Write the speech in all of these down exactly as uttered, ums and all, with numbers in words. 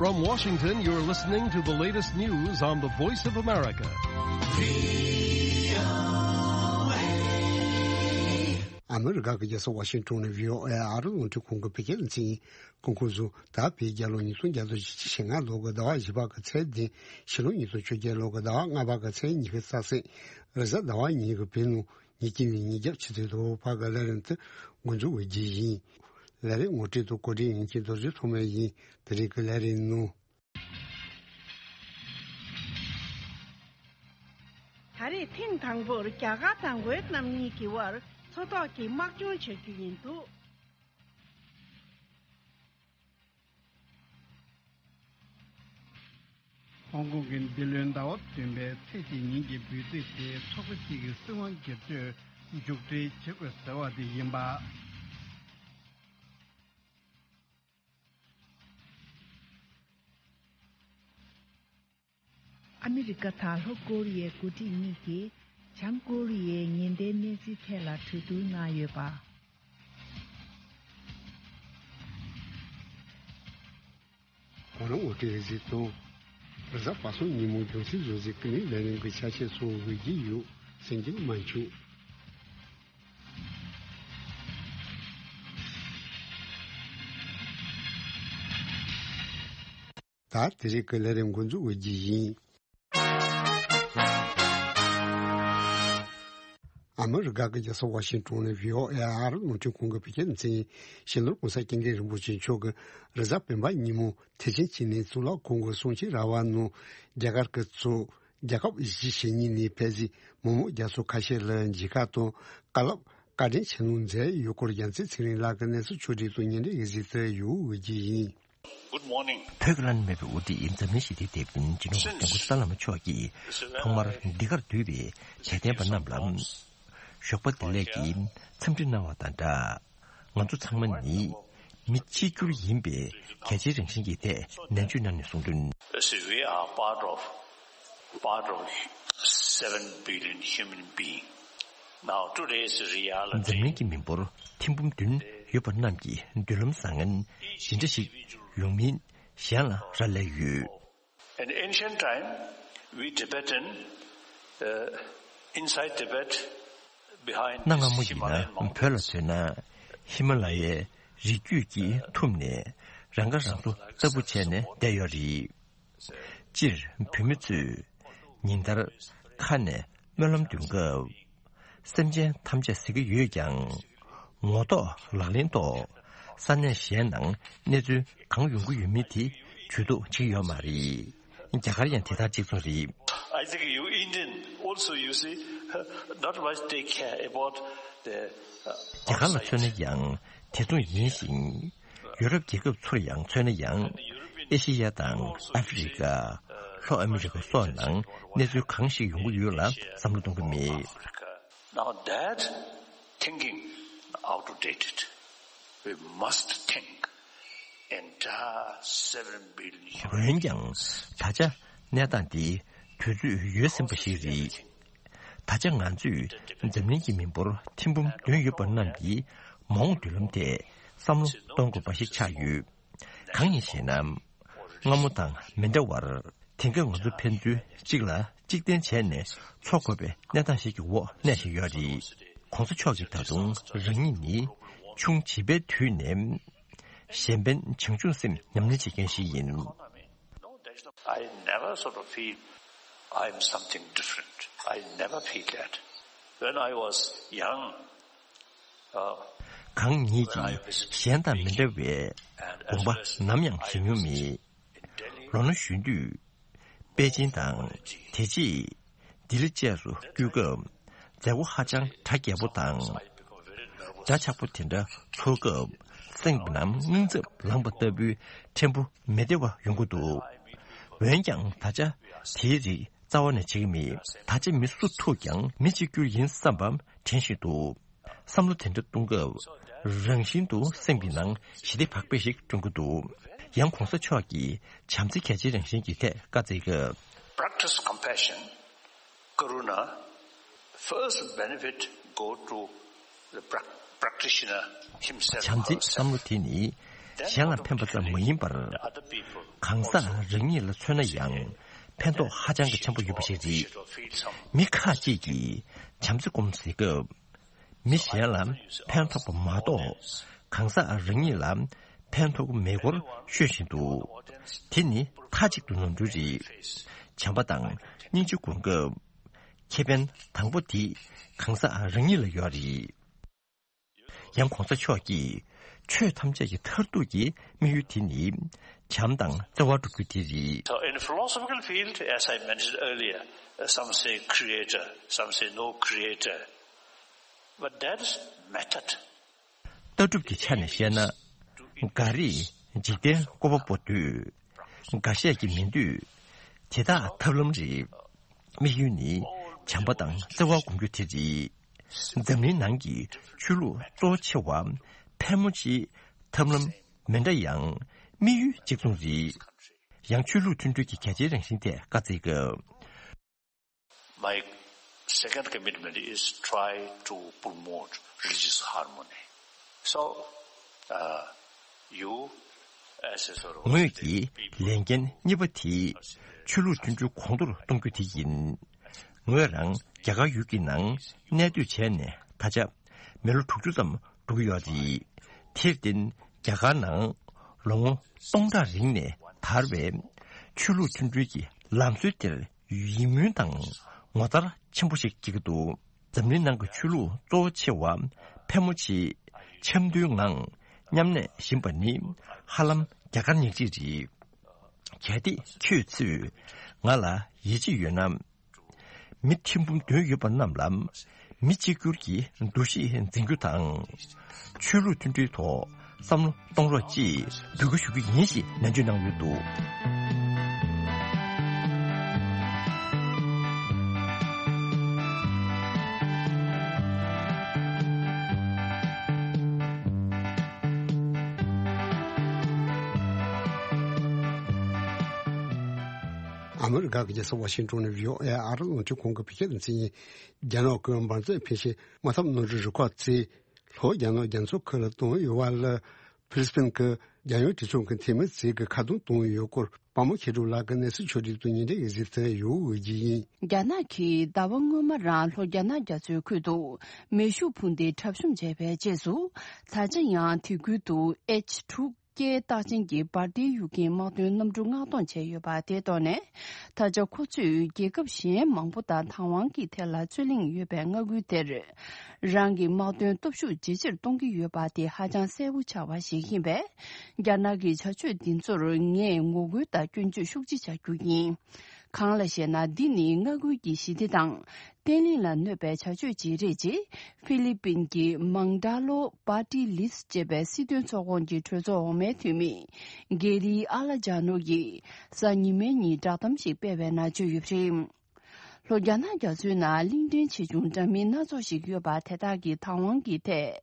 From Washington, you're listening to the latest news on the Voice of America. ཨ་མི་རི་ཀ་གི་རྒྱལ་ས་ཝ་ཤིང་ཊོན་ནས་བྷི་ཨོ་ཨེ་ཨ་རི་རླུང་འཕྲིན་ཁང་གི་བོད་སྐད་སྡེ་ཚན་ཡིན། གོང་གོང་བཟོ། ད་བོད་རྒྱལ་ལོ་ཉིས་སྟོང་བརྒྱ་དང་བཞི་བཅུ་ཞེ་ལྔ་ལོ་གི་ཟླ་བ་བཞི་པ་གི་ཚེས་བདུན། ཕྱི་ལོ་ཉིས་སྟོང་བཅོ་བརྒྱད་ལོ་གི་ཟླ་བ་ལྔ་པ་གི་ཚེས་ཉི་ཤུ་རྩ་གཅིག་རེས་གཟའ་ཟླ་བ་ཉིན་གྱི་བོད་ནང་ཉིན་གཅིག་ནས་ཉིན་རྒྱབ་ཆུ་ཚོད་དྲུག་བར་གྱི་ལས་རིམ་དེ་འགོ་འཛུགས་འོས་རྒྱུ་ཡིན། ལས་རིམ་ངོ་སྤྲོད་དང་གོ་སྒྲིག་ཡིན་གྱི་རྡོ་རྗེ་ཐོགས་མེད་ཡིན། དེ་རིང་གི་ལས་རིམ་ནང་། ད་རེས་ཐེངས་དང་པོར་རྒྱ་གར་དང་ཝེ་ཏི་ནམ་གཉིས་ཀྱི་དབར་མཚོ་ཐོག་གི་དམག་སྦྱོང་བྱ་རྒྱུ་ཡིན་འདུག། ཧོང་ཀོང་གི་འདི་ལོའི་ཟླ་བ་བདུན་པའི་ཚེས་གཅིག་ཉིན་གྱི་འབུལ་ཚིག་དེ་ཚོགས་པ་གཅིག་གི་སྲིད་དབང་སྒེར་གཅོད་མཇུག་སྒྲིལ་བྱེད་དགོས་ཟེར་བ་དེ་ཡིན་པ། ཨ་མི་རི་ཀ་དང་ལྷོ་ཀོ་རི་ཡའི་འགོ་ཁྲིད་གཉིས་ཀྱིས་བྱང་ཀོ་རི་ཡའི་ཉེན་བརྡའི་གནས་ཚུལ་ཐད་ལ་གྲོས་བསྡུར་གནང་ཡོད་པ། གོ་ལ་ངོ་སྤྲོད་གཟིགས་དང་། རེས་གཟའ་པ་སངས་ཉིན་མོ་རྒྱང་སྲིང་བཟོ་རྩལ་ཀུན་གླེང་ལས་རིམ་གྱི་ཆ་ཤས་སོགས་འོས་ཀྱི་ཡོད། གསན་རྒྱུ་མ་འཁྱོངས། ད་དེ་རིང་གི་ལས་རིམ་འགོ་འཛུགས་འོས་རྒྱུ་ཡིན། ཨ་མི་རི་ཀ་གི་རྒྱལ་ས་ཝ་ཤིང་ཏོན་ནས་བྷི་ཨོ་ཨེ་ཨ་རི་རླུང་འཕྲིན་ཁང་གི་བོད་སྐད་སྡེ་ཚན་ཡིན། སྤྱི་ནོར་༸གོང་ས་༸སྐྱབས་མགོན་རིན་པོ་ཆེ་མཆོག་གིས་རེས་གཟའ་སྤེན་པ་ཉིན་མོ་ཐེག་ཆེན་སྤྱི་ནས་གཙུག་ལག་ཁང་གི་གསུང་ཆོས་ར་བ་ནང་རྒྱ་གར་གྱི་གཙོས་རྒྱལ་ཁབ་བཞི་ཞེ་གཉིས་ནས་ཕེབས་བཞུགས་མི་མང་རྒྱ་མཚོ་ཁ་ཤས་ལ་མཇལ་ཁ་དང་བཀའ་སློབ་བཀའ་དྲིན་ཆེ་གནང་མཛད་ཡོད་སྐོར་རྒྱལ་མཚན་ཚེ་རིང་ལགས་ཀྱི་གནས་ཚུལ་ཕྱོགས་བསྒྲིགས་དང་སྙན་སྒྲོན་ཡི་གེ་གཟིགས་ཏེ་ཡོང་འོས་ཀྱི་ཡིན། Good morning. བོད་ཀྱི་བླ་ན་མེད་པའི་དབུ་ཁྲིད་འཛམ་གླིང་ཞི་བདེའི་དེད་དཔོན་སྤྱི་ནོར་༸གོང་ས་༸སྐྱབས་མགོན་ཆེན་པོ་མཆོག་གིས་ཐོག་མར་འདི་གར་འདུས་པའི་དད་ལྡན་པ་རྣམས་ལ་ཞོགས་པ་བདེ་ལེགས་ཀྱི་འཚམས་འདྲི་གནང་བ་དང་སྦྲགས། ང་ཚོ་ཚང་མ་ནི་མི་གཅིག་གྱུར་ཡིན་པའི་གལ་ཆེའི་རང་བཞིན་གྱི་ཐད་ནན་བརྗོད་གནང་ནས་གསུངས་དོན། See, we are part of, part of seven billion human being. Now, today's reality. འཛམ་གླིང་གི་མི་འབོར་ཐེར་འབུམ་བདུན་ཡོད་པ་རྣམས་ཀྱི་མདུན་ལམ་བཟང་ངན་འདི་འདྲ་ཞིག་ཡོང་མིན་གཞན་ལ་རག་ལས་ཡོད། In ancient time, we Tibetan, uh, inside Tibet, behind གནའ་སྔ་མོ་ཡིན་ན་བོད་ལ་མཚོན་ན་ཧི་མ་ལ་ཡའི་རི་རྒྱུད་ཀྱིས་ཐུམ་ནས་རང་ཁ་རང་གསོ་ལྟ་བུ་བྱས་ནས་བསྡད་ཡོད་རེད། སྤྱིར་བོད་མི་ཚོས་ཉིན་ལྟར་ཁ་ནས་སྨོན་ལམ་འདོན་སྐབས། སེམས་ཅན་ཐམས་ཅད་ཟེར་གྱི་ཡོད་ཀྱང་། ངོ་ཐོག་ལག་ལེན་ཐོག་ས་གནས་གཞན་ནང་གནས་ཚུལ་གང་ཡོང་གི་ཡོད་མེད་དེ་ཇུས་གཏོགས་བྱེད་ཀྱི་ཡོད་མ་རེད། རྒྱ་གར་ཡང་དེ་དང་གཅིག་མཚུངས་རེད། I think you Indian also, you see, not much take care about the རྒྱ་གར་ལ་མཚོན་ན་ཡང་དེ་མཚུངས་ཡིན་ཞིང་། ཡུ་རོབ་རྒྱལ་ཁབ་ཚོར་ཡང་མཚོན་ན་ཡང་། ཨེ་ཤེ་ཡ་དང་ཨ་ཧྥེ་རི་ཀ་ལྷོ་ཨ་མི་རི་ཀ་སོགས་ནང་གནས་ཚུལ་གང་ཞིག་ཡོང་གི་ཡོད་ལ་བསམ་བློ་གཏོང་གི་མེད། Now that thinking outdated. We must think entire seven billion human འོན་ཀྱང་ད་ཆ་གནས་སྟངས་འདི་དུས་ཚོད་ཡོལ་ཟིན་པ་ཞིག་རེད། ད་ཆ་ང་ཚོས་འཛམ་གླིང་གི་མི་འབོར་ཐེར་འབུམ་བདུན་ཡོད་པ་རྣམས་ཀྱི་མ་འོངས་མདུན་ལམ་ཐད་བསམ་བློ་གཏོང་དགོས་པ་ཞིག་ཆགས་ཡོད། གང་ཡིན་ཞེ་ན། སྔ་མོ་དང་མི་འདྲ་བར། དེང་སྐབས་ང་ཚོ་ཕན་ཚུན་གཅིག་ལ་གཅིག་བརྟེན་བྱས་ནས་འཚོ་དགོས་པའི་གནས་སྟངས་ཤིག་གི་འོག་གནས་བཞིན་ཡོད་རེད། ༸གོང་ས་མཆོག་གིས་ད་དུང་རང་ཉིད་ནི་ཆུང་བྱིས་པའི་དུས་ནས་གཞན་ཕན་བྱང་ཆུབ་སེམས་ཉམས་ལེན་བྱེད་མཁན་ཞིག་ཡིན། I never sort of feel I am something different. I never feel that. When I was young, གང་ཉིད་ཀྱིས་གཞན་དང་མི་འདྲ་བའི་དགོངས་པ་ནམ་ཡང་བཞེས་མྱོང་མེད། ལོ་ན་གཞོན་དུས་པེ་ཅིན་དང་དེ་རྗེས་ལྡི་ལི་བཅས་སུ་སྐྱོད་སྐབས་མཛད་སྒོ་ཧ་ཅང་གྲ་རྒྱས་པོ་དང་། འཇའ་ཆག་པོ་དེ་འདྲ་ཚོགས་སྐབས་སེམས་ནང་དངངས་འཚབ་ལངས་པ་ལྟ་བུའི་ཕྲན་བུ་མི་བདེ་བ་ཡོང་གི་འདུག་འོན་ཀྱང་ད་ཆ་དེའི་རིགས་རྩ་བ་ནས་བྱེད་ཀྱི་མེད། ད་ཆ་མི་སུ་ཐུག་ཀྱང་མི་གཅིག་གྱུར་ཡིན་བསམ་པ་དྲན་བཞིན་འདུག་བསམ་བློ་དེ་འདྲ་གཏོང་སྐབས་རང་བཞིན་དུ་སེམས་ཀྱི་ནང་ཞི་བདེ་བག་ཕེབས་ཤིག་སྐྲུན་གྱི་འདུག་ཡང་༸གོང་ས་མཆོག་གིས་བྱམས་བརྩེ་གལ་ཆེའི་རང་བཞིན་གྱི་ཐད་བཀའ་སྩལ་སྐབས། Practice compassion, karuna, first benefit go to the prac- practitioner himself. བྱམས་བརྩེའི་བསམ་བློ་དེ་ནི་ གཞན་ལ་ཕན་པ་ཙམ་མ་ཡིན་པར། གང་ཟག་རང་ཉིད་ལ་མཚོན་ན་ཡང་ཕན་ཐོགས་ཧ་ཅང་གི་ཆེན་པོ་ཡོད་པ་ཞིག་རེད། མི་ཁག་ཅིག་གིས་བྱམས་བརྩེ་སྒོམ་ཟེར་སྐབས། མི་གཞན་ལ་ཕན་ཐོགས་པ་མ་གཏོགས། གང་ཟག་རང་ཉིད་ལ་ཕན་ཐོགས་ཀྱི་མེད་སྐོར་ཤོད་བཞིན་འདུག་དེ་ནི་མཐའ་གཅིག་ཏུ་ནོར་འཁྲུལ་རེད། བྱམས་པ་དང་སྙིང་རྗེ་སྒོམ་སྐབས། ཁེ་ཕན་དང་པོ་དེ་གང་ཟག་རང་ཉིད་ལ་ཡོད་རེད། ཡང་གོང་ས་མཆོག་གིས་ཆོས་ཐམས་ཅད་ཀྱི་མཐར་ཐུག་གི་དམིགས་ཡུལ་དེ་ནི་བྱམས་དང་བརྩེ་བ་སྒྲུབ་རྒྱུ་དེ་རེད། So in philosophical field, as I mentioned earlier, some say creator, some say no creator. But that is method. ལྟ་གྲུབ་ཀྱི་ཆ་ནས་བཤད་ན། འགའ་རེས་འཇིག་རྟེན་བཀོད་པ་པོ་འདོད། འགའ་ཤས་ཀྱིས་མི་འདོད། དེ་དག་ཐབས་ལམ་རེད། དམིགས་ཡུལ་ནི་བྱམས་པ་དང་བརྩེ་བ་སྒོམ་རྒྱུ་དེ་རེད། འཛམ་གླིང་ནང་གི་ཆོས་ལུགས་གཙོ་ཆེ་བ་ཕལ་མོ་ཆེའི་ཐབས་ལམ་མི་འདྲ་ཡང་དམིགས་ཡུལ་གཅིག་མཚུངས་རེད། ཡང་ཆོས་ལུགས་མཐུན་སྒྲིལ་གྱི་གལ་ཆེའི་རང་བཞིན་ཐད་བཀའ་སྩལ་སྐབས། My second commitment is try to promote religious harmony. So, uh, you, as a sort of ངོས་ཀྱི་ལས་འགན་གཉིས་པ་དེ་ཆོས་ལུགས་མཐུན་སྒྲིལ་གོང་མཐོར་གཏོང་རྒྱུ་དེ་ཡིན། ངོས་རང་རྒྱ་གར་ཡུལ་གྱི་ནང་གནས་སྡོད་བྱས་ནས་ད་ཆ་མི་ལོ་དྲུག་ཅུ་ཙམ་འགྲོ་གི་ཡོད་རེད། དེར་བརྟེན་རྒྱ་གར་ནང་ལོ་ངོ་སྟོང་ཕྲག་རིང་ནས་དར་བའི་ཆོས་ལུགས་མཐུན་སྒྲིལ་གྱི་ལམ་སྲོལ་དེར་ཡིད་སྨོན་དང་ངོ་མཚར་ཆེན་པོ་ཞིག་སྐྱེ་གི་འདུག་འཛམ་གླིང་ནང་གི་ཆོས་ལུགས་གཙོ་བོ་ཆེ་བ་ཕལ་མོ་ཆེས་འཆམ་མཐུན་ངང་མཉམ་གནས་བཞིན་པ་ནི་ཧ་ལམ་རྒྱ་གར་ཉག་གཅིག་རེད། གལ་ཏེ་ཁྱོད་ཚོས་ང་ལ་ཡིད་ཆེས་ཡོད་ན། མི་ཁྲི་འབུམ་བདུན་ཡོད་པ་རྣམས་ལ་མི་གཅིག་གྱུར་གྱི་འདུ་ཤེས་འཛིན་རྒྱུ་དང་། ཆོས་ལུགས་མཐུན་སྒྲིལ་ཐོག་བསམ་བློ་གཏོང་རོགས་ཅེས་འབོད་སྐུལ་ཞུ་རྒྱུ་ཡིན་ཞེས་ནན་བརྗོད་གནང་ཡོད་འདུག་ཨ་མི་རི་ཀ་གི་རྒྱལ་ས་ཝ་ཤིང་ཏོན་ནས་བྷི་ཨོ་ཨེ་ཨ་རི་རླུང་འཕྲིན་ཁང་གི་བོད་སྐད་སྡེ་ཚན་ཡིན། རྒྱ་ནག་གི་འབར་རྫས་འཕེན་བྱེད་དམག་འཐབ་གནམ་གྲུ་རུ་ཁག་གཙོས་ལྷོ་རྒྱ་ནག་རྒྱ་མཚོ་ཁུལ་ལ་གཏོང་ཡོད་པ་ལ་ཕི་ལི་པིན་གྱི་རྒྱལ་ཡོངས་གྲོས་ཚོགས་ཀྱི་འཐུས་མི་ཚོས་ཀྱི་ཁ་རྡུང་གཏོང་ཡོད་སྐོར་དཔའ་མོ་མཁས་གྲུབ་ལགས་ཀྱིས་གནས་ཚུལ་ཕྱོགས་སྒྲིག་ཏུ་ཉིན་རེ་ཡི་གཟིགས་ཚུལ་ཡོད་འོས་ཀྱི་ཡིན། རྒྱ་ནག་གིས་ཟླ་བ་སྔོན་མ་རང་ལྷོ་རྒྱ་ནག་རྒྱ་མཚོའི་ཁུལ་དུ་མེ་ཤུགས་འཕུར་མདེལ་འཁྲབ་གཞུང་བྱས་པའི་རྗེས་སུ། ད་ཆ་ཡང་དེ་ཁུལ་དུ་ཨེཆ་དྲུག་སྐད་རྟགས་ཅན་གྱི་འབར་མདེལ་གཡུག་མཁན་དམག་དོན་གནམ་གྲུ་མངགས་གཏོང་བྱས་ཡོད་པ་དེ་ཐོག་ནས། ད་ཆ་ཁོ་ཚོས་རྒྱལ་ཁབ་གཞན་མང་པོ་དང་བདག་དབང་གི་ཐད་ལ་རྩོད་གླེང་ཡོད་པའི་མངའ་ཁུལ་དེར། རང་གི་དམག་དོན་སྟོབས་ཤུགས་ཇེ་ཆེར་གཏོང་གི་ཡོད་པ་དེ་ཧ་ཅང་གསལ་པོ་ཆགས་པ་ཞིག་ཡིན་པས། རྒྱ་ནག་གི་བྱ་སྤྱོད་འདི་ཚོར་ངས་ངོ་རྒོལ་དང་སྐྱོན་བརྗོད་ཤུགས་ཆེ་བྱ་རྒྱུ་ཡིན། གང་ལ་ཞེ་ན། འདི་ནི་མངའ་ཁུལ་གྱི་ཞི་བདེ་དང་། བརྟན་ལྷིང་ལ་གནོད་པའི་བྱ་སྤྱོད་ཅིག་རེད་ཅེས། ཧྥི་ལི་པིན་གྱི་མང་ཏྲ་ལོ་པར་ཏི་ལིས་ཅེས་པའི་སྲིད་དོན་ཚོགས་ཁོངས་ཀྱི་གྲོས་ཚོགས་འོག་མའི་འཐུས་མི་གེ་རི་ཨ་ལ་ཇཱ་ནོ་ཡིས་གཟའ་ཉི་མའི་ཉིན་བསྒྲགས་གཏམ་ཞིག་སྤེལ་བའི་ནང་བརྗོད་ཡོད་པ་རེད། ལྷོ་རྒྱ་ནག་རྒྱ་མཚོའི་ནང་གླིང་ཕྲན་ཆེ་ཆུང་འདྲ་མིན་སྣ་ཚོགས་ཤིག་ཡོད་པ་དེ་དག་གི་བདག་དབང་གི་ཐད།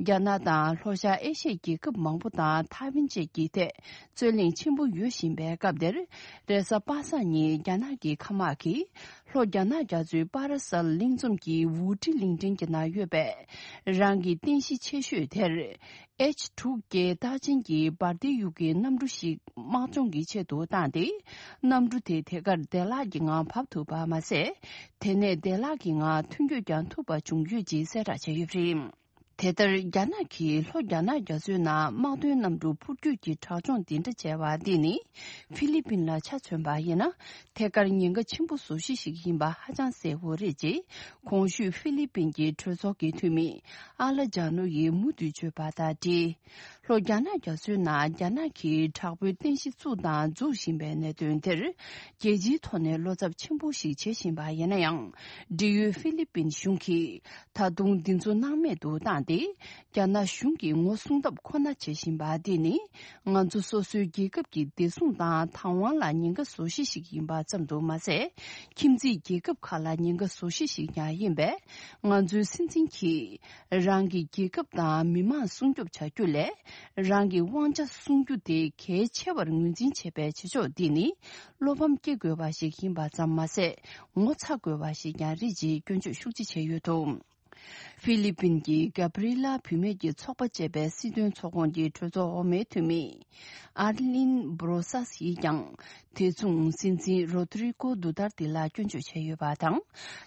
རྒྱ་ནག་དང་ལྷོ་ཤར་ཨེ་ཤི་ཡའི་རྒྱལ་ཁབ་མང་པོ་དང་ཐའེ་ཝན་བཅས་ཀྱི་ཐད་རྩོད་གླེང་ཆེན་པོ་ཡོད་བཞིན་པའི་སྐབས་དེར། རེས་གཟའ་པ་སངས་ཉིན་རྒྱ་ནག་གི་མཁའ་དམག་གིས་ལྷོ་རྒྱ་ནག་རྒྱ་མཚོའི་པ་ར་སལ་གླིང་ཚོམ་གྱི་ཝུའུ་ཀྲི་གླིང་ཕྲན་གྱི་ནང་ཡོད་པའི་རང་གི་རྟེན་གཞི་ཆེ་ཤོས་དེར། ཨེཆ་དྲུག་སྐད་རྟགས་ཅན་གྱི་འབར་མདེལ་གཡུག་མཁན་གནམ་གྲུ་ཞིག་དམག་སྦྱོང་གི་ཆེད་དུ་བཏང་སྟེ། གནམ་གྲུ་དེ་དེ་གར་བདེ་བླག་གི་ངང་བབས་ཐུབ་པ་མ་ཟད། དེ་ནས་བདེ་བླག་གི་ངང་ཐོན་སྐྱོད་ཀྱང་ཐུབ་པ་བྱུང་ཡོད་ཅེས་གསལ་བསྒྲགས་བྱས་ཡོད་པ་རེད། དེ་ལྟར་རྒྱ་ནག་གིས་ལྷོ་རྒྱ་ནག་རྒྱ་མཚོའི་ནང་དམག་དོན་གནམ་གྲུ་འཕུར་སྐྱོད་ཀྱི་དྲག་སྦྱོང་འདི་འདྲ་བྱས་པ་འདི་ནི་ཧྥི་ལི་པིན་ལ་ཆ་མཚོན་པ་ཡིན་ན། ཐད་ཀར་ཉེན་ཁ་ཆེན་པོ་བཟོ་གཞི་ཞིག་ཡིན་པ་ཧ་ཅང་གསལ་པོ་རེད་ཅེས། གོང་ཞུས་ཧྥི་ལི་པིན་གྱི་གྲོས་ཚོགས་ཀྱི་འཐུས་མི་ཨ་ལ་ཇཱ་ནོ་ཡིས་མུ་མཐུད་བརྗོད་པ་དང་འབྲེལ། ལྷོ་རྒྱ་ནག་རྒྱ་མཚོའི་ནང་རྒྱ་ནག་གིས་དྲག་པོའི་རྟེན་གཞི་བཙུགས་དང་འཛུགས་བཞིན་པའི་གནད་དོན་དེར། རྒྱལ་སྤྱིའི་ཐོག་ནས་བློ་འཚབ་ཆེན་པོ་ཞིག་བྱེད་བཞིན་པ་ཡིན་ན་ཡང་། འབྲེལ་ཡོད་ཧྥི་ལི་པིན་གཞུང་གིས་ད་དུང་འདི་ཚོ་སྣང་མེད་དུ་བཏང་སྟེ། རྒྱ་ནག་གཞུང་གིས་ངོ་སྲུང་ཐབས་ཁོ་ན་བྱེད་བཞིན་པ་འདི་ནི། ང་ཚོ་སོ་སོའི་རྒྱལ་ཁབ་ཀྱི་བདེ་སྲུང་དང་བདག་དབང་ལ་ཉེན་ཁ་བཟོ་གཞི་ཞིག་ཡིན་པ་ཙམ་དུ་མ་ཟད། ཁྱིམ་མཚེས་རྒྱལ་ཁབ་ཁག་ལ་ཉེན་ཁ་བཟོ་གཞི་ཞིག་ཀྱང་ཡིན་པས། ང་ཚོའི་སྲིད་འཛིན་གྱིས་རང་གི་རྒྱལ་ཁབ་དང་མི་མང་སྲུང་སྐྱོབ་བྱ་རྒྱུ་ལས། རང་གི་དབང་ཆ་སྲུང་རྒྱུ་དེ་གལ་ཆེ་བར་ངོས་འཛིན་བྱེད་པའི་བྱེད་ཕྱོགས་འདི་ནི། བློ་ཕམ་སྐྱེ་དགོས་པ་ཞིག་ཡིན་པ་ཙམ་མ་ཟད། ངོ་ཚ་དགོས་པ་ཞིག་ཀྱང་རེད་ཅེས་སྐྱོན་བརྗོད་ཤུགས་ཆེ་བྱས་ཡོད་འདུག་ཧྥི་ལི་པིན་གྱི་གྷ་བྷི་རི་ལ་བུད་མེད་ཀྱི་ཚོགས་པ་ཅེས་པའི་སྲིད་དོན་ཚོགས་ཁོངས་ཀྱི་གྲོས་ཚོགས་འོག་མའི་འཐུས་མི་ཨར་ལིན་བྷོ་རོ་སཱས་ཡིས་ཀྱང་། དེ་མཚུངས་སྲིད་འཛིན་རོ་དྷི་རི་ཀོ་དུ་ཏར་ཏི་ལ་སྐྱོན་བརྗོད་བྱས་ཡོད་པ་དང་།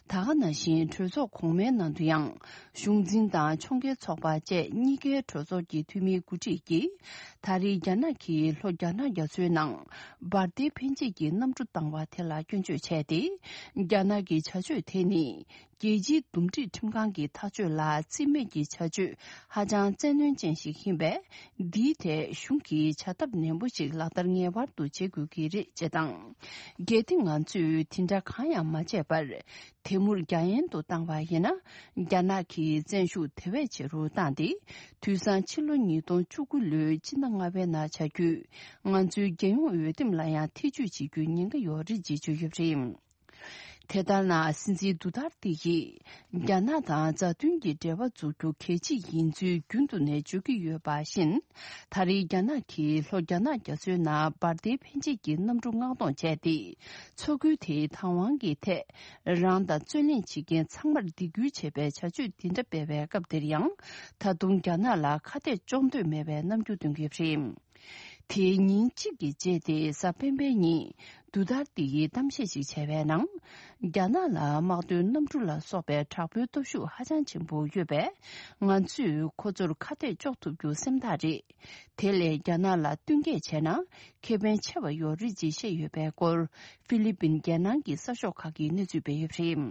ད་ག་ནང་བཞིན་གྲོས་ཚོགས་གོང་མའི་ནང་དུ་ཡང་། གཞུང་འཛིན་དང་ཕྱོགས་འགལ་ཚོགས་པ་བཅས་གཉིས་ཀའི་གྲོས་ཚོགས་ཀྱི་འཐུས་མིའི་འགོ་ཁྲིད་ཀྱིས། ད་རེས་རྒྱ་ནག་གིས་ལྷོ་རྒྱ་ནག་རྒྱ་མཚོའི་ནང་འབར་མདེལ་འཕེན་བྱེད་ཀྱི་གནམ་གྲུ་བཏང་བ་དེ་ལ་སྐྱོན་བརྗོད་བྱས་ཏེ། རྒྱ་ནག་གི་བྱ་སྤྱོད་དེ་ནི། རྒྱལ་སྤྱིའི་འདུམ་འགྲིག་ཁྲིམས་ཁང་གི་ཐག་གཅོད་ལ་རྩིས་མེད་ཀྱི་བྱ་སྤྱོད་ཧ་ཅང་བཙན་གནོན་ཅན་ཞིག་ཡིན་པས། འདིའི་ཐད་གཞུང་གིས་བྱ་ཐབས་ནན་པོ་ཞིག་ལག་བསྟར་ངེས་པར་དུ་བྱེད་དགོས་ཀྱི་རེད་ཅེས་དང་། གལ་ཏེ་ང་ཚོས་དེ་འདྲ་གང་ཡང་མ་བྱས་པར། དེ་མུར་རྒྱ་ཡན་དུ་བཏང་བ་ཡིན་ན། རྒྱ་ནག་གིས་བཙན་ཤུགས་དེ་བས་ཆེ་རུ་བཏང་སྟེ། དུས་སང་ཕྱི་ལོ་ཉིས་སྟོང་བཅུ་དགུ་ལོའི་སྤྱི་ཟླ་ལྔ་པའི་ནང་བྱ་རྒྱུས། ང་ཚོའི་རྒྱལ་ཡོངས་འོས་འདེམས་ལ་ཡང་ཐེ་ཇུས་བྱེད་རྒྱུའི་ཉེན་ཁ་ཡོད་རེད་ཅེས་བརྗོད་ཡོད་པ་རེད། དེ་ལྟར་ན་སྲིད་འཛིན་དུ་ཐར་ཏི་ཡིས་རྒྱ་ནག་དང་མཛའ་མཐུན་གྱི་འབྲེལ་བ་འཛུགས་རྒྱུ་གལ་ཆེ་ཡིན་ཚུལ་རྒྱུན་དུ་ནས་བརྗོད་ཀྱི་ཡོད་པ་བཞིན། ད་རེས་རྒྱ་ནག་གིས་ལྷོ་རྒྱ་ནག་རྒྱ་མཚོའི་ནང་འབར་མདེལ་འཕེན་བྱེད་ཀྱི་གནམ་གྲུ་མངགས་གཏོང་བྱས་ཏེ། མཚོ་ཁུལ་དེའི་བདག་དབང་གི་ཐད་རང་དང་རྩོད་གླེང་བྱེད་མཁན་ཚང་མར་སྡིགས་སྐུལ་བྱས་པའི་བྱ་སྤྱོད་འདི་འདྲ་སྤེལ་བའི་སྐབས་འདིར་ཡང་། ད་དུང་རྒྱ་ནག་ལ་ཁ་གཏད་གཅོག་འདོད་མེད་པའི་རྣམ་འགྱུར་སྟོན་གྱི་རེད། དེའི་ཉིན་གཅིག་གི་རྗེས་ཏེ་གཟའ་སྤེན་པའི་ཉིན་དུ་ཐར་ཏི་ཡིས་གཏམ་བཤད་ཅིག་བྱས་པའི་ནང་། རྒྱ་ནག་ལ་དམག་དོན་གནམ་གྲུ་ལ་སོགས་པའི་དྲག་པོའི་སྟོབས་ཤུགས་ཧ་ཅང་ཆེན་པོ་ཡོད་པས། ང་ཚོས་ཁོ་ཚོར་ཁ་གཏད་གཅོག་ཐུབ་རྒྱུ་སེམས་ཐག་རེད། དེ་ལས་རྒྱ་ནག་ལ་བསྟུན་མཁས་བྱས་ན་ཁེ་ཕན་ཆེ་བ་ཡོད་རེད་ཅེས་བཤད་ཡོད་པའི་སྐོར་ཧྥི་ལི་པིན་རྒྱལ་ནང་གི་གསར་ཤོག་ཁག་གིས་གནས་ཚུལ་སྤེལ་ཡོད་པ་རེད།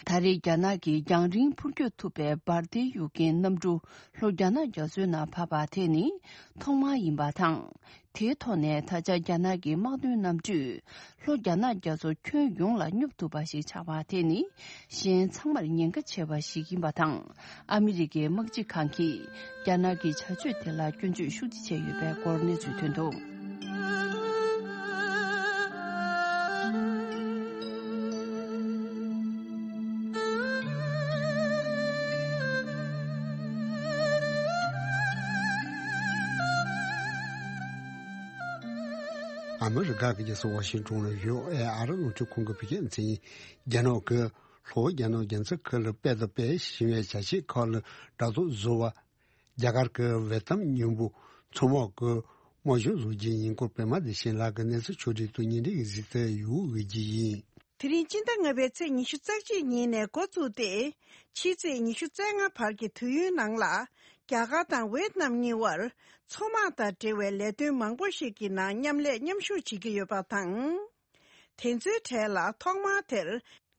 ད་རེས་རྒྱ་ནག་གིས་རྒྱང་རིང་འཕུར་སྐྱོད་ཐུབ་པའི་འབར་མདེལ་གཡུག་མཁན་གནམ་གྲུ་ལྷོ་རྒྱ་ནག་རྒྱ་མཚོའི་ནང་བབས་པ་དེ་ནི་ཐོག་མ་ཡིན་པ་དང་། དེའི་ཐོག་ནས་ད་ཆ་རྒྱ་ནག་གི་དམག་དོན་གནམ་གྲུས་ལྷོ་རྒྱ་ནག་རྒྱ་མཚོ་ཁྱོན་ཡོངས་ལ་སྙོབ་ཐུབ་པ་ཞིག་ཆགས་པ་དེ་ནི་གཞན་ཚང་མར་ཉེན་ཁ་ཆེ་བ་ཞིག་ཡིན་པ་དང་། ཨ་མི་རི་ཀའི་དམག་སྤྱི་ཁང་གིས་རྒྱ་ནག་གི་བྱ་སྤྱོད་དེ་ལ་སྐྱོན་བརྗོད་ཤུགས་ཆེ་བྱས་ཡོད་པའི་སྐོར་གནས་ཚུལ་ཐོན་འདུག། ཨ་མི་རི་ཀ་གི་རྒྱལ་ས་ཝ་ཤིང་ཏོན་ལ་ཡོད་ཨེ་ཨ་རི་རླུང་འཕྲིན་ཁང་གི་བོད་སྐད་སྡེ་ཚན་གྱིས། རྒྱ་ནག་གིས་ལྷོ་རྒྱ་ནག་རྒྱ་མཚོ་ཁུལ་ལ་སྤེལ་དང་སྤེལ་བཞིན་པའི་བྱ་སྤྱོད་ཁག་ལ་དྲག་ཐོག་བཟོ་བ། རྒྱ་གར་གྱི་ཝེ་ཏམ་མཉམ་པོ་མཚོ་དམག་གི་དམག་སྦྱོང་བཟོ་རྒྱུའི་ཉེན་སྐོར་པད་མ་བདེ་ཆེན་ལགས་ཀྱི་གནས་ཚུལ་ཕྱོགས་སྒྲིག་ཏུ་ཉིན་རེའི་གཟིགས་ཚད་ཡོད་འོས་ཀྱི་ཡིན། དེ་རིང་སྤྱི་ཟླ་ལྔ་པའི་ཚེས་ཉི་ཤུ་རྩ་གཅིག་ཉིན་ནས་འགོ་བཙུགས་ཏེ། ཕྱི་ཚེས་ཉི་ཤུ་རྩ་ལྔ་བར་གྱི་དུས་ཡུན་ནང་ལ། རྒྱ་གར་དང་ཝེད་ནམ་གཉིས་བར་མཚོ་དམག་དང་འབྲེལ་བའི་ལས་དོན་མང་པོ་ཞིག་གི་ནང་མཉམ་ལས་མཉམ་ཞུགས་བྱེད་ཀྱི་ཡོད་པ་དང་། དེ་ཚོའི་གྲས་ལ་ཐོག་མར་དེར།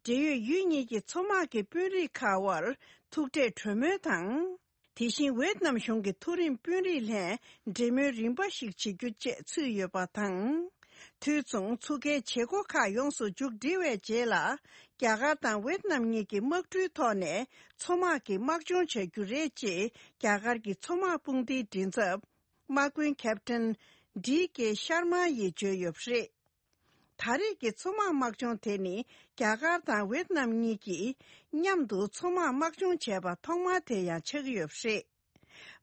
འབྲེལ་ཡོད་ཡུལ་གཉིས་ཀྱི་མཚོ་དམག་གི་དཔོན་རིགས་ཁག་དབར་ཐུག་འཕྲད་གྲོས་མོལ་དང་། དེ་བཞིན་ཝེད་ནམ་གཞུང་གི་མཐོ་རིམ་དཔོན་རིགས་ལྷན་འབྲེལ་མོལ་རིམ་པ་ཞིག་བྱེད་རྒྱུ་བཅས་ཚུད་ཡོད་པ་དང་། དུས་མཚུངས་ཚུགས་ཀའི་བྱེད་སྒོ་ཁག་ཡོངས་སུ་མཇུག་སྒྲིལ་བའི་རྗེས་ལ། རྒྱ་གར་དང་ཝེད་ནམ་གཉིས་ཀྱི་དམག་གྲུའི་ཐོག་ནས་མཚོ་དམག་གི་དམག་སྦྱོང་བྱ་རྒྱུ་རེད་ཅེས་རྒྱ་གར་གྱི་མཚོ་དམག་དཔུང་སྡེའི་མགྲིན་ཚབ། དམག་དཔོན་ཁེབ་ཏན་ཌི་ཀེ་ཤར་མ་ཡིས་བརྗོད་ཡོད་པ་རེད། ད་རེས་ཀྱི་མཚོ་དམག་དམག་སྦྱོང་དེ་ནི་རྒྱ་གར་དང་ཝེད་ནམ་གཉིས་ཀྱིས་མཉམ་དུ་མཚོ་དམག་དམག་སྦྱོང་བྱས་པ་ཐོག་མ་དེ་ཡང་ཆགས་ཀྱི་ཡོད་པ་རེད།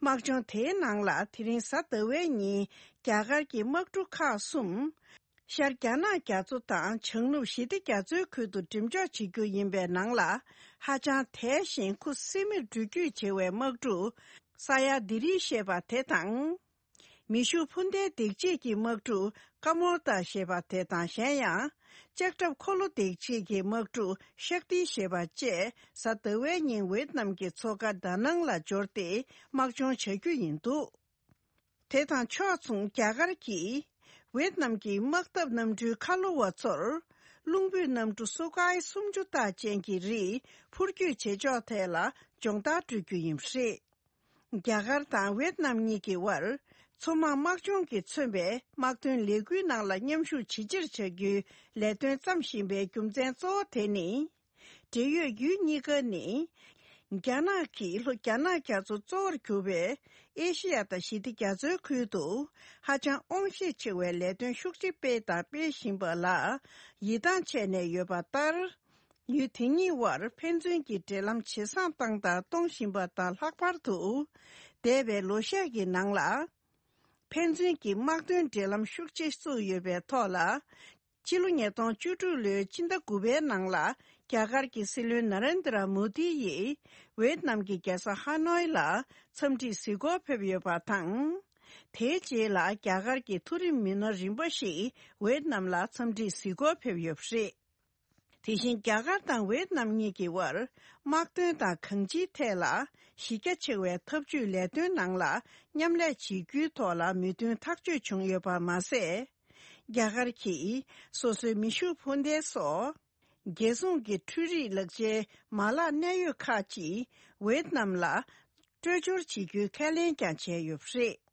དམག་སྦྱོང་དེའི་ནང་ལ་དེ་རིང་གཟའ་ཟླ་བའི་ཉིན་རྒྱ་གར་གྱི་དམག་གྲུ་ཁག་གསུམ། ཤར་རྒྱ་ནག་རྒྱ་མཚོ་དང་བྱང་ནུབ་ཞི་བདེ་རྒྱ་མཚོའི་ཁུལ་དུ་འགྲེམས་འཇོག་བྱེད་རྒྱུ་ཡིན་པའི་ནང་ལ། ཧ་ཅང་དལ་ཞིང་ཁུ་སིམ་མེར་འགྲུལ་སྐྱོད་བྱེད་པའི་དམག་གྲུ་ས་ཡ་དི་རི་ཞེས་པ་དེ་དང་། མེ་ཤུགས་འཕུར་མདེལ་འདེགས་བྱེད་ཀྱི་དམག་གྲུ་ཀ་མོར་ཏཱ་ཞེས་པ་དེ་དང་། གཞན་ཡང་། ལྕགས་ཁྲབ་འཁོར་ལོ་འདེགས་བྱེད་ཀྱི་དམག་གྲུ་ཤཀ་ཏི་ཞེས་པ་བཅས་གཟའ་ཟླ་བའི་ཉིན་ཝེད་ནམ་གྱི་མཚོ་ཁ་ད་ནང་ལ་འབྱོར་ཏེ་དམག་སྦྱོང་བྱ་རྒྱུ་ཡིན་འདུག། དེ་དང་ཕྱོགས་མཚུངས་རྒྱ་གར་གྱིས་ཝེད་ནམ་གྱི་དམག་འཐབ་གནམ་གྲུའི་ཁ་ལོ་བ་ཚོར་རླུང་འབུད་གནམ་གྲུ་སུ་ཁའི་སུམ་ཅུ་རྟགས་ཅན་གྱི་རིགས་འཕུར་སྐྱོད་བྱེད་ཕྱོགས་ཐད་ལ་སྦྱོང་བརྡར་སྤྲོད་རྒྱུ་ཡིན་པ་རེད། རྒྱ་གར་དང་ཝེད་ནམ་གཉིས་ཀྱི་དབར་མཚོ་དམག་དམག་སྦྱོང་གིས་མཚོན་པའི་དམག་དོན་ལས་འགུལ་ནང་ལ་མཉམ་ཞུགས་ཇི་ཆེར་བྱ་རྒྱུའི་ལས་དོན་བརྩམས་བཞིན་པའི་རྒྱུ་མཚན་གཙོ་བོ་དེ་ནི། འབྲེལ་ཡོད་ཡུལ་གཉིས་ཀ་ནི། རྒྱ་ནག་གིས་ལྷོ་རྒྱ་ནག་རྒྱ་མཚོ་གཙོ་བོར་གྱུར་པའི་ཨེ་ཤེ་ཡ་དང་ཞི་བདེ་རྒྱ་མཚོའི་ཁུལ་དུ་ཧ་ཅང་དབང་ཤེད་ཆེ་བའི་ལས་དོན་ཤུགས་ཆེ་སྤེལ་དང་སྤེལ་བཞིན་པ་ལ་ཡིད་ཐང་ཆད་ནས་ཡོད་པ་ལྟར། ཡུལ་དེ་གཉིས་དབར་ཕན་ཚུན་གྱི་འབྲེལ་ལམ་ཇེ་བཟང་བཏང་དང་གཏོང་བཞིན་པ་དང་ལྷག་པར་དུ། འདས་པའི་ལོ་ཤས་ཀྱི་ནང་ལ། ཕན་ཚུན་གྱི་དམག་དོན་འབྲེལ་ལམ་ཤུགས་ཆེ་བཙུགས་ཡོད་པའི་ཐོག་ལ། ཕྱི་ལོ་ཉིས་སྟོང་བཅུ་དྲུག་ལོའི་ཕྱི་ཟླ་དགུ་པའི་ནང་ལ་ རྒྱ་གར་གྱི་སྲིད་བློན་ན་རེན་དྲ་མོ་དི་ཡིས་ཝེད་ནམ་གྱི་རྒྱལ་ས་ཧ་ནོའི་ལ་འཚམས་འདྲིའི་གཟིགས་སྐོར་ཕེབས་ཡོད་པ་དང་། དེའི་རྗེས་ལ་རྒྱ་གར་གྱི་མཐོ་རིམ་མི་སྣ་རིམ་པ་ཞིག་ཝེད་ནམ་ལ་འཚམས་འདྲིའི་གཟིགས་སྐོར་ཕེབས་ཡོད་པ་རེད། དེ་བཞིན་རྒྱ་གར་དང་ཝེད་ནམ་གཉིས་ཀྱི་དབར་དམག་དོན་དང་གང་ཅིའི་ཐད་ལ་གཞི་རྒྱ་ཆེ་བའི་འཐབ་ཇུས་ལས་དོན་ནང་ལ་མཉམ་ལས་བྱེད་རྒྱུའི་ཐོག་ལ་མོས་མཐུན་ཐག་གཅོད་བྱུང་ཡོད་པ་མ་ཟད། རྒྱ་གར་གྱིས་སོ་སོའི་མེ་ཤུགས་འཕུར་མདེལ་སོགས། རྒྱལ་སྲུང་གི་འཕྲུལ་རིག་ལག་ཆའི་མ་ལག་གནད་ཡོད་ཁག་ཅིག་ཝེད་ནམ་ལ་སྤྲོད་སྦྱོར་བྱེད་རྒྱུའི་ཁས་ལེན་ཀྱང་བྱས་ཡོད་པ་རེད།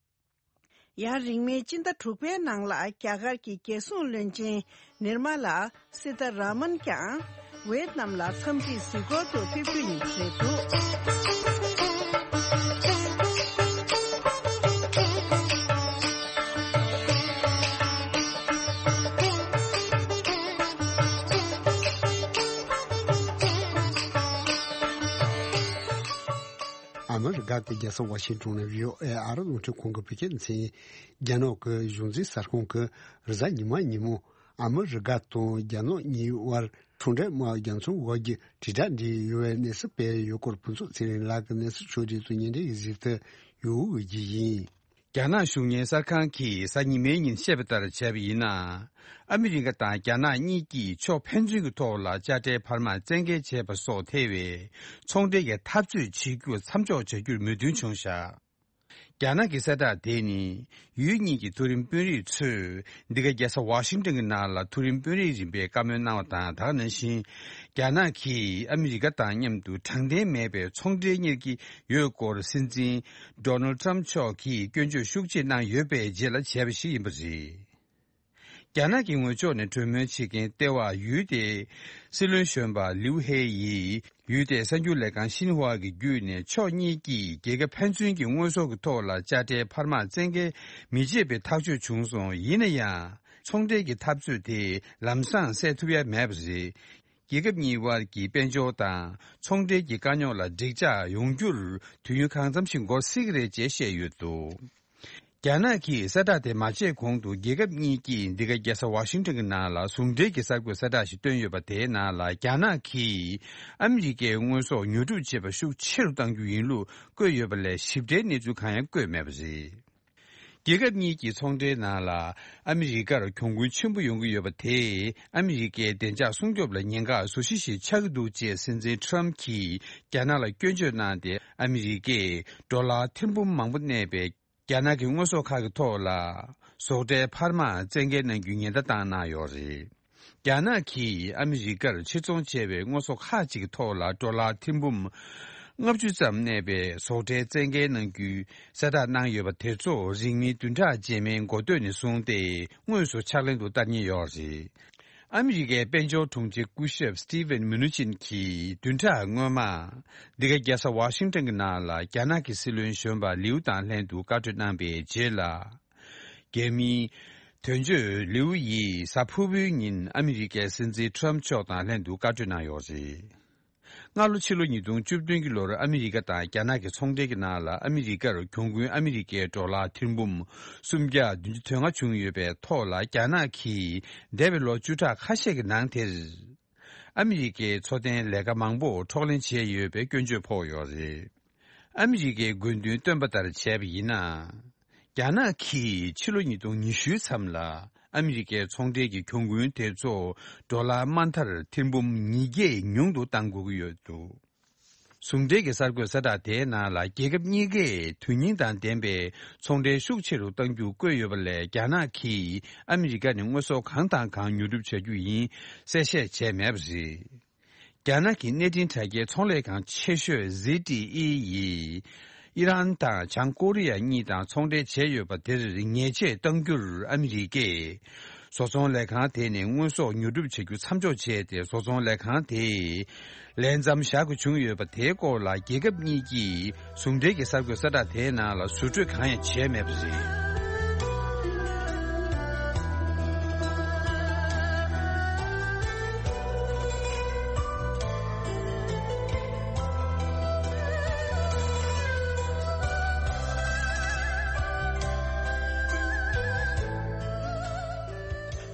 ཡང་རིང་མིན་སྤྱི་ཟླ་དྲུག་པའི་ནང་ལ་རྒྱ་གར་གྱི་རྒྱལ་སྲུང་བློན་ཆེན་ནིར་མ་ལ་སི་ཐ་ར་མན་ཀྱང་ཝེད་ནམ་ལ་འཚམས་འདྲིའི་གཟིགས་སྐོར་དུ་ཕེབས་རྒྱུ་ཡིན་པ་རེད་འདུག། ཨ་མི་རི་ཀ་གི་རྒྱལ་ས་ཝ་ཤིང་ཏོན་ནས་བྷི་ཨོ་ཨེ་ཨ་རི་རླུང་འཕྲིན་ཁང་གི་བོད་སྐད་སྡེ་ཚན། རྒྱ་ནག་གི་གཞུང་འཛིན་གསར་ཁང་གིས་རེས་གཟའ་ཉི་མ་ཉིན་མོ་ཨ་མི་རི་ཀ་དང་རྒྱ་ནག་གཉིས་དབར་ཚོང་འབྲེལ་དམག་རྒྱ་མཚོའི་འོག་གི་དྲིལ་བསྒྲགས་འབྲེལ་ཡོད་པའི་གནས་ཚུལ་སྤེལ་ཡོད་སྐོར་ཕུན་ཚོགས་ཚེ་རིང་ལགས་ཀྱིས་གནས་ཚུལ་ཕྱོགས་སྒྲིག་དང་སྙན་སྒྲོན་གྱིས་གཟིགས་ཏེ་ཡོད་ཀྱི་ཡིན། རྒྱ་ནག་གཞུང་གཉེར་གསར་ཁང་གིས་གཟའ་ཉི་མའི་ཉིན་བཤད་པ་ལྟར་བྱས་པ་ཡིན་ན། ཨ་མི་རི་ཀ་དང་རྒྱ་ནག་གཉིས་ཀྱིས་ཕྱོགས་ཕན་ཚུན་གྱི་ཐོག་ལ་དཔྱ་ཁྲལ་འཕར་མ་བཙན་འགེལ་བྱས་པ་སོགས་ཐེ་བའི་ཚོང་འབྲེལ་གྱི་འཐབ་རྩོད་བྱེད་རྒྱུ་མཚམས་འཇོག་བྱ་རྒྱུར་མོས་མཐུན་བྱུང་བཞག། རྒྱ་ནག་གི་གསལ་བསྒྲགས་དེ་ནི་ཡུལ་གཉིས་ཀྱི་མཐོ་རིམ་དཔོན་རིགས་ཚོས་འདི་ག་རྒྱལ་ས་ཝ་ཤིང་ཏོན་གྱི་ནང་ལ་མཐོ་རིམ་དཔོན་རིགས་རིམ་པས་བཀའ་མོལ་གནང་བ་དང་། ད་ག་ནང་བཞིན་རྒྱ་ནག་གིས་ཨ་མི་རི་ཀ་དང་མཉམ་དུ་དྲང་བདེན་མེད་པའི་ཚོང་འབྲེལ་གཉེར་གྱི་ཡོད་སྐོར་སྲིད་འཛིན་ཌོ་ནལ་ཊམ་མཆོག་གིས་སྐྱོན་བརྗོད་ཤུགས་ཆེ་གནང་ཡོད་པའི་རྗེས་ལ་བྱས་པ་ཞིག་ཡིན་པ་རེད། རྒྱ་ནག་གི་ངོས་ཕྱོགས་ནས་གྲོས་མོལ་བྱེད་མཁན་ལྟེ་བ་ཡུལ་དེའི་སྲིད་བློན་གཞོན་པ་ལིའུ་ཧེ་ཡིས་ཡུལ་དེའི་གསར་འགྱུར་ལས་ཁང་ཤིན་ཧྭ་གི་བརྒྱུད་ནས་ཕྱོགས་གཉིས་ཀྱིས་རྒྱལ་ཁབ་ཕན་ཚུན་གྱི་དངོས་ཟོག་གི་ཐོག་ལ་དཔྱ་ཁྲལ་འཕར་མ་བཙན་འགེལ་མི་བྱེད་པའི་ཐག་གཅོད་བྱུང་སོང་། ཡིན་ན་ཡང་ཚོང་འབྲེལ་གྱི་འཐབ་རྩོད་དེ་ལམ་སང་སེལ་ཐུབ་ཡ་མེད་པ་རེད། རྒྱལ་ཁབ་གཉིས་དབར་གྱི་དཔལ་འབྱོར་དང་ཚོང་འབྲེལ་གྱི་དཀའ་རྙོག་ལ་འགྲིག་འཇགས་ཡོང་རྒྱུར་དུས་ཡུན་གང་འཚམ་ཞིག་འགོར་སྲིད་ཀྱི་རེད་ཅེས་བཤད་ཡོད་འདུག། རྒྱ་ནག་གིས་གསལ་བསྒྲགས་དེ་མ་བྱས་གོང་དུ་རྒྱལ་ཁབ་གཉིས་ཀྱིས་འདི་ག་རྒྱལ་ས་ཝ་ཤིང་ཏོན་གྱི་ནང་ལ་ཟུང་འབྲེལ་གྱི་གསར་འགོད་གསལ་བསྒྲགས་ཤིག་བཏོན་ཡོད་པ། དེའི་ནང་ལ་རྒྱ་ནག་གིས་ཨ་མི་རི་ཀའི་དངོས་ཟོག་ཉོ་སྒྲུབ་བྱེད་པ་ཤུགས་ཆེ་རུ་གཏང་རྒྱུ་ཡིན་ལུགས་བཀོད་ཡོད་པ་ལས་ཞིབ་ཕྲའི་གནས་ཚུལ་གང་ཡང་བཀོད་མེད་པ་རེད། རྒྱལ་ཁབ་གཉིས་ཀྱི་ཚོང་འབྲེལ་ནང་ལ་ཨ་མི་རི་ཀར་གྱོང་གུན་ཆེན་པོ་ཡོང་གི་ཡོད་པ་དེས་ཨ་མི་རི་ཀའི་བདེ་འཇགས་སྲུང་སྐྱོབ་ལ་ཉེན་ཁ་བཟོ་གཞི་ཞིག་ཆགས་ཀྱི་འདུག་ཅེས་སྲིད་འཛིན་ཊམ་གྱིས་རྒྱ་ནག་ལ་སྐྱོན་བརྗོད་གནང་སྟེ། ཨ་མི་རི་ཀས་ཌོ་ལར་ཐེར་འབུམ་མང་པོ་གནས་པའི་རྒྱ་ནག་གི་དངོས་ཟོག་ཁག་གི་ཐོག་ལ་ཟོག་ཁྲལ་འཕར་མ་བཙན་འགེལ་གནང་རྒྱུའི་ཉེན་བརྡ་བཏང་གནང་ཡོད་རེད། རྒྱ་ནག་གིས་ཨ་མི་རི་ཀར་ཕྱིར་ཚོང་བྱས་པའི་དངོས་ཟོག་ཁག་ཅིག་གི་ཐོག་ལ་ཌོ་ལར་ཐེར་འབུམ་ལྔ་བཅུ་ཙམ་གནས་པའི་ཟོག་ཁྲལ་བཙན་འགེལ་གནང་རྒྱུའི་གསལ་བསྒྲགས་གནང་ཡོད་པ་དེ་ཚོ་རིང་མིན་བདུན་ཕྲག་རྗེས་མའི་འགོ་སྟོད་ནས་བཟུང་སྟེ་དངོས་སུ་ཕྱག་ལེན་དུ་བསྟར་ཉེན་ཡོད་རེད། ཨ་མི་རི་ཀའི་དཔལ་འབྱོར་དྲུང་ཆེ་སྐུ་ཞབས་སི་ཊི་ཝེན་མུ་ནུ་ཆིན་གྱིས་བདུན་ཕྲག་སྔོན་མ་འདི་ག་རྒྱལ་ས་ཝ་ཤིང་ཏོན་གྱི་ནང་ལ་རྒྱ་ནག་གི་སྲིད་བློན་གཞོན་པ་ལིའུ་དང་ལྷན་དུ་བཀའ་གྲོས་གནང་པའི་རྗེས་ལ། རྒྱ་མིའི་དོན་གཅོད་ལིའུ་ཡིས་གཟའ་ཕུར་བུའི་ཉིན་ཨ་མི་རི་ཀའི་སྲིད་འཛིན་ཊམ་མཆོག་དང་ལྷན་དུ་བཀའ་གྲོས་གནང་ཡོད་རེད། སྔ་ལོ་ཕྱི་ལོ་ཉིས་སྟོང་བཅུ་བདུན་གྱི་ལོར་ཨ་མི་རི་ཀ་དང་རྒྱ་ནག་གི་ཚོང་འབྲེལ་གྱི་ནང་ལ་ཨ་མི་རི་ཀར་གྱོང་གུན་ཨ་མི་རི་ཀའི་ཌོ་ལར་ཐེར་འབུམ་སུམ་བརྒྱ་བདུན་ཅུ་དོན་ལྔ་བྱུང་ཡོད་པའི་ཐོག་ལ། རྒྱ་ནག་གིས་འདས་པའི་ལོ་བཅུ་ཕྲག་ཁ་ཤས་ཀྱི་ནང་དེར་ཨ་མི་རི་ཀའི་འཚོ་རྟེན་ལས་ཀ་མང་པོ་འཕྲོག་ལེན་བྱས་ཡོད་པའི་སྐྱོན་བརྗོད་ཕོག་ཡོད་རེད། ཨ་མི་རི་ཀའི་དགོས་འདུན་བཏོན་པ་ལྟར་བྱས་པ་ཡིན་ན། རྒྱ་ནག་གིས་ཕྱི་ལོ་ཉིས་སྟོང་ཉི་ཤུའི་མཚམས་ལ་ཨ་མི་རི་ཀའི་ཚོང་འབྲེལ་གྱི་གྱོང་གུན་དེ་ཚོ་ཌོ་ལར་དམའ་མཐར་ཐེར་འབུམ་ཉིས་བརྒྱས་ཉུང་དུ་གཏང་དགོས་ཀྱི་ཡོད་འདུག། ཟུང་འབྲེལ་གྱི་གསར་འགོད་གསལ་བསྒྲགས་དེའི་ནང་ལ། རྒྱལ་ཁབ་གཉིས་ཀས་དོན་སྙིང་དང་ལྡན་པའི་ཚོང་འབྲེལ་ཤུགས་ཆེ་རུ་གཏང་རྒྱུ་བཀོད་ཡོད་པ་ལས། རྒྱ་ནག་གིས་ཨ་མི་རི་ཀ་ནས་དངོས་ཟོག་གང་དང་གང་ཉོ་སྒྲུབ་བྱ་རྒྱུ་ཡིན་གསལ་བཤད་བྱས་མེད་པ་རེད། རྒྱ་ནག་གི་གནས་འཕྲིན་དྲ་རྒྱའི་ཚོང་ལས་ཁང་ཆེ་ཤོས་ཟི་ཊི་ཨི་ཡིས་ཨི་རན་དང་བྱང་ཀོ་རི་ཡ་གཉིས་དང་ཚོང་འབྲེལ་བྱས་ཡོད་པ་དེར་ཉེས་ཆད་གཏང་རྒྱུར་ཨ་མི་རི་ཀས་བཟོ་ཚོང་ལས་ཁང་དེ་ནས་དངོས་ཟོག་ཉོ་སྒྲུབ་བྱ་རྒྱུ་མཚམས་འཇོག་བྱས་ཏེ། བཟོ་ཚོང་ལས་ཁང་དེས་ལས་མཚམས་བཞག་དགོས་བྱུང་ཡོད་པ་དེའི་སྐོར་ལ། རྒྱལ་ཁབ་གཉིས་ཀྱིས་ཟུང་འབྲེལ་གྱི་གསར་འགོད་གསལ་བསྒྲགས་དེའི་ནང་ལ་ཟུར་འཕྲོས་གང་ཡང་བྱས་མེད་པ་རེད།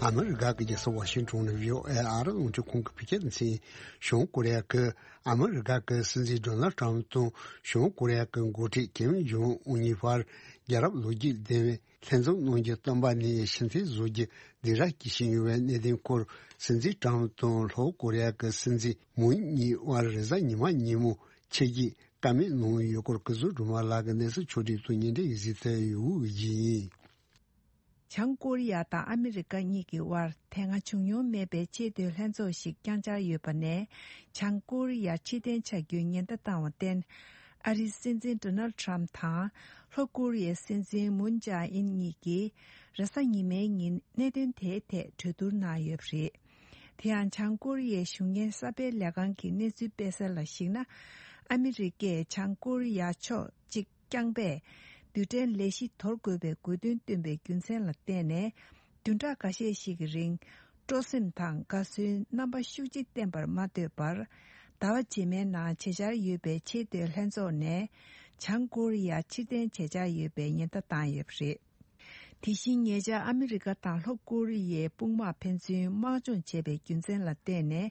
ཨ་མི་རི་ཀ་གི་རྒྱལ་ས་ཝ་ཤིང་ཊོན་ནས་བྷི་ཨོ་ཨེ་ཨ་རི་རླུང་འཕྲིན་ཁང་གིས་བོད་སྐད་འཛིན། བྱང་ཀོ་རི་ཡ་གི་ཨ་མི་རི་ཀ་གི་སྲིད་འཛིན་ཌོ་ནལ་ཊམ་དང་བྱང་ཀོ་རི་ཡ་གི་འགོ་ཁྲིད་ཀིམ་ཇོང་ཨུན་གཉིས་བར་རྒྱལ་རབས་ལོ་རྒྱུས་ལྡན་པའི་ལྷན་འཛོམས་གནང་རྒྱུ་བཏོན་པ་ནས་ཕྱིར་འཐེན་བཟོ་རྒྱུ་སྡིགས་ར་སྐུལ་བཞིན་ཡོད་པའི་གནད་དོན་སྐོར། སྲིད་འཛིན་ཊམ་དང་ལྷོ་ཀོ་རི་ཡ་གི་སྲིད་འཛིན་མུན་གཉིས་དབར་རེས་གཟའ་ཉི་མ་ཉིན་མོ་ཕྱི་རྒྱལ་བཀའ་མོལ་གནང་ཡོད་སྐོར་སྐུ་ཚབ་སྒྲོལ་མ་ལགས་ཀྱིས་གནས་ཚུལ་ཕྱོགས་སྒྲིག་དང་སྙན་སྒྲོན་ཡིག་གཟིགས་མཛད་ཡོད་པ་ཡིན། བྱང་ཀོ་རི་ཡ་དང་ཨ་མི་རི་ཀ་གཉིས་ཀྱི་དབར་དེ་སྔ་བྱུང་མྱོང་མེད་པའི་ཆེས་མཐོའི་ལྷན་ཚོགས་ཤིག་བསྐྱངས་འཆར་ཡོད་པ་ནས། བྱང་ཀོ་རི་ཡ་ཕྱིར་འཐེན་བྱ་རྒྱུའི་ཉེན་བརྡ་བཏང་བར་བརྟེན། ཨ་རིའི་སྲིད་འཛིན་ཌོ་ནལ་ཊམ་དང་ལྷོ་ཀོ་རི་ཡའི་སྲིད་འཛིན་མུན་ཇཱ་ཨིན་གཉིས་ཀྱིས་རེས་གཟའ་ཉི་མའི་ཉིན་གནད་དོན་དེའི་ཐད་གྲོས་བསྡུར་གནང་ཡོད་པ་རེད། དེ་ཡང་བྱང་ཀོ་རི་ཡའི་གཞུང་གཉེར་གསར་སྤེལ་ལས་ཁང་གི་གནས་ཚུལ་སྤེལ་གསལ་ལ་གཞིགས་ན། ཨ་མི་རི་ཀས་བྱང་ཀོ་རི་ཡ་ཕྱོགས་གཅིག་རྐྱང་པས་རྡུལ་ཕྲན་ལས་གཞི་དོར་དགོས་པའི་དགོས་འདུན་བཏོན་པའི་རྒྱུ་མཚན་ལ་བརྟེན་ནས། བདུན་ཕྲག་འགའ་ཤས་ཤིག་གི་རིང་སྤྲོ་སེམས་དང་དགའ་བསུའི་རྣམ་པ་ཤུགས་ཆེ་བསྟན་པར་མ་ལྟོས་པར། ཟླ་བ་རྗེས་མའི་ནང་བྱེད་འཆར་ཡོད་པའི་ཆེས་མཐོའི་ལྷན་ཚོགས་ནས་བྱང་ཀོ་རི་ཡ་ཕྱིར་འཐེན་བྱེད་འཆར་ཡོད་པའི་ཉེན་བརྡ་བཏང་ཡོད་པ་རེད། དེ་བཞིན་ཉེ་ཆར་ཨ་མི་རི་ཀ་དང་ལྷོ་ཀོ་རི་ཡའི་དཔུང་དམག་ཕན་ཚུན་དམག་སྦྱོང་བྱས་པའི་རྒྱུ་མཚན་ལ་བརྟེན་ནས།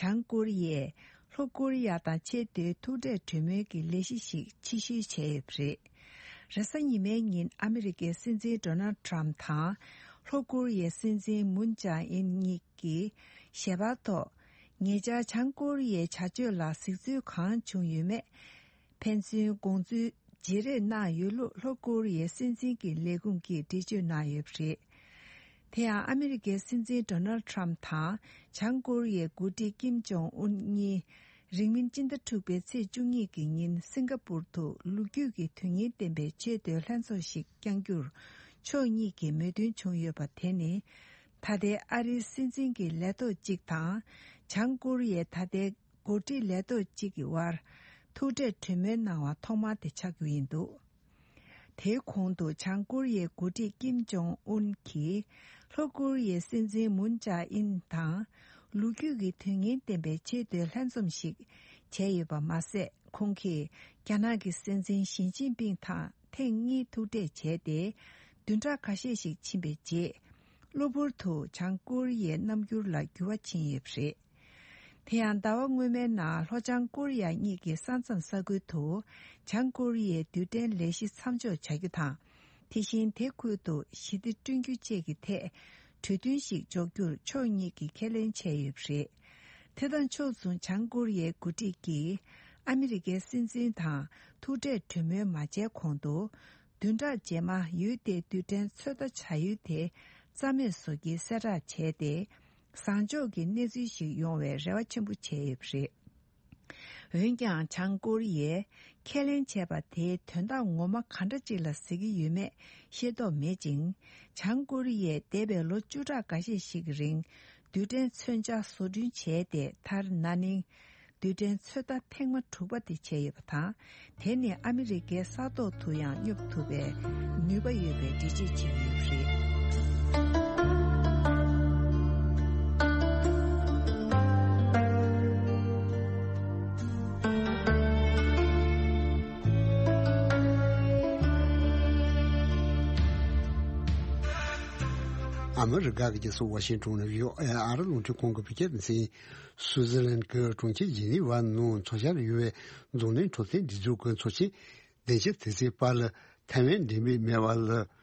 བྱང་ཀོ་རི་ཡས་ལྷོ་ཀོ་རི་ཡ་དང་ཆེས་མཐོའི་ཐུག་འཕྲད་གྲོས་མོལ་གྱི་ལས་གཞི་ཞིག་ཕྱིར་བཤོལ་བྱས་ཡོད་པ་རེད། རེས་གཟའ་ཉི་མའི་ཉིན་ཨ་མི་རི་ཀའི་སྲིད་འཛིན་ཌོ་ནལ་ཊམ་དང་ལྷོ་ཀོ་རི་ཡའི་སྲིད་འཛིན་མུན་ཇཱ་ཨིན་གཉིས་ཀྱིས་ཞལ་པར་ཐོག་ཉེ་ཆར་བྱང་ཀོ་རི་ཡའི་བྱ་སྤྱོད་ལ་གཟིགས་ཚུལ་གང་བྱུང་ཡོད་མེད། ཕན་ཚུན་དགོངས་ཚུལ་བརྗེ་རེས་གནང་ཡོད་ལུགས་ལྷོ་ཀོ་རི་ཡའི་སྲིད་འཛིན་གྱི་ལས་ཁུངས་ཀྱིས་འགྲེལ་བརྗོད་གནང་ཡོད་པ་རེད། དེ་ཡང་ཨ་མི་རི་ཀའི་སྲིད་འཛིན་ཌོ་ནལ་ཊམ་དང་བྱང་ཀོ་རི་ཡའི་འགོ་ཁྲིད་ཀིམ་ཇོང་ཨུན་གཉིས་རིང་མིན་སྤྱི་ཟླ་དྲུག་པའི་ཚེས་བཅུ་གཉིས་ཀྱི་ཉིན་སིང་ག་པུར་དུ་ལོ་རྒྱུས་ཀྱི་དོན་སྙིང་ལྡན་པའི་ཆེས་མཐོའི་ལྷན་ཚོགས་ཤིག་བསྐྱང་རྒྱུར་ཕྱོགས་གཉིས་ཀྱིས་མོས་མཐུན་བྱུང་ཡོད་པ་དེ་ནི། ད་ལྟའི་ཨ་རིའི་སྲིད་འཛིན་གྱི་ལས་ཐོག་གཅིག་དང་། བྱང་ཀོ་རི་ཡའི་ད་ལྟའི་འགོ་ཁྲིད་ལས་ཐོག་གཅིག་གི་དབར་ཐུག་འཕྲད་གྲོས་མོལ་གནང་བ་ཐོག་མ་དེ་ཆགས་རྒྱུ་ཡིན་འདུག་དེའི་གོང་དུ་བྱང་ཀོ་རི་ཡའི་འགོ་ཁྲིད་ཀིམ་ཇོང་ཨུན་གྱིས་ལྷོ་ཀོ་རི་ཡའི་སྲིད་འཛིན་མུན་ཇཱ་ཨིན་དང་ལོ་རྒྱུས་ཀྱི་དོན་སྙིང་ལྡན་པའི་ཆེས་མཐོའི་ལྷན་འཛོམས་ཤིག་བྱས་ཡོད་པ་མ་ཟད། ཁོང་གིས་རྒྱ་ནག་གི་སྲིད་འཛིན་ཞི་ཅིན་ཕིང་དང་ཐེངས་གཉིས་ཐུག་འཕྲད་བྱས་ཏེ། བདུན་ཕྲག་ཁ་ཤས་ཤིག་ཕྱིན་པའི་རྗེས། གློ་བུར་དུ་བྱང་ཀོ་རི་ཡའི་རྣམ་འགྱུར་ལ་འགྱུར་བ་ཕྱིན་ཡོད་པ་རེད། དེ་ཡང་ཟླ་བ་སྔོན་མའི་ནང་ལྷོ་བྱང་ཀོ་རི་ཡ་གཉིས་ཀྱི་ས་མཚམས་ས་ཁུལ་དུ་བྱང་ཀོ་རི་ཡའི་རྡུལ་ཕྲན་ལས་གཞི་མཚམས་འཇོག་བྱ་རྒྱུ་དང་། དེ་བཞིན་དེ་ཁུལ་དུ་ཞི་བདེ་བསྐྲུན་རྒྱུ་བཅས་ཀྱི་ཐད་གྲོས་མཐུན་ཞིག་འཇོག་རྒྱུར་ཕྱོགས་གཉིས་ཀྱིས་ཁས་ལེན་བྱས་ཡོད་པ་རེད། དེ་དང་ཕྱོགས་མཚུངས་བྱང་ཀོ་རི་ཡའི་འགོ་ཁྲིད་ཀྱིས་ཨ་མི་རི་ཀའི་སྲིད་འཛིན་དང་ཐུག་འཕྲད་གྲོས་མོལ་མ་བྱས་གོང་དུ། བདུན་ཕྲག་རྗེས་མ་ཡུལ་དེའི་རྡུལ་ཕྲན་ཚོད་ལྟ་བྱ་ཡུལ་དེ་རྩ་མེད་བཟོ་རྒྱུའི་གསལ་བསྒྲགས་བྱས་ཏེ། བཟང་ཕྱོགས་ཀྱི་གནས་ཚུལ་ཞིག་ཡོང་བའི་རེ་བ་ཆེན་པོ་བྱས་ཡོད་པ་རེད། འོན་ཀྱང་། བྱང་ཀོ་རི་ཡས་ཁས་ལེན་བྱས་པ་དེའི་དོན་དག་ངོ་མ་ག་འདྲ་ཅིག་ལ་ཟེར་གྱི་ཡོད་མེད་ཤེས་རྟོགས་མེད་ཅིང་། བྱང་ཀོ་རི་ཡས་འདས་པའི་ལོ་བཅུ་ཕྲག་འགའ་ཤས་ཤིག་གི་རིང་རྡུལ་ཕྲན་མཚོན་ཆ་བཟོ་སྐྲུན་བྱས་ཏེ། མཐར་ན་ནིང་རྡུལ་ཕྲན་ཚོད་ལྟ་ཐེངས་མ་དྲུག་པ་དེ་བྱས་ཡོད་པ་དང་། དེ་ནི་ཨ་མི་རི་ཀའི་ས་ཐོག་ཏུ་ཡང་སྙོབ་ཐུབ་པའི་ནུས་པ་ཡོད་པའི་འགྲེལ་བརྗོད་བྱས་ཡོད་པ་རེད། ཨ་མི་རི་ཀ་གི་རྒྱལ་ས་ཝ་ཤིང་ཊོན་ནས་བྷི་ཨོ་ཨེ་ཨ་རི་རླུང་འཕྲིན་ཁང་གི་བོད་སྐད་སྡེ་ཚན། སུའུ་ཙེར་ལན་གྱི་གྲོང་ཁྱེར་ཇི་ནི་ཝ་ནང་འཚོགས་འཆར་ཡོད་པའི་འཛམ་གླིང་འཕྲོད་བསྟེན་སྒྲིག་འཛུགས་ཀྱི་ཚོགས་ཆེན་བདུན་ཅུ་དོན་གཅིག་པ་ལ་ཐའེ་ཝན་འགྲེམས་སྤེལ་མེད་པ་ལ།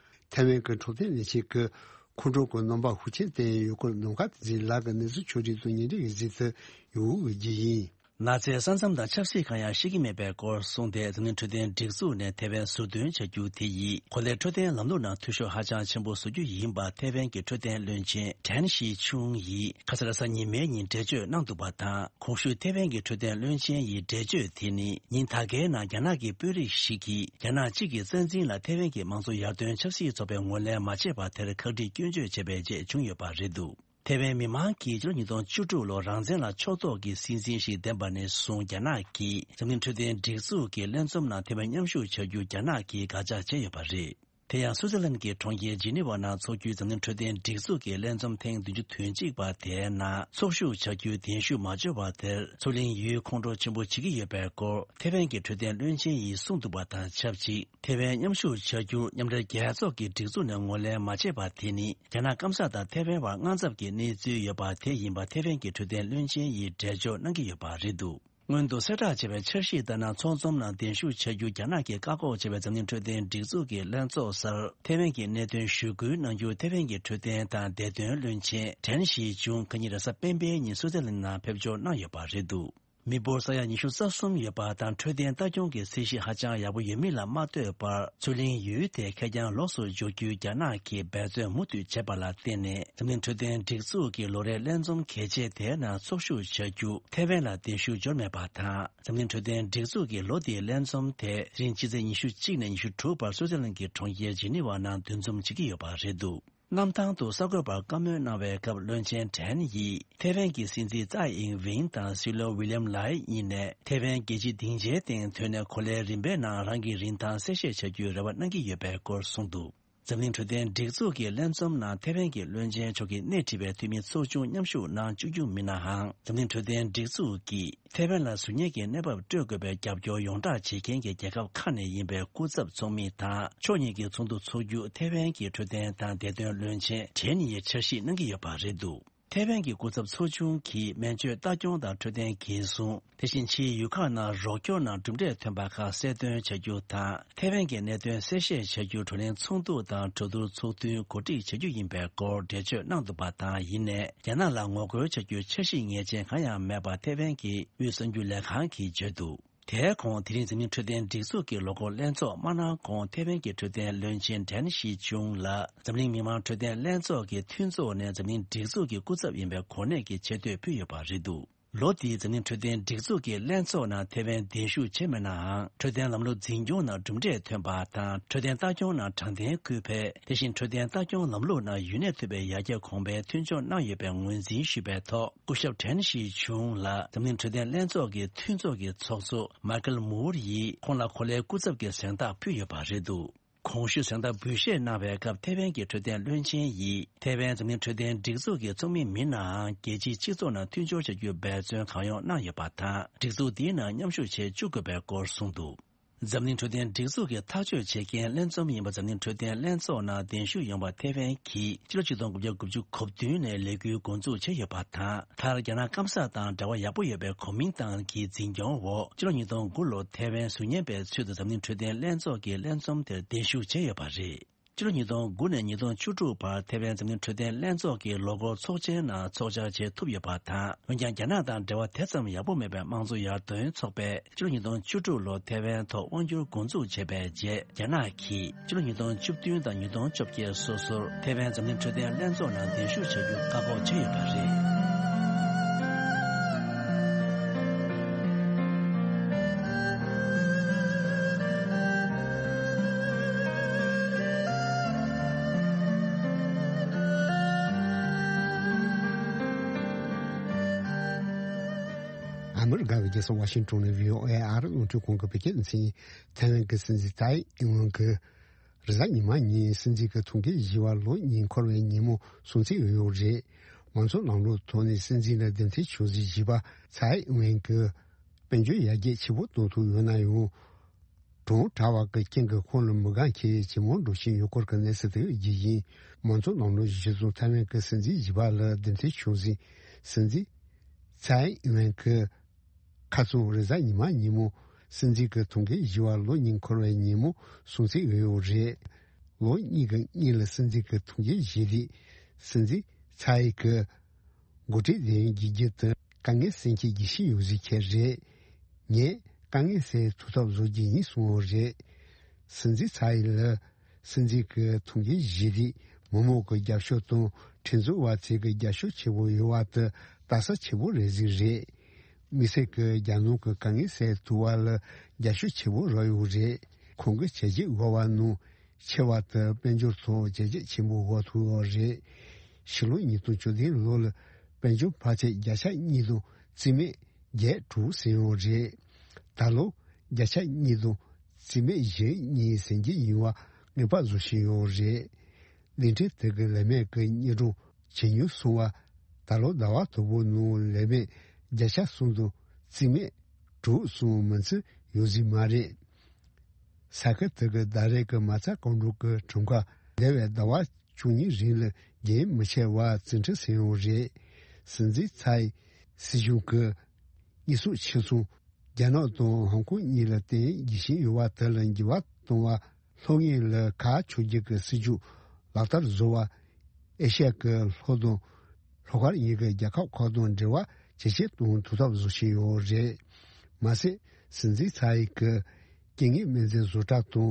ཐའེ་ཝན་གྱི་འཕྲོད་བསྟེན་ལས་བྱེད་ཀྱིས་ཁོང་ཁྲོ་གི་རྣམ་པ་ཤུགས་ཆེན་བསྟན་ཡོད་སྐོར། ནམ་མཁའ་བསྟན་འཛིན་ལགས་ཀྱིས་གནས་ཚུལ་ཕྱོགས་སྒྲིག་དང་སྙན་སྒྲོན་ཡིག་གཟིགས་དུ་ཡོང་གི་ཡིན། ནགས་ཚལ་ས་མཚམས་དང་ཆབ་སྲིད་གང་ཡང་ཤེས་ཀྱི་མེད་པའི་སྐོར་གསུངས་ཏེ། འཛམ་གླིང་འཕྲོད་བསྟེན་སྒྲིག་འཛུགས་ནས་ཐའེ་ཝན་ཟུར་འདོན་བྱ་རྒྱུ་དེ་ཡིས་གོ་ལའི་འཕྲོད་བསྟེན་ལམ་ལུགས་ནང་འཐུས་ཤོར་ཧ་ཅང་ཆེན་པོ་བཟོ་རྒྱུ་ཡིན་པ་ཐའེ་ཝན་གྱི་འཕྲོད་བསྟེན་བློན་ཆེན་ཀྲན་ཤི་ཆུང་ཡིས་ཁ་སང་རེས་གཟའ་ཉི་མའི་ཉིན་འགྲེལ་བརྗོད་གནང་འདུག་པ་དང་། གོང་ཞུས་ཐའེ་ཝན་གྱི་འཕྲོད་བསྟེན་བློན་ཆེན་ཡི་འགྲེལ་བརྗོད་དེ་ནི། ཉིན་ད་གའི་ནང་རྒྱ་ནག་གི་དཔོན་རིགས་ཤིག་གིས་རྒྱ་ནག་གཅིག་གི་རྩ་འཛིན་ལ་ཐའེ་ཝན་གྱི་མང་གཙོ་ཡར་ཐོན་ཆབ་སྲིད་ཚོགས་པའི་ངོས་ལེན་མ་བྱས་པ་དེར་ཁག་དཀྲི་སྐྱོན་བརྗོད་བྱས་པའི་རྗེས་བྱུང་ཡོད་པ་རེད་འདུག་ཐའེ་ཝན་མི་མང་གིས་ཕྱི་ལོ་ཉིས་སྟོང་བཅུ་དྲུག་ལོར་རང་བཙན་ལ་ཕྱོགས་གཏོགས་ཀྱི་སྲིད་འཛིན་ཞིག་འདེམས་པ་ནས་བཟུང་། རྒྱ་ནག་གིས་འཛམ་གླིང་འཕྲོད་བསྟེན་སྒྲིག་འཛུགས་ཀྱི་ལྷན་འཛོམས་ནང་ཐའེ་ཝན་མཉམ་ཞུགས་བྱ་རྒྱུ་རྒྱ་ནག་གིས་དགག་བྱ་བྱས་ཡོད་པ་རེད། དེ་ཡང་སུའུ་ཙེར་ལན་གྱི་གྲོང་ཁྱེར་ཇི་ནི་ཝ་ནང་འཚོགས་རྒྱུའི་འཛམ་གླིང་འཕྲོད་བསྟེན་སྒྲིག་འཛུགས་ཀྱི་ལྷན་འཛོམས་ཐེངས་བདུན་ཅུ་དོན་གཅིག་པ་དེའི་ནང་ཚོགས་ཞུགས་བྱ་རྒྱུའི་གདན་ཞུ་མ་འབྱོར་བ་དེར་མཚོ་གླིང་ཡུལ་ཁོང་ཁྲོ་ཆེན་པོ་བྱེད་ཀྱི་ཡོད་པའི་སྐོར་ཐེ་ཝན་གྱི་འཕྲོད་བསྟེན་བློན་ཆེན་ཡིས་གསུངས་འདུག་པ་དང་ཆབས་ཅིག་ཐེ་ཝན་མཉམ་ཞུགས་བྱ་རྒྱུར་མཉམ་འབྲེལ་རྒྱལ་ཚོགས་ཀྱི་སྒྲིག་འཛུགས་ནས་ངོས་ལེན་མ་བྱས་པ་དེ་ནི་རྒྱ་ནག་སྐམ་ས་དང་ཐེ་ཝན་བར་དངངས་འཚབ་ཀྱི་གནས་ཚུལ་ཡོད་པ་དེ་ཡིན་པ་ཐེ་ཝན་གྱི་འཕྲོད་བསྟེན་བློན་ཆེན་ཡིས་འགྲེལ་བརྗོད་གནང་གི་ཡོད་པ་རེད་འདུག་སྔོན་དུ་གསལ་བསྒྲགས་བྱས་པའི་འཆར་གཞི་ལྟར་ན། ཚོགས་འཛོམས་ནང་གདན་ཞུ་བྱ་རྒྱུ་རྒྱ་ནག་གིས་བཀག་འགོག་བྱས་པའི་འཛམ་གླིང་འཕྲོད་བསྟེན་སྒྲིག་འཛུགས་ཀྱི་ལྷན་ཚོགས་སར་ཐེ་ཝན་གྱི་གནད་དོན་ཞུ་སྐུལ་གནང་རྒྱུར་ཐེ་ཝན་གྱི་འཕྲོད་བསྟེན་དང་བདེ་དོན་བློན་ཆེན་ཀྲན་ཞི་ཅུང་ཁ་ཉིན་རེས་གཟའ་སྤེན་པའི་ཉིན་སུའུ་ཙེར་ལན་ནང་ཕེབས་འབྱོར་གནང་ཡོད་པ་རེད་འདུག་མི་འབོར་ས་ཡ་ཉི་ཤུ་རྩ་གསུམ་ཡོད་པ་དང་། འཕྲོད་བསྟེན་ལྟ་སྐྱོང་གི་སྲིད་གཞི་ཧ་ཅང་ཡག་པོ་ཡོད་མིན་ལ་མ་ལྟོས་པར། མཚོ་གླིང་ཡུལ་དེ་ཁེར་རྐྱང་ལོགས་སུ་འཇོག་རྒྱུའི་རྒྱ་ནག་གིས་འབད་བརྩོན་མུ་མཐུད་བྱས་པ་ལ་བརྟེན་ནས། འཛམ་གླིང་འཕྲོད་བསྟེན་སྒྲིག་འཛུགས་ཀྱི་ལོ་རེའི་ལྷན་འཛོམས་གལ་ཆེ་དེའི་ནང་ཚོགས་ཞུགས་བྱ་རྒྱུ་ཐེ་ཝན་ལ་གདན་ཞུ་འབྱོར་མེད་པ་དང་། འཛམ་གླིང་འཕྲོད་བསྟེན་སྒྲིག་འཛུགས་ཀྱི་ལོ་འདིའི་ལྷན་འཛོམས་དེ་དེ་རིང་ཕྱི་ཚེས་ཉི་ཤུ་གཅིག་ནས་ཉི་ཤུ་དྲུག་བར་སུའུ་ཙེར་ལན་གྱི་གྲོང་ཁྱེར་ཇི་ནི་ཝ་ནང་འདུ་འཛོམས་བྱེད་ཀྱི་ཡོད་པ་རེད་འདུག་གནམ་ཐང་དུ་གསར་འགོད་པར་བཀའ་མོལ་གནང་བའི་སྐབས། བློན་ཆེན་ཀྲན་ཡིས་ཐེ་ཝན་གྱི་སྲིད་འཛིན་ཙའེ་ཨིང་ཝེན་དང་སྲིད་བློན་ཝི་ལི་ཡམ་ལའེ་གཉིས་ནས་ཐེ་ཝན་རྒྱལ་སྤྱིའི་སྡིངས་ཆའི་སྟེང་ཐོན་ནས། གོ་ལའི་རིམ་པའི་ནང་རང་གི་རིན་ཐང་གསལ་བཤད་བྱ་རྒྱུའི་རེ་བ་གནང་གི་ཡོད་པའི་སྐོར་གསུངས་འདུག་འཛམ་གླིང་འཕྲོད་བསྟེན་སྒྲིག་འཛུགས་ཀྱི་ལྷན་འཛོམས་ནང་ཐེ་ཝན་གྱི་བློན་ཆེན་མཆོག་གིས་སྣེ་ཁྲིད་པའི་འཐུས་མི་ཚོགས་ཆུང་མཉམ་ཞུགས་གནང་བཅུག་རྒྱུ་མིན་ནའང་། འཛམ་གླིང་འཕྲོད་བསྟེན་སྒྲིག་འཛུགས་ཀྱིས་ཐེ་ཝན་ལ་གཟུགས་བརྙན་གྱི་གནས་བབ་སྤྲོད་དགོས་པའི་རྒྱབ་སྐྱོར་ཡོངས་བསྒྲགས་བྱེད་མཁན་གྱི་རྒྱལ་ཁབ་ཁག་ནས་ཡིན་པའི་སྐུ་ཚབ་ཚོགས་མི་དང་། ཕྱོགས་གཉིས་ཀྱི་ཚོགས་འདུ་འཚོགས་རྒྱུ་ཐེ་ཝན་གྱི་འཕྲོད་བསྟེན་དང་བདེ་དོན་བློན་ཆེན་ཀྲན་ཡིས་འཆར་གཞི་གནང་གི་ཡོད་པ་རེད་འདུག་ཐེ་ཝན་གྱི་སྐུ་ཚབ་ཚོགས་ཆུང་གིས་སྨན་བཅོས་ལྟ་སྐྱོང་དང་འཕྲོད་བསྟེན་འགན་སྲུང་། དེ་བཞིན་ཕྱིའི་ཡུལ་ཁག་ནང་རོགས་སྐྱོར་ནང་གྲུབ་འབྲས་ཐོན་པ་ཁག་གསལ་སྟོན་བྱ་རྒྱུ་དང་། ཐེ་ཝན་གྱི་གནད་དོན་གསལ་བཤད་བྱ་རྒྱུ་བགྲོ་གླེང་ཚོགས་འདུ་དང་གྲོས་བསྡུར་ཚོགས་ཐུན་གོ་སྒྲིག་བྱ་རྒྱུ་ཡིན་པའི་སྐོར་འགྲེལ་བརྗོད་གནང་འདུག་པ་དང་། ཡིན་ནའི་རྒྱ་ནག་ལ་ངོ་རྒོལ་བྱ་རྒྱུའི་འཆར་གཞི་ངེས་ཅན་གང་ཡང་མེད་པ་ཐེ་ཝན་གྱི་དབུས་གསར་འགྱུར་ལས་ཁང་གིས་བརྗོད་འདུག་དེའི་གོང་། དེ་རིང་འཛམ་གླིང་འཕྲོད་བསྟེན་སྒྲིག་འཛུགས་ཀྱི་ལོ་འཁོར་ལྷན་ཚོགས་མ་གནང་གོང་། ཐེ་ཝན་གྱི་འཕྲོད་བསྟེན་བློན་ཆེན་ཀྲན་ཞི་ཅུང་ལ་འཛམ་གླིང་མི་དམངས་འཕྲོད་བསྟེན་ལྷན་ཚོགས་ཀྱི་མཐུན་ཚོགས་ནས་འཛམ་གླིང་སྒྲིག་འཛུགས་ཀྱི་སྐུ་ཚབ་ཡིན་པའི་གོ་གནས་ཀྱི་ཆེ་བསྟོད་ཕུལ་ཡོད་པ་རེད་འདུག་ལོ་འདིའི་འཛམ་གླིང་འཕྲོད་བསྟེན་སྒྲིག་འཛུགས་ཀྱི་ལྷན་ཚོགས་ནང་ཐེ་ཝན་གདན་ཞུ་བྱས་མེད་ནའང་། འཕྲོད་བསྟེན་ལམ་ལུགས་འཛིན་སྐྱོང་ནང་གྲུབ་འབྲས་ཐོན་པ་དང་། འཕྲོད་བསྟེན་ལྟ་སྐྱོང་ནང་དྲང་བདེན་སྐུལ་སྤེལ། དེ་བཞིན་འཕྲོད་བསྟེན་ལྟ་སྐྱོང་ལམ་ལུགས་ནང་ཡུན་གནས་ཐུབ་པའི་ཡར་རྒྱས་གོང་འཕེལ་མཐུན་སྦྱོར་གནང་ཡོད་པའི་ངོས་འཛིན་ཞུས་པའི་ཐོག་སྐུ་ཞབས་ཀྲན་ཞི་ཆུང་ལ་འཛམ་གླིང་འཕྲོད་བསྟེན་ལྷན་ཚོགས་ཀྱི་མཐུན་ཚོགས་ཀྱི་ཚོགས་གཙོ་མཱི་ཀལ་མུར་ཡིས་ཁོང་ལ་གོ་ལའི་སྐུ་ཚབ་ཀྱི་གཟེངས་རྟགས་ཕུལ་ཡོད་པ་རེད་འདུག་གོང་ཞུས་གཟེངས་རྟགས་འབུལ་བཞེས་གནང་བའི་སྐབས། ཐེ་ཝན་གྱི་འཕྲོད་བསྟེན་བློན་ཆེན་ཡིས་ཐེ་ཝན་འཛམ་གླིང་འཕྲོད་བསྟེན་སྒྲིག་འཛུགས་ཀྱི་ཚོགས་མི་མིན་ནའང་། རྒྱལ་སྤྱིའི་སྤྱི་ཚོགས་ནང་མཐུན་སྦྱོར་བྱ་རྒྱུའི་འབད་བརྩོན་གང་ཡོང་གནང་ཡོད་པ་དང་། སྒྲིག་འཛུགས་འདིའི་ནང་མཉམ་ཞུགས་བྱེད་བཅུག་དགོས་པའི་སྐོར་གསུངས་འདུག་འཛམ་གླིང་འཕྲོད་བསྟེན་སྒྲིག་འཛུགས་ཀྱི་ཐག་གཅོད་བྱེད་མཁན་ལྷན་འཛོམས་ཡིན་པ། འཛམ་གླིང་འཕྲོད་བསྟེན་ལྷན་ཚོགས་ནང་གདན་ཞུ་ཡོང་བར་ཐེ་ཝན་གྱིས་ཕྱི་ལོ་ཆིག་སྟོང་དགུ་བརྒྱ་དགུ་བཅུ་གོ་བདུན་ནས་ལས་འགུལ་འགོ་འཛུགས་བྱས་ཡོད་པ་དང་། མཐར་རྒྱ་ནག་སྐམ་ས་དང་འབྲེལ་བ་ཡག་པོ་ཡོད་པའི་གོ་མིན་ཏང་གི་འཛིན་སྐྱོང་འོག་ཕྱི་ལོ་ཉིས་སྟོང་དགུ་ལོར་ཐེ་ཝན་གཟུགས་བརྙན་པའི་ཚུལ་དུ་འཛམ་གླིང་འཕྲོད་བསྟེན་ལྷན་ཚོགས་ཀྱི་ལྷན་འཛོམས་དེར་གདན་ཞུ་བྱས་ཡོད་པ་རེད། ཕྱི་ལོ་ཉིས་སྟོང་དགུ་ནས་ཉིས་སྟོང་བཅུ་དྲུག་བར་ཐེ་ཝན་འཛམ་གླིང་འཕྲོད་བསྟེན་ལྷན་ཚོགས་ཀྱི་ལོ་འཁོར་ཚོགས་ཆེན་ནང་ཚོགས་བཅར་བྱེད་ཐུབ་ཡོད་པ་དང་། འོན་ཀྱང་རྒྱ་ནག་དང་འབྲེལ་བ་དེ་ཙམ་ཡག་པོ་མེད་པའི་དམངས་གཙོ་ཡར་ཐོན་ཚོགས་པས་ཕྱི་ལོ་ཉིས་སྟོང་བཅུ་དྲུག་ལོར་ཐེ་ཝན་ཐོག་དབང་སྒྱུར་འགོ་འཛུགས་བྱས་པའི་རྗེས། རྒྱ་ནག་གིས་ཕྱི་ལོ་ཉིས་སྟོང་བཅུ་བདུན་དང་ཉིས་སྟོང་བཅོ་བརྒྱད་སོ་སོར་ཐེ་ཝན་འཛམ་གླིང་འཕྲོད་བསྟེན་ལྷན་ཚོགས་ནང་གདན་ཞུ་བྱ་རྒྱུ་བཀག་འགོག་བྱས་ཡོད་པ་རེད། ཨ་མི་རི་ཀ་གི་རྒྱལ་ས་ཝ་ཤིང་ཏོན་ནས་བྷི་ཨོ་ཨེ་ཨ་རིའི་རླུང་འཕྲིན་ཁང་གི་བོད་སྐད་སྡེ་ཚན་ཡིན། ཐའེ་ཝན་གྱི་སྲིད་འཛིན་ཏཱའི་ཨིན་ཝན་གྱིས་རེས་གཟའ་ཉི་མ་ཉིན་སྲིད་འཛིན་གྱི་ཐུགས་འགན་བཞེས་པར་ལོ་གཉིས་འཁོར་བའི་ཉིན་མོ་སྲུང་བརྩི་ཡོད་ཡོད་རེད། མང་གཙོ་ལམ་ལུགས་ཐོག་ནས་སྲིད་འཛིན་ལ་གདན་འདྲེན་ཞུ་གཟིགས་བཞེས་པ་ཏཱའི་ཨིན་ཝན་གྱིས་དཔལ་འབྱོར་ཡར་རྒྱས་ཆེན་པོ་གཏོང་ཐུབ་ཡོད་ན་ཡང་། གྲོང་དྲག་པ་གི་རྐྱེན་གྱིས་ཁོང་ལ་མི་དགའ་མཁན་ཇེ་མང་འགྲོ་བཞིན་ཡོད་སྐོར་གྱི་གནས་ཚུལ་དེ་རྒྱས་ཡིན། མང་གཙོ་ལམ་ལུགས་གཞི་བཟུང་ཐའེ་ཝན་གྱི་སྲིད་འཛིན་བཞི་པ་ལ་གདན་འདྲེན་ཞུ་གཟིགས་སྲིད་འཛིན་ཚའེ་ཨིན་ཝན་གྱིས་ཁ་རྩང་རེས་གཟའ་ཉི་མ་ཉིན་མོ་སྲིད་འཛིན་གྱི་ཐུགས་འགན་བཞེས་པར་ལོ་གཉིས་འཁོར་བའི་ཉིན་མོ་སྲུང་བརྩི་ཡོད་ཡོད་རེད། ལོ་གཉིས་ཀྱི་སྔོན་ལ་སྲིད་འཛིན་གྱི་ཐུགས་འགན་བཞེས་དུས་སྲིད་འཛིན་ཚའེ་གིས་འགོ་ཁྲིད་ལས་ཡུན་རྒྱས་རྒྱུ་དེ་དཀའ་ངལ་སེལ་མཁན་གྱི་ཤེས་ཡོན་ཟིག་ཁྱེར་རེད། ངས་དཀའ་ངལ་སེལ་ཐུབ་ཐབས་བཟོ་རྒྱུ་ཡིན་གསུངས་ཡོད་རེད། སྲིད་འཛིན་ཚའེ་ལ་སྲིད་འཛིན་གྱི་ཐུགས་འགན་བཞེས་དུས་མི་མང་གི་རྒྱབ་སྐྱོར་དང་ཁྲིམས་བཟོ་བ་ཚོས་ཀྱི་རྒྱབ་སྐྱོར་ཆེན་པོ་ཡོད་པ་དེ་ལྟ་ས་ཆེན་པོ་རེད་ཟིག་རེད། དམིགས་བསལ་གྱི་རྒྱ་ནག་གི་དཀའ་ངལ་སེལ་ཐུབ་པ་ལ་རྒྱབ་སྐྱོར་ཆེན་པོ་རག་ཡོད་རེད། ཁོང་གི་བྱས་རྗེས་དགོས་པ་ནང་ཆེ་བ་དེ་དཔལ་འབྱོར་ཐོག་བྱས་རྗེས་ཆེན་པོ་དགོས་ཐུག་ཡོད་རེད། ཕྱི་ལོ་ཉིས་སྟོང་བཅུ་བདུན་ལོ་ལ་དཔལ་འབྱོར་འཕར་ཚད་བརྒྱ་ཆ་གཉིས་དང་རྩིས་མེད་བརྒྱད་དྲུག་ཟིན་ཡོད་རེད། ད་ལོ་བརྒྱ་ཆ་གཉིས་དང་རྩིས་མེད་བཞི་གཉིས་ཟིན་གྱི་ཡིན་པ་ ངེས་པར་བཟོ་བཞིན་ཡོད་རེད། གླིང་ཕྲན་དེ་གི་ལས་མེད་ཀྱི་གཉེར་སྒྲོན་ཇེ་ཉུང་སོང་བ། ད་ལོ་ཟླ་བ་དང་པོའི་ནང་ལས་མེད་བརྒྱ་ཆ་གསུམ་དང་རྩིས་མེད་དྲུག་སོང་མིན་ཚོད་ཡོད་ཟིན་མ་རེད། ས་ཁུལ་དེ་གི་ཟླ་རེ་གི་མ་རྩ་གང་འགྲོ་གི་ཁྲིམས་ཁང་འདས་པའི་ཟླ་བ་བཅུ་གཉིས་རིང་ལ་རྒྱུན་མི་ཆད་པར་རྩིས་ཁྲིམས་ཟིན་ཡོད་རེད། སྲིད་འཛིན་ཚའེ་སྲིད་གཞུང་གི་གཉེར་སྐྱོང་ཆེ་ཆུང་རྒྱ་ནག་དང་ཧོང་ཀོང་གཉིས་ལ་བརྟེན་རྒྱུ་ཞིག་ཡོད་པ་དེ་ལ་འགྱུར་བ་གཏོང་བ་ལྷོད་ངེས་ལ་ཁག་ཆོད་རྒྱུ་གི་སྲིད་ཇུས་ལག་བསྟར་བཟོ་བ། ཨེ་ཤ་ཡ་གི་ལྷོ་དང་ལྷོ་ཁ་གཉིས་ཀྱི་རྒྱལ་ཁབ་ཁག་དང་འབྲེལ་བ་ཇེ་ཆེར་གཏོང་ཐུབ་ཐབས་བཟོ་བཞིན་ཡོད་རེད། མ་ཟད་སྲིད་འཛིན་ཚའེ་ཡི་གི་རྐྱེན་ངན་སྨན་རྫས་བཟོ་གྲྭ་དང་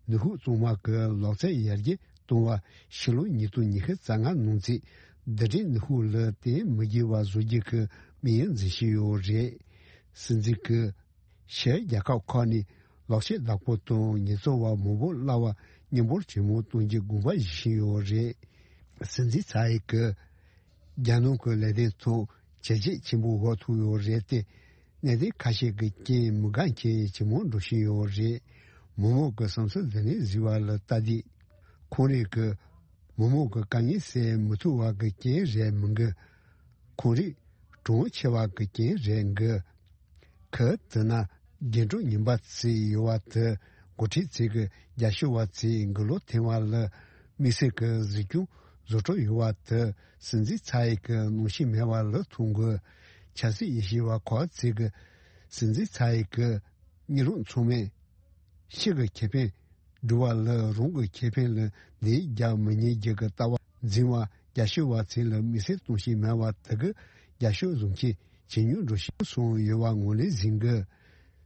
ནུས་ཤུགས་གཙང་མ་གི་ལག་རྩལ་ཡར་རྒྱས་གཏོང་བ་ཕྱི་ལོ་ཉིས་སྟོང་ཉི་ཤུ་རྩ་ལྔ་ནང་ཚུད་རྡུལ་ཕྲན་ནུས་ཤུགས་ལ་བརྟེན་མི་དགོས་པ་བཟོ་རྒྱུ་གི་དམིགས་ཡུལ་འཛིན་བཞིན་ཡོད་རེད། སྲིད་འཛིན་གྱིས་ཕྱིའི་རྒྱལ་ཁབ་ཁག་ནས་ལག་ཤེས་བདག་པོ་དང་ཉེན་ཚབས་པ་མང་པོ་གླ་བ་མཉམ་འབོར་ཇེ་མང་གཏོང་རྒྱུའི་དགོངས་པ་བཞེས་བཞིན་ཡོད་རེད། སྲིད་འཛིན་ཚའེ་ཡི་གིས་རྒྱ་ནག་གི་ལས་དོན་ཐོག་བྱས་རྗེས་ཆེན་པོ་འགྲོ་ཐུབ་ཡོད་རེད་དེ། གནད་དོན་ཁ་ཤས་ཀྱི་རྐྱེན་མི་དགའ་མཁན་ཇེ་མང་འགྲོ་བཞིན་ཡོད་རེད། མི་མང་གི་བསམ་ཚུལ་འདི་ནས་གཟིགས་པ་ལ་ལྟ་དུས། ཁོང་རང་གིས་མི་མང་གི་དཀའ་ངལ་སེལ་མི་ཐུབ་པ་གི་རྐྱེན་རེད་མི་འགི། ཁོང་རང་གྲོང་ཆེ་བ་གི་རྐྱེན་རེད་འགི། ཁོས་དེ་ན་རྒྱན་སྤྲོ་ངན་པ་ཚིག་ཡོད་པ་དེ་འགོ་ཁྲིད་ཚིག་གི་རྒྱ་ཤོད་པ་ཚིག་འགི་ལོ་ཐེངས་བ་ལ་དམིགས་བསལ་གི་གཟིགས་སྐྱོང་བཟོ་སྤྲོ་ཡོད་པ་དེ་སྲིད་འཛིན་ཚའེ་ཡི་གི་གནང་ཤེས་མེད་པ་ལ་མཐོང་དགོས། ཆབ་སྲིད་དབྱེ་ཞིབ་པ་ཁག་ཚིག་གི་སྲིད་འཛིན་ཚའེ་ཡི་གི་གཉེར་སྒྲོན་ཚང་མས་ཕྱི་གི་ཁེ་ཕན་སྒྲུབ་པ་ལ་རང་གི་ཁེ་ཕན་ལ་ནད་རྒྱག་མི་ཉན་རྒྱུ་གི་ལྟ་བ་འཛིན་པ་རྒྱ་ཤོད་པ་ཚོ་ལ་དམིགས་བསལ་གཏོང་ཤེས་མེད་པ་དེ་གིས་རྒྱ་ཤོད་བཟོ་མཁན་ཇེ་ཉུང་འགྲོ་བཞིན་སོང་ཡོད་པ་ངོས་ལེན་གཟིགས་འགི།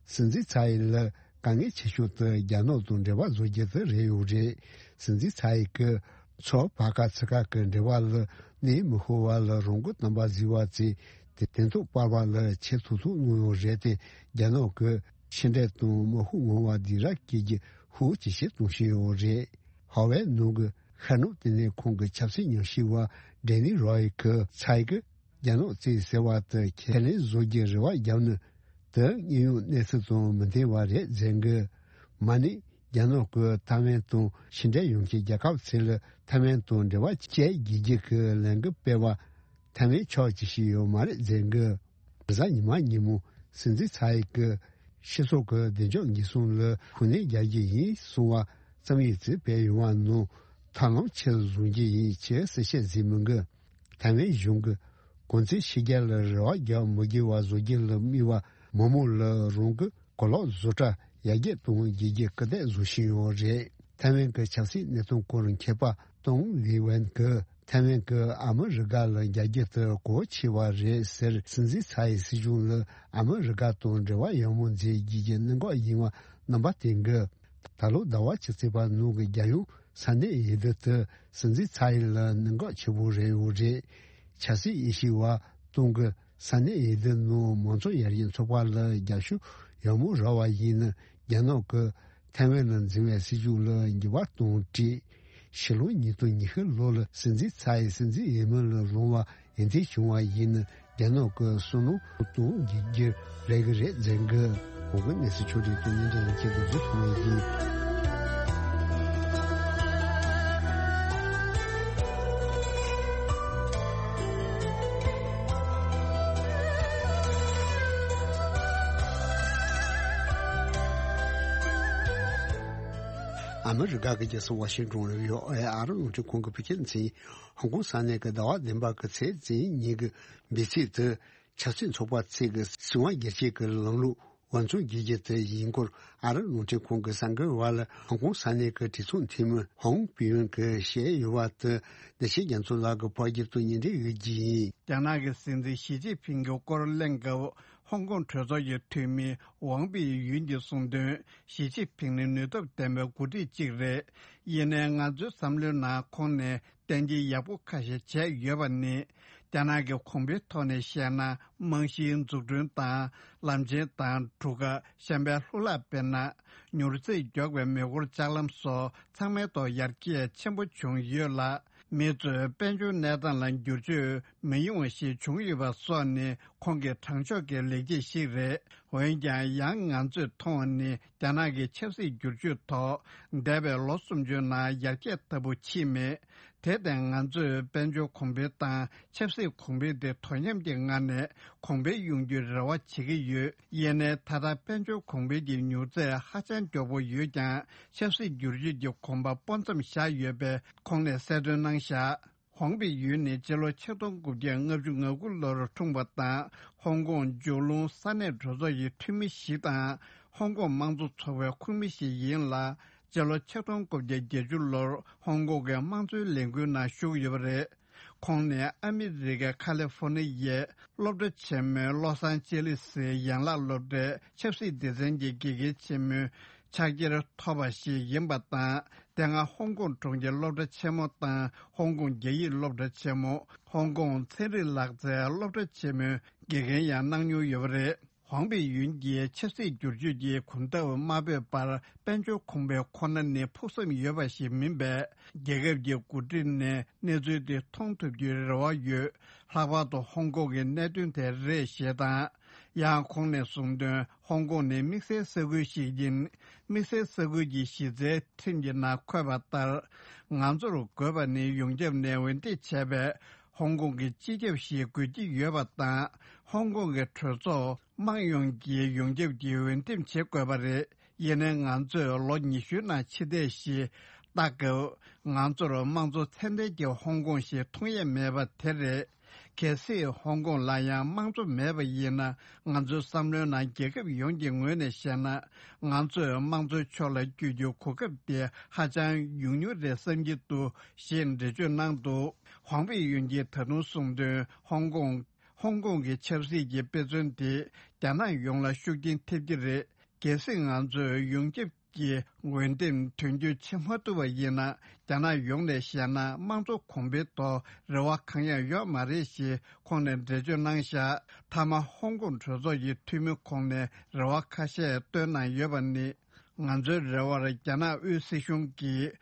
སྲིད་འཛིན་ཚའེ་ལ་དཀའ་ངལ་ཆེ་ཤོས་དེ་རྒྱ་ནག་དང་འབྲེལ་བ་བཟོ་རྒྱུ་དེ་རེད་ཡོད་རེད། སྲིད་འཛིན་ཚའེ་ཡི་གིས་མཚོ་བར་ཁ་ཚུར་ཁ་གི་འབྲེལ་བ་ལ་གནས་མི་ཤོར་བ་ལ་རང་འགུལ་གཏོང་པ་གཟིགས་པ་ཚོས་དེ་དོན་ཐོག་པར་བ་ལ་ཆེས་ཐུགས་ཐུགས་གནང་ཡོད་རེད་དེ། རྒྱ་ནག་གི་ཕྱི་འབྲེལ་དང་དམག་ཤུགས་ངང་བ་དེ་ར་སྐྱེལ་རྒྱུ་ཤུགས་ཇེ་ཆེར་གཏོང་བཞིན་ཡོད་རེད། ཧྭ་ཝེ་ནང་གི་ཤར་ནུབ་ལྟེ་གནས་ཁང་གི་ཆབ་སྲིད་ཉམས་ཞིབ་པ་ཌེ་ནི་རོ་ཡི་གིས་ཚའེ་གིས་རྒྱ་ནག་རྩིས་ཟེར་བ་དེ་ཁས་ལེན་བཟོ་རྒྱུའི་རེ་བ་བརྒྱབ་ནི་དེ་དངོས་ཡོད་གནས་ཚུལ་དང་མི་མཐུན་པ་རེད་ཟེར་གི། མ་ནི་རྒྱ་ནག་གིས་ཐའེ་ཝན་དང་ཕྱི་འབྲེལ་ཡོང་མཁན་རྒྱལ་ཁབ་ཚོ་ལ་ཐའེ་ཝན་དང་འབྲེལ་བ་བཅད་དགོས་རྒྱུ་གི་ལས་འགུལ་སྤེལ་བ་ཐའེ་ཝན་ཕྱོགས་ཀྱིས་ཤེས་ཡོད་མ་རེད་ཟེར་གི། གཟའ་ཉི་མ་ཉིན་མོ་སྲིད་འཛིན་ཚའེ་གིས་སྤྱི་ཚོགས་ཀྱི་བདེ་འཇགས་འགན་སྲུང་ལ་ཤུགས་སྣོན་རྒྱག་རྒྱུ་ཡིན་གསུང་བ་ཙམ་ཡིན་ཚུལ་སྤེལ་ཡོང་བ་ནང་ཐབས་ལམ་ཆེ་རུ་བཟུང་རྒྱུ་ཡིན་ཅེས་གསལ་བཤད་མཛད་མི་འགི། ཐའེ་ཝན་གཞུང་གིས་གོ་མཚོན་ཕྱི་རྒྱལ་ལ་རེ་བ་རྒྱག་མི་དགོས་པ་བཟོ་རྒྱུ་ལ་དམིགས་པ་མི་མང་ལ་རང་གི་གོ་ལག་བཟོ་གྲྭ་ཡར་རྒྱས་གཏོང་རྒྱུ་གི་སྐུལ་འདེད་བཟོ་བཞིན་ཡོད་རེད། ཐའེ་ཝན་གྱི་ཆབ་སྲིད་གནད་དོན་སྐོར་མཁས་པ་ཏོང་ལི་ཝན་གྱིས་ཐའེ་ཝན་གྱིས་ཨ་མི་རི་ཀ་ལ་མཇལ་རྒྱུ་དེ་གལ་ཆེ་བ་རེད་ཟེར། སྲིད་འཛིན་ཚའེ་ཡི་སྲིད་གཞུང་ལ་ཨ་མི་རི་ཀ་དང་འབྲེལ་བ་ཡག་མོ་མཛད་རྒྱུ་གི་གནད་འགག་ཡིན་པ་རྣམ་པ་བསྟན་གི། ད་ལོ་ཟླ་བ་བཅུ་ཚེས་པ་ནང་གི་རྒྱལ་ཡོངས་ས་གནས་འོས་བསྡུ་དེ་སྲིད་འཛིན་ཚའེ་ལ་གནད་འགག་ཆེ་པོ་རེད་ཡོད་རེད། ཆབ་སྲིད་དབྱེ་ཞིབ་པ་ཏོང་གིས་ས་གནས་འོས་བསྡུ་ནང་མང་གཙོ་ཡར་རྒྱས་ཚོགས་པ་ལ་རྒྱབ་སྐྱོར་ཡག་མོ་རག་པ་ཡིན་ན་རྒྱ་ནག་གིས་ཐའེ་ཝན་ལ་འཛིན་པའི་སྲིད་ཇུས་ལ་འགྱུར་བ་གཏོང་དུས། ཕྱི་ལོ་ཉིས་སྟོང་ཉི་ཤུ་ལོ་ལ་སྲིད་འཛིན་ཚའེ་སྲིད་འཛིན་འོས་མི་ལ་རུང་བ་འོས་འདེམས་བྱུང་བ་ཡིན་ན་རྒྱ་ནག་གི་བསམ་བློ་གཏོང་རྒྱུ་རེད་གི་རེད་ཟེར་གི། གོང་གི་གནས་ཚུལ་ཕྱོགས་སྒྲིག་དང་བརྙན་འཕྲིན་ཡན་ཆད་དུ་བཟོ་ཐུབ་ངེས་ཡིན། ཨ་མི་རི་ཀ་གི་རྒྱལ་ས་ཝ་ཤིང་ཊོན་ལ་ཡོད་ཨེ་ཨ་རི་རླུང་འཕྲིན་ཁང་གི་བོད་སྐད་སྡེ་ཚན་ཡིན། ཧོང་ཀོང་ས་གནས་ཀྱི་ཟླ་བ་བདུན་པ་གི་ཚེས་བཙུན་ཉིན་གྱི་འབོད་ཚིག་དེ་ཆབ་སྲིད་ཚོགས་པ་ཚོས་ཀྱི་སྲིད་དབང་སྒེར་གཅོད་ཀྱི་ལམ་ལུགས་འོས་འཚམ་དགོས་རྒྱུ་དེ་ཡིན་སྐོར་ཨ་རི་རླུང་འཕྲིན་ཁང་གི་གསར་འགོད་པ་ལ་ཧོང་ཀོང་ས་གནས་ཀྱི་གྲོས་ཚོགས་འཐུས་མི་ཧོང་པི་ཡོན་གྱིས་བཤད་ཡོད་པ་དེ་བདེ་ཆེན་རྒྱ་མཚོ་ལགས་ཀྱིས་ཕབ་སྒྱུར་དང་སྙན་སྒྲོན་ཡོད་ཀྱི་ཡིན། རྒྱ་ནག་གི་སྲིད་འཛིན་ཞི་ཅིན་ཕིང་གི་སྐོར་གླེང་སྐབས་ཧོང་ཀོང་གྲོས་ཚོགས་ཀྱི་འཐུས་མི་ཝང་པི་ཡུན་གྱིས་གསུངས་དོན། ཞི་ཅིན་ཕིང་ནི་ནུས་སྟོབས་ལྡན་པའི་འགོ་ཁྲིད་ཅིག་རེད། ཡིན་ནའི་ང་ཚོའི་བསམ་བློའི་ནང་ཁོང་ནས་གཏན་འཁེལ་ཡག་པོ་ཁ་ཤས་བྱས་ཡོད་པ་ནི། རྒྱ་ནག་གི་གོང་འཕེལ་ཐོག་ནས་བཤད་ན་རྨང་གཞིའི་འཛུགས་སྐྲུན་དང་ལམ་ཆེན་དང་གྲུ་ཁ། གཞན་པའི་ལྷུ་ལག་དཔེར་ན་མྱུར་ཚད་མགྱོགས་པའི་མེ་འཁོར་ལྕགས་ལམ་སོགས་ཚང་མའི་ཐོག་ཡར་རྒྱས་ཆེན་པོ་བྱུང་ཡོད་ལ། མི་ཚོས་དཔལ་འབྱོར་གནས་སྟངས་ལ་འགྱུར་བཅོས་མི་ཡོང་བ་ཞིག་བྱུང་ཡོད་པ་སོགས་ནི་ ཁོང་གི་དྲང་ཕྱོགས་ཀྱི་ལེགས་སྐྱེས་ཤིག་རེད། འོན་ཀྱང་ཡང་ང་ཚོས་མཐོང་བ་ནི། རྒྱ་ནག་གི་ཆབ་སྲིད་བསྒྱུར་བཅོས་ཐོག་འདས་པའི་ལོ་སུམ་ཅུའི་ནང་ཡར་རྒྱས་ལྟ་བུ་ཕྱིན་མེད། དེར་བརྟེན་ང་ཚོས་དཔལ་འབྱོར་གོང་འཕེལ་དང་ཆབ་སྲིད་གོང་འཕེལ་དེ་དོ་མཉམ་གྱི་ངང་ནས་གོང་འཕེལ་ཡོང་རྒྱུའི་རེ་བ་བྱེད་ཀྱི་ཡོད། ཡིན་ནའི་ད་ལྟ་དཔལ་འབྱོར་གོང་འཕེལ་གྱི་མྱུར་ཚད་ཧ་ཅང་མགྱོགས་པོ་ཡོད་ཀྱང་། ཆབ་སྲིད་བསྒྱུར་བཅོས་ཀྱི་གོམ་པ་སྤོ་མཚམས་བཞག་ཡོད་པའི་ཁོང་ནས་གསལ་སྟོན་གནང་བཞག་ཧོང་པི་ཡུན་ནི་སྤྱི་ལོ་ཆིག་སྟོང་དགུ་བརྒྱ་ལྔ་བཅུ་ང་དགུ་ལོར་འཁྲུངས་པ་དང་། ཧོང་ཀོང་ཇོ་ལུང་ས་གནས་གྲོས་ཚོགས་ཀྱི་འཐུས་མི་ཞིག་དང་། ཧོང་ཀོང་དམངས་གཙོ་ཚོགས་པའི་ཁོངས་མི་ཞིག་ཡིན་ལ། སྤྱི་ལོ་ཆིག་སྟོང་དགུ་བརྒྱ་བརྒྱད་ཅུ་ལོར་ཧོང་ཀོང་གི་དམངས་གཙོའི་ལས་འགུལ་ནང་ཞུགས་ཡོད་པ་རེད། ཁོང་ནི་ཨ་མི་རི་ཀའི་ཁ་ལི་ཧྥོ་ནི་ཡའི་སློབ་གྲྭ་ཆེན་མོའི་ལོ་སང་ཅེ་ལི་སི་ཡན་ལག་སློབ་གྲྭའི་ཆབ་སྲིད་སྡེ་ཚན་གྱི་དགེ་རྒན་ཆེན་མོའི་ཕྱག་འཁྱེར་ཐོབ་པ་ཞིག་ཡིན་པ་དང་། དེ་སྔ་ཧོང་ཀོང་གྲོང་ཁྱེར་སློབ་གྲྭ་ཆེན་མོ་དང་། ཧོང་ཀོང་རྒྱ་ཡིག་སློབ་གྲྭ་ཆེན་མོ། ཧོང་ཀོང་ཚན་རིག་ལག་རྩལ་སློབ་གྲྭ་ཆེན་མོའི་དགེ་རྒན་ཡང་གནང་མྱོང་ཡོད་པ་རེད། ཧོང་པི་ཡུན་གྱིས་ཆབ་སྲིད་བསྒྱུར་བཅོས་ཀྱི་གོམ་སྟབས་མ་སྤོས་པར། དཔལ་འབྱོར་གོང་འཕེལ་ཁོ་ན་ནི་ཕུགས་བསམ་ཡོད་པ་ཞིག་མིན་པས། རྒྱལ་ཁབ་ཀྱི་འགོ་ཁྲིད་ནས་གནས་ཚུལ་དེ་མཐོང་ཐུབ་རྒྱུའི་རེ་བ་ཡོད། ལྷག་པར་དུ་ཧོང་ཀོང་གི་གནད་དོན་དེ་རེད་ཞེས་དང་། ཡང་ཁོང་ནས་གསུངས་དོན། ཧོང་ཀོང་ནི་དམིགས་བསལ་ས་ཁུལ་ཞིག་ཡིན། དམིགས་བསལ་ས་ཁུལ་གྱི་གཞི་རྩའི་ཁྲིམས་ཀྱི་ནང་འཁོད་པ་ལྟར། ང་ཚོར་དགོས་པ་ནི་ཡོངས་ཁྱབ་ནས་འོས་འདེམས་བྱས་པའི་ཧོང་ཀོང་གི་སྤྱི་ཁྱབ་ཞིག་དགོས་ཀྱི་ཡོད་པ་དང་། ཧོང་ཀོང་གི་གྲོས་ཚོགས་དམངས་ཡོངས་ཀྱིས་ཡོངས་ཁྱབ་ཀྱིས་འོས་འདེམས་བྱེད་དགོས་པ་རེད། ཡིན་ནའི་ང་ཚོས་ལོ་ཉི་ཤུའི་ནང་ཕྱི་བལྟས་ཤིག་བལྟ་སྐབས། ང་ཚོར་དམངས་གཙོ་ཚད་ལྡན་གྱི་ཧོང་ཀོང་ཞིག་མཐོང་ཡས་མེད་པ་དེ་རེད། གལ་སྲིད་ཧོང་ཀོང་ལ་ཡང་དམངས་གཙོ་མེད་པ་ཡིན་ན། ང་ཚོའི་བསམ་བློའི་ནང་རྒྱལ་ཁབ་ཡོངས་ཀྱི་ངོས་ནས་བཤད་ན། ང་ཚོས་དམངས་གཙོའི་ཕྱོགས་ལ་བསྐྱོད་རྒྱུའི་གོ་སྐབས་དེ་ཧ་ཅང་ཉུང་ཉུང་རེད་བསམ་གྱི་འདུག་ཞེས་འགྲེལ་བརྗོད་གནང་འདུག་ཧོང་པི་ཡུན་གྱིས་ད་དུང་གསུངས་དོན། ཧོང་ཀོང་། ཧོང་ཀོང་གི་ཆབ་སྲིད་ཀྱི་དཔེ་མཚོན་དེས་རྒྱ་ནག་ཡོངས་ལ་ཤུགས་རྐྱེན་ཐེབས་ཀྱི་རེད། གལ་སྲིད་ང་ཚོས་ཡོངས་ཁྱབ་ཀྱི་འོས་འདེམས་དོན་འཁྱོལ་བྱེད་མ་ཐུབ་པ་ཡིན་ན། རྒྱ་ནག་ཡོངས་ནས་བཤད་ན། དམངས་གཙོ་གོང་འཕེལ་ཐོག་རེ་བ་གང་ཡང་ཡོད་མ་རེད་ཞེས་ཁོང་ནས་འགྲེལ་བརྗོད་གནང་བཞག་མཐའ་མ་ཧོང་ཀོང་གྲོས་ཚོགས་ཀྱི་འཐུས་མི་ཁོང་ནས་རེ་བ་ཁ་ཤས་བཏོན་གནང་ཡོད་པ་ནི། ང་ཚོའི་རེ་བར་རྒྱ་ནག་དབུས་སྲིད་གཞུང་གིས་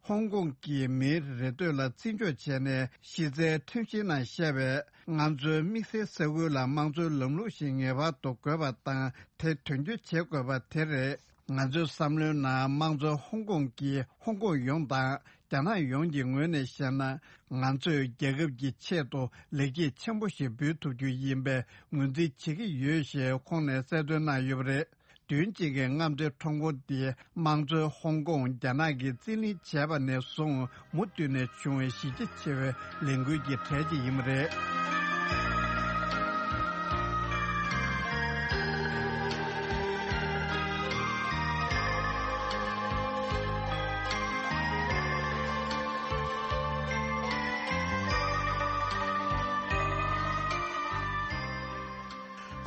ཧོང་ཀོང་གི་མིའི་རེ་འདོད་ལ་བརྩི་འཇོག་བྱས་ནས། གཞི་རྩའི་ཁྲིམས་གཞིའི་ནང་བཤད་པའི་ང་ཚོའི་དམིགས་བསལ་ས་ཁུལ་ལ་དམངས་གཙོའི་ལམ་ལུགས་ཤིག་ངེས་པར་དུ་དགོས་པ་དང་། དེ་དོན་འཁྱོལ་བྱེད་དགོས་པ་དེ་རེད། ང་ཚོའི་བསམ་བློའི་ནང་། དམངས་གཙོ་ཧོང་ཀོང་གིས་ཧོང་ཀོང་ཡོངས་དང་རྒྱ་ནག་ཡོངས་ཀྱི་ངོས་ནས་བཤད་ན། ང་ཚོས་རྒྱལ་ཁབ་ཀྱི་ཆེད་དུ་ལེགས་སྐྱེས་ཆེན་པོ་ཞིག་འབུལ་ཐུབ་རྒྱུ་ཡིན་པའི་ངོས་འཛིན་བྱེད་ཀྱི་ཡོད་ཞེས་ཁོང་ནས་གསལ་སྟོན་གནང་ཡོད་པ་རེད། བདུན་གཅིག་གི་རྔམ་སྟོན་ཁྲོམ་སྐོར་འདི་དམངས་གཙོའི་ཧོང་ཀོང་རྒྱ་ནག་གིས་རྩིས་ལེན་བྱས་པ་ནས་བཟུང་མུ་མཐུད་ནས་བྱུང་བའི་གཞི་རྒྱ་ཆེ་བའི་ལས་འགུལ་གྱི་གྲས་ཅིག་ཡིན་པ་རེད།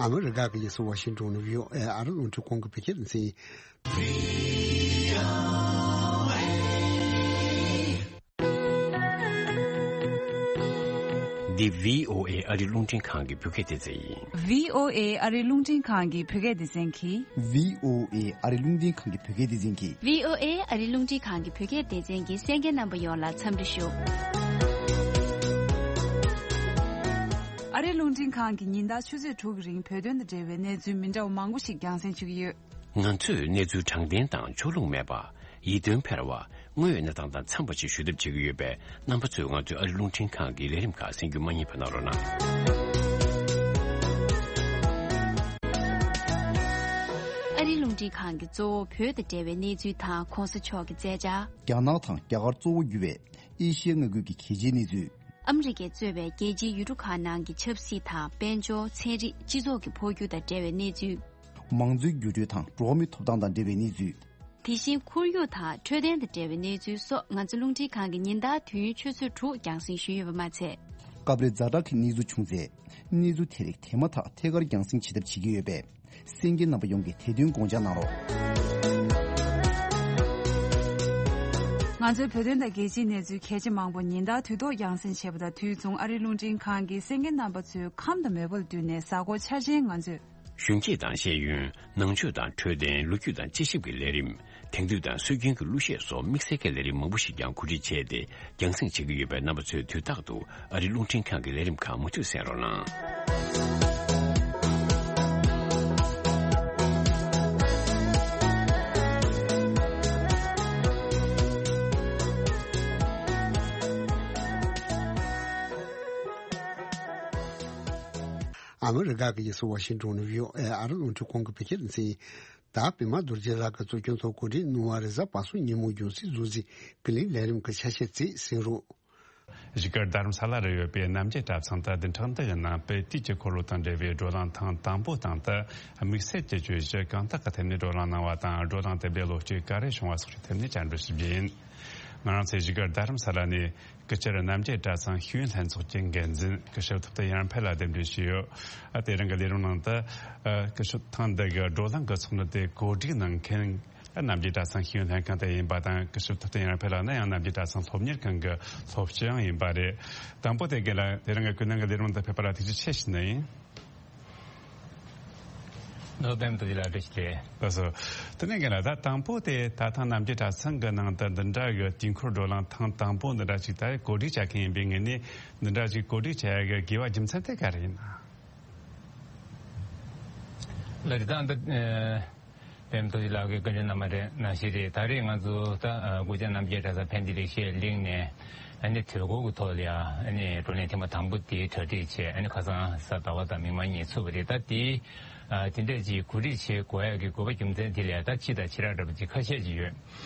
ཨ་མི་རི་ཀ་གི་རྒྱལ་ས་ཝ་ཤིང་ཏོན་ནས་བྷི་ཨོ་ཨེ་ཨ་རི་རླུང་འཕྲིན་ཁང་གི་བོད་སྐད་སྡེ་ཚན། འདི་བྷི་ཨོ་ཨེ་ཨ་རི་རླུང་འཕྲིན་ཁང་གི་བོད་སྐད་སྡེ་ཚན་ཡིན། བྷི་ཨོ་ཨེ་ཨ་རི་རླུང་འཕྲིན་ཁང་གི་བོད་སྐད་སྡེ་ཚན་གྱིས། བྷི་ཨོ་ཨེ་ཨ་རི་རླུང་འཕྲིན་ཁང་གི་བོད་སྐད་སྡེ་ཚན་གྱིས། བྷི་ཨོ་ཨེ་ཨ་རི་རླུང་འཕྲིན་ཁང་གི་བོད་སྐད་སྡེ་ཚན་གྱི་གསན་མཁན་རྣམ་པ་ཡོངས་ལ་འཚམས་འདྲི་ཞུ། ཨ་རི་རླུང་འཕྲིན་ཁང་གིས་ཉིན་ལྟར་ཆུ་ཚོད་དྲུག་གི་རིང་བོད་དོན་དང་འབྲེལ་བའི་གནས་ཚུལ་མི་འདྲ་བ་མང་པོ་ཞིག་རྒྱང་སྲིང་ཞུ་གི་ཡོད། ང་ཚོས་གནས་ཚུལ་དྲང་བདེན་དང་ཕྱོགས་ལྷུང་མེད་པ། ཡིད་རྟོན་འཕེར་བ། དངོས་ཡོད་གནས་སྟངས་དང་འཚམས་པ་ཞིག་ཞུ་ཐབས་བྱེད་ཀྱི་ཡོད་པས། རྣམ་པ་ཚོས་ང་ཚོའི་ཨ་རི་རླུང་འཕྲིན་ཁང་གི་ལས་རིམ་ཁག་གསན་རྒྱུ་མ་བསྙེལ་བ་གནང་རོགས་གནང་། ཨ་རི་རླུང་འཕྲིན་ཁང་གིས་གཙོ་བོ་བོད་དང་འབྲེལ་བའི་གནས་ཚུལ་དང་གོང་ས་མཆོག་གི་མཛད་འཆར། རྒྱ་ནག་དང་རྒྱ་གར་གཙོ་བོ་གྱུར་བའི་ཨེ་ཤི་ཡ་མངའ་ཁུལ་གྱི་གལ་ཆེའི་གནས་ཚུལ། ཨ་མི་རི་ཀས་གཙོས་པའི་རྒྱལ་སྤྱིའི་ཡུལ་གྲུ་ཁག་ནང་གི་ཆབ་སྲིད་དང་། དཔལ་འབྱོར། ཚན་རིག་སྤྱི་ཚོགས་ཀྱི་འཕོ་འགྱུར་དང་འབྲེལ་བའི་གནས་ཚུལ། མང་གཙོའི་འགྱུར་འགྲོས་དང་འགྲོ་བ་མིའི་ཐོབ་ཐང་དང་འབྲེལ་བའི་གནས་ཚུལ། དེ་བཞིན་ཁོར་ཡུག་དང་འཕྲོད་བསྟེན་དང་འབྲེལ་བའི་གནས་ཚུལ་སོགས། ང་ཚོ་རླུང་འཕྲིན་ཁང་གིས་ཉིན་ལྟར་དུས་ཡུན་ཆུ་ཚོད་དྲུག་རྒྱང་སྲིང་ཞུས་ཡོད་པ་མ་ཚད། སྐབས་རེ་ཛ་དྲག་གི་གནས་ཚུལ་བྱུང་ཚེ། གནས་ཚུལ་དེ་རིགས་དེ་མ་ཐག་ཐད་ཀར་རྒྱང་སྲིང་བྱེད་ཐབས་བྱེད་ཀྱི་ཡོད་པས། གསན་མཁན་རྣམ་པ་ཡོངས་ཀྱིས་དེ་དོན་དགོངས་འཇགས་གནང་རོགས། ང་ཚོའི་བོད་དོན་དང་རྒྱལ་སྤྱིའི་གནས་ཚུལ་གལ་ཆེ་མང་པོ་ཉིན་ལྟར་དུས་ཐོག་རྒྱང་སྲིང་བྱེད་པ་དང་། དུས་མཚུངས་ཨ་རིའི་རླུང་འཕྲིན་ཁང་གིས་གསན་མཁན་རྣམ་པ་ཚོའི་ཁམས་དང་མོས་པ་ལ་བསྟུན་ནས། གཟའ་འཁོར་འཆར་ཅན་ང་ཚོས། གཞོན་སྐྱེས་དང་ཤེས་ཡོན། ནང་ཆོས་དང་འཕྲོད་བསྟེན། ལོ་རྒྱུས་དང་དཔྱད་ཞིབ་ཀྱི་ལས་རིམ། དེང་དུས་དང་སྲོལ་རྒྱུན་གྱི་གླུ་གཞས་སོགས་དམིགས་བསལ་གྱི་ལས་རིམ་མང་པོ་ཞིག་ཀྱང་གོ་སྒྲིག་བྱས་ཏེ་རྒྱང་སྲིང་བྱེད་ཀྱི་ཡོད་པས། རྣམ་པ་ཚོས་དུས་རྟག་ཏུ་ཨ་རིའི་རླུང་འཕྲིན་ཁང་གི་ལས་རིམ་ཁག་མུ་མཐུད་གསན་རོགས་གནང་། ཨ་མི་རི་ཀ་གི་རྒྱལ་ས་ཝ་ཤིང་ཏོན་ནས་བྷི་ཨོ་ཨེ་ཨ་རི་རླུང་འཕྲིན་ཁང་གི་བོད་སྐད་སྡེ་ཚན་ཡིན། ད་པད་མ་རྡོ་རྗེ་ལགས་ཀྱིས་གཙོ་སྐྱོང་ཐོག་གོ་སྒྲིག་གནང་བ་རེས་གཟའ་པ་སངས་ཉིན་མོ་རྒྱང་སྲིང་བཟོ་རྩིས་ཀུན་གླེང་ལས་རིམ་གྱི་ཆ་ཤས་ཅིག་གསན་རོགས། གཞིས་ཀ་རྡ་རམ་ས་ལ་རུ་ཡོད་པའི་རྣམ་རྒྱལ་གྲྭ་ཚང་དུ་བདུན་ཕྲག་འདི་གི་ནང་དཔལ་དུས་ཀྱི་འཁོར་ལོ་དང་འབྲེལ་བའི་བགྲོ་གླེང་ཐེངས་དང་པོ་སྟེང་དུ། དམིགས་བསལ་གྱི་བརྗོད་གཞི་གང་དག་གི་ཐད་ནས་བགྲོ་གླེང་གནང་བ་དང་། བགྲོ་གླེང་དེ་འདྲའི་བློ་སྐྱེད་ག་རེ་བྱུང་བ་སོགས་ཀྱི་ཐད་ནས་བཅར་འདྲི་ཞུ་རྒྱུ་ཡིན། ང་རང་ཚོས་གཞིས་ཀ་རྡ་རམ་ས་ལ་ནས་སྐུ་བཅར་རྣམ་རྒྱལ་གྲྭ་ཚང་ཤེས་ཡོན་ལྷན་ཚོགས་ཀྱི་འགན་འཛིན་སྐུ་ཞབས་ཐུབ་བསྟན་ཡར་འཕེལ་ལ་གདན་འདྲེན་ཞུས་ཡོད། ཨ། དེ་རིང་གི་ལས་རིམ་ནང་དུ། ཨ། སྐུ་ཞབས་ཐེངས་འདི་གི་བགྲོ་གླེང་གི་ཚོགས་འདུ་དེ་གོ་སྒྲིག་གནང་མཁན་རྣམ་རྒྱལ་གྲྭ་ཚང་ཤེས་ཡོན་ལྷན་ཁང་དེ་ཡིན་པ་དང་། སྐུ་ཞབས་ཐུབ་བསྟན་ཡར་འཕེལ་ལགས་ནི་ཡང་རྣམ་རྒྱལ་གྲྭ་ཚང་སློབ་གཉེར་ཁང་གི་སློབ་སྤྱི་ཡང་ཡིན་པ་རེད། དང་པོ་དེ་རྒན་ལགས་དེ་རིང་གི་ཀུན་གླེང་གི་ལས་རིམ་དུ་ཕེབས་པ་ལ་ཐུགས་རྗེ་ཆེ་ཞུ་ནི་ཡིན། ནོར་བུ་པད་མ་རྡོ་རྗེ་ལགས་བཀྲ་ཤིས་བདེ་ལེགས། ལགས་སོ། དེ་ནས་རྒན་ལགས། ད་དང་པོ་དེ་ད་ཐེངས་རྣམ་རྒྱལ་གྲྭ་ཚང་གི་ནང་དུ་འདི་འདྲ་གི་དུས་འཁོར་བགྲོ་གླེང་ཐེངས་དང་པོ་འདི་འདྲ་ཅིག་ད་གོ་སྒྲིག་བྱ་མཁན་ཡིན་པའི་ངོས་ནས། འདི་འདྲ་ཅིག་གོ་སྒྲིག་བྱ་ཡ་གི་དགོས་པ་རྒྱུ་མཚན་དེ་ག་རེ་ཡིན་ན། ལགས་རེད། ད་འདི། ཨ། པད་མ་རྡོ་རྗེ་ལགས་ཀྱིས་བཀའ་འདྲི་གནང་བ་རེད། ནང་བཞིན་རེད། ད་རེས་ང་ཚོ་ད། ཨ། སྐུ་བཅར་རྣམ་རྒྱལ་གྲྭ་ཚང་ཕན་བདེ་ལེགས་བཤད་གླིང་ནས། ཨ་ནི་དུས་འཁོར་གྱི་ཐོག་ལ་ཡ། ཨ་ནི་བགྲོ་གླེང་ཐེངས་མ་དང་པོ་དེའི་གྲ་སྒྲིག་བྱས། ཨ་ནི་ཁ་སང་གཟའ་ཟླ་བ་དང་མིག་དམར་གཉིས་ཚུགས་པ་རེད། ད་དེ། ཨ། དེ་འདྲ་ཅིག་གོ་སྒྲིག་བྱེད་དགོས་ཡ་གི་དགོས་པ་རྒྱུ་མཚན་དེ་ལ་ཡ། ད་སྤྱི་དང་བྱེ་བྲག་འདྲ་པོ་ཅིག་ཁ་ཤས་ཅིག་ཡོད།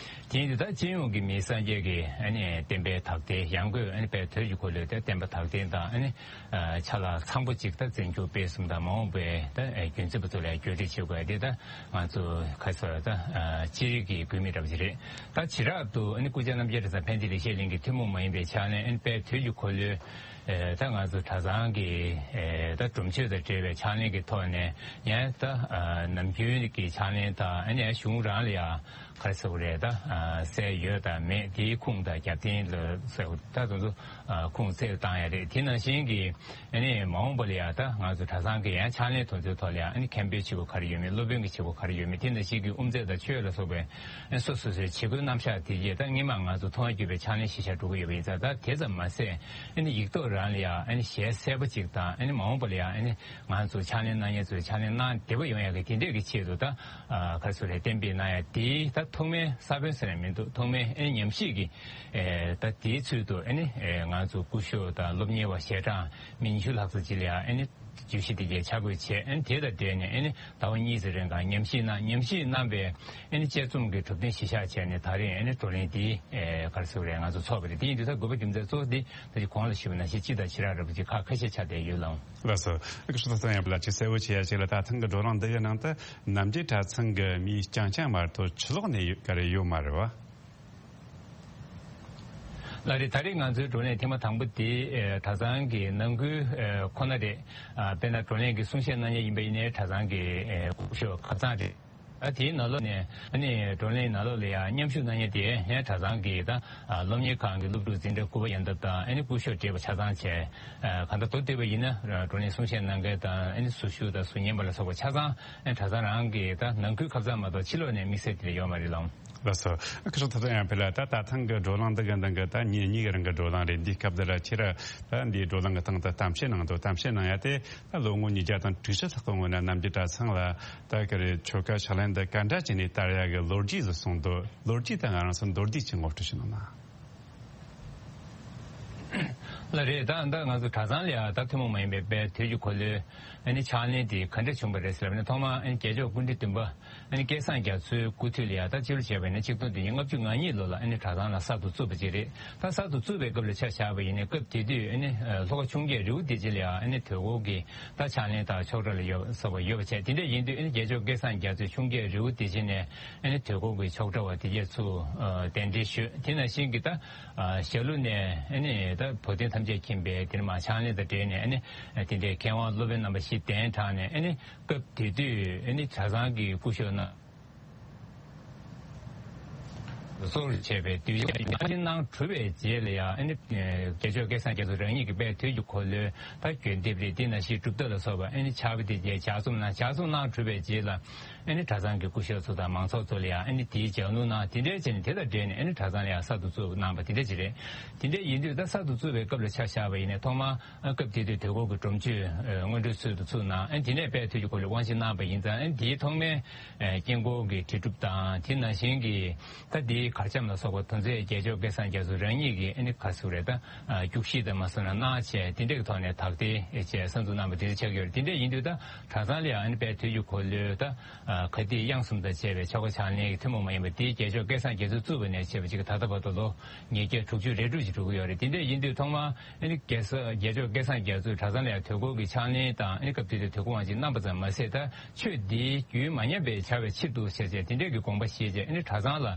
དེ་ཡིན་དུས་ད་སྤྱི་ཡོངས་ཀྱི་མིའི་སངས་རྒྱས་ཀྱི། ཨ་ནི་བསྟན་པའི་དག་ལྡན། ཡང་སྒོས། ཨ་ནི་དཔལ་དུས་ཀྱི་འཁོར་ལོའི་ད་བསྟན་པ་དག་ལྡན་དང་། ཨ་ནི། ཨ། ཆ་ལག་ཚང་པོ་ཅིག་ད་འཛིན་སྐྱོང་སྤེལ་གསུམ་དང་། མ་འོངས་པའི་ད། ཨ། རྒྱུན་འཛིན་པ་ཚོ་ལ་བཀོད་སྒྲིག་བྱེད་དགོས་ཡ་དེ་ད་ང་ཚོ་ཁ་སང་ད། ཨ། སྤྱི་རིགས་ཀྱི་དགོས་དམིགས་འདྲ་པོ་ཅིག་རེད། ད་བྱེ་བྲག་ཏུ། ཨ་ནི་སྐུ་བཅར་རྣམ་རྒྱལ་གྲྭ་ཚང་ཕན་བདེ་ལེགས་བཤད་གླིང་གི་ཐུན་མོང་མ་ཡིན་པའི་ཕྱག་ལེན། ཨ་ནི་དཔལ་དུས་ཀྱི་འཁོར་ལོའི། ཨ། ད་ང་ཚོ་གྲྭ་ཚང་གི། ཨ། ད་སྒྲུབ་མཆོད་དང་འབྲེལ་བའི་ཕྱག་ལེན་གྱི་ཐོག་ནས་ཡང་ད། ཨ། ནམ་རྒྱུན་གྱི་ཕྱག་ལེན་དང་། ཨ་ནི་གཞུང་རང་ལ་ཡང་ག་རེ་ཟེར་དགོས་རེད། ད། ཨ། གསལ་ཡོད་དང་མེད་དེའི་ཁུངས་དང་རྒྱབ་རྟེན་ལ་ཟེར་དགོས། ད་དེ་ཚོ། ཨ། ཁུངས་གསལ་བཏང་ཡ་རེད། དེ་ནང་བཞིན་གྱི། ཨ་ནི་མ་འོངས་པ་ལ་ཡ་ད་ང་ཚོ་གྲྭ་ཚང་གི་ཡང་ཕྱག་ལེན་དེ་ཚོའི་ཐོག་ལ་ཡ། ཨ་ནི་མཁན་པོའི་བྱེད་སྒོ་ག་རེ་ཡོད་མེད། སློབ་དཔོན་གྱི་བྱེད་སྒོ་ག་རེ་ཡོད་མེད། དེ་ནང་བཞིན་གྱི་དབུ་མཛད་དང་ཆོས་ལ་སོགས་པའི། ཨ། སོ་སོ་སོའི་བྱེད་སྒོའི་རྣམ་གཞག་དེ་རྗེས་ད་སྔོན་མ་ང་ཚོ་མཐོང་བ་བརྒྱུད་པའི་ཕྱག་ལེན་གཞིར་བཞག་འགྲོ་གི་ཡོད་པ་ཡིན་ཙང་། ད་དེ་ཙམ་མ་ཟད། ཨ་ནི་ཡིག་ཐོག་རང་ལ་ཡ། ཨ་ནི་ཞལ་གསལ་པོ་ཅིག་དང་། ཨ་ནི་མ་འོངས་པ་ལ་ཡ། ཨ་ནི་ང་ཚོ་ཕྱག་ལེན་གནང་མཁན་ཚོས་ཕྱག་ལེན་གནང་བདེ་པོ་ཡོང་ཡ་གི་དེ་འདྲས་ཀྱི་ཆེད་དུ། ད། ཨ། ག་རེ་ཟེར་དགོས་རེད། གཏན་འབེབས་གནང་ཡ་དེ་ད་ཐོག་མའི་ས་བོན་ཟེར་ན་མི་འདུག་ཐོག་མའི། ཨ་ནི་ཉམས་ཞིབ་ཀྱི། ཨ། ད་དེའི་ཚུལ་དུ། ཨ་ནི། ཨ། ང་ཚོ་སྐུ་ཞབས་དང་སློབ་གཉེར་བ་ཞལ་གྲངས་མི་ཉི་ཤུ་ལྷག་ཙམ་ཅིག་ལ་ཡ། ཨ་ནི་བརྗོད་གཞི་དེ་གའི་ཆ་བགོས་བྱས། ཨ་ནི་དེ་དང་འབྲེལ་ནས། ཨ་ནི་ཟླ་བ་གཉིས་ཙམ་རིང་ག་ཉམས་ཞིབ་གནང་། ཉམས་ཞིབ་གནང་བའི། ཨ་ནི་དཔྱད་རྩོམ་གྱི་གྲུབ་དོན་གཞི་བཞག་བྱས་ནས་ད་རེས། ཨ་ནི་བགྲོ་གླེང་འདི། ཨ། ག་རེ་ཟེར་དགོས་རེད། ང་ཚོ་ཚོགས་པ་རེད། དེ་ཡིན་དུས་ད་དགོས་པ་རྒྱུ་མཚན་གཙོ་བོ་འདི། ད་ཅི་གོང་ལ་ཞུས་པ་ནང་བཞིན་སྤྱི་དང་བྱེ་བྲག་འདྲ་པོ་ཅིག་ཁག་ཁ་ཤས་ཆགས་བསྡད་ཡོད་ལགས། ལགས་སོ། ཨ། སྐུ་ཞབས་ཐུབ་བསྟན་ཡར་འཕེལ་ལགས། ཅིག་ལ་ད་ཐེངས་ཀྱི་བགྲོ་གླེང་འདི་གའི་ནང་དུ་རྣམ་རྒྱལ་གྲྭ་ཚང་གི་མི་རྐྱང་རྐྱང་མ་གཏོགས་ཕྱི་ལོགས་ནས་ཡོད། ག་རེ་ཡོད་མ་རེད་པ། ལགས་རེད། ད་རེས་ང་ཚོའི་བགྲོ་གླེང་ཐེངས་མ་དང་པོ་དེ། ཨ། གྲྭ་ཚང་གི་ནང་ཁུལ། ཨ། ཁོ་ན་རེད། ཨ། དཔེར་ན་བགྲོ་གླེང་གི་གསུང་བཤད་གནང་མཁན་ཡིན་པ་ཡིན་ནའི་གྲྭ་ཚང་གི། ཨ། སྐུ་ཞབས་ཁ་སང་རེད། ཨ། དེའི་ནང་ལོགས་ནས། ཨ་ནི་བགྲོ་གླེང་ནང་ལོགས་ལ་ཡང་མཉམ་ཞུགས་གནང་མཁན་དེ་ཡང་གྲྭ་ཚང་གི་ད། ཨ། སློབ་གཉེར་ཁང་གི་སློབ་ཕྲུག་འཛིན་གྲྭ་དགུ་པ་ཡན་འདབ་དང་། ཨ་ནི་སྐུ་ཞབས་བགྲེས་པ་ཆ་ཚང་བྱས། ཨ། གང་ལྟར་མདོར་བསྡུས་པ་ཡིན་ན། ཨ། བགྲོ་གླེང་གསུང་བཤད་གནང་མཁན་དང་། ཨ་ནི་ཟུར་ཞུགས་དང་ཟུར་ཉན་པ་ལ་སོགས་པ་ཆ་ཚང་། ཨ། གྲྭ་ཚང་རང་གི་ད་ནང་ཁུལ་ཁ་ཚང་མ་གཏོགས་ཕྱི་ལོགས་ནས་དམིགས་བསལ་དེ་འདྲ་ཡོད་མ་རེད་ལགས། ལགས་སོ། ཨ། སྐུ་ཞབས་ཐུབ་བསྟན་ཡར་འཕེལ་ལགས། ད་ད་ཐེངས་ཀྱི་བགྲོ་གླེང་འདི་གའི་ནང་གི་ད་ཉིན་གཉིས་ཀྱི་རིང་གི་བགྲོ་གླེང་རེད། འདིའི་སྐབས་འདི་ལ་ཁྱེད་རང་ད་འདིའི་བགྲོ་གླེང་གི་སྟེང་དུ་གཏམ་བཤད་གནང་འདུག་གཏམ་བཤད་གནང་ཡ་དེ་ད་ལོ་ངོ་ཉིས་བརྒྱ་དང་དྲུག་ཅུ་ལྷག་གི་སྔོན་ན་རྣམ་རྒྱལ་གྲྭ་ཚང་ལ་ད་ག་རེ་ཆོ་ག་ཕྱག་ལེན་འདི་ག་འདྲ་བྱས་ནས་དར་ཡ་གི་ལོ་རྒྱུས་ཟིག་གསུངས་འདུག་ལོ་རྒྱུས་དེ་ང་རང་ཚོ་མདོར་བསྡུས་ཅིག་ངོ་སྤྲོད་ཞུ་གནང་ན། ལགས་རེད། ད་ད་ང་ཚོ་གྲྭ་ཚང་ལ་ཡ་ད་ཐུན་མོང་མ་ཡིན་པའི་དཔལ་དུས་ཀྱི་འཁོར་ལོའི། ཨ་ནི་ཕྱག་ལེན་དེ་ག་འདྲ་བྱུང་བ་རེད་ཟེར་བ་ནི། ཐོག་མར། ཨ་ནི་རྒྱལ་མཆོག་སྐུ་ཕྲེང་བདུན་པ། ཨ་ནི་སྐལ་བཟང་རྒྱ་མཚོའི་སྐུ་དུས་ལ་ཡ། ད་སྤྱི་ལོ་བྱས་པ་ཡིན་ན་ཆིག་སྟོང་བདུན་བརྒྱ་ལྔ་བཅུ་ང་གཉིས་ལོ་ལ། ཨ་ནི་གྲྭ་ཚང་ལ་གསར་དུ་བཙུགས་པ་ཅིག་རེད། ད་གསར་དུ་བཙུགས་པའི་སྐབས་ལ་ཆ་བཞག་པ་ཡིན་ན། སྐབས་དེ་དུས། ཨ་ནི་ལྷོ་ཁ་འཕྱོངས་རྒྱས་རི་བོ་བདེ་ཆེན་ལ་ཡ། ཨ་ནི་དུས་འཁོར་གྱི་ད་ཕྱག་ལེན་དང་ཆོག་གྲྭ་ལ་ཡོད་སོགས་པ་ཡོད་པ་བྱས། དེ་འདྲ་ཡིན་དུས། ཨ་ནི་རྒྱལ་མཆོག་སྐལ་བཟང་རྒྱ་མཚོས་འཕྱོངས་རྒྱས་རི་བོ་བདེ་ཆེན་ནས། ཨ་ནི་དུས་འཁོར་གྱི་ཆོག་གྲྭ་བ་དེ་གས་ཚུར། ཨ། གདན་འདྲེན་ཞུས། དེ་ནང་བཞིན་གྱི་ད། ཨ། ཞྭ་ལུ་ནས། ཨ་ནི་ད་བོད་དོན་ཐམས་ཅད་མཁྱེན་པའི་དེ་ནས་མར་ཕྱག་ལེན་དང་འབྲེལ་ནས། ཨ་ནི་དེ་འདྲའི་མཁས་དབང་སློབ་དཔོན་རྣམ་པ་བཞི་གདན་དྲངས་ནས། ཨ་ནི་སྐབས་དེ་དུས། ཨ་ནི་གྲྭ་ཚང་གི་སྐུ་ཞབས་རྣམས་གཙོ་བྱས་པའི་གདུལ་བྱ་དབང་ཆེན་གནང་གྲུབ་པའི་རྗེས་ལ་ཡང་། ཨ་ནི་རྒྱལ་མཆོག་སྐལ་བཟང་རྒྱ་མཚོ་རང་ཉིད་ཀྱིས་དཔལ་དུས་ཀྱི་འཁོར་ལོའི་ད་འགྱོད་འདེབས་རེད། དེ་ནང་བཞིན་གྲུབ་རྟགས་ལ་སོགས་པ། ཨ་ནི་ཕྱག་དཔེ་དེ་རྗེས་ལྗགས་རྩོམ་གནང་། ལྗགས་རྩོམ་གནང་གྲུབ་པའི་རྗེས་ལ། ཨ་ནི་གྲྭ་ཚང་གི་སྐུ་ཞབས་ཚོ་དང་མང་ཚོགས་ཚོ་ལ་ཡང་། ཨ་ནི་དེའི་ལྗགས་ལུང་གནང་། དེ་འདྲའི་བྱས་ནས་དེ་དང་འབྲེལ་ནས། ཨ་ནི་གྲྭ་ཚང་ལ་ཡང་གསར་དུ་བཙུགས་གནང་བ་དེ་འདྲ་ཅིག་རེད། དེ་འདྲ་ཡིན་དུས་ད་གསར་དུ་བཙུགས་པའི་སྐབས་ལ་ཆ་བཞག་པ་ཡིན་ན། ཐོག་མར། ཨ། སྐབས་དེ་དུས་དུས་འཁོར་གྱི་སྒྲོམ་གཞི། ཨ། སྔོན་འགྲོའི་ཚུལ་དུ་ཚུགས་གནང་། ཨ། དེ་ནས་དཔལ་དུས་ཀྱི་འཁོར་ལོའི་དབང་ཆེན་གནང་བ་ཡིན་ཙང་། ཨ། དེའི་ཐོག་མའི། ཨ། དཀྱིལ་འཁོར་གྱི་དྲིལ་སྒྲུབ་དང་། དེ་ནང་བཞིན་གྱི་ད་དེའི། གར་འཆམ་ལ་སོགས་པ་དེ་ཚོའི་རྒྱལ་མཆོག་སྐལ་བཟང་རྒྱ་མཚོ་རང་ཉིད་ཀྱིས་ཨ་ནི་ག་ཟེར་རེད་ད། རྒྱུགས་གཞི་དང་མ་སོང་ན་གནང་བྱས་དེ་འདྲའི་ཐོག་ནས་དག་ཐེར་བྱས་གསར་འཛུགས་གནང་བ་དེ་འདྲ་ཆགས་ཀྱི་ཡོད་རེད། དེ་འདྲ་ཡིན་དུས་ད་གྲྭ་ཚང་ལ་ཡང་ཨ་ནི་དཔལ་དུས་ཀྱི་འཁོར་ལོའི་ད་ག་དུས་དབྱངས་གསུམ་དང་བཅས་པའི་ཆོ་ག་ཕྱག་ལེན་གྱི་ཐུན་མོང་མ་ཡིན་པ་དེའི་རྒྱལ་མཆོག་སྐལ་བཟང་རྒྱ་མཚོས་བཙུགས་པ་ནས་བྱས་པ་ཅིག་ད་ལྟ་བར་དུ་ལོ་ཉིས་བརྒྱ་དྲུག་ཅུ་རེ་དྲུག་ཅིག་འགྲོ་གི་ཡོད་རེད། དེ་འདྲ་ཡིན་དུས་ཐོག་མར་ཨ་ནི་རྒྱལ་ས་རྒྱལ་མཆོག་སྐལ་བཟང་རྒྱ་མཚོས་གྲྭ་ཚང་ལ་ཡང་དུས་འཁོར་གྱི་ཕྱག་ལེན་དང་ཨ་ནི་སྐབས་དེ་དུས་དུས་འཁོར་དབང་ཅིག་གནང་པ་ཙམ་མ་ཟད། ད་ཆོས་འདིའི་རྒྱུན་མ་ཉམས་པའི་བྱ་བའི་ཕྱིར་དུ་ཞེས་བྱས་དེ་འདྲའི་གི་དགོངས་པ་བཞེས་བྱས་ཨ་ནི་གྲྭ་ཚང་ལ་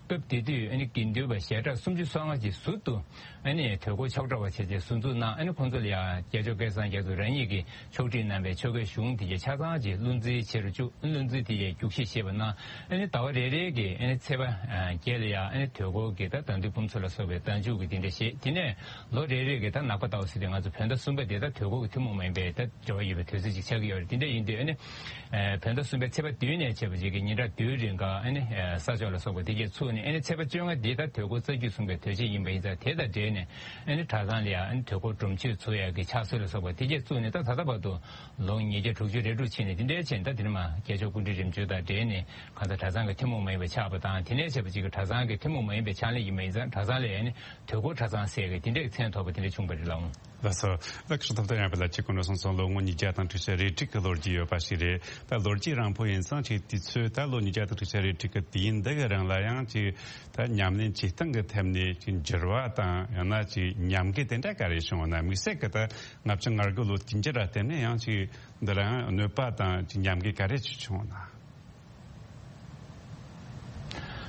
སྐབས་དེ་དུས་ཨ་ནི་དགེ་འདུན་པ་ཞལ་གྲངས་སུམ་ཅུ་སོ་ལྔ་ཅིག་ཟུར་དུ་ཨ་ནི་དུས་འཁོར་ཆོག་གྲྭ་བ་བྱས་བྱས་ཟུར་འཛུགས་གནང་། ཨ་ནི་ཁོང་ཚོ་ལ་ཡང་རྒྱལ་མཆོག་སྐལ་བཟང་རྒྱ་མཚོ་རང་ཉིད་ཀྱིས་ཕྱོགས་སྒྲིག་གནང་བའི་ཆོ་གའི་གཞུང་དེ་གའི་ཆ་ཚང་ཅིག་བློ་འཛིན་ཆེ་རུ་བཅུག་བློ་འཛིན་དེ་གའི་རྒྱུགས་གཞི་བཞེས་པ་གནང་། ཨ་ནི་ཟླ་བ་རེ་རེ་གི་ཨ་ནི་ཚེས་པ་བརྒྱད་ལ་ཡང་ཨ་ནི་དུས་འཁོར་གྱི་ད་ཟླ་འདུལ་འབུམ་ཚོགས་ལ་སོགས་པའི་ཟླ་མཇུག་གི་དེ་འདྲ་བཞེས། དེ་ནས་ལོ་རེ་རེ་གི་ད་ནག་པ་ཟླ་བ་ཟེར་དུས་ང་ཚོ་བོད་ཟླ་གསུམ་པ་དེ་ད་དུས་འཁོར་གྱི་ཐུན་མོང་མ་ཡིན་པའི་ད་འབྲེལ་བ་ཡོད་པའི་དུས་ཚོད་ཅིག་ཆགས་ཀྱི་ཡོད་རེད། དེ་འདྲ་ཡིན་དུས་ཨ་ནི་བོད་ཟླ་གསུམ་པའི་ཚེས་པ་བདུན་ནས་བྱས་པ་ཅིག་གི་ཉིན་གྲངས་བདུན་རིང་ག་ཨ་ནི་ས་ཕྱོགས་ལ་སོགས་པ་དེ་གས་ཚུགས་ནས། ཨ་ནི་ཚེས་པ་བཅོ་ལྔ་འདི་ད་དུས་འཁོར་རྩ་རྒྱུད་གསུམ་གའི་དུས་ཆེན་ཡིན་པ་ཡིན་ཙང་། དེ་དང་འབྲེལ་ནས་ཨ་ནི་གྲྭ་ཚང་ལ་ཡང་ཨ་ནི་དུས་འཁོར་སྒྲུབ་མཆོད་ཚུགས་ཡག་གི་ཕྱག་སྲོལ་ལ་སོགས་པ་དེ་གས་བཙུགས་ནས། ད་ད་ལྟ་བར་དུ་ལོ་ཉིས་བརྒྱ་དྲུག་ཅུ་རེ་དྲུག་ཕྱིན་ནས་དེ་འདྲའི་ཕྱིན། ད་དེ་ནས་མར་རྒྱལ་མཆོག་སྐུ་ཕྲེང་རིམ་བྱོན་དང་འབྲེལ་ནས་གང་ལྟར་གྲྭ་ཚང་གི་ཐུན་མོང་མ་ཡིན་པའི་ཆགས་པ་དང་། དེ་ནས་བྱས་པ་ཅིག་གི་གྲྭ་ཚང་གི་ཐུན་མོང་མ་ཡིན་པའི་ཕྱག་ལེན་ཡིན་པ་ཡིན་ཙང་གྲྭ་ཚང་ལ་ཡང་ཨ་ནི་དུས་འཁོར་གྲྭ་ཚང་ཟེར་གི་དེ་འདྲའི་མཚན་ཐོགས་པ་དེ་འདྲ་བྱུང་བ་རེད་ལགས། ལགས་སོ། ད་ཁྲི་ཐོབ་ཐང་ཡང་པ་ལ་ཅིག་གོ་ནོར་སོང་སོང་། ལོ་ངོ་ཉིས་བརྒྱ་དང་དྲུག་ཅུ་རེ་དྲུག་གི་ལོ་རྒྱུས་ཡོད་པ་ཞིག་རེད། ད་ལོ་རྒྱུས་རིང་པོ་ཡིན་ཙང་ཅིག་དུས་ཚོད་ད་ལོ་ཉིས་བརྒྱ་དང་དྲུག་ཅུ་རེ་དྲུག་གི་དུས་ཡུན་འདི་གི་རིང་ལ་ཡང་ཅིག་ད་ཉམས་ལེན་བྱེད་སྟངས་ཀྱི་ཐད་ནས་ཅིག་འགྱུར་བ་དང་ཡང་ན་ཅིག་ཉམས་རྒུད་དེ་འདྲ་ག་རེ་བྱུང་བ་ན། དམིགས་བསལ་གྱི་ད་ལྔ་བཅུ་ང་དགུ་ལོ་དུས་འགྱུར་ལ་བརྟེན་ནས་ཡང་ཅིག་འདི་ལ་ཡང་གནོད་པ་དང་ཅིག་ཉམས་རྒུད་ག་རེ་ཅིག་བྱུང་བ་ན།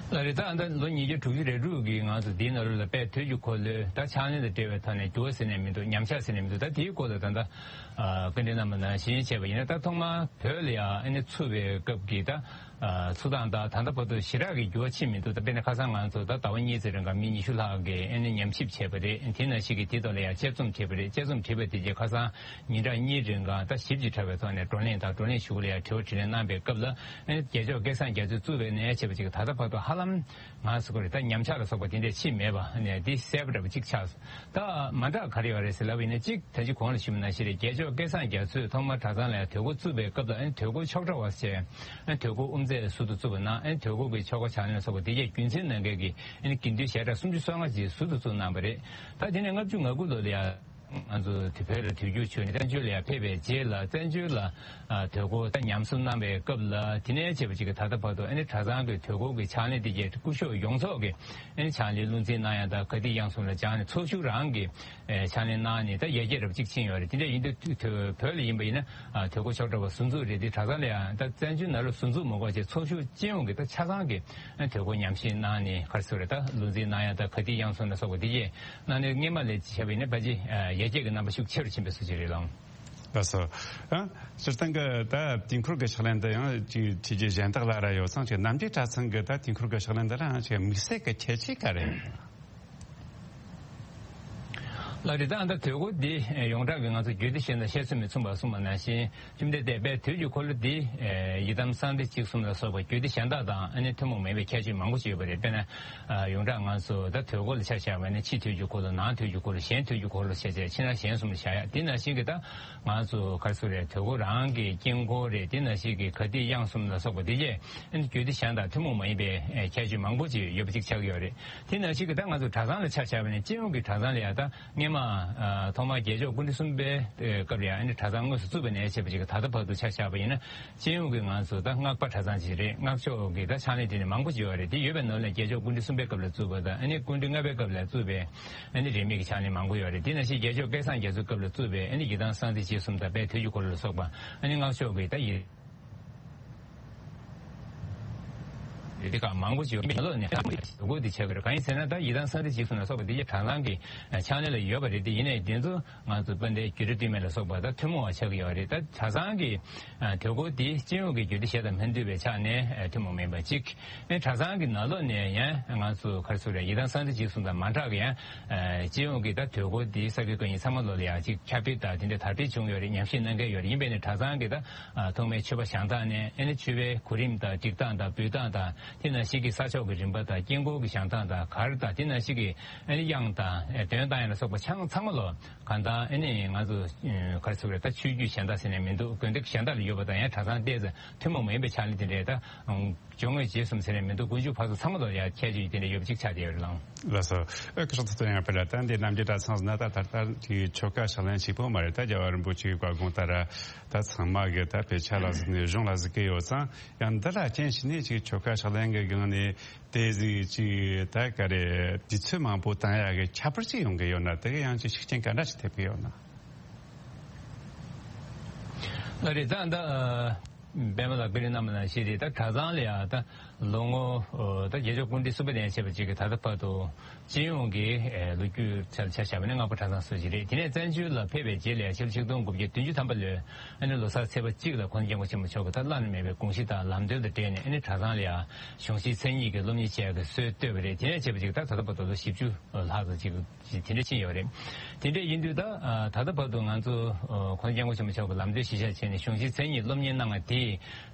ལགས་རེད། ད་ཨ་ད་ལོ་ཉིས་བརྒྱ་དྲུག་ཅུ་རེ་དྲུག་གི་ང་ཚོ་འདིའི་ནང་ལོགས་ལ་དཔལ་དུས་ཀྱི་འཁོར་ལོའི་ད་ཕྱག་ལེན་དང་འབྲེལ་བའི་ཐོག་ནས་འགྱུར་བ་ཟེར་ནས་མི་འདུག་ཉམས་ཆག་ཟེར་ནས་མི་འདུག་ད་དེའི་སྐོར་ལ་ད་ལྟ་ཨ་བཀའ་འདྲི་གནང་བ་ནང་བཞིན་བྱས་པ་ཡིན་ན། ད་ཐོག་མར་བོད་ལ་ཡང་ཨ་ནི་ཚུགས་པའི་སྐབས་ཀྱི་ད་ཨ་ཚུགས་སྟངས་དང་ད་ལྟ་བར་དུ་ཞེ་དྲག་གི་འགྱུར་བ་ཕྱིན་མི་འདུག་ད་དཔེར་ན་ཁ་སང་ང་ཚོ་ད་ཟླ་བ་གཉིས་ཙམ་རིང་ག་མི་ཉི་ཤུ་ལྷག་གིས་ཨ་ནི་ཉམས་ཞིབ་བྱས་པ་རེད། དེ་ནང་བཞིན་གྱི་དེ་ཐོག་ལ་ཡང་དཔྱད་རྩོམ་བྲིས་པ་རེད། དཔྱད་རྩོམ་བྲིས་པ་དེ་རྗེས་ཁ་སང་ཉིན་གྲངས་གཉིས་རིང་ག་ད་ཞིབ་ཅིག་ཕྲ་བའི་ཐོག་ནས་བགྲོ་གླེང་དང་། བགྲོ་གླེང་གཞུག་ལ་ཡང་དྲི་བ་དྲིས་ལན་གནང་པའི་སྐབས་ལ་ཨ་ནི་རྒྱལ་མཆོག་སྐལ་བཟང་རྒྱ་མཚོས་བཙུགས་པའི་ནས་བྱས་པ་ཅིག་ད་ལྟ་བར་དུ་ཧ་ལམ་ང་ཚོ་གི་རེད་ད་ཉམས་ཆག་ལ་སོགས་པ་དེ་འདྲས་ཕྱིན་མེད་པ་ནས་འདི་གསལ་པོ་འདྲ་པོ་ཅིག་ཆགས་སོང་། ད་མ་འདྲ་ག་རེ་ཡོད་རེད་ཟེར་ལབ་པ་ཡིན་ན། གཅིག་ད་ཅི་གོང་ལ་ཞུས་པ་ནང་བཞིན་རེད། རྒྱལ་མཆོག་སྐལ་བཟང་རྒྱ་མཚོས་ཐོག་མར་གྲྭ་ཚང་ལ་ཡང་དུས་འཁོར་བཙུགས་པའི་སྐབས་ལ་ཨ་ནི་དུས་འཁོར་ཆོག་གྲྭ་བ་ཞེས་ཨ་ནི་དུས་འཁོར་དབུ་མཛད་ཟུར་དུ་བཙུགས་པ་ན། ཨ་ནི་དུས་འཁོར་གྱི་ཆོ་ག་ཕྱག་ལེན་ལ་སོགས་པ་དེ་གའི་རྒྱུན་འཛིན་གནང་མཁན་གྱི་ཨ་ནི་དགེ་འདུན་ཞལ་གྲངས་སུམ་ཅུ་སོ་ལྔ་ཅིག་ཟུར་དུ་བཙུགས་གནང་བ་རེད། ད་དེ་ནས་ལྔ་བཅུ་ང་དགུ་ལོ་ལ་ཡང་ང་ཚོ་དེ་བོད་ལ་དུས་འགྱུར་བྱུང་ནས་བཙན་བྱོལ་ལ་ཡང་ཕེབས་པའི་རྗེས་ལ་བཙན་བྱོལ་ལ་ཨ་དུས་འཁོར་ད་ཉམས་གསོ་གནང་བའི་སྐབས་ལ། དེ་ནས་བྱས་པ་ཅིག་གི་ད་ལྟ་བར་དུ་ཨ་ནི་གྲྭ་ཚང་གི་དུས་འཁོར་གྱི་ཕྱག་ལེན་དེ་གའི་སྐུ་ཞབས་ཡོངས་རྫོགས་ཀྱི་ཨ་ནི་ཕྱག་ལེན་བློ་འཛིན་གནང་ཡག་དང་། ག་དུས་དབྱངས་གསུམ་ལ་སྦྱངས་ནས་ཚོགས་ཞུགས་རང་གི་ཨེ་ཕྱག་ལེན་གནང་ནས་ད་ཡར་རྒྱས་རབ་ཅིག་ཕྱིན་ཡོད་རེད། དེ་འདྲ་ཡིན་དུས་དུས་བོད་ལ་ཡིན་པ་ཡིན་ན་ཨ་དུས་འཁོར་ཆོག་གྲྭ་བ་ཟུར་འཛུགས་རེད་དེ། གྲྭ་ཚང་ལ་ཡང་ད་བཙན་བྱོལ་ནང་ལ་ཟུར་འཛུགས་མ་དགོས་བྱས་ཚོགས་ཞུགས་སྤྱི་ཡོངས་ཀྱི་ད་ཆ་ཚང་གི་ཨ་དུས་འཁོར་ཉམས་ཞིབ་གནང་ནས་ག་རེ་ཟེར་རེད། ད་བློ་འཛིན་གནང་ཡག་ད་ག་དུས་དབྱངས་གསུམ་ལ་སོགས་པ་དེ་གས་གནང་ནས་སྔས་མ་ལས་བྱས་པ་ཡིན་ན་ཕལ་ཆེར་ཡར་རྒྱས་ཀྱི་རྣམ་པ་ཤུགས་ཆེ་རུ་ཕྱིན་པའི་བཟོ་ཅིག་རེད་ལགས། ལགས་སོ། ཨ་སྤྱིར་བཏང་གི་ད་དུས་འཁོར་གྱི་ཕྱག་ལེན་འདི་ཡང་ཅིག་ཕྱི་རྒྱལ་གཞན་དག་ལ་ར་ཡོད་ཙང་ཅིག་རྣམ་རྒྱལ་གྲྭ་ཚང་གི་ད་དུས་འཁོར་གྱི་ཕྱག་ལེན་འདི་ལའང་ཅིག་དམིགས་བསལ་གྱི་ཁྱད་ཆོས་ག་རེ་ཡོད། ལགས་རེད། ད་ད་དུས་འཁོར་འདི་ཡོངས་གྲགས་ཀྱི་ང་ཚོ་རྒྱུད་སྡེ་གཞན་དང་བཤད་སྲོལ་མི་མཚུངས་པ་གསུངས་པ་ནང་བཞིན། བཅོམ་ལྡན་འདས་དཔལ་དུས་ཀྱི་འཁོར་ལོ་འདི་ཡི་དམ་གསང་བདེ་འཇིགས་གསུམ་ལ་སོགས་པ་རྒྱུད་སྡེ་གཞན་དག་དང་ཨ་ནི་ཐུན་མོང་མ་ཡིན་པའི་ཁྱད་ཆོས་མང་པོ་ཅིག་ཡོད་པ་རེད། དཔེར་ན་ཡོངས་གྲགས་ང་ཚོ་ད་དུས་འཁོར་ལ་ཆ་བཞག་པ་ན་ཕྱི་དུས་ཀྱི་འཁོར་ལོ། ནང་དུས་ཀྱི་འཁོར་ལོ། གཞན་དུས་ཀྱི་འཁོར་ལོ་ཞེས་བྱས་ཕྱི་ནང་གཞན་གསུམ་ལ་བཞག་ཡག་དེ་ནང་བཞིན་གྱི་ད་ང་ཚོ་ག་རེ་ཟེར་རེད། དུས་འཁོར་རང་གི་དཀྱིལ་འཁོར་རེད། དེ་ནང་བཞིན་གྱི་ག་དུས་དབྱངས་གསུམ་ལ་སོགས་པ་དེ་བཅས་ཨ་ནི་རྒྱུད་སྡེ་གཞན་དང་ཐུན་མོང་མ་ཡིན་པའི་ཁྱད་ཆོས་མང་པོ་ཅིག་ཡོད་པ་ཅིག་ཆགས་ཀྱི་ཡོད་རེད། དེ་ནང་བཞིན་གྱི་ད་ང་ཚོ་གྲྭ་ཚང་ལ་ཆ་བཞག་པ་ན་སྤྱི་ཡོངས་ཀྱི་གྲྭ་ཚང་ལ་ཡང་ད་སྔས་མ་ཨ་ཐོག་མར་རྒྱལ་མཆོག་སྐུ་ཕྲེང་གསུམ་པའི་སྐབས་ལ་ཡང་ཨ་ནི་གྲྭ་ཚང་དངོས་སུ་བཙུགས་པ་ནས་བྱས་པ་ཅིག་གི་ད་ལྟ་བར་དུ་ཆ་བཞག་པ་ཡིན་ན། སྤྱི་ཡོངས་ཀྱི་ང་ཚོ་ད་སྔགས་པ་གྲྭ་ཚང་ཅིག་རེད། སྔགས་ཕྱོགས་ཀྱི་ད་ཕྱག་ལེན་དེ་ནི་མང་པོ་ཅིག་ཡོད་རེད། དེ་ཡོད་པའི་ནང་ལ་རྒྱལ་མཆོག་སྐུ་ཕྲེང་གསུམ་པའི་སྐབས་ལ་བཙུགས་པ་དང་། ཨ་ནི་སྐུ་ཕྲེང་ལྔ་པའི་སྐབས་ལ་བཙུགས་པའི་ཨ་ནི་རིས་མེད་ཀྱི་ཕྱག་ལེན་མང་པོ་ཡོད་རེད། དེ་ནང་བཞིན་རྒྱལ་མཆོག་སྐལ་བཟང་རྒྱ་མཚོའི་སྐབས་ལ་བཙུགས་པའི་ཨ་ནི་ཡི་དམ་གསང་བདེ་འཇིགས་གསུམ་དང་དཔལ་དུས་ཀྱི་འཁོར་ལོ་ལ་སོགས་པ། ཨ་ནི་སྔགས་ཕྱོགས་ཀྱི་ད་ཡི་རེད། དེ་ག་མང་པོ་ཅིག་ཡོད་པའི་ལོ་ནས་ད་དུས་འཁོར་འདི་ཆགས་ཀྱི་རེད། གང་ཡིན་ཟེར་ན་ད་ཡི་དམ་གསང་བདེ་འཇིགས་གསུམ་ལ་སོགས་པ་འདི་གྲྭ་ཚང་གི་ཕྱག་ལེན་ལ་ཡོད་པ་རེད། དེ་ཡིན་ནའི་འདི་ཚོ་ང་ཚོ་དཔལ་ལྡན་རྒྱུད་གྲྭ་སྟོད་སྨད་ལ་སོགས་པ་ད་ཐུན་མོང་བ་ཆགས་ཀྱི་ཡོད་རེད། ད་གྲྭ་ཚང་གི་དུས་འཁོར་འདི་སྤྱི་ཡོངས་ཀྱི་རྒྱུད་སྡེ་གཞན་དང་མི་མཐུན་པའི་ཆ་ནས་ཐུན་མོང་མིན་པ་གཅིག་ཨེ་གྲྭ་ཚང་གི་ནང་ལོགས་ནས་ཡང་ང་ཚོ་ག་རེ་ཟེར་རེད། ཡི་དམ་གསང་བདེ་འཇིགས་གསུམ་དང་མ་འདྲ་གི་ཡང་སྤྱི་ཡོངས་ཀྱི་ད་དུས་འཁོར་འདི་ས་དགུའི་བཀའ་རྙིང་ཚང་མ་ལོགས་ལ་ཡང་ཅིག་ཁྱབ་སྤེལ་དང་དེ་འདྲ་དར་སྤེལ་བྱུང་ཡོད་རེད། ཉམས་ཞིབ་གནང་མཁན་ཡོད་རེད། ཡིན་པས་ནི་གྲྭ་ཚང་གི་ད་ཐོག་མའི་མཆོད་པ་བཞེངས་སྟངས་ནས་ཨེ་ནི་མཆོད་པའི་གོ་རིམ་དང་སྒྲིག་སྟངས་དང་འབུལ་སྟངས་དང་ དེ་ནང་བཞིན་གྱི་ས་ཕྱོགས་ཀྱི་རིམ་པ་དང་དཀྱིལ་འཁོར་གྱི་བཞེངས་སྟངས་དང་གར་དང་དེ་ནང་བཞིན་གྱི་ཨ་ནི་དབྱངས་དང་ཨེ་འདོན་སྟངས་ཡང་ལ་སོགས་པ་ཆ་ཚང་མ་ལོ་གང་ལྟར་ཨ་ནི་ང་ཚོ་ཨེ་ག་རེ་ཟེར་དགོས་རེད། ད་ཆོས་བརྒྱུད་གཞན་དག་ཟེར་ནས་མི་འདུག་དགོན་སྡེ་གཞན་དག་ལ་ཡོད་པ་དང་ཡང་གྲྭ་ཚང་ཏོག་ཙམ་ཐུན་མོང་མ་ཡིན་པའི་ཕྱག་ལེན་དེ་འདྲས་ད་ཨང་སྦྱོར་དངོས་རྗེས་གསུམ་ཟེར་ནས་མི་འདུག་དཀོན་མཆོག་ཕ་ཚོ་ཚང་མ་ལོ་ཡང་ཁྱད་ཆོས་ཀྱི་དེ་འདྲས་ཡོད་པ་ཅིག་ཆགས་བསྡད་ཡོད་རེད་ལགས། ལགས་སོ། ཨེ་ཁ་སང་ད་ལྟ་ཡང་དཔེར་ན་ད་འདི་རྣམ་རྒྱལ་གྲྭ་ཚང་ཟེར་ན་ད་ད་ལྟ་དེའི་ཆོ་ག་ཕྱག་ལེན་གཅིག་པོ་མ་རེད། ད་རྒྱལ་བ་རིན་པོ་ཆེའི་བཀའ་དགོངས་ལྟར་ད་ཚང་མ་གི་ད་དཔེ་ཆ་ལ་གཟིགས་ནས་གཞུང་ལ་གཟིགས་ཀྱི་ཡོད་ཙང་། ཡང་འདི་ལ་རྐྱེན་བྱས་ནས་ཅིག་ཆོ་ག་ཕྱག་ལེན་གྱི་སྒང་ནས་དེ་ཟིག་ཅིག་ད་ག་རེ་དུས་ཚོད་མང་པོ་བཏང་ཡག་གི་ཁྱད་པར་ཅིག་ཡོང་གི་ཡོད་ན། དེ་གི་ཡང་ཅིག་ཤུགས་རྐྱེན་ག་འདྲ་ཅིག་ཐེབས་ཀྱི་ཡོད་ན། ལགས་རེད། ད་ད་ཨ་པད་མ་ལགས་བཀའ་འདྲི་གནང་བ་ནང་བཞིན་རེད། ད་གྲྭ་ཚང་ལ་ཡང་ད་ལོ་ངོ་ཨ་ད་བརྒྱད་ཅུ་སྐུ་ཕྲེང་གསུམ་པ་ནས་བྱས་པ་ཅིག་གི་ད་ལྟ་བར་དུ་སྤྱི་ཡོངས་ཀྱི་ཨེ་ལོ་རྒྱུས་ཆ་ཆ་བཞག་པ་ནི་ལྔ་པ་གྲྭ་ཚང་སོ་ཅིག་རེད། དེ་ནས་བཙན་བྱོལ་ལ་ཕེབས་པའི་རྗེས་ལ་ཕྱི་ལོ་ཆིག་སྟོང་དགུ་བརྒྱ་བདུན་ཅུ་ཐམ་པ་ལོའི་ཨ་ནི་ལོ་གསར་ཚེས་པ་གཅིག་ལ་འཁོར་སྐྱབས་མགོན་ཆེན་པོ་མཆོག་གིས་ད་བླ་ན་མེད་པའི་དགོངས་གཞི་དང་ལམ་སྟོན་དང་འབྲེལ་ནས་ཨ་ནི་གྲྭ་ཚང་ལ་ཡང་གཞུང་ཆེན་མཚན་ཉིད་ཀྱི་སློབ་གཉེར་བྱེད་ཡག་གི་སྲོལ་བཏོད་པ་རེད། དེ་ནས་བྱས་པ་ཅིག་ད་ད་ལྟ་བར་དུ་ལོ་བཞི་བཅུ་ལྷག་ཙམ་ཅིག་དེ་འདྲ་ཕྱིན་ཡོད་རེད། དེ་འདྲ་ཡིན་དུས་ད་ཨ་ད་ལྟ་བར་དུ་ང་ཚོ་ཨ་འཁོར་སྐྱབས་མགོན་ཆེན་པོ་མཆོག་གི་ལམ་སྟོན་གཞིར་བཞག་བྱས་ནས་གཞུང་ཆེན་མཚན་ཉིད་སློབ་གཉེར་གནང་བ་དེས་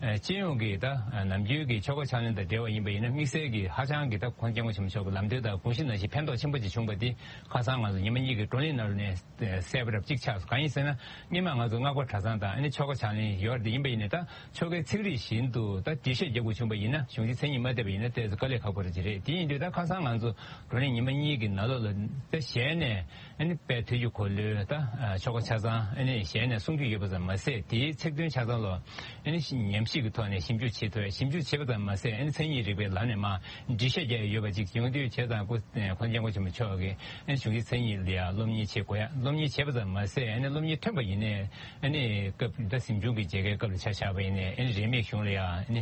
ཨ་སྤྱི་ཡོངས་ཀྱི་ད་ཨ་ནམ་རྒྱུན་གྱི་ཆོ་ག་ཕྱག་ལེན་དང་འབྲེལ་བ་ཡིན་པ་ཡིན་ན་དམིགས་བསལ་གྱི་ཧ་ཅང་གི་ད་འཁོར་སྐྱབས་མགོན་ཆེན་པོ་མཆོག་གི་ལམ་སྟོན་དང་དགོངས་གཞི་ནང་བཞིན་ཕན་ཐོགས་ཆེན་པོ་ཅིག་བྱུང་བ་དེ་ཁ་སང་ང་ཚོ་ཉི་མ་གཉིས་ཀྱི་བགྲོ་གླེང་ནང་ལ་ནས་གསལ་པོ་རབ་གཅིག་ཆགས་སོང་། གང་ཡིན་ཟེར་ན་སྔོན་མ་ང་ཚོ་སྔགས་པ་གྲྭ་ཚང་དང་ཨ་ནི་ཆོ་ག་ཕྱག་ལེན་ཡོད་རེད། ཡིན་པ་ཡིན་ནའི་ད་ཆོ་གའི་ཚིག་རིས་བཞིན་དུ་ད་འགྲེལ་བཤད་རྒྱག་དགོས་བྱུང་བ་ཡིན་ན་གཞུང་ཆེན་མཚན་ཉིད་མ་བལྟས་པ་ཡིན་ན་ཏོག་ཙམ་དཀའ་ལས་ཁག་པོ་རེད་ཅིག་རེད། དེ་ཡིན་དུས་ད་ཁ་སང་ང་ཚོ་བགྲོ་གླེང་ཉི་མ་གཉིས་ཀྱི་ནང་ལོགས་ལ་ད་ཞལ་ནས་ཨ་ནི་དཔལ་དུས་ཀྱི་འཁོར་ལོའི་ད་ཆོ་ག་ཆ་ཚང་ཨ་ནི་ཞལ་ནས་གསུང་རྒྱུ་ཡོད་པ་ཙམ་མ་ཟད་དེའི་ཚིག་དོན་ཆ་ཚང་ལ་ཨ་ནི་ཉམས་ཞིབ་ཀྱི་ཐོག་ནས་ཞིབ་འཇུག་བྱེད་ཐུབ། ཞིབ་འཇུག་བྱེད་པ་ཙམ་མ་ཟད་ཨ་ནི་མཚན་ཉིད་རིག་པའི་ལམ་ནས་མར་འགྲེལ་བཤད་རྒྱག་ཡ་ཡོད་པ་ཅིག་ཡོང་དུས་བྱས་ཙང་སྐུ་འཁོར་སྐྱབས་མགོན་ཆེན་པོ་མཆོག་གིས་ཨ་ནི་གཞུང་ཆེན་མཚན་ཉིད་ལ་ཡང་སློབ་གཉེར་བྱེད་དགོས་ཡ། སློབ་གཉེར་བྱེད་པ་ཙམ་མ་ཟད་ཨ་ནི་སློབ་གཉེར་ཐོན་པ་ཡིན་ནའི་ཨ་ནི་སྐབས་ད་གཟིམ་ཆུང་གི་མཇལ་ཁའི་སྐབས་ལ་ཆ་བཞག་པ་ཡིན་ནའི་ཨ་ནི་རིས་མེད་གཞུང་ལ་ཡང་ཨ་ནི་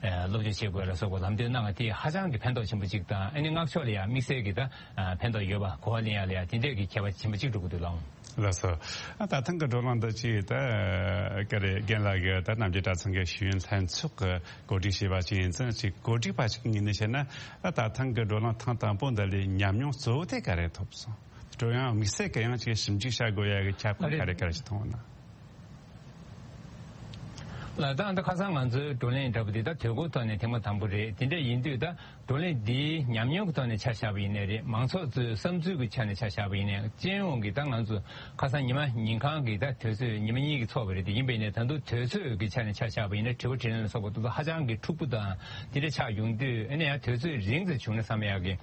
སློབ་སྦྱོང་བྱེད་དགོས་ལ་སོགས་པ་ལམ་སྟོན་གནང་བ་དེ་ཧ་ཅང་གི་ཕན་ཐོགས་ཆེན་པོ་ཅིག་དང་ཨ་ནི་སྔགས་ཕྱོགས་ལ་ཡང་དམིགས་བསལ་གྱི་ད་ཕན་ཐོགས་ཡོད་པ་གོ་བ་ལེན་ཡ་ལ་ཡང་དེ་འདྲས་ཀྱི་ཁྱད་པར་ཆེན་པོ་ཅིག་འགྲོ་གི་འདུག་ལགས། ལགས་སོ། ཨ་ད་ཐེངས་ཀྱི་བགྲོ་གླེང་འདི་ཅིག་ད་ག་རེ་རྒན་ལགས་ཀྱིས་ད་རྣམ་རྒྱལ་གྲྭ་ཚང་གི་ཤེས་ཡོན་ལྷན་ཚོགས་ཀྱིས་གོ་སྒྲིག་བྱས་པ་ཅིག་ཡིན་ཙང་ཅིག་གོ་སྒྲིག་པ་ཞིག་གི་ངོས་ནས་བཤད་ན་ཨ་ད་ཐེངས་ཀྱི་བགྲོ་གླེང་ཐེངས་དང་པོ་འདི་ལས་ཉམས་མྱོང་གཙོ་བོ་དེ་ག་རེ་ཐོབ་སོང་། དེ་འདྲ་ཡང་དམིགས་བསལ་གྱི་ཡང་ཅིག་ཞིབ་འཇུག་བྱ་དགོས་ཡ་གི་ཁྱད་པར་ག་རེ་ག་རེ་ཞིག་མཐོང་ཡོད་ན། ལགས། ད་ད་ཁ་སང་ང་ཚོའི་བགྲོ་གླེང་འདྲ་པོ་འདི་ད་དུས་འཁོར་ཐོག་ནས་ཐེངས་མ་དང་པོ་རེད། དེ་འདྲ་ཡིན་དུས་ད་བགྲོ་གླེང་འདིའི་ཉམས་མྱོང་གི་ཐོག་ནས་ཆ་བཞག་པ་ཡིན་ནའི་རེད། མང་ཚོགས་ཚོའི་བསམ་ཚུལ་གྱི་ཆ་ནས་ཆ་བཞག་པ་ཡིན་ནའི་སྤྱི་ཡོངས་ཀྱི་ད་ང་ཚོ་ཁ་སང་ཉི་མ་ཉིན་གང་གི་ད་དུས་ཚོད་ཉི་མ་གཉིས་ཀྱི་ཚོགས་པ་རེད་དེ། ཡིན་པ་ཡིན་ནའི་ད་དུང་དུས་ཚོད་ཀྱི་ཆ་ནས་ཆ་བཞག་པ་ཡིན་ན་དྲི་བ་དྲིས་ལན་ལ་སོགས་པ་དེ་ཚོ་ཧ་ཅང་གི་འཁྲུག་པོ་དང་དེ་འདྲ་ཆགས་ཡོང་དུས་ཨ་ནི་ཡང་དུས་ཚོད་རིང་ཙམ་བྱུང་ན་བསམ་ཡག་གི་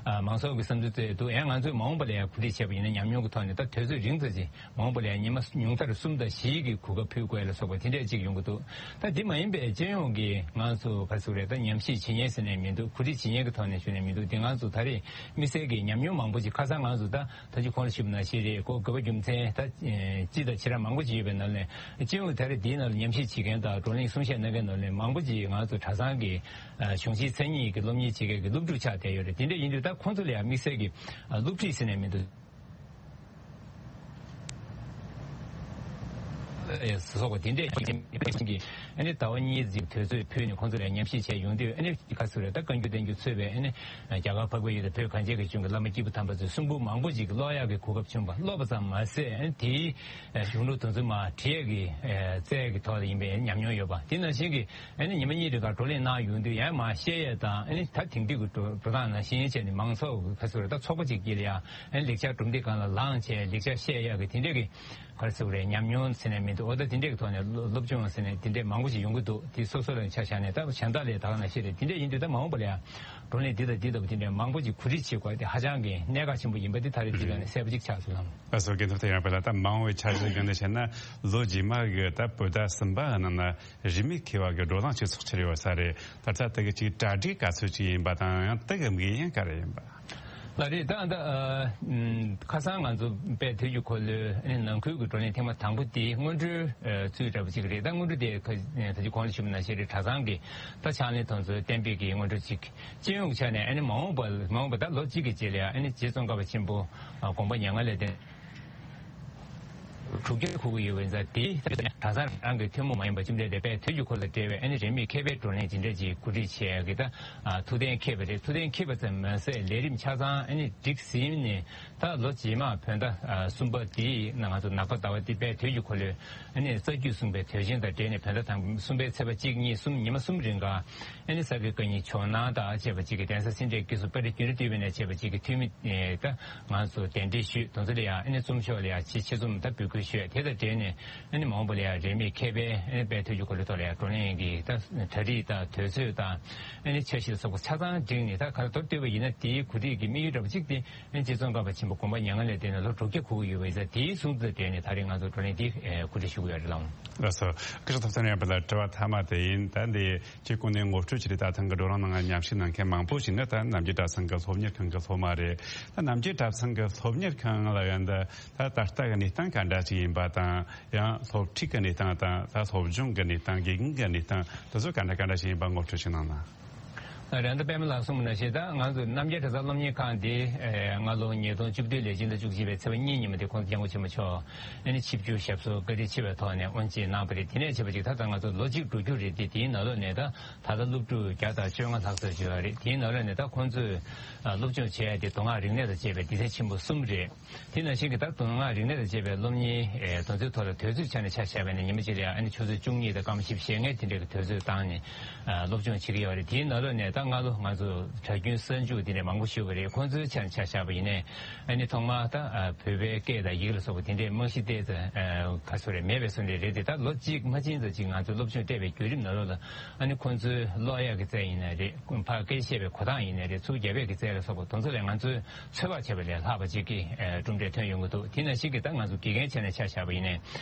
ཨ་མང་ཚོགས་ཀྱི་བསམ་ཚུལ་དེ་འདུག་ཡང་ང་ཚོས་མ་འོངས་པ་ལ་ཡང་གོ་སྒྲིག་བྱས་པ་ཡིན་ན་ཉམས་མྱོང་གི་ཐོག་ནས་ད་དུས་ཚོད་རིང་ཙམ་ཅིག་མ་འོངས་པ་ལ་ཡང་ཉི་མ་ཉུང་མཐར་གསུམ་དང་བཞི་གི་གོ་སྐབས་ཕུལ་དགོས་ལ་སོགས་པ་དེ་འདྲས་ཅིག་ཡོང་གི་འདུག་ད་འདི་མ་ཡིན་པའི་སྤྱི་ཡོངས་ཀྱི་ང་ཚོ་ག་རེ་ཟེར་དགོས་རེད། ད་ཉམས་ཞིབ་བྱེད་མཁན་ཟེར་ནས་མི་འདུག་གོ་སྒྲིག་བྱེད་མཁན་གྱི་ཐོག་ནས་ཞུ་ནས་མི་འདུག་དེ་ང་ཚོ་ད་རེས་དམིགས་བསལ་གྱི་ཉམས་མྱོང་མང་པོ་ཅིག་ཁ་སང་ང་ཚོ་ད་ད་ཅི་གོང་ལ་ཞུས་པ་ནང་བཞིན་རེད། ཁོ་དགོས་པ་རྒྱུ་མཚན་ད་ཨེ་སྤྱི་དང་ཕྱི་རབས་མང་པོ་ཅིག་ཡོད་པའི་ནང་ནས་སྤྱི་ཡོངས་ད་རེས་འདིའི་ནང་ལ་ཉམས་ཞིབ་བྱེད་མཁན་དང་བགྲོ་གླེང་གསུང་བཤད་གནང་མཁན་ནང་ནས་མང་པོ་ཅིག་ང་ཚོ་གྲྭ་ཚང་གི་ཨ་གཞུང་ཆེན་མཚན་ཉིད་ཀྱི་སློབ་གཉེར་བྱེད་མཁན་གྱི་སློབ་ཕྲུག་ཆགས་བསྡད་ཡོད་རེད། དེ་འདྲ་ཡིན་དུས་ད་ཁོང་ཚོ་ལ་ཡང་དམིགས་བསལ་གྱི་ཨ་སློབ་ཁྲིད་ཟེར་ནས་མི་འདུག་ཨེ་སོགས་པ་དེ་འདྲས་ཀྱི་ཨ་ནི་ཟླ་བ་གཉིས་ཙམ་དུས་ཚོད་ཕུལ་ནས་ཁོང་ཚོ་ལ་ཉམས་ཞིབ་བྱས་ཡོང་དུས་ཨ་ནི་ག་ཟེར་རེད། ད་བཀའ་འགྱུར་བསྟན་འགྱུར་གཙོས་པའི་ཨ་ནི་རྒྱ་གར་འཕགས་པའི་ཡུལ་དང་བོད་གངས་ཅན་གྱི་ལྗོངས་ཀྱི་བླ་མ་སྐྱེས་བུ་དམ་པ་ཚོའི་གསུང་འབུམ་མང་པོ་ཞིག་ཀློག་ཡག་གི་གོ་སྐབས་བྱུང་བ། ཀློག་པ་ཙམ་མ་ཟད་ཨ་ནི་དེའི་གཞུང་ལུགས་དེ་ཚོ་མར་བྲིས་ཡག་གི་རྩལ་གྱི་ཐོག་ལ་ཡིན་པའི་ཉམས་མྱོང་ཡོད་པ། དེ་ནང་བཞིན་གྱི་ཨ་ནི་ཉི་མ་གཉིས་རིང་ག་བགྲོ་གླེང་གནང་ཡོང་དུས་ཡང་མར་བཤད་ཡས་དང་ཨ་ནི་ད་དེང་དུས་ཀྱི་འགྲོ་འགྲོ་སྟངས་ནང་བཞིན་བྱས་ནས་མང་ཚོགས་ཀྱི་ཁ་ཚུར་ད་ཚོགས་པ་གཅིག་གིས་ལ་ཡང་ཨ་ནི་ལེགས་ཆ་གྲུབ་འབྲས་སྒང་ལ་ལངས་བྱས་ལེགས་ཆ་བཤད་ཡག་གི་དེ་འདྲས་ཀྱི་ག་རེ་ཟེར་དགོས་རེད། ཉམས་མྱོང་ཟེར་ནས་མི་འདུག་འོ་ད་དེ་འདྲས་ཀྱི་ཐོག་ནས་སློབ་སློབ་སྦྱོང་ཟེར་ནས་དེ་འདྲས་མང་པོ་ཞིག་ཡོང་གི་འདུག་དེ་སོ་སོ་ལ་ཆ་བཞག་ནས་ད་གཞན་དག་ལས་ད་ག་ནང་བཞིན་རེད། དེ་འདྲས་ཡིན་དུས་ད་མ་འོངས་པ་ལ་ཡང་བགྲོ་གླེང་འདི་དང་འདི་ལྟ་བུ་དེ་འདྲས་མང་པོ་ཞིག་གོ་སྒྲིག་བྱེད་དགོས་དེ་ཧ་ཅང་གི་གནད་འགག་ཆེན་པོ་ཡིན་པ་འདི་ད་རེས་འདི་ལ་ནས་གསལ་པོ་ཅིག་ཆགས་སོང་ལགས། ལགས་སོ། རྒན་ཐོབ་ཐེ་ཡང་དཔེར་ན་ད་མ་འོངས་པའི་འཆར་གཞི་སྒང་ནས་བཤད་ན་ལོ་རྗེས་མ་གི་ད་བོད་ཟླ་གསུམ་པ་ནང་ན་རིས་མེད་མཁས་པ་གི་བགྲོ་གླེང་ཅིག་ཚོགས་འཆར་ཡོད་ས་རེད། ད་ལྟ་དེ་གི་ཅིག་གྲ་སྒྲིག་ག་ཚོད་ཅིག་ཡིན་པ་དང་ཡང་དེ་གི་དམིགས་ཡུལ་ག་རེ་ཡིན་པ། ལགས་རེད། ད་ད་ཨ་ཁ་སང་ང་ཚོ་དཔལ་དུས་ཀྱི་འཁོར་ལོའི་ནང་ཁུལ་གྱི་བགྲོ་གླེང་ཐེངས་མ་དང་པོ་དེ་སྔོན་འགྲོའི་ཚུལ་འདྲ་པོ་ཅིག་རེད། ད་སྔོན་འགྲོ་དེ་ད་ཅི་གོང་ལ་ཞུས་པ་ནང་བཞིན་རེད། གྲྭ་ཚང་གི་ད་ཕྱག་ལེན་དོན་ཚོ་གཏན་འབེབས་ཀྱི་སྔོན་འགྲོ་ཅིག་སྤྱི་ཡོངས་ཀྱི་ཆ་ནས་ཨ་ནི་མ་འོངས་པ་མ་འོངས་པ་ད་ལོ་གཅིག་གི་རྗེས་ལ་ཡང་ཨ་ནི་རྗེ་ཙོང་ཁ་པ་ཆེན་པོ་དགོངས་པ་མྱ་ངན་ལས་འདས་ དྲུག་བརྒྱ་འཁུར་གྱི་ཡོད་པ་ཡིན་ཙང་དེ་གྲྭ་ཚང་རང་གི་ཐུན་མོང་མ་ཡིན་པ་ཅི་འདྲ་དེ་དཔལ་དུས་ཀྱི་འཁོར་ལོ་འབྲེལ་བའི་ཨ་ནི་རིས་མེད་མཁས་པའི་བགྲོ་གླེང་ཇི་འདྲ་ཅིག་གོ་སྒྲིག་བྱས་ཡག་གི་ད་ཐུགས་གཏན་འཁེལ་བ་རེད། ཐུགས་གཏན་འཁེལ་བ་ཙམ་མ་ཟད་ལས་རིམ་ཆ་ཚང་ཨ་ནི་སྒྲིག་ཟིན་ནས། ད་ལོ་རྗེས་མ་བོད་ཟླ་གསུམ་པ་དེའི་ནང་ང་ཚོ་ནག་པ་ཟླ་བ་འདི་དཔལ་དུས་ཀྱི་འཁོར་ལོའི་ཨ་ནི་རྩ་རྒྱུད་གསུངས་པའི་དུས་ཆེན་དང་འབྲེལ་ནས་བོད་ཟླ་དང་གསུམ་པའི་ཚེས་པ་གཅིག་གཉིས་གསུམ་ཉི་མ་གསུམ་རིང་ག་ཨ་ནི་ས་དགེ་བཀའ་རྙིང་ཇོ་ནང་དང་བཅས་པ་གཅིག་གི་གདན་ས་སེ་འབྲས་དགེ་གསུམ་དཔལ་ལྡན་རྒྱུན་རིང་སྟོད་སྨད་ནས་བཅས་པ་གཅིག་གི་འཐུས་མི་ད་ང་ཚོ་གདན་འདྲེན་ཞུས། དེ་ཚོ་ལ་ཡང་ཨ་ནི་ཚོམས་ཤོག་ལ་ཡང་ཆེ་ཆེ་ཚོམས་ད་འབོད་སྐུལ་ཞུས། དེ་དང་འབྲེལ་ནས་ཨ་ནི་མ་འོངས་པ་ལ་ཡང་རིས་མེད་མཁས་པའི་ཨ་ནི་དཔལ་དུས་ཀྱི་འཁོར་ལོའི་ཐོག་ལ་ཡང་བགྲོ་གླེང་གི་ད་གྲ་སྒྲིག་དང་དུས་ཚོད་དང་ཨ་ནི་འཆར་གཞི་ལ་སོགས་པ་ཆ་ཚང་བསྒྲིགས་ནས། ད་ག་ལ་མདོར་བསྡུས་པ་ཡིན་ན་དེའི་གོ་སྒྲིག་གི་དམིགས་ཡུལ་འདྲ་པོ་གཅིག་དེ། ཨ་ནི་རྗེ་ཙོང་ཁ་པ་ཆེན་པོ་དགོངས་པ་མྱ་ངན་ལས་འདས་ནས་ལོ་དྲུག་བརྒྱ་འཁོར་གྱི་ཡོད་པ་ཡིན་ཙང་དེའི་གསུང་ཚུལ་དང་འབྲེལ་ནས་ད་རེས་ང་ཚོ་བགྲོ་གླེང་འདི་ཨེ་གོ་སྒྲིག་ཞུ་གི་ཡོད་རེད་ལགས། ལགས་སོ། སྐུ་ཞབས་ཐུབ་བསྟན་རྒྱལ་པ་ལགས། དྲི་བ་མཐའ་མ་དེ་ཡིན། ད་འདི་ཁྱེད་ཀུན་ནས་ངོ་སྤྲོད་བྱས་རེད། ད་ཐེངས་ཀྱི་བགྲོ་གླེང་ནང་མཉམ་ཞུགས་གནང་མཁན་མང་པོ་ཞིག་ནི་ད་རྣམ་རྒྱལ་གྲྭ་ཚང་གི་སློབ་གཉེར་ཁང་གི་སློབ་མ་རེད། ད་རྣམ་རྒྱལ་གྲྭ་ཚང་གི་སློབ་གཉེར་ཁང་ལ་ཡང་ད་ད་ད་ལྟ་གི་གནས་སྟངས་ག་འདྲ་ཞིག་ཡིན་པ་དང་། ཡང་སློབ་ཁྲིད་ཀྱི་གནས་སྟངས་དང་། ད་སློབ་སྦྱོང་གི་གནས་སྟངས། དགེ་རྒན་གྱི་གནས་སྟངས་དེ་ཚོ་ག་འདྲ་ག་འདྲ་ཞིག་ཡིན་པ་ངོ་སྤྲོད་ཅིག་གནང་ན། རེད། ད་པད་མ་ལགས་གསུངས་པ་ནང་བཞིན་ད་ང་ཚོ་རྣམ་རྒྱལ་གྲྭ་ཚང་སློབ་གཉེར་ཁང་འདི་ཨེ་སྔ་ལོ་ཉིས་སྟོང་བཅུ་བདུན་ལོའི་སྤྱི་ཟླ་བཅུ་གཅིག་པའི་ཚེས་པ་གཉིས་ཉིན་མོ་དེ་ཁོང་སྐྱབས་མགོན་ཆེན་པོ་མཆོག་ཨ་ནི་ཆིབས་བསྒྱུར་ཞབས་སོར་བཀའ་དྲིན་ཆེ་བའི་ཐོག་ནས་དབུ་འབྱེད་གནང་བ་རེད། དེ་ནས་བྱས་པ་ཅིག་ད་ལྟ་ང་ཚོ་ལོ་གཅིག་འགྲོ་རྒྱུ་རེད། དེ་དེའི་ནང་ལོགས་ནས་ད་ད་ལྟ་སློབ་ཕྲུག་བརྒྱ་དང་བཅོ་ལྔ་ལྷག་ཙམ་ཡོད་རེད། དེའི་ནང་ལོགས་ནས་ད་ཁོང་ཚོས་ཨ་སློབ་སྦྱོང་བྱས་ཏེ་མདོ་སྔགས་རིག་གནས་དང་བཅས་པའི་སྡེ་ཚན་ཆེན་པོ་གསུམ་རེད། དེ་ནང་བཞིན་གྱི་ད་མདོ་སྔགས་རིག་གནས་དང་བཅས་པའི་སློབ་གཉེར་ཨེ་དེ་ཚོའི་ཐོག་ལ་དུས་ཚོད་ཆ་ནས་ཆ་བཞག་པ་ཡིན་ན་ཉི་མ་གཅིག་ལ་ཨ་ནི་ཆུ་ཚོད་བཅུ་གཉིས་དང་སྐར་མ་བཞི་བཅུ་ཞེ་ལྔའི་དེ་འདྲའི་གི་དུས་ཚོད་བཏང་ནས་ཨ་སློབ་སྦྱོང་བྱེད་ཀྱི་ཡོད་རེད། དེའི་ནང་ལོགས་ནས་ད་སྔ་ལོ་ང་ཚོ་གྲྭ་རྒྱུན་གསར་འཇུག་དེ་འདྲའི་མང་པོ་ཞུགས་པ་རེད། ཁོང་ཚོའི་ཆ་ནས་ཆ་བཞག་པ་ཡིན་ནའི་ཨ་ནི་ཐོག་མར་ད་ཨ་བོད་པའི་སྐད་དང་ཡི་གེ་ལ་སོགས་པ་དེ་འདྲའི་རྨང་གཞི་ཏོག་ཙམ་ཨ་ག་ཚོད་རེད་མེད་པའི་བཟོ་འདྲ་རེད་དེ། ད་ལོ་གཅིག་མ་ཕྱིན་ཙམ་ཅིག་ང་ཚོ་སློབ་སྦྱོང་སྤྲད་པའི་བརྒྱུད་རིམ་ནང་ལོགས་ལ་ཨ་ནི་ཁོང་ཚོའི་ཀློག་ཡག་གི་རྩལ་ཡིན་ན་རེད། ཕར་སྐད་ཆ་བཤད་པའི་གོ་སྟངས་ཡིན་ན་རེད། ཚུར་རྒྱབ་ཡག་གི་རྩལ་ལ་སོགས་པ་དེ་ཚོ་ལས་ང་ཚོས་ཚོད་དཔག་བྱས་པ་ལས་ལྷག་པ་ཅིག་གི་ཨེ་གྲུབ་འབྲས་ཐོན་ཡོང་གི་འདུག་དེ་ནང་བཞིན་གྱི་ད་ང་ཚོ་དགེ་རྒན་ཆ་ནས་ཆ་བཞག་པ་ཡིན་ནའི་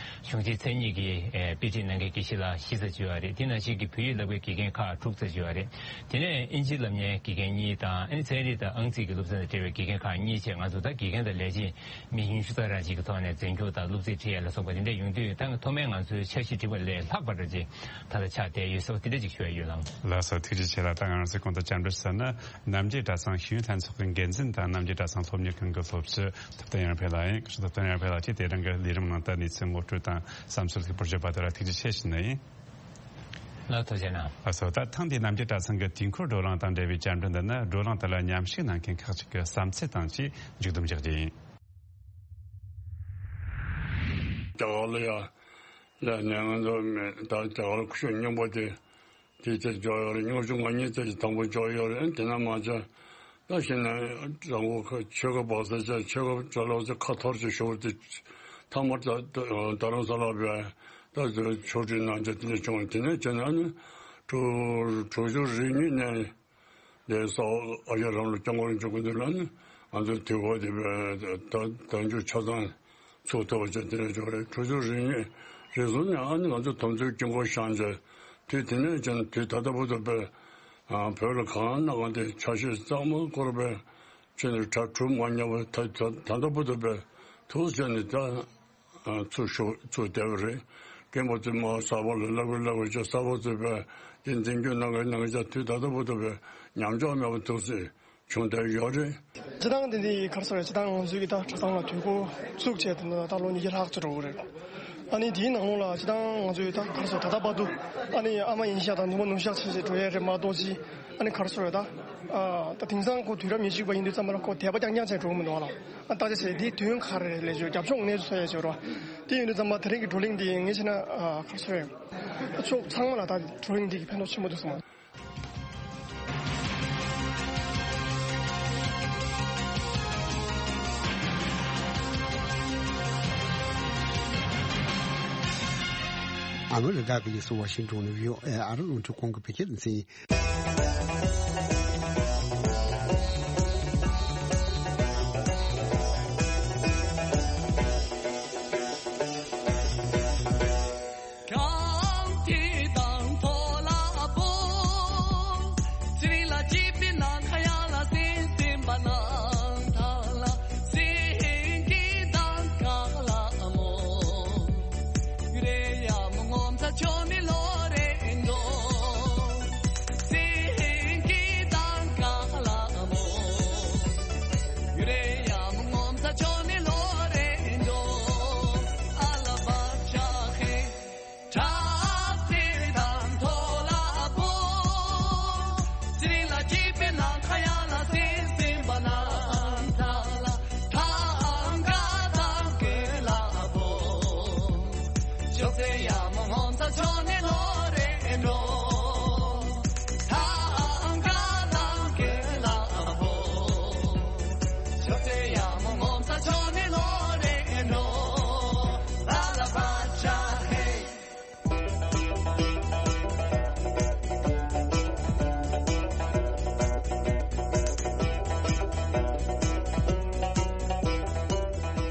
གཞུང་ཆེན་མཚན་ཉིད་ཀྱི་ཨེ་དཔེ་ཁྲིད་གནང་མཁན་དགེ་བཤེས་ལགས་བཞི་ཙམ་ཅིག་ཡོད་རེད། དེ་ནང་བཞིན་གྱི་བོད་ཡིག་བསླབ་མཁན་དགེ་རྒན་ཁག་དྲུག་ཙམ་ཅིག་ཡོད་རེད། དེ་ནས་ཨིན་ཇི་བསླབ་མཁན་དགེ་རྒན་གཉིས་དང་། ཨ་ནི་ཚན་རིག་དང་ཨང་རྩིས་ཀྱི་སློབ་ཚན་དང་འབྲེལ་བའི་དགེ་རྒན་ཁག་གཉིས་བཅས་ང་ཚོ་ད་དགེ་རྒན་དང་ལས་བྱེད་མི་ཉུང་ཤོས་ཙམ་རང་བཞིན་གྱི་ཐོག་ནས་འཛིན་སྐྱོང་དང་སློབ་ཚན་ཁྲིད་ཡག་ལ་སོགས་པ་དེ་འདྲ་ཡོང་དུས་ད་ཐོག་མའི་ང་ཚོའི་འཆར་གཞི་བསྒྲིགས་པ་ལས་ལྷག་པ་འདྲ་ཅིག་ད་ལྟ་ཆགས་བསྡད་ཡོད་ཟེར་བ་དེ་འདྲ་ཅིག་ཞུ་ཡ་ཡོད་ལགས། ལགས་སོ། ཐུགས་རྗེ་ཆེ་ལགས། ད་ང་རང་ཚོའི་གོང་དུ་བཅར་འདྲི་ཞུས་ན་རྣམ་རྒྱལ་གྲྭ་ཚང་ཤེས་ཡོན་ལྷན་ཚོགས་ཀྱི་འགན་འཛིན་དང་རྣམ་རྒྱལ་གྲྭ་ཚང་སློབ་གཉེར་ཁང་གི་སློབ་སྤྱི་ཐུབ་བསྟན་ཡར་འཕེལ་ལགས་ཡིན། སྐུ་ཞབས་ཐུབ་བསྟན་ཡར་འཕེལ་ལགས་ཀྱིས་དེ་རིང་གི་ལས་རིམ་ནང་ད་གནས་ཚུལ་ངོ་སྤྲོད་དང་བསམ་ཚུལ་ལྷུག་པོར་བརྗོད་པ་དེ་ལ་ཐུགས་རྗེ་ཆེ་ཞུ་ནི་ཡིན། ལགས་ཐུགས་རྗེ་གནང་། ལགས་སོ། ད་ཐེངས་འདིའི་རྣམ་རྒྱལ་གྲྭ་ཚང་གི་དུས་འཁོར་བགྲོ་གླེང་དང་འབྲེལ་བའི་བཅར་འདྲི་འདི་ནི་བགྲོ་གླེང་དེ་ལ་མཉམ་ཞུགས་གནང་མཁན་ཁག་ཅིག་གི་བསམ་ཚུལ་དང་བཅས་མཇུག་བསྡོམས་རྒྱག་རྒྱུ་ཡིན། རྒྱ་གར་ལ་ཡ་ལས་ནས་ང་ཚོ་མི་ད་རྒྱ་གར་ཁུ་བྱུག་རྙིང་པ་དེ་དེ་ཚེ་འཇོག་ཡོད་རེད། ལྔ་བཅུ་ང་གཉིས་ཚེ་དང་པོ་འཇོག་ཡོད་རེད། དེ་ན་མ་ཚད་ད་གཞི་ནས་རང་གོ་ཁ་ཆོལ་ཁ་སྦག་ས་ཆ་ཆོལ་ཁ་ཅ་ལག་ཚོ་ཁ་འཐོར་ཅིག་ཞུ་བ་དེ་ཐ་མར་ད་ད་རྡ་རམ་ས་ལ་བས་ད་ཆོག་ཁྲིད་གནང་རྒྱུ་དེ་འདྲ་བྱུང་། དེ་ནས་བྱས་ན་ནི་དྲུག་དྲུག་ཅུ་རེ་གཉིས་ནས། དེ་ས་ཨ་ཡ་རང་ལ་སྐྱབས་མགོན་རིན་པོ་ཆེ་སྐུ་མདུན་ལ་ནི་ང་ཚོ་དུས་འཁོར་དེ་བས་ད་ད་མཇུག་ཆ་ཚང་ཚུགས་ཐུབ་པ་བྱས་དེ་འདྲ་བྱུང་རེད། དྲུག་ཅུ་རེ་གཉིས་རེ་ཟུང་ནས་ཨ་ནི་ང་ཚོ་དམ་ཚིག་དཀྱིལ་འཁོར་བཞེངས་བྱས། དུས་དེ་ནས་ཀྱང་དུས་ད་ལྟ་བར་དུ་བས་བོད་ལ་གང་གནང་བ་དེ་ཆ་ཤས་གཙང་མ་བསྐོར་བས་ཁྱོན་ནས་གྲ་གྲུབ་མ་ཉམས་པ་ད་ད་ལྟ་བར་དུ་བས་ཐུགས་བྱས་ནས་ད། ཚུར་ཤོག་ཚུར་བསྡད་པ་རེད། རྒན་པ་ཚོས་མ་གསར་པ་ལ་བསླབ་དགོས་བསླབ་དགོས་བྱས། གསར་པ་ཚོས་བས་དེ་འཛིན་སྐྱོང་གནང་དགོས་གནང་དགོས་བྱས། དུས་ད་ལྟ་བར་དུ་བས་ཉམས་ཆག་མེད་པ་ཐུགས་སྲས་བྱུང་བསྡད་ཡོད་རེད། སྤྱིར་བཏང་དེ་འདི་ག་རེ་ཟེར། སྤྱིར་བཏང་ང་ཚོའི་གི་ད་གྲྭ་ཚང་ལ་དུས་འཁོར་བཙུགས་བྱས་དེ་ད་ལོ་ཉིས་བརྒྱ་ལྷག་ཙམ་འགྲོ་གི་རེད། ཨ་ནི་དེའི་ནང་ལོགས་ལ་སྤྱིར་བཏང་ང་ཚོའི་ད་ག་རེ་ཟེར། ད་ལྟ་བར་དུ་ཨ་ནི་ཨ་མ་ཡིན་ཤག་དང་ནུ་མ་ནུ་ཤག་བྱས་བྱས་འགྲོ་ཡ་རེད་མ་གཏོགས་ཅི། ཨ་ནི་ག་རེ་ཟེར་ད། ཨ་ད་དེང་སང་ཁོ་དུས་རབས་ཉེར་གཅིག་པ་ཡིན་དུས་ཙམ་པ་ལ་ཁོ་དད་པ་རྐྱང་རྐྱང་བྱས་འགྲོ་གི་མི་འདུག་ཨ་ལ། ཨ་ལྟ་ཅི་བྱས་དེའི་དོན་ག་རེ་རེད་ལས་བྱོས་རྒྱབ་ཕྱོགས་གནས་ཚུལ་ཚོ་ཡ་བྱོས་རོགས། དེ་ཡིན་དུས་ཙམ་པ་དེ་རིང་གི་བགྲོ་གླེང་འདི་ངས་བྱས་ན་ཨ་ག་རེ་ཟེར། ཕྱོགས་ཚང་མ་ལ་ད་བགྲོ་གླེང་འདི་གི་ཕན་ཐོགས་ཆེན་པོ་འདུག་བསམ། ཨ་མི་རི་ཀ་གི་ལི་སུ་ཝ་ཤིང་ཏོན་ནས་བྷི་ཨོ་ཨེ་ཨ་རི་རླུང་འཕྲིན་ཁང་གི་བོད་སྐད་སྡེ་ཚན་ཡིན།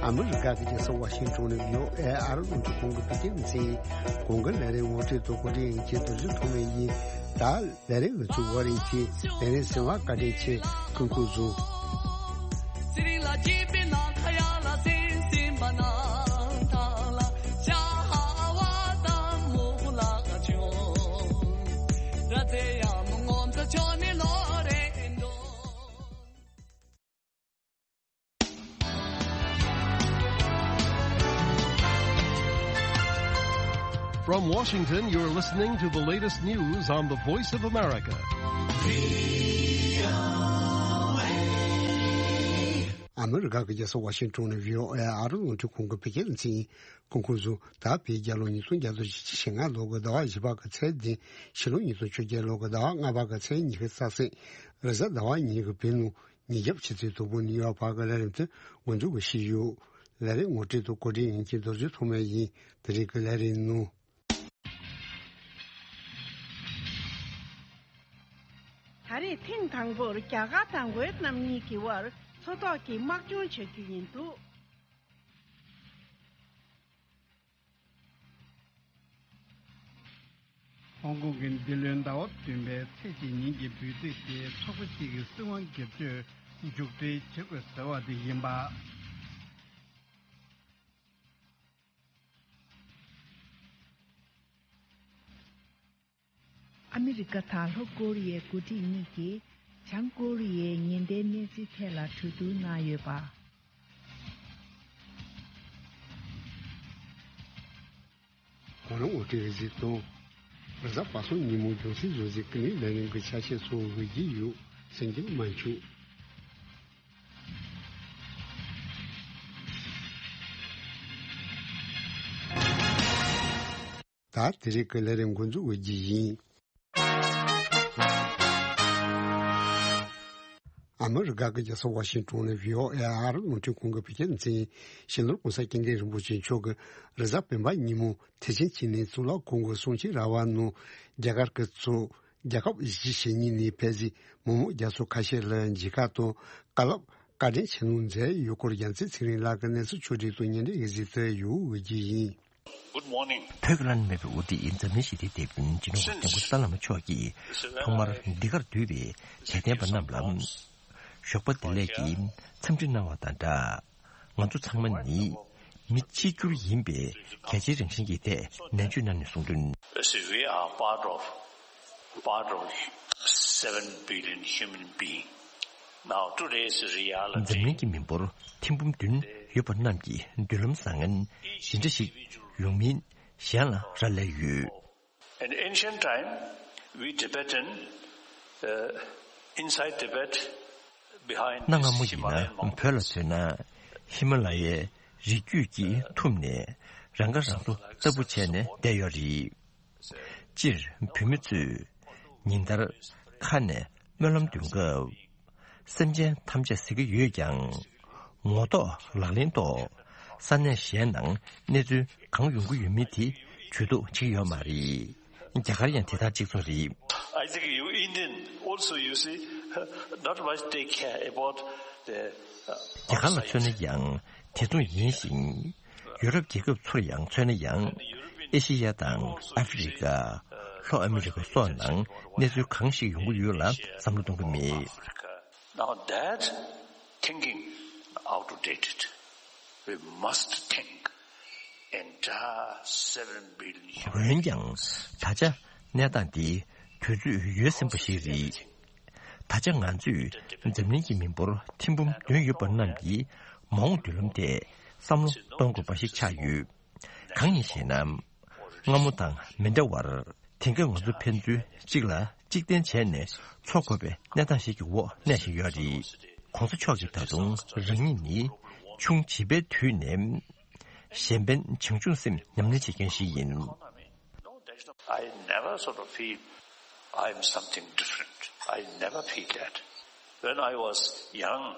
ཨ་མི་རི་ཀ་གི་རྒྱལ་ས་ཝ་ཤིང་ཊོན་ནས་ཝི་ཨོ་ཨེ་ཨ་རི་རླུང་འཕྲིན་ཁང་གི་བོད་སྐད་སྡེ་ཚན། གོང་གི་ལས་རིམ་ངོ་སྤྲོད་དང་གོ་སྒྲིག་ཡིན་གྱི་རྡོ་རྗེ་ཐོགས་མེད་ཡིན། ད་ལས་རིམ་ང་ཚོའི་བར་ཡིན་གྱི་ལས་རིམ་གསན་པར་བཀའ་དྲིན་ཆེ། སྐུ་ཁམས་བཟང་། From Washington, you're listening to the latest news on the Voice of America. ཨ་མི་རི་ཀ་གི་རྒྱལ་ས་ཝ་ཤིང་ཊོན་ནས་ཝི་ཨོ་ཨེ་ཨ་རི་རླུང་འཕྲིན་ཁང་གི་བོད་སྐད་སྡེ་ཚན། སྐུ་ཁམས་བཟང་། ད་བོད་རྒྱལ་ལོ་ཉིས་སྟོང་བརྒྱ་དང་བཞི་བཅུ་ཞེ་ལྔ་ལོ་གི་ཟླ་བ་བཞི་པ་གི་ཚེས་བདུན། ཕྱི་ལོ་ཉིས་སྟོང་བཅོ་བརྒྱད་ལོ་གི་ཟླ་བ་ལྔ་པ་གི་ཚེས་ཉི་ཤུ་རྩ་གསུམ། རེས་གཟའ་ཟླ་བ་ཉིན་གྱི་བོད་ནང་ཉིན་རྒྱབ་ཕྱི་ཚེས་དང་པོ་ནས་ཡོལ་བར་གྱི་ལས་རིམ་དེ་འགོ་འཛུགས་ཞུས་ཡོད། ལས་རིམ་ངོ་སྤྲོད་དང་གོ་སྒྲིག་ཡིན་གྱི་རྡོ་རྗེ་ཐོགས་མེད་ཡིན། དེ་རིང་གི་ལས་རིམ་ནང་། ད་རེས་ཐེངས་དང་པོར་རྒྱ་གར་དང་ཝེ་ཏི་ནམ་གཉིས་ཀྱི་དབར་མཚོ་ཐོག་གི་དམག་སྦྱོང་བྱ་རྒྱུ་ཡིན་འདུག། ཧོང་ཀོང་གི་འདི་ལོའི་ཟླ་བ་བདུན་པའི་ཚེས་གཅིག་ཉིན་གྱི་འབོད་ཚིག་དེ་ཚོགས་པ་གཅིག་གི་སྲིད་དབང་སྒེར་གཅོད་མཇུག་སྒྲིལ་བྱེད་དགོས་ཟེར་བ་དེ་ཡིན་པ། ཨ་མི་རི་ཀ་དང་ལྷོ་ཀོ་རི་ཡའི་འགོ་ཁྲིད་གཉིས་ཀྱིས་བྱང་ཀོ་རི་ཡའི་ཉེན་བརྡའི་གནས་ཚུལ་ཐད་ལ་གྲོས་བསྡུར་གནང་ཡོད་པ། གོང་ལ་ངོ་སྤྲོད་གཟིགས་དང་། རེས་གཟའ་པ་སངས་ཉིན་མོ་ལྗོངས་སྲིད་བཟོ་རྩིས་ཀྱི་ལས་རིམ་གྱི་ཆ་ཤས་སོགས་འོས་ཀྱི་ཡོད། གསན་རྒྱུ་མ་བྱུང་། ད་དེ་རིང་གི་ལས་རིམ་འགོ་འཛུགས་འོས་ཀྱི་ཡིན། ཨ་མི་རི་ཀ་གི་རྒྱལ་ས་ཝ་ཤིང་ཊོན་ནས་ཝི་ཨོ་ཨེ་ཨ་རི་རླུང་འཕྲིན་ཁང་གི་བོད་སྐད་སྡེ་ཚན། སྤྱི་ནོར་༸གོང་ས་༸སྐྱབས་མགོན་རིན་པོ་ཆེ་མཆོག་གིས་རེས་གཟའ་སྤེན་པ་ཉིན་མོ་ཐེག་ཆེན་སྤྱི་ནས་གཙུག་ལག་ཁང་གི་གསུང་ཆོས་ར་བ་ནང་རྒྱ་གར་གྱི་གཙོས་རྒྱལ་ཁབ་བཞི་ཞེ་གཉིས་ནས་ཕེབས་པའི་མི་མང་རྒྱ་མཚོ་ཁ་ཤས་ལ་མཇལ་ཁ་དང་བཀའ་སློབ་བཀའ་དྲིན་ཆེ་གནང་མཛད་ཡོད་སྐོར་རྒྱལ་མཚན་ཚེ་རིང་ལགས་ཀྱི་གནས་ཚུལ་ཕྱོགས་བསྒྲིགས་དང་སྙན་སྒྲོན་ཡི་གེ་གཟིགས་ཏེ་ཡོང་འོས་ཀྱི་ཡིན། Good morning. བོད་ཀྱི་བླ་ན་མེད་པའི་དབུ་ཁྲིད་འཛམ་གླིང་ཞི་བདེའི་དེད་དཔོན་སྤྱི་ནོར་༸གོང་ས་༸སྐྱབས་མགོན་ཆེན་པོ་མཆོག་གིས་ཐོག་མར་འདི་གར་འདུས་པའི་དད་ལྡན་པ་རྣམས་ལ་ཞོགས་པ་བདེ་ལེགས་ཀྱི་འཚམས་འདྲི་གནང་བ་དང་སྦྲགས། ང་ཚོ་ཚང་མ་ནི་མི་གཅིག་གྱུར་ཡིན་པའི་གལ་ཆེའི་རང་བཞིན་གྱི་ཐད་ནན་བརྗོད་གནང་ནས་གསུངས་དོན། See, we are part of, part of seven billion human being. Now, today's reality འཛམ་གླིང་གི་མི་འབོར་ཐེར་འབུམ་བདུན་ཡོད་པ་རྣམས་ཀྱི་མདུན་ལམ་བཟང་ངན་ཇི་འདྲ་ཞིག་ཡོང་མིན་གཞན་ལ་རག་ལས་ཡོད། In ancient time, we Tibetan, uh, inside Tibet, behind གནའ་སྔ་མོ་ཡིན་ན་བོད་ལ་མཚོན་ན་ཧི་མ་ལ་ཡའི་རི་རྒྱུད་ཀྱིས་ཐུམ་ནས་རང་ཁ་རང་གསོ་ལྟ་བུ་བྱས་ནས་བསྡད་ཡོད་རེད། སྤྱིར་བོད་མི་ཚོས་ཉིན་ལྟར་ཁ་ནས་སྨོན་ལམ་འདོན་སྐབས། སེམས་ཅན་ཐམས་ཅད་ཟེར་གྱི་ཡོད་ཀྱང་། ངོ་ཐོག་ལག་ལེན་ཐོག་ས་གནས་གཞན་ནང་གནས་ཚུལ་གང་ཡོང་གི་ཡོད་མེད་དེ་ཇུས་གཏོགས་བྱེད་ཀྱི་ཡོད་མ་རེད། རྒྱ་གར་ཡང་དེ་དང་གཅིག་མཚུངས་རེད། I think you Indian also, you see, not much take care about the རྒྱ་གར་ལ་མཚོན་ན་ཡང་དེ་མཚུངས་ཡིན་ཞིང་། ཡུ་རོབ་རྒྱལ་ཁབ་ཚོར་ཡང་མཚོན་ན་ཡང་། ཨེ་ཤེ་ཡ་དང་ཨ་ཧྥེ་རི་ཀ། ལྷོ་ཨ་མི་རི་ཀ་སོགས་ནང་གནས་ཚུལ་གང་ཞིག་ཡོང་གི་ཡོད་ལ་བསམ་བློ་གཏོང་གི་མེད། Now that thinking outdated. We must think entire seven billion human འོན་ཀྱང་ད་ཆ་གནས་སྟངས་འདི་དུས་ཚོད་ཡོལ་ཟིན་པ་ཞིག་རེད། ད་ཆ་ང་ཚོས་འཛམ་གླིང་གི་མི་འབོར་ཐེར་འབུམ་བདུན་ཡོད་པ་རྣམས་ཀྱི་མ་འོངས་མདུན་ལམ་ཐད་བསམ་བློ་གཏོང་དགོས་པ་ཞིག་ཆགས་ཡོད། གང་ཡིན་ཞེ་ན། སྔ་མོ་དང་མི་འདྲ་བར། དེང་སྐབས་ང་ཚོ་ཕན་ཚུན་གཅིག་ལ་གཅིག་བརྟེན་བྱས་ནས་འཚོ་དགོས་པའི་གནས་སྟངས་ཤིག་གི་འོག་གནས་བཞིན་ཡོད་རེད། ༸གོང་ས་མཆོག་གིས་ད་དུང་རང་ཉིད་ནི་ཆུང་བྱིས་པའི་དུས་ནས་གཞན་ཕན་བྱང་ཆུབ་སེམས་ཉམས་ལེན་བྱེད་མཁན་ཞིག་ཡིན། I never sort of feel I am something different. I never feel that. When I was young,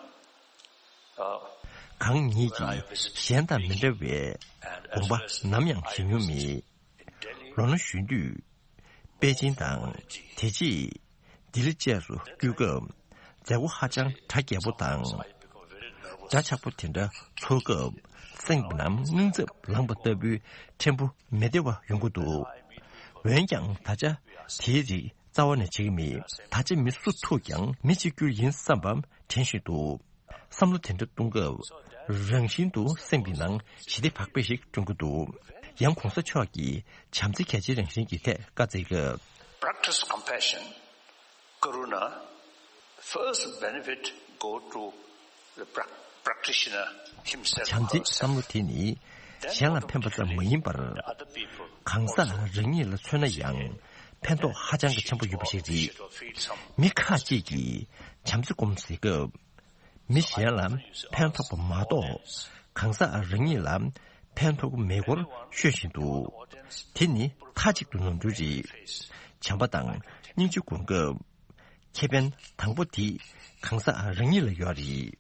uh, གང་ཉིད་ཀྱིས་གཞན་དང་མི་འདྲ་བའི་དགོངས་པ་ནམ་ཡང་བཞེས་མྱོང་མེད། ལོ་ན་གཞོན་དུས། པེ་ཅིན་དང་། དེ་རྗེས། ལྡི་ལི་བཅས་སུ་སྐྱོད་སྐབས། མཛད་སྒོ་ཧ་ཅང་གྲ་རྒྱས་པོ་དང་། གྲ་ཆགས་པོ་དེ་འདྲ་ཚོགས་སྐབས། སེམས་ནང་སྙིང་ཚབ་ལངས་པ་ལྟ་བུའི་ཕྲན་བུ་མི་བདེ་བ་ཡོང་གི་འདུག་འོན་ཀྱང་ད་ཆ་དེའི་རིགས་རྩ་བ་ནས་བྱེད་ཀྱི་མེད། ད་ཆ་མི་སུ་ཐུག་ཀྱང་མི་གཅིག་གྱུར་ཡིན་བསམ་པ་དྲན་བཞིན་འདུག་བསམ་བློ་དེ་འདྲ་གཏོང་སྐབས། རང་བཞིན་དུ་སེམས་ཀྱི་ནང་ཞི་བདེ་བག་ཕེབས་ཤིག་སྐྲུན་གྱི་འདུག་ཡང་གོང་ས་མཆོག་གིས་བྱམས་བརྩེ་གལ་ཆེའི་རང་བཞིན་གྱི་ཐད་བཀའ་སྩལ་སྐབས། Practice compassion, karuna, first benefit go to the prac- practitioner himself. བྱམས་བརྩེའི་བསམ་བློ་དེ་ནི་གཞན་ལ་ཕན་པ་ཙམ་མ་ཡིན་པར། གང་ཟག་རང་ཉིད་ལ་མཚོན་ན་ཡང་ཕན་ཐོགས་ཧ་ཅང་གི་ཆེན་པོ་ཡོད་པ་ཞིག་རེད། མི་ཁ་ཅིག་གིས་བྱམས་བརྩེ་སྒོམ་ཟེར་སྐབས། མི་གཞན་ལ་ཕན་ཐོགས་པ་མ་གཏོགས། གང་ཟག་རང་ཉིད་ལ་ཕན་ཐོགས་ཀྱི་མེད་སྐོར་ཤོད་བཞིན་འདུག་དེ་ནི་མཐའ་གཅིག་ཏུ་ནོར་འཁྲུལ་རེད། བྱམས་པ་དང་སྙིང་རྗེ་སྒོམ་སྐབས། ཁེ་ཕན་དང་པོ་དེ་གང་ཟག་རང་ཉིད་ལ་ཡོད་རེད།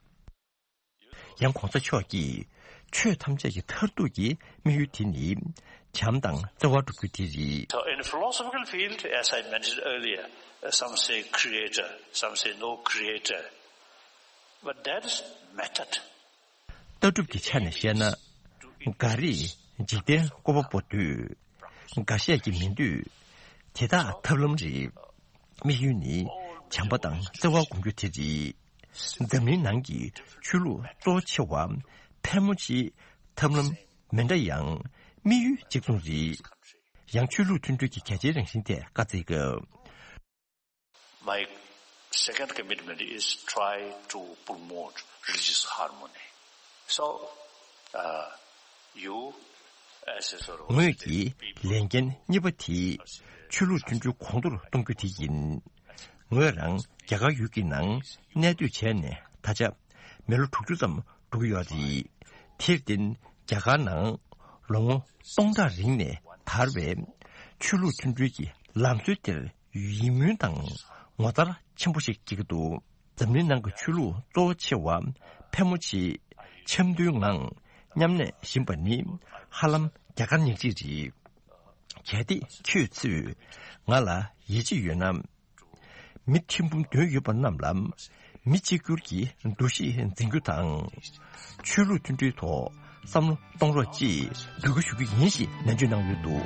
ཡང་གོང་ས་མཆོག་གིས་ཆོས་ཐམས་ཅད་ཀྱི་མཐར་ཐུག་གི་དམིགས་ཡུལ་དེ་ནི་བྱམས་དང་བརྩེ་བ་སྒྲུབ་རྒྱུ་དེ་རེད། So in philosophical field, as I mentioned earlier, some say creator, some say no creator. But that is method. ལྟ་གྲུབ་ཀྱི་ཆ་ནས་བཤད་ན། འགའ་རེས་འཇིག་རྟེན་བཀོད་པ་པོ་འདོད། འགའ་ཤས་ཀྱིས་མི་འདོད། དེ་དག་ཐབས་ལམ་རེད། དམིགས་ཡུལ་ནི་བྱམས་པ་དང་བརྩེ་བ་སྒོམ་རྒྱུ་དེ་རེད། འཛམ་གླིང་ནང་གི་ཆོས་ལུགས་གཙོ་ཆེ་བ་ཕལ་མོ་ཆེའི་ཐབས་ལམ་མི་འདྲ་ཡང་དམིགས་ཡུལ་གཅིག་མཚུངས་རེད། ཡང་ཆོས་ལུགས་མཐུན་སྒྲིལ་གྱི་གལ་ཆེའི་རང་བཞིན་ཐད་བཀའ་སྩལ་སྐབས། My second commitment is try to promote religious harmony. So, uh, you, as a sort of ངོས་ཀྱི་ལས་འགན་གཉིས་པ་དེ་ཆོས་ལུགས་མཐུན་སྒྲིལ་གོང་མཐོར་གཏོང་རྒྱུ་དེ་ཡིན། ངོས་རང་རྒྱ་གར་ཡུལ་གྱི་ནང་གནས་སྡོད་བྱས་ནས་ད་ཆ་མི་ལོ་དྲུག་ཅུ་ཙམ་འགྲོ་གི་ཡོད་རེད། དེར་བརྟེན་རྒྱ་གར་ནང་ལོ་ངོ་སྟོང་ཕྲག་རིང་ནས་དར་བའི་ཆོས་ལུགས་མཐུན་སྒྲིལ་གྱི་ལམ་སྲོལ་དེར་ཡིད་སྨོན་དང་ངོ་མཚར་ཆེན་པོ་ཞིག་སྐྱེ་གི་འདུག་འཛམ་གླིང་ནང་གི་ཆོས་ལུགས་གཙོ་ཆེ་བ་ཕལ་མོ་ཆེ་འཆམ་མཐུན་ངང་མཉམ་གནས་བཞིན་པ་ནི་ཧ་ལམ་རྒྱ་གར་ཉག་གཅིག་རེད། གལ་ཏེ་ཁྱོད་ཚོས་ང་ལ་ཡིད་ཆེས་ཡོད་ན། མི་ཐེར་འབུམ་བདུན་ཡོད་པ་རྣམས་ལ་མི་གཅིག་གྱུར་གྱི་འདུ་ཤེས་འཛིན་རྒྱུ་དང་། ཆོས་ལུགས་མཐུན་སྒྲིལ་ཐོག་བསམ་བློ་གཏོང་རོགས་ཅེས་འབོད་སྐུལ་ཞུ་རྒྱུ་ཡིན་ཞེས་ནན་བརྗོད་གནང་ཡོད་འདུག་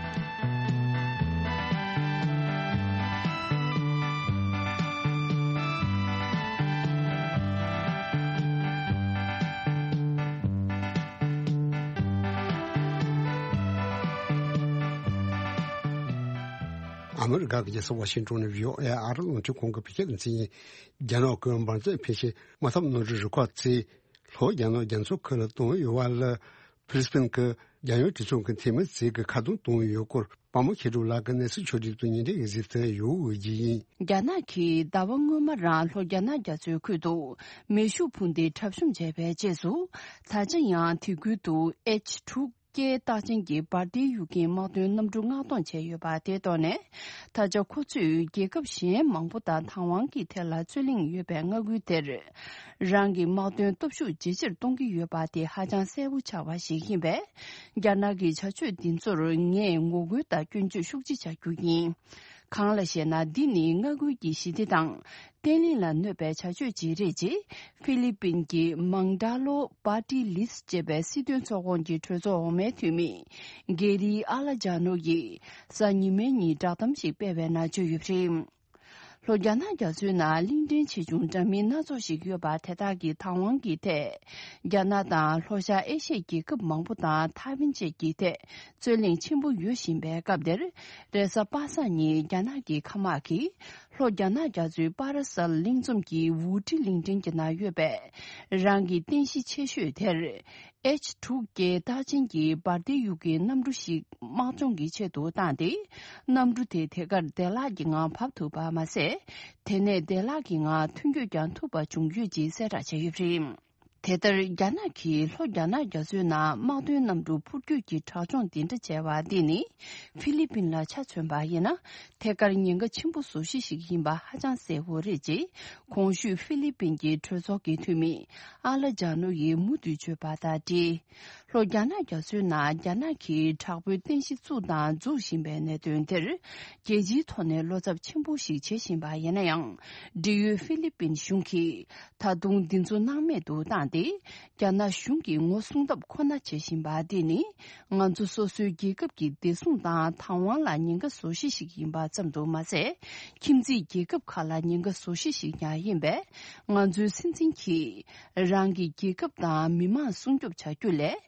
ཨ་མི་རི་ཀ་གི་རྒྱལ་ས་ཝ་ཤིང་ཏོན་ནས་བྷི་ཨོ་ཨེ་ཨ་རི་རླུང་འཕྲིན་ཁང་གི་བོད་སྐད་སྡེ་ཚན་ཡིན། རྒྱ་ནག་གི་འབར་རྫས་འཕེན་བྱེད་དམག་འཐབ་གནམ་གྲུ་རུ་ཁག་ཚོས་ལྷོ་རྒྱ་ནག་རྒྱ་མཚོ་ཁུལ་ལ་བཏང་ཡོད་པ་ལ་ཕི་ལི་སི་པིན་གྱི་རྒྱལ་ཡོངས་གྲོས་ཚོགས་ཀྱི་འཐུས་མི་ཚོས་ཀྱི་ཁ་རྡུང་བཏང་ཡོད་སྐོར་དཔའ་མོ་མཁས་གྲུབ་ལགས་ཀྱིས་གནས་ཚུལ་ཕྱོགས་སྒྲིག་ཏུ་སྙན་སྒྲོན་ཡིག་གཟིགས་དེ་ཡོད་འོས་ཀྱི་ཡིན། རྒྱ་ནག་གིས་ཟླ་བ་སྔོན་མ་རང་ལྷོ་རྒྱ་ནག་རྒྱ་མཚོའི་ཁུལ་དུ་མེ་ཤུགས་འཕུར་མདེལ་འཁྲབ་གཤོམ་བྱས་པའི་རྗེས་སུ་ད་ཆ་ཡང་དེ་ཁུལ་དུ་ཨེཆ་དྲུག་སྐད་རྟགས་ཅན་གྱི་འབར་མདེལ་གཡུག་མཁན་དམག་དོན་གནམ་གྲུ་མངགས་གཏོང་བྱས་ཡོད་པ་དེ་ཐོག་ནས། ད་ཆ་ཁོ་ཚོས་རྒྱལ་ཁབ་གཞན་མང་པོ་དང་དང་དབང་གིས་དེ་ལ་རྩོད་གླེང་ཡོད་པའི་མངའ་ཁུལ་དེར། རང་གི་དམག་དོན་སྟོབས་ཤུགས་ཇེ་ཆེར་གཏོང་གི་ཡོད་པ་དེ་ཧ་ཅང་གསལ་པོ་ཆགས་པ་ཞིག་ཡིན་པས། རྒྱ་ནག་གི་བྱ་སྤྱོད་འདི་ཚོར་ངས་ངོ་རྒོལ་དང་སྐྱོན་བརྗོད་ཤུགས་ཆེ་བྱ་རྒྱུ་ཡིན། གང་ལ་ཞེ་ན། འདི་ནི་མངའ་ཁུལ་གྱི་ཞི་བདེ་དང་བརྟན་ལྷིང་ལ་གནོད་པའི་བྱ་སྤྱོད་ཅིག་རེད་ཅེས་ཧྥི་ལི་པིན་གྱི་མང་ཌ་ལོ་པར་ཏི་ལིས་ཅེས་པའི་སྲིད་དོན་ཚོགས་ཁོངས་ཀྱི་གྲོས་ཚོགས་འོག་མའི་འཐུས་མི་གེ་རི་ཨ་ལ་ཇཱ་ནོ་ཡིས་གཟའ་ཉི་མའི་ཉིན་བསྒྲགས་གཏམ་ཞིག་སྤེལ་བའི་ནང་བརྗོད་ཡོད་པ་རེད། ལྷོ་རྒྱ་ནག་རྒྱ་མཚོའི་ནང་གླིང་ཕྲན་ཆེ་ཆུང་འདྲ་མིན་སྣ་ཚོགས་ཤིག་ཡོད་པ་དེ་དག་གི་བདག་དབང་གི་ཐད། རྒྱ་ནག་དང་ལྷོ་ཤར་ཨེ་ཤི་ཡའི་རྒྱལ་ཁབ་མང་པོ་དང་ཐའེ་ཝན་བཅས་ཀྱི་ཐད་རྩོད་གླེང་ཆེན་པོ་ཡོད་བཞིན་པའི་སྐབས་དེར། རེས་གཟའ་པ་སངས་ཉིན་རྒྱ་ནག་གི་མཁའ་དམག་གིས་ལྷོ་རྒྱ་ནག་རྒྱ་མཚོའི་པ་ར་སལ་གླིང་ཚོམ་གྱི་ཝུའུ་ཀྲི་གླིང་ཕྲན་གྱི་ནང་ཡོད་པའི་རང་གི་རྟེན་གཞི་ཆེ་ཤོས་དེར་ཨེཆ་དྲུག་སྐད་རྟགས་ཅན་གྱི་འབར་མདེལ་གཡུག་མཁན་གནམ་གྲུ་ཞིག་དམག་སྦྱོང་གི་ཆེད་དུ་བཏང་སྟེ། གནམ་གྲུ་དེ་དེ་གར་བདེ་བླག་གི་ངང་བབས་ཐུབ་པ་མ་ཟད། དེ་ནས་བདེ་བླག་གི་ངང་ཐོན་སྐྱོད་ཀྱང་ཐུབ་པ་བྱུང་ཡོད་ཅེས་གསལ་བསྒྲགས་བྱས་ཡོད་པ་རེད། དེ་ལྟར་རྒྱ་ནག་གིས་ལྷོ་རྒྱ་ནག་རྒྱ་མཚོའི་ནང་དམག་དོན་གནམ་གྲུ་འཕུར་སྐྱོད་ཀྱི་དྲག་སྦྱོང་འདི་འདྲ་བྱས་པ་འདི་ནི་ཧྥི་ལི་པིན་ལ་ཆ་མཚོན་པ་ཡིན་ན། ཐད་ཀར་ཉེན་ཁ་ཆེན་པོ་བཟོ་གཞི་ཞིག་ཡིན་པ་ཧ་ཅང་གསལ་པོ་རེད་ཅེས་གོང་ཞུས་ཧྥི་ལི་པིན་གྱི་གྲོས་ཚོགས་ཀྱི་འཐུས་མི་ཨ་ལ་ཇཱ་ནོ་ཡིས་མུ་མཐུད་བརྗོད་པ་དང་འབྲེལ། ལྷོ་རྒྱ་ནག་རྒྱ་མཚོའི་ནང་རྒྱ་ནག་གིས་དྲག་པོའི་རྟེན་གཞི་བཙུགས་དང་འཛུགས་བཞིན་པའི་གནད་དོན་དེར། རྒྱལ་སྤྱིའི་ཐོག་ནས་བློ་འཚབ་ཆེན་པོ་ཞིག་བྱེད་བཞིན་པ་ཡིན་ན་ཡང་། འབྲེལ་ཡོད་ཧྥི་ལི་པིན་གཞུང་གིས་ད་དུང་འདི་ཚོ་སྣང་མེད་དུ་བཏང་སྟེ། རྒྱ་ནག་གཞུང་གི་ངོ་སྲུང་ཐབས་ཁོ་ན་བྱེད་བཞིན་པ་འདི་ནི། ང་ཚོ་སོ་སོའི་རྒྱལ་ཁབ་ཀྱི་བདེ་སྲུང་དང་བདག་དབང་ལ་ཉེན་ཁ་བཟོ་གཞི་ཞིག་ཡིན་པ་ཙམ་དུ་མ་ཟད། ཁྱིམ་མཚེས་རྒྱལ་ཁབ་ཁག་ལ་ཉེན་ཁ་བཟོ་གཞི་ཞིག་ཀྱང་ཡིན་པས། ང་ཚོའི་སྲིད་འཛིན་གྱིས་རང་གི་རྒྱལ་ཁབ་དང་མི་མང་སྲུང་སྐྱོབ་བྱ་རྒྱུ་ལས།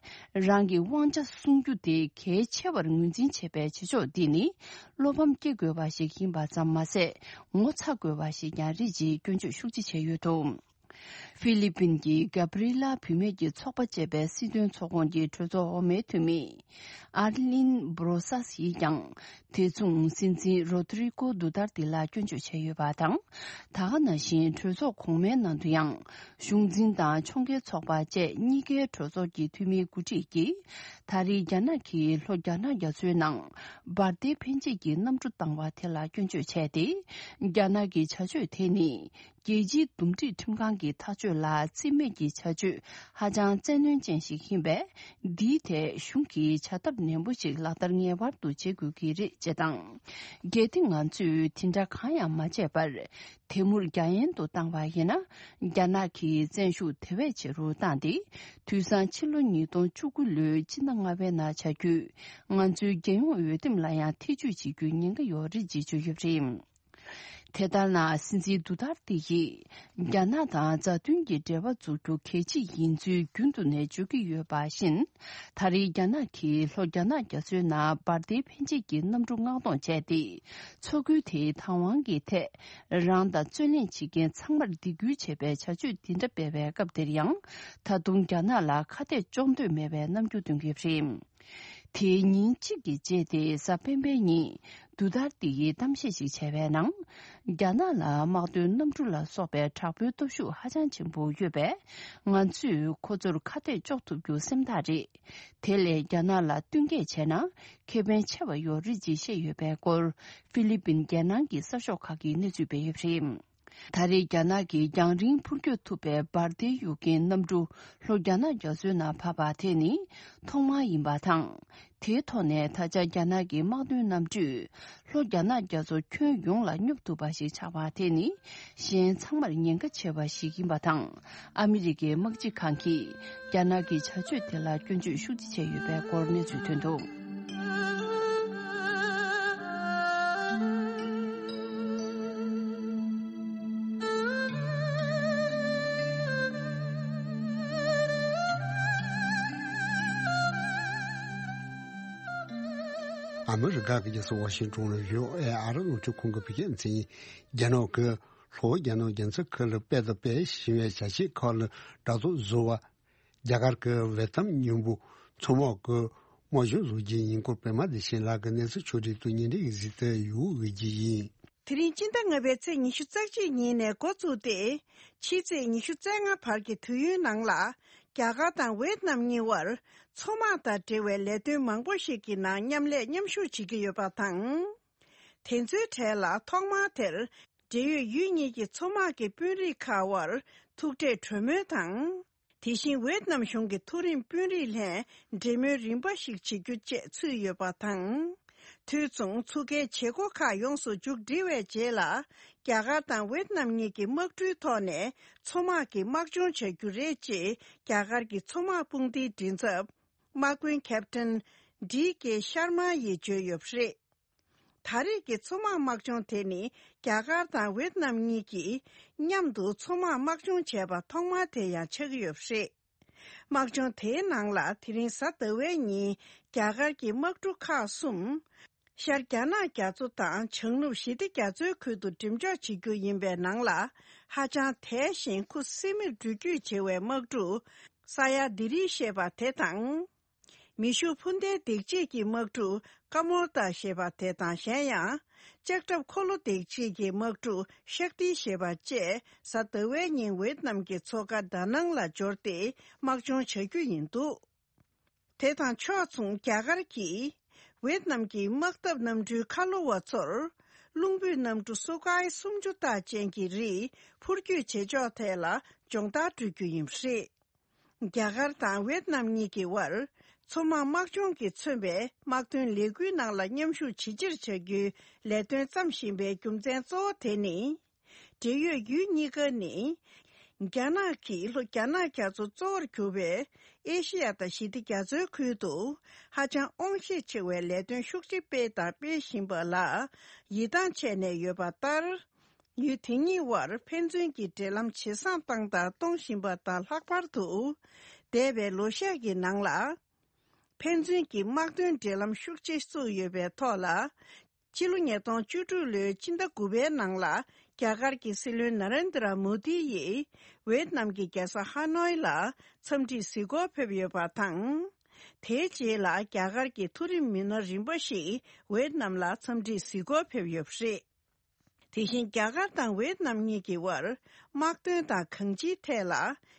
རང་གི་དབང་ཆ་སྲུང་རྒྱུ་དེ་གལ་ཆེ་བར་ངོས་འཛིན་བྱེད་པའི་བྱེད་ཕྱོགས་འདི་ནི། བློ་ཕམ་སྐྱེ་དགོས་པ་ཞིག་ཡིན་པ་ཙམ་མ་ཟད། ངོ་ཚ་དགོས་པ་ཞིག་ཀྱང་རེད་ཅེས་སྐྱོན་བརྗོད་ཤུགས་ཆེ་བྱས་ཡོད་འདུག་ཧྥི་ལི་པིན་གྱི་གྷ་བྷི་རི་ལ་བུད་མེད་ཀྱི་ཚོགས་པ་ཅེས་པའི་སྲིད་དོན་ཚོགས་ཁོངས་ཀྱི་གྲོས་ཚོགས་འོག་མའི་འཐུས་མི་ཨར་ལིན་བྷ་རོ་སཱས་ཡིས་ཀྱང་། དེ་མཚུངས་སྲིད་འཛིན་རོ་ཏྲི་ཀོ་དུ་ཏར་ཏི་ལ་སྐྱོན་བརྗོད་བྱས་ཡོད་པ་དང་། ད་ག་ནང་བཞིན་གྲོས་ཚོགས་གོང་མའི་ནང་དུ་ཡང་། གཞུང་འཛིན་དང་ཕྱོགས་འགལ་ཚོགས་པ་བཅས་གཉིས་ཀའི་གྲོས་ཚོགས་ཀྱི་འཐུས་མིའི་འགོ་ཁྲིད་ཀྱིས། ད་རེས་རྒྱ་ནག་གིས་ལྷོ་རྒྱ་ནག་རྒྱ་མཚོའི་ནང་འབར་མདེལ་འཕེན་བྱེད་ཀྱི་གནམ་གྲུ་བཏང་བ་དེ་ལ་སྐྱོན་བརྗོད་བྱས་ཏེ། རྒྱ་ནག་གི་བྱ་སྤྱོད་དེ་ནི། རྒྱལ་སྤྱིའི་འདུམ་འགྲིག་ཁྲིམས་ཁང་གི་ཐག་གཅོད་ལ་རྩིས་མེད་ཀྱི་བྱ་སྤྱོད་ཧ་ཅང་བཙན་གནོན་ཅན་ཞིག་ཡིན་པས། འདིའི་ཐད་གཞུང་གིས་བྱ་ཐབས་ནན་པོ་ཞིག་ལག་བསྟར་ངེས་པར་དུ་བྱེད་དགོས་ཀྱི་རེད་ཅེས་དང་། གལ་ཏེ་ང་ཚོས་དེ་འདྲ་གང་ཡང་མ་བྱས་པར། དེ་མུར་རྒྱ་ཡན་དུ་བཏང་བ་ཡིན་ན། རྒྱ་ནག་གིས་བཙན་ཤུགས་དེ་བས་ཆེ་རུ་བཏང་སྟེ། དུས་སང་ཕྱི་ལོ་ཉིས་སྟོང་བཅུ་དགུ་ལོའི་སྤྱི་ཟླ་ལྔ་པའི་ནང་བྱ་རྒྱུས། ང་ཚོའི་རྒྱལ་ཡོངས་འོས་འདེམས་ལ་ཡང་ཐེ་བྱུས་བྱེད་རྒྱུའི་ཉེན་ཁ་ཡོད་རེད་ཅེས་བརྗོད་ཡོད་པ་རེད། དེ་ལྟར་ན་སྲིད་འཛིན་དུ་ཐར་ཏི་ཡིས་རྒྱ་ནག་དང་མཛའ་མཐུན་གྱི་འབྲེལ་བ་འཛུགས་རྒྱུ་གལ་ཆེ་ཡིན་ཚུལ་རྒྱུན་དུ་ནས་བརྗོད་ཀྱི་ཡོད་པ་བཞིན། ད་རེས་རྒྱ་ནག་གིས་ལྷོ་རྒྱ་ནག་རྒྱ་མཚོའི་ནང་འབར་མདེལ་འཕེན་བྱེད་ཀྱི་གནམ་གྲུ་མངགས་གཏོང་བྱས་ཏེ། མཚོ་ཁུལ་དེའི་བདག་དབང་གི་ཐད་རང་དང་རྩོད་གླེང་བྱེད་མཁན་ཚང་མར་སྡིགས་སྐུལ་བྱེད་པའི་བྱ་སྤྱོད་འདི་འདྲ་སྤེལ་བའི་སྐབས་དེར་ཡང་། ད་དུང་རྒྱ་ནག་ལ་ཁ་གཏད་གཅོག་འདོད་མེད་པའི་རྣམ་འགྱུར་སྟོན་གྱི་ཡོད་པ་རེད། དེའི་ཉིན་གཅིག་གི་རྗེས་ཏེ་གཟའ་སྤེན་པའི་ཉིན་དུ་ཐར་ཏི་ཡིས་གཏམ་བཤད་ཅིག་བྱས་པའི་ནང་། རྒྱ་ནག་ལ་དམག་དོན་གནམ་གྲུ་ལ་སོགས་པའི་དྲག་པོའི་སྟོབས་ཤུགས་ཧ་ཅང་ཆེན་པོ་ཡོད་པས། ང་ཚོས་ཁོ་ཚོར་ཁ་གཏད་གཅོག་ཐུབ་རྒྱུ་སེམས་ཐག་རེད། དེ་ལས་རྒྱ་ནག་ལ་བསྟུན་མཁས་བྱས་ན་ཁེ་ཕན་ཆེ་བ་ཡོད་རེད་ཅེས་བཤད་ཡོད་པའི་སྐོར་ཧྥི་ལི་པིན་རྒྱལ་ནང་གི་གསར་ཤོག་ཁག་གིས་གནས་ཚུལ་སྤེལ་ཡོད་པ་རེད། ད་རེས་རྒྱ་ནག་གིས་རྒྱང་རིང་འཕུར་སྐྱོད་ཐུབ་པའི་འབར་མདེལ་གཡུག་མཁན་གནམ་གྲུ་ལྷོ་རྒྱ་ནག་རྒྱ་མཚོའི་ནང་བབས་པ་དེ་ནི་ཐོག་མ་ཡིན་པ་དང་། དེའི་ཐོག་ནས་ད་ཆ་རྒྱ་ནག་གི་དམག་དོན་གནམ་གྲུས་ལྷོ་རྒྱ་ནག་རྒྱ་མཚོ་ཁྱོན་ཡོངས་ལ་སྙོབ་ཐུབ་པ་ཞིག་ཆགས་པ་དེ་ནི་གཞན་ཚང་མར་ཉེན་ཁ་ཆེ་བ་ཞིག་ཡིན་པ་དང་། ཨ་མི་རི་ཀའི་དམག་སྤྱི་ཁང་གིས་རྒྱ་ནག་གི་བྱ་སྤྱོད་དེ་ལ་སྐྱོན་བརྗོད་ཤུགས་ཆེ་བྱས་ཡོད་པའི་སྐོར་གནས་ཚུལ་ཐོན་འདུག་ཨ་མི་རི་ཀ་གི་རྒྱལ་ས་ཝ་ཤིང་ཏོན་ལ་ཡོད་ཨེ་ཨ་རི་རླུང་འཕྲིན་ཁང་གི་བོད་སྐད་སྡེ་ཚན་ཡིན། རྒྱ་ནག་གི་ལྷོ་རྒྱ་ནག་རྒྱ་མཚོ་ཁུལ་ལ་སྤེལ་དང་སྤེལ་བཞིན་པའི་བྱ་སྤྱོད་ཁག་ལ་དྲག་རྩལ་བཟོ་བ། རྒྱ་གར་གྱི་ཝེ་ཏམ་མཉམ་པོ་མཚོ་དམག་གི་དམག་སྦྱོང་བཟོ་རྒྱུ་ཡིན་སྐོར་པད་མ་བདེ་ཆེན་ལགས་ཀྱིས་གནས་ཚུལ་ཕྱོགས་སྒྲིག་ཏུ་སྙན་སྒྲོན་གཟིགས་ཏེ་ཡོད་འོས་ཀྱི་ཡིན། དེ་རིང་སྤྱི་ཟླ་ལྔ་པའི་ཚེས་ཉི་ཤུ་རྩ་གཅིག་ཉིན་ནས་འགོ་བཙུགས་ཏེ། ཕྱི་ཚེས་ཉི་ཤུ་རྩ་ལྔ་བར་གྱི་དུས་ཡུན་ནང་ལ། རྒྱ་གར་དང་ཝེད་ནམ་གཉིས་བར་མཚོ་དམག་དང་འབྲེལ་བའི་ལས་དོན་མང་པོ་ཞིག་གི་ནང་མཉམ་ལས་མཉམ་ཞུགས་བྱེད་ཀྱི་ཡོད་པ་དང་། དེ་ཚོའི་གྲས་ལ་ཐོག་མར་དེར་འབྲེལ་ཡོད་ཡུལ་གཉིས་ཀྱི་མཚོ་དམག་གི་དཔོན་རིགས་ཁག་དབར་ཐུག་འཕྲད་གྲོས་མོལ་དང་། དེ་བཞིན་ཝེད་ནམ་གཞུང་གི་མཐོ་རིམ་དཔོན་རིགས་ལྷན་འབྲེལ་མོལ་རིམ་པ་ཞིག་བྱེད་རྒྱུ་བཅས་ཚུད་ཡོད་པ་དང་། དུས་མཚུངས་ཚུགས་ཀའི་བྱེད་སྒོ་ཁག་ཡོངས་སུ་མཇུག་སྒྲིལ་བའི་རྗེས་ལ། རྒྱ་གར་དང་ཝེད་ནམ་གཉིས་ཀྱི་དམག་གྲུའི་ཐོག་ནས་མཚོ་དམག་གི་དམག་སྦྱོང་བྱ་རྒྱུ་རེད་ཅེས་རྒྱ་གར་གྱི་མཚོ་དམག་དཔུང་སྡེའི་མགྲིན་ཚབ། དམག་དཔོན་ཁེབ་ཏན་ཌི་ཀེ་ཤར་མ་ཡིས་བརྗོད་ཡོད་པ་རེད། ད་རེས་ཀྱི་མཚོ་དམག་དམག་སྦྱོང་དེ་ནི་རྒྱ་གར་དང་ཝེད་ནམ་གཉིས་ཀྱིས་མཉམ་དུ་མཚོ་དམག་དམག་སྦྱོང་བྱས་པ་ཐོག་མ་དེ་ཡང་ཆགས་ཀྱི་ཡོད་པ་རེད། དམག་སྦྱོང་དེའི་ནང་ལ་དེ་རིང་གཟའ་ཟླ་བའི་ཉིན་རྒྱ་གར་གྱི་དམག་གྲུ་ཁག་གསུམ། ཤར་རྒྱ་ནག་རྒྱ་མཚོ་དང་བྱང་ནུབ་ཞི་བདེ་རྒྱ་མཚོའི་ཁུལ་དུ་འགྲེམས་འཇོག་བྱེད་རྒྱུ་ཡིན་པའི་ནང་ལ། ཧ་ཅང་དལ་ཞིང་ཁུ་སིམ་མེར་འགྲུལ་སྐྱོད་བྱེད་པའི་དམག་གྲུ་ས་ཡ་དི་རི་ཞེས་པ་དེ་དང་། མེ་ཤུགས་འཕུར་མདེལ་འདེགས་བྱེད་ཀྱི་དམག་གྲུ་ཀ་མོར་ཏ་ཞེས་པ་དེ་དང་། གཞན་ཡང་ ལྕགས་ཁྲབ་འཁོར་ལོ་འདེགས་བྱེད་ཀྱི་དམག་གྲུ་ཤག་ཏི་ཞེས་པ་བཅས་གཟའ་ཟླ་བའི་ཉིན་ཝེད་ནམ་གྱི་མཚོ་ཁ་ད་ནང་ལ་འབྱོར་ཏེ་དམག་སྦྱོང་བྱ་རྒྱུ་ཡིན་འདུག་དེ་དང་ཕྱོགས་མཚུངས་རྒྱ་གར་གྱིས་ཝེད་ནམ་གྱི་དམག་འཐབ་གནམ་གྲུའི་ཁ་ལོ་བ་ཚོར་རླུང་འབུད་གནམ་གྲུ་སུ་ཁའི་སུམ་ཅུ་རྟགས་ཅན་གྱི་རིགས་འཕུར་སྐྱོད་བྱེད་ཕྱོགས་ཐད་ལ་སྦྱོང་བརྡར་སྤྲོད་རྒྱུ་ཡིན་པ་རེད། རྒྱ་གར་དང་ཝེད་ནམ་གཉིས་ཀྱི་དབར་མཚོ་དམག་དམག་སྦྱོང་གིས་མཚོན་པའི་དམག་དོན་ལས་འགུལ་ནང་ལ་མཉམ་ཞུགས་ཇི་ཆེར་བྱ་རྒྱུའི་ལས་དོན་བརྩམས་བཞིན་པའི་རྒྱུ་མཚན་གཙོ་བོ་དེ་ནི། འབྲེལ་ཡོད་ཡུལ་གཉིས་ཀ་ནི། རྒྱ་ནག་གིས་ལྷོ་རྒྱ་ནག་རྒྱ་མཚོ་གཙོ་བོར་གྱུར་པའི་ཨེ་ཤེ་ཡ་དང་ཞི་བདེ་རྒྱ་མཚོའི་ཁུལ་དུ་ཧ་ཅང་དབང་ཤེད་ཆེ་བའི་ལས་དོན་ཤུགས་ཆེ་སྤེལ་དང་སྤེལ་བཞིན་པ་ལ་ཡིད་ཐང་ཆད་ནས་ཡོད་པ་ལྟར། ཡུལ་དེ་གཉིས་དབར་ཕན་ཚུན་གྱི་འབྲེལ་ལམ་ཇེ་བཟང་བཏང་དང་གཏོང་བཞིན་པ་དང་ལྷག་པར་དུ། འདས་པའི་ལོ་ཤས་ཀྱི་ནང་ལ། ཕན་ཚུན་གྱི་དམག་དོན་འབྲེལ་ལམ་ཤུགས་ཆེ་བཙུགས་ཡོད་པའི་ཐོག་ལ། ཕྱི་ལོ་ཉིས་སྟོང་བཅུ་དྲུག་ལོའི་ཕྱི་ཟླ་དགུ་པའི་ནང་ལ་རྒྱ་གར་གྱི་སྲིད་བློན་ན་རེན་དྲ་མོ་དི་ཡིས་ཝེད་ནམ་གྱི་རྒྱལ་ས་ཧ་ནོའི་ལ་འཚམས་འདྲིའི་གཟིགས་སྐོར་ཕེབས་ཡོད་པ་དང་། དེའི་རྗེས་ལ་རྒྱ་གར་གྱི་མཐོ་རིམ་མི་སྣ་རིམ་པ་ཞིག་ཝེད་ནམ་ལ་འཚམས་འདྲིའི་གཟིགས་སྐོར་ཕེབས་ཡོད་པ་རེད། དེ་བཞིན་རྒྱ་གར་དང་ཝེད་ནམ་གཉིས་ཀྱི་དབར་དམག་དོན་དང་གང་ཅིའི་ཐད་ལ་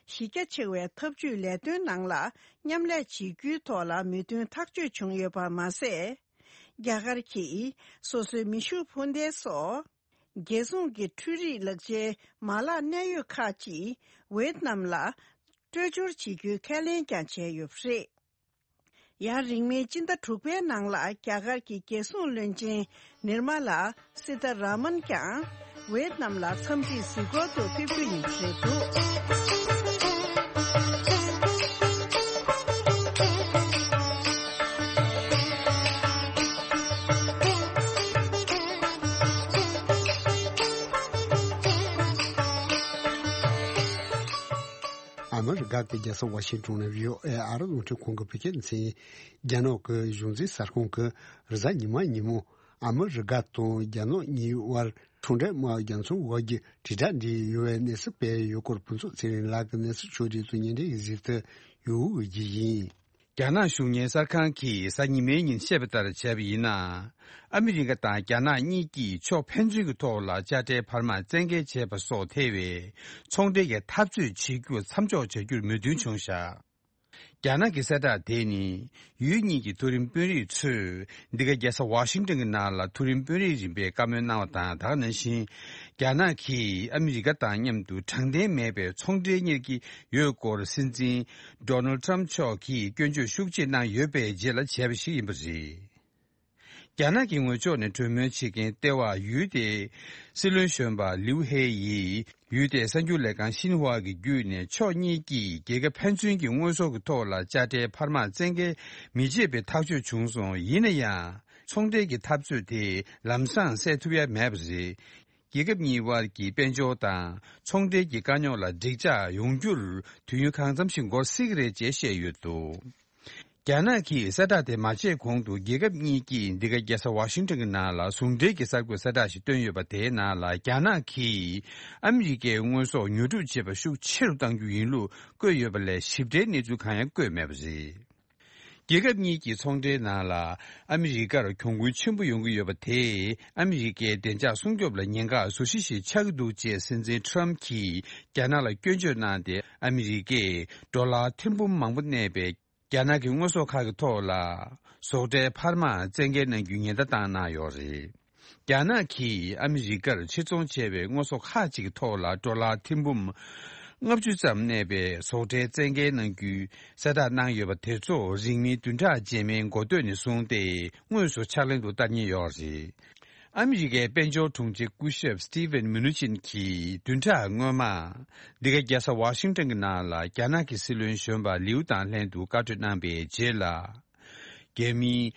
གཞི་རྒྱ་ཆེ་བའི་འཐབ་ཇུས་ལས་དོན་ནང་ལ་མཉམ་ལས་བྱེད་རྒྱུའི་ཐོག་ལ་མོས་མཐུན་ཐག་གཅོད་བྱུང་ཡོད་པ་མ་ཟད། རྒྱ་གར་གྱིས་སོ་སོའི་མེ་ཤུགས་འཕུར་མདེལ་སོགས་རྒྱལ་སྲུང་གི་འཕྲུལ་རིག་ལག་ཆའི་མ་ལག་གནད་ཡོད་ཁག་ཅིག་ཝེད་ནམ་ལ་སྤྲོད་སྦྱོར་བྱེད་རྒྱུའི་ཁས་ལེན་ཀྱང་བྱས་ཡོད་པ་རེད། ཡང་རིང་མིན་སྤྱི་ཟླ་དྲུག་པའི་ནང་ལ་རྒྱ་གར་གྱི་རྒྱལ་སྲུང་བློན་ཆེན་ནིར་མ་ལ་སི་ཐ་ར་མན་ཀྱང་ཝེད་ནམ་ལ་འཚམས་འདྲིའི་གཟིགས་སྐོར་དུ་ཕེབས་རྒྱུ་ཡིན་པ་རེད་འདུག་ཨ་མི་རི་ཀ་གི་རྒྱལ་ས་ཝ་ཤིང་ཏོན་ནས་བྷི་ཨོ་ཨེ་ཨ་རི་རླུང་འཕྲིན་ཁང་གི་བོད་སྐད་སྡེ་ཚན། རྒྱ་ནག་གི་གཞུང་འཛིན་གསར་ཁང་གིས་རེས་གཟའ་ཉི་མ་ཉིན་མོ་ཨ་མི་རི་ཀ་དང་རྒྱ་ནག་གཉིས་དབར་ཚོང་འབྲེལ་དམག་རྒྱ་མཚོའི་འོག་གི་དྲིལ་བསྒྲགས་འབྲེལ་ཡོད་པའི་གནས་ཚུལ་སྤེལ་ཡོད་སྐོར་ཕུན་ཚོགས་ཚེ་རིང་ལགས་ཀྱིས་གནས་ཚུལ་ཕྱོགས་བསྒྲིགས་དང་སྙན་སྒྲོན་གཟིགས་ཏེ་ཡོང་གི་ཡིན། རྒྱ་ནག་གཞུང་གཉེར་གསར་ཁང་གིས་གཟའ་ཉི་མའི་ཉིན་བཤད་པ་ལྟར་བྱས་པ་ཡིན་ན། ཨ་མི་རི་ཀ་དང་རྒྱ་ནག་གཉིས་ཀྱིས་ཕྱོགས་ཕན་ཚུན་གྱི་ཐོག་ལ་དཔྱ་ཁྲལ་འཕར་མ་བཙན་འགེལ་བྱས་པ་སོགས་ཐེ་བའི་ཚོང་འབྲེལ་གྱི་འཐབ་རྩོད་བྱེད་རྒྱུ་མཚམས་འཇོག་བྱ་རྒྱུར་མོས་མཐུན་བྱུང་བཞག་རྒྱ་ནག་གི་གསལ་བསྒྲགས་དེ་ནི། ཡུལ་གཉིས་ཀྱི་མཐོ་རིམ་དཔོན་རིགས་ཚོས་འདི་ག་རྒྱལ་ས་ཝ་ཤིང་ཏོན་གྱི་ནང་ལ་མཐོ་རིམ་དཔོན་རིགས་རིམ་པས་བཀའ་མོལ་གནང་བ་དང་། ད་ག་ནང་བཞིན། རྒྱ་ནག་གིས་ཨ་མི་རི་ཀ་དང་མཉམ་དུ་དྲང་བདེན་མེད་པའི་ཚོང་འབྲེལ་གཉེར་གྱི་ཡོད་སྐོར་སྲིད་འཛིན་ཌོ་ནལ་ཌི་ཊརམ་ཕི་མཆོག་གིས་སྐྱོན་བརྗོད་ཤུགས་ཆེ་གནང་ཡོད་པའི་རྗེས་ལ་བྱས་པ་ཞིག་ཡིན་པ་རེད། རྒྱ་ནག་གི་ངོས་ཕྱོགས་ནས་གྲོས་མོལ་བྱེད་མཁན་ལྟེ་བ་ཡུལ་དེའི་སྲིད་བློན་གཞོན་པ་ལིའུ་ཧེ་ཡིས་ཡུལ་དེའི་གསར་འགྱུར་ལས་ཁང་ཤིན་ཧྭ་གི་བརྒྱུད་ནས་ཕྱོགས་གཉིས་ཀྱིས་རྒྱལ་ཁབ་ཕན་ཚུན་གྱི་དངོས་ཟོག་གི་ཐོག་ལ་དཔྱ་ཁྲལ་འཕར་མ་བཙན་འགེལ་མི་བྱེད་པའི་ཐག་གཅོད་བྱུང་སོང་། ཡིན་ན་ཡང་ཚོང་འབྲེལ་གྱི་འཐབ་རྩོད་དེ་ལམ་སང་སེལ་ཐུབ་ཡ་མེད་པ་རེད། རྒྱལ་ཁབ་གཉིས་དབར་གྱི་དཔལ་འབྱོར་དང་ཚོང་འབྲེལ་གྱི་དཀའ་རྙོག་ལ་འགྲིག་འཇགས་ཡོང་རྒྱུར་དུས་ཡུན་གང་འཚམ་ཞིག་འགོར་སྲིད་ཀྱི་རེད་ཅེས་བཤད་ཡོད་འདུག་རྒྱ་ནག་གིས་གསལ་བསྒྲགས་དེ་མ་བྱས་གོང་དུ་རྒྱལ་ཁབ་གཉིས་ཀྱིས་འདི་ག་རྒྱལ་ས་ཝ་ཤིང་ཏོན་གྱི་ནང་ལ་ཟུང་འབྲེལ་གྱི་གསར་འགོད་གསལ་བསྒྲགས་ཤིག་བཏོན་ཡོད་པ། དེའི་ནང་ལ་རྒྱ་ནག་གིས་ཨ་མི་རི་ཀའི་དངོས་ཟོག་ཉོ་སྒྲུབ་བྱེད་པ་ཤུགས་ཆེ་རུ་གཏང་རྒྱུ་ཡིན་ལུགས་བཀོད་ཡོད་པ་ལས་ཞིབ་ཕྲའི་གནས་ཚུལ་གང་ཡང་བཀོད་མེད་པ་རེད། རྒྱལ་ཁབ་གཉིས་ཀྱི་ཚོང་འབྲེལ་ནང་ལ་ཨ་མི་རི་ཀར་གྱོང་གུན་ཆེན་པོ་ཡོང་གི་ཡོད་པ་དེས་ཨ་མི་རི་ཀའི་བདེ་འཇགས་སྲུང་སྐྱོབ་ལ་ཉེན་ཁ་བཟོ་གཞི་ཞིག་ཆགས་ཀྱི་འདུག་ཅེས་སྲིད་འཛིན་ཊརམ་གྱིས་རྒྱ་ནག་ལ་སྐྱོན་བརྗོད་གནང་སྟེ། ཨ་མི་རི་ཀས་ཌོ་ལར་ཐེར་འབུམ་མང་པོ་གནས་པའི་རྒྱ་ནག་གི་དངོས་ཟོག་ཁག་གི་ཐོག་ལ་ཟོག་ཁྲལ་འཕར་མ་བཙན་འགེལ་གནང་རྒྱུའི་ཉེན་བརྡ་བཏང་གནང་ཡོད་རེད། རྒྱ་ནག་གིས་ཨ་མི་རི་ཀར་ཕྱིར་ཚོང་བྱས་པའི་དངོས་ཟོག་ཁག་ཅིག་གི་ཐོག་ལ་ཌོ་ལར་ཐེར་འབུམ་ལྔ་བཅུ་ཙམ་གནས་པའི་ཟོག་ཁྲལ་བཙན་འགེལ་གནང་རྒྱུའི་གསལ་བསྒྲགས་གནང་ཡོད་པ་དེ་ཚོ་རིང་མིན་བདུན་ཕྲག་རྗེས་མའི་འགོ་སྟོད་ནས་བཟུང་སྟེ་དངོས་སུ་ཕྱག་ལེན་དུ་བསྟར་ཉེན་ཡོད་རེད། ཨ་མི་རི་ཀའི་དཔལ་འབྱོར་དྲུང་ཆེ་སྐུ་ཞབས་སི་ཊི་ཝེན་མུ་ནུ་ཆིན་གྱིས་བདུན་ཕྲག་སྔོན་མ། འདི་ག་རྒྱལ་ས་ཝ་ཤིང་ཏོན་གྱི་ནང་ལ་རྒྱ་ནག་གི་སྲིད་བློན་གཞོན་པ་ལིའུ་དང་ལྷན་དུ་བཀའ་གྲོས་གནང་པའི་རྗེས་ལ། རྒྱ་མིའི་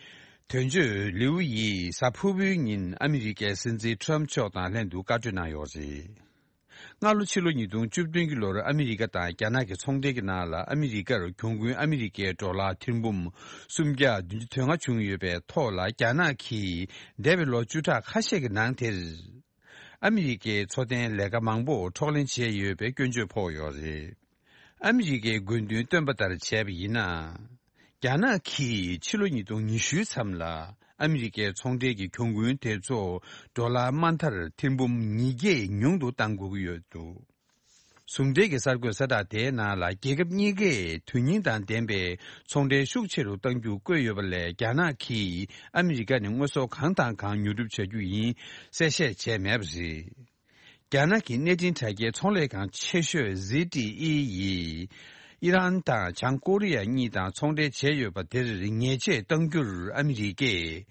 དོན་གཅོད་ལིའུ་ཡིས་གཟའ་ཕུར་བུའི་ཉིན་ཨ་མི་རི་ཀའི་སྲིད་འཛིན་ཊརམ་མཆོག་དང་ལྷན་དུ་བཀའ་གྲོས་གནང་ཡོད་རེད། སྔ་ལོ་ཕྱི་ལོ་ཉིས་སྟོང་བཅུ་བདུན་གྱི་ལོར་ཨ་མི་རི་ཀ་དང་རྒྱ་ནག་གི་ཚོང་འབྲེལ་གྱི་ནང་ལ་ཨ་མི་རི་ཀར་གྱོང་གུན་ཨ་མི་རི་ཀའི་ཌོ་ལར་ཐེར་འབུམ་སུམ་བརྒྱ་བདུན་ཅུ་དོན་ལྔ་བྱུང་ཡོད་པའི་ཐོག་ལ། རྒྱ་ནག་གིས་འདས་པའི་ལོ་བཅུ་ཕྲག་ཁ་ཤས་ཀྱི་ནང་དེར། ཨ་མི་རི་ཀའི་འཚོ་རྟེན་ལས་ཀ་མང་པོ་འཕྲོག་ལེན་བྱས་ཡོད་པའི་སྐྱོན་བརྗོད་ཕོག་ཡོད་རེད། ཨ་མི་རི་ཀའི་དགོས་འདུན་བཏོན་པ་ལྟར་བྱས་པ་ཡིན་ན། རྒྱ་ནག་གིས་ཕྱི་ལོ་ཉིས་སྟོང་ཉི་ཤུའི་མཚམས་ལ། ཨ་མི་རི་ཀའི་ཚོང་འབྲེལ་གྱི་གྱོང་གུན་དེ་ཚོ་ཌོ་ལར་དམའ་མཐར་ཐེར་འབུམ་ཉིས་བརྒྱས་ཉུང་དུ་གཏང་དགོས་ཀྱི་ཡོད་འདུག། ཟུང་འབྲེལ་གྱི་གསར་འགོད་གསལ་བསྒྲགས་དེའི་ནང་ལ། རྒྱལ་ཁབ་གཉིས་ཀས་དོན་སྙིང་དང་ལྡན་པའི་ཚོང་འབྲེལ་ཤུགས་ཆེ་རུ་གཏང་རྒྱུ་བཀོད་ཡོད་པ་ལས། རྒྱ་ནག་གིས་ཨ་མི་རི་ཀ་ནས་དངོས་ཟོག་གང་དང་གང་ཉོ་སྒྲུབ་བྱ་རྒྱུ་ཡིན་གསལ་བཤད་བྱས་མེད་པ་རེད། རྒྱ་ནག་གི་གནས་འཕྲིན་དྲ་རྒྱའི་ཚོང་ལས་ཁང་ཆེ་ཤོས་ཟི་ཏི་ཨི་ཡིས། ཨི་རན་དང་བྱང་ཀོ་རི་ཡ་གཉིས་དང་ཚོང་འབྲེལ་བྱས་ཡོད་པ་དེར་ཉེས་ཆད་གཏང་རྒྱུར་ཨ་མི་རི་ཀས་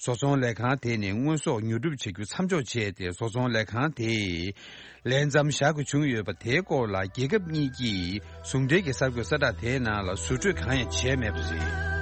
བཟོ་ཚོང་ལས་ཁང་དེ་ནས་དངོས་ཟོག་ཉོ་སྒྲུབ་བྱེད་རྒྱུ་མཚམས་འཇོག་བྱས་ཏེ། བཟོ་ཚོང་ལས་ཁང་དེས་ལས་མཚམས་བཞག་དགོས་བྱུང་ཡོད་པ་དེའི་སྐོར་ལ། རྒྱལ་ཁབ་གཉིས་ཀྱིས་ཟུང་འབྲེལ་གྱི་གསར་འགོད་གསལ་བསྒྲགས་དེའི་ནང་ལ་ཟུར་འཕྲོས་གང་ཡང་བྱས་མེད་པ་རེད།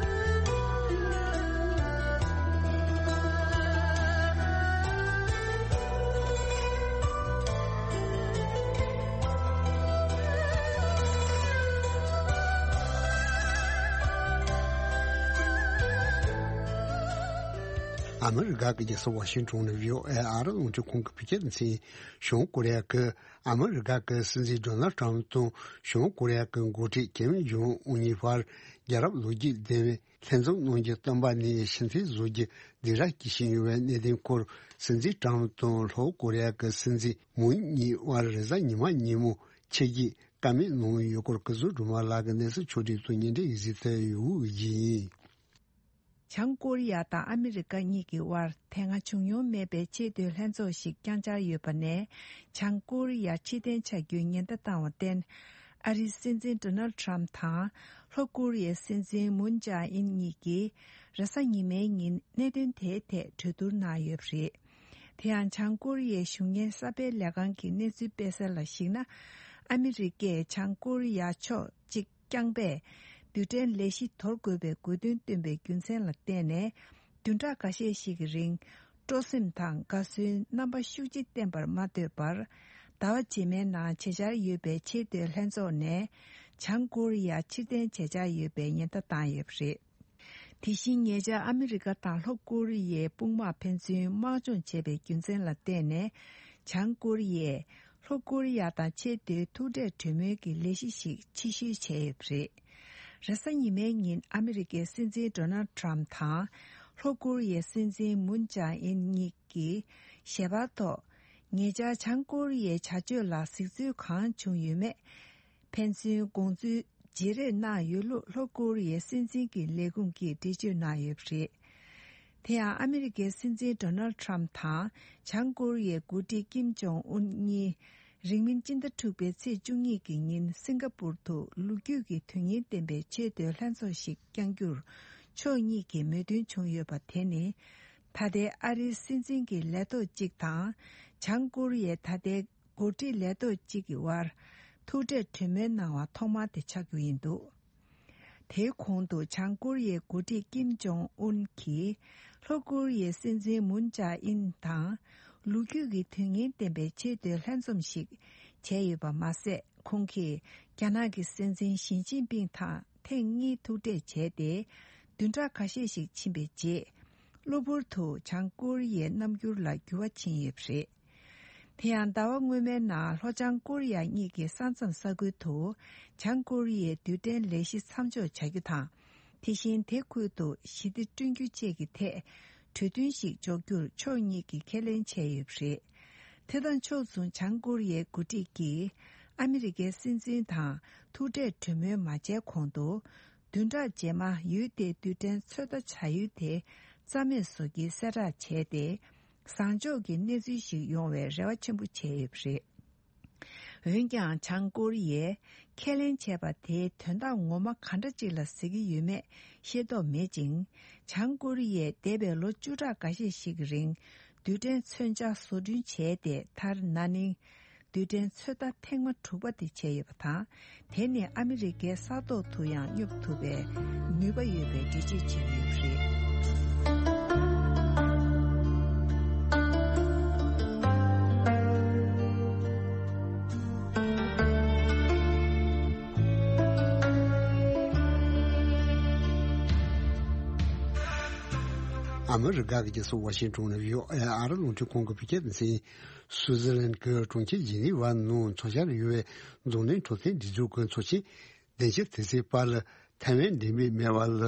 ཨ་མི་རི་ཀ་གི་རྒྱལ་ས་ཝ་ཤིང་ཊོན་ནས་བྷི་ཨོ་ཨེ་ཨ་རི་རླུང་འཕྲིན་ཁང་གི་བོད་སྐད་སྡེ་ཚན། བྱང་ཀོ་རི་ཡ་གིས་ཨ་མི་རི་ཀ་གི་སྲིད་འཛིན་ཌོ་ནལ་ཊམ་དང་བྱང་ཀོ་རི་ཡ་གི་འགོ་ཁྲིད་ཀིམ་ཇོང་ཨུན་གཉིས་བར་རྒྱལ་རབས་ལོ་རྒྱུས་ལྡན་པའི་ལྷན་འཛོམས་གནང་རྒྱུ་བཏོན་པ་ནས་ཕྱིར་འཐེན་བཟོ་རྒྱུ་སྡིགས་ར་སྐྱེ་བཞིན་ཡོད་པའི་གནད་དོན་སྐོར། སྲིད་འཛིན་ཊམ་དང་ལྷོ་ཀོ་རི་ཡ་གི་སྲིད་འཛིན་མུན་གཉིས་དབར་རེས་གཟའ་ཉི་མ་ཉིན་མོ་ཕྱི་རྒྱལ་བཀའ་མོལ་གནང་ཡོད་སྐོར། སྐུ་ཟུར་སྒྲོལ་མ་ལགས་ཀྱིས་གནས་ཚུལ་ཕྱོགས་སྒྲིག་དང་སྙན་སྒྲོན་ཡིག་གཟིགས་ཐད་ཡོད་ཡིན། བྱང་ཀོ་རི་ཡ་དང་ཨ་མི་རི་ཀ་གཉིས་ཀྱི་དབར་དེ་སྔ་བྱུང་མྱོང་མེད་པའི་ཆེས་མཐོའི་ལྷན་ཚོགས་ཤིག་བསྐྱངས་འཆར་ཡོད་པ་ནས། བྱང་ཀོ་རི་ཡ་ཕྱིར་འཐེན་བྱ་རྒྱུའི་ཉེན་བརྡ་བཏང་བར་བརྟེན། ཨ་རིའི་སྲིད་འཛིན་ཌོ་ནལ་ཊམ་དང་ལྷོ་ཀོ་རི་ཡའི་སྲིད་འཛིན་མུན་ཇཱ་ཨིན་གཉིས་ཀྱིས་རེས་གཟའ་ཉི་མའི་ཉིན་གནད་དོན་དེའི་ཐད་གྲོས་བསྡུར་གནང་ཡོད་པ་རེད། དེ་ཡང་བྱང་ཀོ་རི་ཡའི་གཞུང་གཉེར་གསར་སྤེལ་ལས་ཁང་གི་གནས་ཚུལ་སྤེལ་གསལ་ལ་གཞིགས་ན། ཨ་མི་རི་ཀས་བྱང་ཀོ་རི་ཡ་ཕྱོགས་གཅིག་རྐྱང་པས་རྡུལ་ཕྲན་ལས་གཞི་དོར་དགོས་པའི་དགོས་འདུན་བཏོན་པའི་རྒྱུ་མཚན་ལ་བརྟེན་ནས། བདུན་ཕྲག་འགའ་ཤས་ཤིག་གི་རིང་སྤྲོ་སེམས་དང་དགའ་བསུའི་རྣམ་པ་ཤུགས་ཆེ་བསྟན་པར་མ་ལྟོས་པར། ཟླ་བ་རྗེས་མའི་ནང་བྱེད་འཆར་ཡོད་པའི་ཆེས་མཐོའི་ལྷན་ཚོགས་ནས་བྱང་ཀོ་རི་ཡ་ཕྱིར་འཐེན་བྱེད་འཆར་ཡོད་པའི་ཉེན་བརྡ་བཏང་ཡོད་པ་རེད། དེ་བཞིན་ཉེ་ཆར་ཨ་མི་རི་ཀ་དང་ལྷོ་ཀོ་རི་ཡའི་དཔུང་དམག་ཕན་ཚུན་དམག་སྦྱོང་བྱས་པའི་རྒྱུ་མཚན་ལ་བརྟེན་ནས། བྱང་ཀོ་རི་ཡས་ལྷོ་ཀོ་རི་ཡ་དང་ཆེས་མཐོའི་ཐུག་འཕྲད་གྲོས་མོལ་གྱི་ལས་གཞི་ཞིག་ཕྱིར་བཤོལ་བྱས་ཡོད་པ་རེད། རེས་གཟའ་ཉི་མའི་ཉིན་ཨ་མི་རི་ཀའི་སྲིད་འཛིན་ཌོ་ནལ་ཊམ་དང་ལྷོ་ཀོ་རི་ཡའི་སྲིད་འཛིན་མུན་ཇཱ་ཨིན་གཉིས་ཀྱིས་ཞལ་པར་ཐོག་ཉེ་ཆར་བྱང་ཀོ་རི་ཡའི་བྱ་སྤྱོད་ལ་གཟིགས་ཚུལ་གང་བྱུང་ཡོད་མེད། ཕན་ཚུན་དགོངས་ཚུལ་བརྗེ་རེས་གནང་ཡོད་ལུགས་ལྷོ་ཀོ་རི་ཡའི་སྲིད་འཛིན་གྱི་ལས་ཁུངས་ཀྱིས་འགྲེལ་བརྗོད་གནང་ཡོད་པ་རེད། དེ་ཡང་ཨ་མི་རི་ཀའི་སྲིད་འཛིན་ཌོ་ནལ་ཊམ་དང་བྱང་ཀོ་རི་ཡའི་འགོ་ཁྲིད་ཀིམ་ཇོང་ཨུན་གཉིས་རིང་མིན་སྤྱི་ཟླ་དྲུག་པའི་ཚེས་བཅུ་གཉིས་ཀྱི་ཉིན་སིང་ག་པུར་དུ་ལོ་རྒྱུས་ཀྱི་དོན་སྙིང་ལྡན་པའི་ཆེས་མཐོའི་ལྷན་ཚོགས་ཤིག་བསྐྱང་རྒྱུར་ཕྱོགས་གཉིས་ཀྱིས་མོས་མཐུན་བྱུང་ཡོད་པ་དེ་ནི། ད་ལྟའི་ཨ་རིའི་སྲིད་འཛིན་གྱི་ལས་ཐོག་གཅིག་དང་། བྱང་ཀོ་རི་ཡའི་ད་ལྟའི་འགོ་ཁྲིད་ལས་ཐོག་གཅིག་གི་དབར་ཐུག་འཕྲད་གྲོས་མོལ་གནང་བ་ཐོག་མ་དེ་ཆགས་རྒྱུ་ཡིན་འདུག། དེའི་གོང་དུ་བྱང་ཀོ་རི་ཡའི་འགོ་ཁྲིད་ཀིམ་ཇོང་ཨུན་གྱིས་ལྷོ་ཀོ་རི་ཡའི་སྲིད་འཛིན་མུན་ཇཱ་ཨིན་དང་ལོ་རྒྱུས་ཀྱི་དོན་སྙིང་ལྡན་པའི་ཆེས་མཐོའི་ལྷན་འཛོམས་ཤིག་བྱས་ཡོད་པ་མ་ཟད། ཁོང་གིས་རྒྱ་ནག་གི་སྲིད་འཛིན་ཞི་ཅིན་ཕིང་དང་ཐེངས་གཉིས་ཐུག་འཕྲད་བྱས་ཏེ། བདུན་ཕྲག་ཁ་ཤས་ཤིག་ཕྱིན་པའི་རྗེས། གློ་བུར་དུ་བྱང་ཀོ་རི་ཡའི་རྣམ་འགྱུར་ལ་འགྱུར་བ་ཕྱིན་ཡོད་པ་རེད། དེ་ཡང་ཟླ་བ་སྔོན་མའི་ནང་ལྷོ་བྱང་ཀོ་རི་ཡ་གཉིས་ཀྱི་ས་མཚམས་ས་ཁུལ་དུ་བྱང་ཀོ་རི་ཡའི་རྡུལ་ཕྲན་ལས་གཞི་མཚམས་འཇོག་བྱ་རྒྱུ་དང་། དེ་བཞིན་དེ་ཁུལ་དུ་ཞི་བདེ་བསྐྲུན་རྒྱུ་བཅས་ཀྱི་ཐད་གྲོས་མཐུན་ཞིག་འཇོག་རྒྱུར་ཕྱོགས་གཉིས་ཀྱིས་ཁས་ལེན་བྱས་ཡོད་པ་རེད། དེ་དང་ཕྱོགས་མཚུངས་བྱང་ཀོ་རི་ཡའི་འགོ་ཁྲིད་ཀྱིས་ཨ་མི་རི་ཀའི་སྲིད་འཛིན་དང་ཐུག་འཕྲད་གྲོས་མོལ་མ་བྱས་གོང་དུ། བདུན་ཕྲག་རྗེས་མ་ཡུལ་དེའི་རྡུལ་ཕྲན་ཚོད་ལྟ་བྱ་ཡུལ་དེ་རྩ་མེད་བཟོ་རྒྱུའི་གསལ་བསྒྲགས་བྱས་ཏེ། བཟང་ཕྱོགས་ཀྱི་གནས་ཚུལ་ཞིག་ཡོང་བའི་རེ་བ་ཆེན་པོ་བྱས་ཡོད་པ་རེད། འོན་ཀྱང་། བྱང་ཀོ་རི་ཡས་ཁས་ལེན་བྱས་པ་དེའི་དོན་དག་ངོ་མ་ག་འདྲ་ཅིག་ལ་ཟེར་གྱི་ཡོད་མེད་ཤེས་རྟོགས་མེད་ཅིང་། བྱང་ཀོ་རི་ཡས་འདས་པའི་ལོ་བཅུ་ཕྲག་འགའ་ཤས་ཤིག་གི་རིང་རྡུལ་ཕྲན་མཚོན་ཆ་བཟོ་སྐྲུན་བྱས་ཏེ། མཐར་ན་ནིང་རྡུལ་ཕྲན་ཚོད་ལྟ་ཐེངས་མ་དྲུག་པ་དེ་བྱས་ཡོད་པ་དང་། དེ་ནི་ཨ་མི་རི་ཀའི་ས་ཐོག་ཏུ་ཡང་སྙོབ་ཐུབ་པའི་ནུས་པ་ཡོད་པའི་འགྲེལ་བརྗོད་བྱས་ཡོད་པ་རེད། ཨ་མི་རི་ཀ་གི་རྒྱལ་ས་ཝ་ཤིང་ཊོན་ནས་བྷི་ཨོ་ཨེ་ཨ་རི་རླུང་འཕྲིན་ཁང་གི་བོད་སྐད་སྡེ་ཚན། སུའུ་ཙི་ལན་གྱི་གྲོང་ཁྱེར་ཇི་ནི་ཝ་ནང་འཚོགས་འཆར་ཡོད་པའི་འཛམ་གླིང་འཕྲོད་བསྟེན་སྒྲིག་འཛུགས་ཀྱི་ཚོགས་ཆེན་བདུན་ཅུ་དོན་གཅིག་པ་ལ་ཐའེ་ཝན་འབྲེལ་མོལ་སྨྲ་བ་ལ།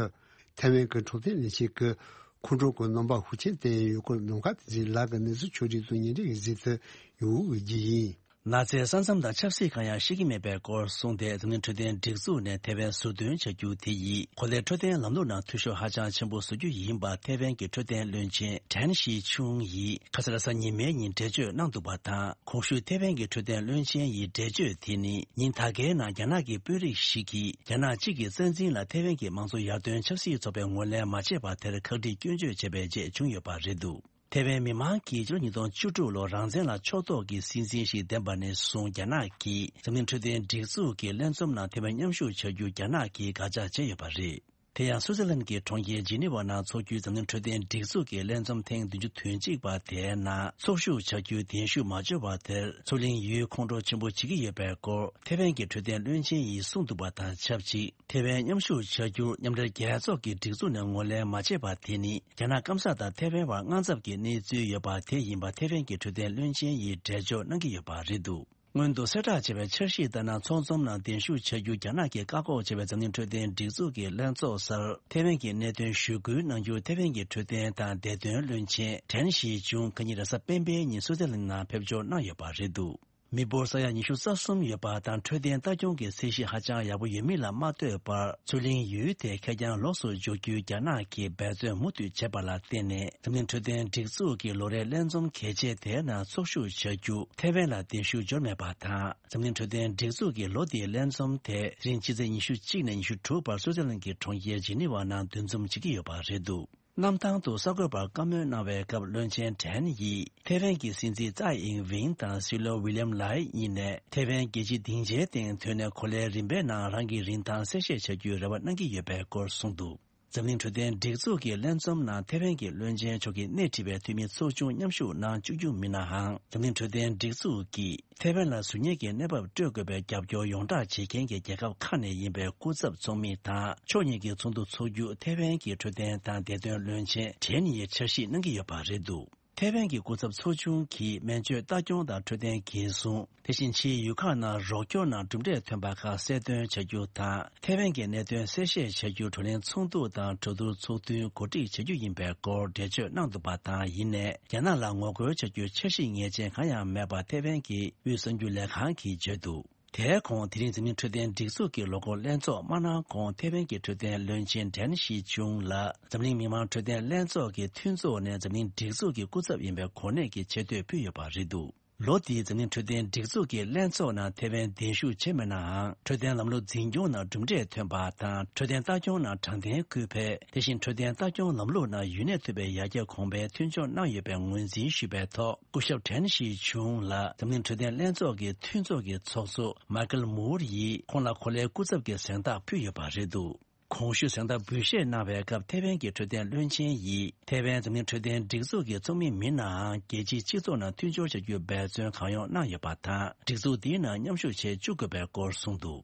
ཐའེ་ཝན་གྱི་འཕྲོད་བསྟེན་ལས་བྱེད་ཀྱི་ ཁོང་ཁྲོ་གི་རྣམ་པ་ཤུགས་ཆེན་བསྟན་ཡོད་སྐོར་ནམ་མཁའ་དེ་ཚོའི་ལག་གི་གནས་ཚུལ་ཕྱོགས་སྒྲིག་དང་བརྙན་འཕྲིན་གྱི་གཟིགས་ཚུལ་ཡོང་གི་ཡིན། ན་ཚའི་ས་མཚམས་དང་ཆབ་སྲིད་གང་ཡང་ཤེས་ཀྱི་མེད་པའི་སྐོར་གསུངས་ཏེ། འཛམ་གླིང་འཕྲོད་བསྟེན་སྒྲིག་འཛུགས་ནས་ཐེ་ཝན་ཟུར་འདོན་བྱ་རྒྱུ་དེ་ཡིས་གོ་ལའི་འཕྲོད་བསྟེན་ལམ་ལུགས་ནང་འཐུས་ཤོར་ཧ་ཅང་ཆེན་པོ་བཟོ་རྒྱུ་ཡིན་པ་ཐེ་ཝན་གྱི་འཕྲོད་བསྟེན་བློན་ཆེན་ཀྲན་ཞི་ཆུང་ཡིས་ཁ་སང་རེས་གཟའ་ཉི་མའི་ཉིན་འགྲེལ་བརྗོད་གནང་འདུག་པ་དང་། གོང་ཞུས་ཐེ་ཝན་གྱི་འཕྲོད་བསྟེན་བློན་ཆེན་ཡི་འགྲེལ་བརྗོད་དེ་ནི་ཉིན་ད་གའི་ནང་རྒྱ་ནག་གི་དཔོན་རིགས་ཤིག་གིས་རྒྱ་ནག་གཅིག་གི་རྩ་འཛིན་ལ་ཐེ་ཝན་གྱི་མང་གཙོ་ཡར་ཐོན་ཆབ་སྲིད་ཚོགས་པས་ངོས་ལེན་མ་བྱས་པ་དེར་ཁག་དཀྲི་སྐྱོན་བརྗོད་བྱས་པའི་རྗེས་བྱུང་ཡོད་པ་རེད་འདུག་ཐེ་ཝན་མི་མང་གིས་ཕྱི་ལོ་ཉིས་སྟོང་བཅུ་དྲུག་ལོར་རང་བཙན་ལ་ཕྱོགས་གཏོགས་ཀྱི་སྲིད་འཛིན་ཞིག་འདེམས་པ་ནས་བཟུང་རྒྱ་ནག་གིས་འཛམ་གླིང་འཕྲོད་བསྟེན་སྒྲིག་འཛུགས་ཀྱི་ལྷན་འཛོམས་ནང་ཐེ་ཝན་མཉམ་ཞུགས་བྱ་རྒྱུ་རྒྱ་ནག་གིས་དགག་བྱ་བྱས་ཡོད་པ་རེད། དེ་ཡང་སུའུ་ཙེར་ལན་གྱི་གྲོང་ཁྱེར་ཇི་ནི་ཝ་ནང་འཚོགས་རྒྱུའི་འཛམ་གླིང་འཕྲོད་བསྟེན་སྒྲིག་འཛུགས་ཀྱི་ལྷན་འཛོམས་ཐེངས་བདུན་ཅུ་དོན་གཅིག་པ་དེའི་ནང་ཚོགས་ཞུགས་བྱ་རྒྱུའི་གདན་ཞུ་མ་འབྱོར་བ་དེར་མཚོ་གླིང་ཡུལ་ཁོང་ཁྲོ་ཆེན་པོ་བྱེད་ཀྱི་ཡོད་པའི་སྐོར་ཐེ་ཝན་གྱི་འཕྲོད་བསྟེན་བློན་ཆེན་ཡིས་གསུངས་འདུག་པ་དང་ཆབས་ཅིག་ཐེ་ཝན་མཉམ་ཞུགས་བྱ་རྒྱུར་མཉམ་འབྲེལ་རྒྱལ་ཚོགས་ཀྱི་སྒྲིག་འཛུགས་ནས་ངོས་ལེན་མ་བྱས་པ་དེ་ནི་རྒྱ་ནག་སྐམ་ས་དང་ཐེ་ཝན་བར་དངངས་འཚབ་ཀྱི་གནས་ཚུལ་ཡོད་པ་དེ་ཡིན་པ་ཐེ་ཝན་གྱི་འཕྲོད་བསྟེན་བློན་ཆེན་ཡིས་འགྲེལ་བརྗོད་གནང་གི་ཡོད་པ་རེད་འདུག་སྔོན་དུ་གསལ་བསྒྲགས་བྱས་པའི་འཆར་གཞི་ལྟར་ན། ཚོགས་འཛོམས་ནང་གདན་ཞུ་བྱ་རྒྱུ་རྒྱ་ནག་གིས་བཀག་འགོག་བྱས་པའི་འཛམ་གླིང་འཕྲོད་བསྟེན་སྒྲིག་འཛུགས་ཀྱི་ལྷན་ཚོགས་སར་ཐེ་ཝན་གྱི་གནད་དོན་ཞུ་སྐུལ་གནང་རྒྱུར་ཐེ་ཝན་གྱི་འཕྲོད་བསྟེན་དང་བདེ་དོན་བློན་ཆེན་ཀྲན་ཞི་ཅུང་ཁ་ཉིན་རེས་གཟའ་སྤེན་པའི་ཉིན་སུའུ་ཙེར་ལན་ནང་ཕེབས་འབྱོར་གནང་ཡོད་པ་རེད་འདུག་མི་འབོར་ས་ཡ་ཉི་ཤུ་རྩ་གསུམ་ཡོད་པ་དང་འཕྲོད་བསྟེན་ལྟ་སྐྱོང་གི་ཚད་གཞི་ཧ་ཅང་ཡག་པོ་ཡོད་མིན་ལ་མ་ལྟོས་པར། མཚོ་གླིང་ཡུལ་དེ་ཁེར་རྐྱང་ལོགས་སུ་འཇོག་རྒྱུའི་རྒྱ་ནག་གིས་འབད་བརྩོན་མུ་མཐུད་བྱས་པ་ལ་བརྟེན་ནས། འཛམ་གླིང་འཕྲོད་བསྟེན་སྒྲིག་འཛུགས་ཀྱི་ལོ་རེའི་ལྷན་འཛོམས་གལ་ཆེ་དེའི་ནང་ཚོགས་ཞུགས་བྱ་རྒྱུ་ཐེ་ཝན་ལ་གདན་ཞུ་འབྱོར་མེད་པ་དང་། འཛམ་གླིང་འཕྲོད་བསྟེན་སྒྲིག་འཛུགས་ཀྱི་ལོ་འདིའི་ལྷན་འཛོམས་དེ་རིང་ཕྱི་ཚེས་ཉི་ཤུ་གཅིག་ནས་ཉི་ཤུ་དྲུག་བར་སུའུ་ཙེར་ལན་གྱི་གྲོང་ཁྱེར་ཇི་ནི་ཝ་ནང་འདུ་འཛོམས་བྱེད་ཀྱི་ཡོད་པ་རེད་འདུག་གནམ་ཐང་དུ་གསར་འགོད་པར་བཀའ་མོལ་གནང་བའི་སྐབས། བློན་ཆེན་ཀྲན་ཡིས་ཐེ་ཝན་གྱི་སྲིད་འཛིན་ཙའེ་ཨིང་ཝེན་དང་སྲིད་བློན་ཝི་ལི་ཡམ་ལའེ་གཉིས་ནས་ཐེ་ཝན་རྒྱལ་སྤྱིའི་སྡིངས་ཆའི་སྟེང་ཐོན་ནས་གོ་ལའི་རིམ་པའི་ནང་རང་གི་རིན་ཐང་གསལ་བཤད་བྱ་རྒྱུའི་རེ་བ་གནང་གི་ཡོད་པའི་སྐོར་གསུངས་འདུག་འཛམ་གླིང་འཕྲོད་བསྟེན་སྒྲིག་འཛུགས་ཀྱི་ལྷན་འཛོམས་ནང་ཐེ་ཝན་གྱི་བློན་ཆེན་མཆོག་གིས་སྣེ་ཁྲིད་པའི་འཐུས་མི་ཚོགས་ཆུང་མཉམ་ཞུགས་གནང་བཅུག་རྒྱུ་མིན་ནའང་། འཛམ་གླིང་འཕྲོད་བསྟེན་སྒྲིག་འཛུགས་ཀྱིས་ཐེ་ཝན་ལ་གཟུགས་བརྙན་གྱི་གནས་བབ་སྤྲོད་དགོས་པའི་རྒྱབ་སྐྱོར་ཡོངས་བསྒྲགས་བྱེད་མཁན་གྱི་རྒྱལ་ཁབ་ཁག་ནས་ཡིན་པའི་སྐུ་ཚབ་ཚོགས་མི་དང་ཕྱོགས་གཉིས་ཀྱི་ཚོགས་འདུ་འཚོགས་རྒྱུ་ཐེ་ཝན་གྱི་འཕྲོད་བསྟེན་དང་བདེ་དོན་བློན་ཆེན་ཀྲན་ཡིས་འཆར་གཞི་གནང་གི་ཡོད་པ་རེད་འདུག་ཐེ་ཝན་གྱི་སྐུ་ཚབ་ཚོགས་ཆུང་གིས་སྨན་བཅོས་ལྟ་སྐྱོང་དང་འཕྲོད་བསྟེན་འགན་སྲུང་། དེ་བཞིན་ཕྱིའི་ཡུལ་ཁག་ནང་རོགས་སྐྱོར་ནང་གྲུབ་འབྲས་ཐོན་པ་ཁག་གསལ་སྟོན་བྱ་རྒྱུ་དང་། ཐེ་ཝན་གྱི་གནད་དོན་གསལ་བཤད་བྱ་རྒྱུ་བགྲོ་གླེང་ཚོགས་འདུ་དང་གྲོས་བསྡུར་ཚོགས་ཐུན་གོ་སྒྲིག་བྱ་རྒྱུ་ཡིན་པའི་སྐོར་འགྲེལ་བརྗོད་གནང་འདུག་པ་དང་། ཡིན་ནའི་རྒྱ་ནག་ལ་ངོ་རྒོལ་བྱ་རྒྱུའི་འཆར་གཞི་ངེས་ཅན་གང་ཡང་མེད་པ་ཐེ་ཝན་གྱི་དབུས་གསར་འགྱུར་ལས་ཁང་གིས་བརྗོད་འདུག་དེའི་གོང་དེ་རིང་འཛམ་གླིང་འཕྲོད་བསྟེན་སྒྲིག་འཛུགས་ཀྱི་ལོ་འཁོར་ལྷན་ཚོགས་མ་གནང་གོང་ཐེ་ཝན་གྱི་འཕྲོད་བསྟེན་བློན་ཆེན་ཀྲན་ཞི་ཆུང་ལ་འཛམ་གླིང་མི་དམངས་འཕྲོད་བསྟེན་ལྷན་ཚོགས་ཀྱི་མཐུན་ཚོགས་ནས་འཛམ་གླིང་སྒྲིག་འཛུགས་ཀྱི་སྐུ་ཚབ་ཡིན་པའི་གོ་གནས་ཀྱི་ཆེ་བསྟོད་ཕུལ་ཡོད་པ་རེད་འདུག་ལོ་འདིའི་འཛམ་གླིང་འཕྲོད་བསྟེན་སྒྲིག་འཛུགས་ཀྱི་ལྷན་ཚོགས་ནང་ཐེ་ཝན་གདན་ཞུ་བྱས་མེད་ནའང་། འཕྲོད་བསྟེན་ལམ་ལུགས་འཛིན་སྐྱོང་ནང་གྲུབ་འབྲས་ཐོན་པ་དང་། འཕྲོད་བསྟེན་ལྟ་སྐྱོང་ནང་དྲང་བདེན་སྐུལ་སྤེལ། དེ་བཞིན་འཕྲོད་བསྟེན་ལྟ་སྐྱོང་ལམ་ལུགས་ནང་ཡུན་གནས་ཐུབ་པའི་ཡར་རྒྱས་གོང་འཕེལ་མཐུན་སྦྱོར་གནང་ཡོད་པའི་ངོས་འཛིན་ཞུས་པའི་ཐོག་སྐུ་ཞབས་ཀྲན་ཞི་ཆུང་ལ་འཛམ་གླིང་འཕྲོད་བསྟེན་ལྷན་ཚོགས་ཀྱི་མཐུན་ཚོགས་ཀྱི་ཚོགས་གཙོ་མཱི་ཀལ་མུར་ཡིས་ཁོང་ལ་གོ་ལའི་སྐུ་ཚབ་ཀྱི་གཟེངས་རྟགས་ཕུལ་ཡོད་པ་རེད་འདུག་གོང་ཞུས་གཟེངས་རྟགས་འབུལ་བཞེས་གནང་བའི་སྐབས་ཐེ་ཝན་གྱི་འཕྲོད་བསྟེན་བློན་ཆེན་ཡིས་ཐེ་ཝན་འཛམ་གླིང་འཕྲོད་བསྟེན་སྒྲིག་འཛུགས་ཀྱི་ཚོགས་མི་མིན་ནའང་རྒྱལ་སྤྱིའི་སྤྱི་ཚོགས་ནང་མཐུན་སྦྱོར་བྱ་རྒྱུའི་འབད་བརྩོན་གང་ཡོང་གནང་ཡོད་པ་དང་། སྒྲིག་འཛུགས་འདིའི་ནང་མཉམ་ཞུགས་བྱེད་བཅུག་དགོས་པའི་སྐོར་གསུངས་འདུག་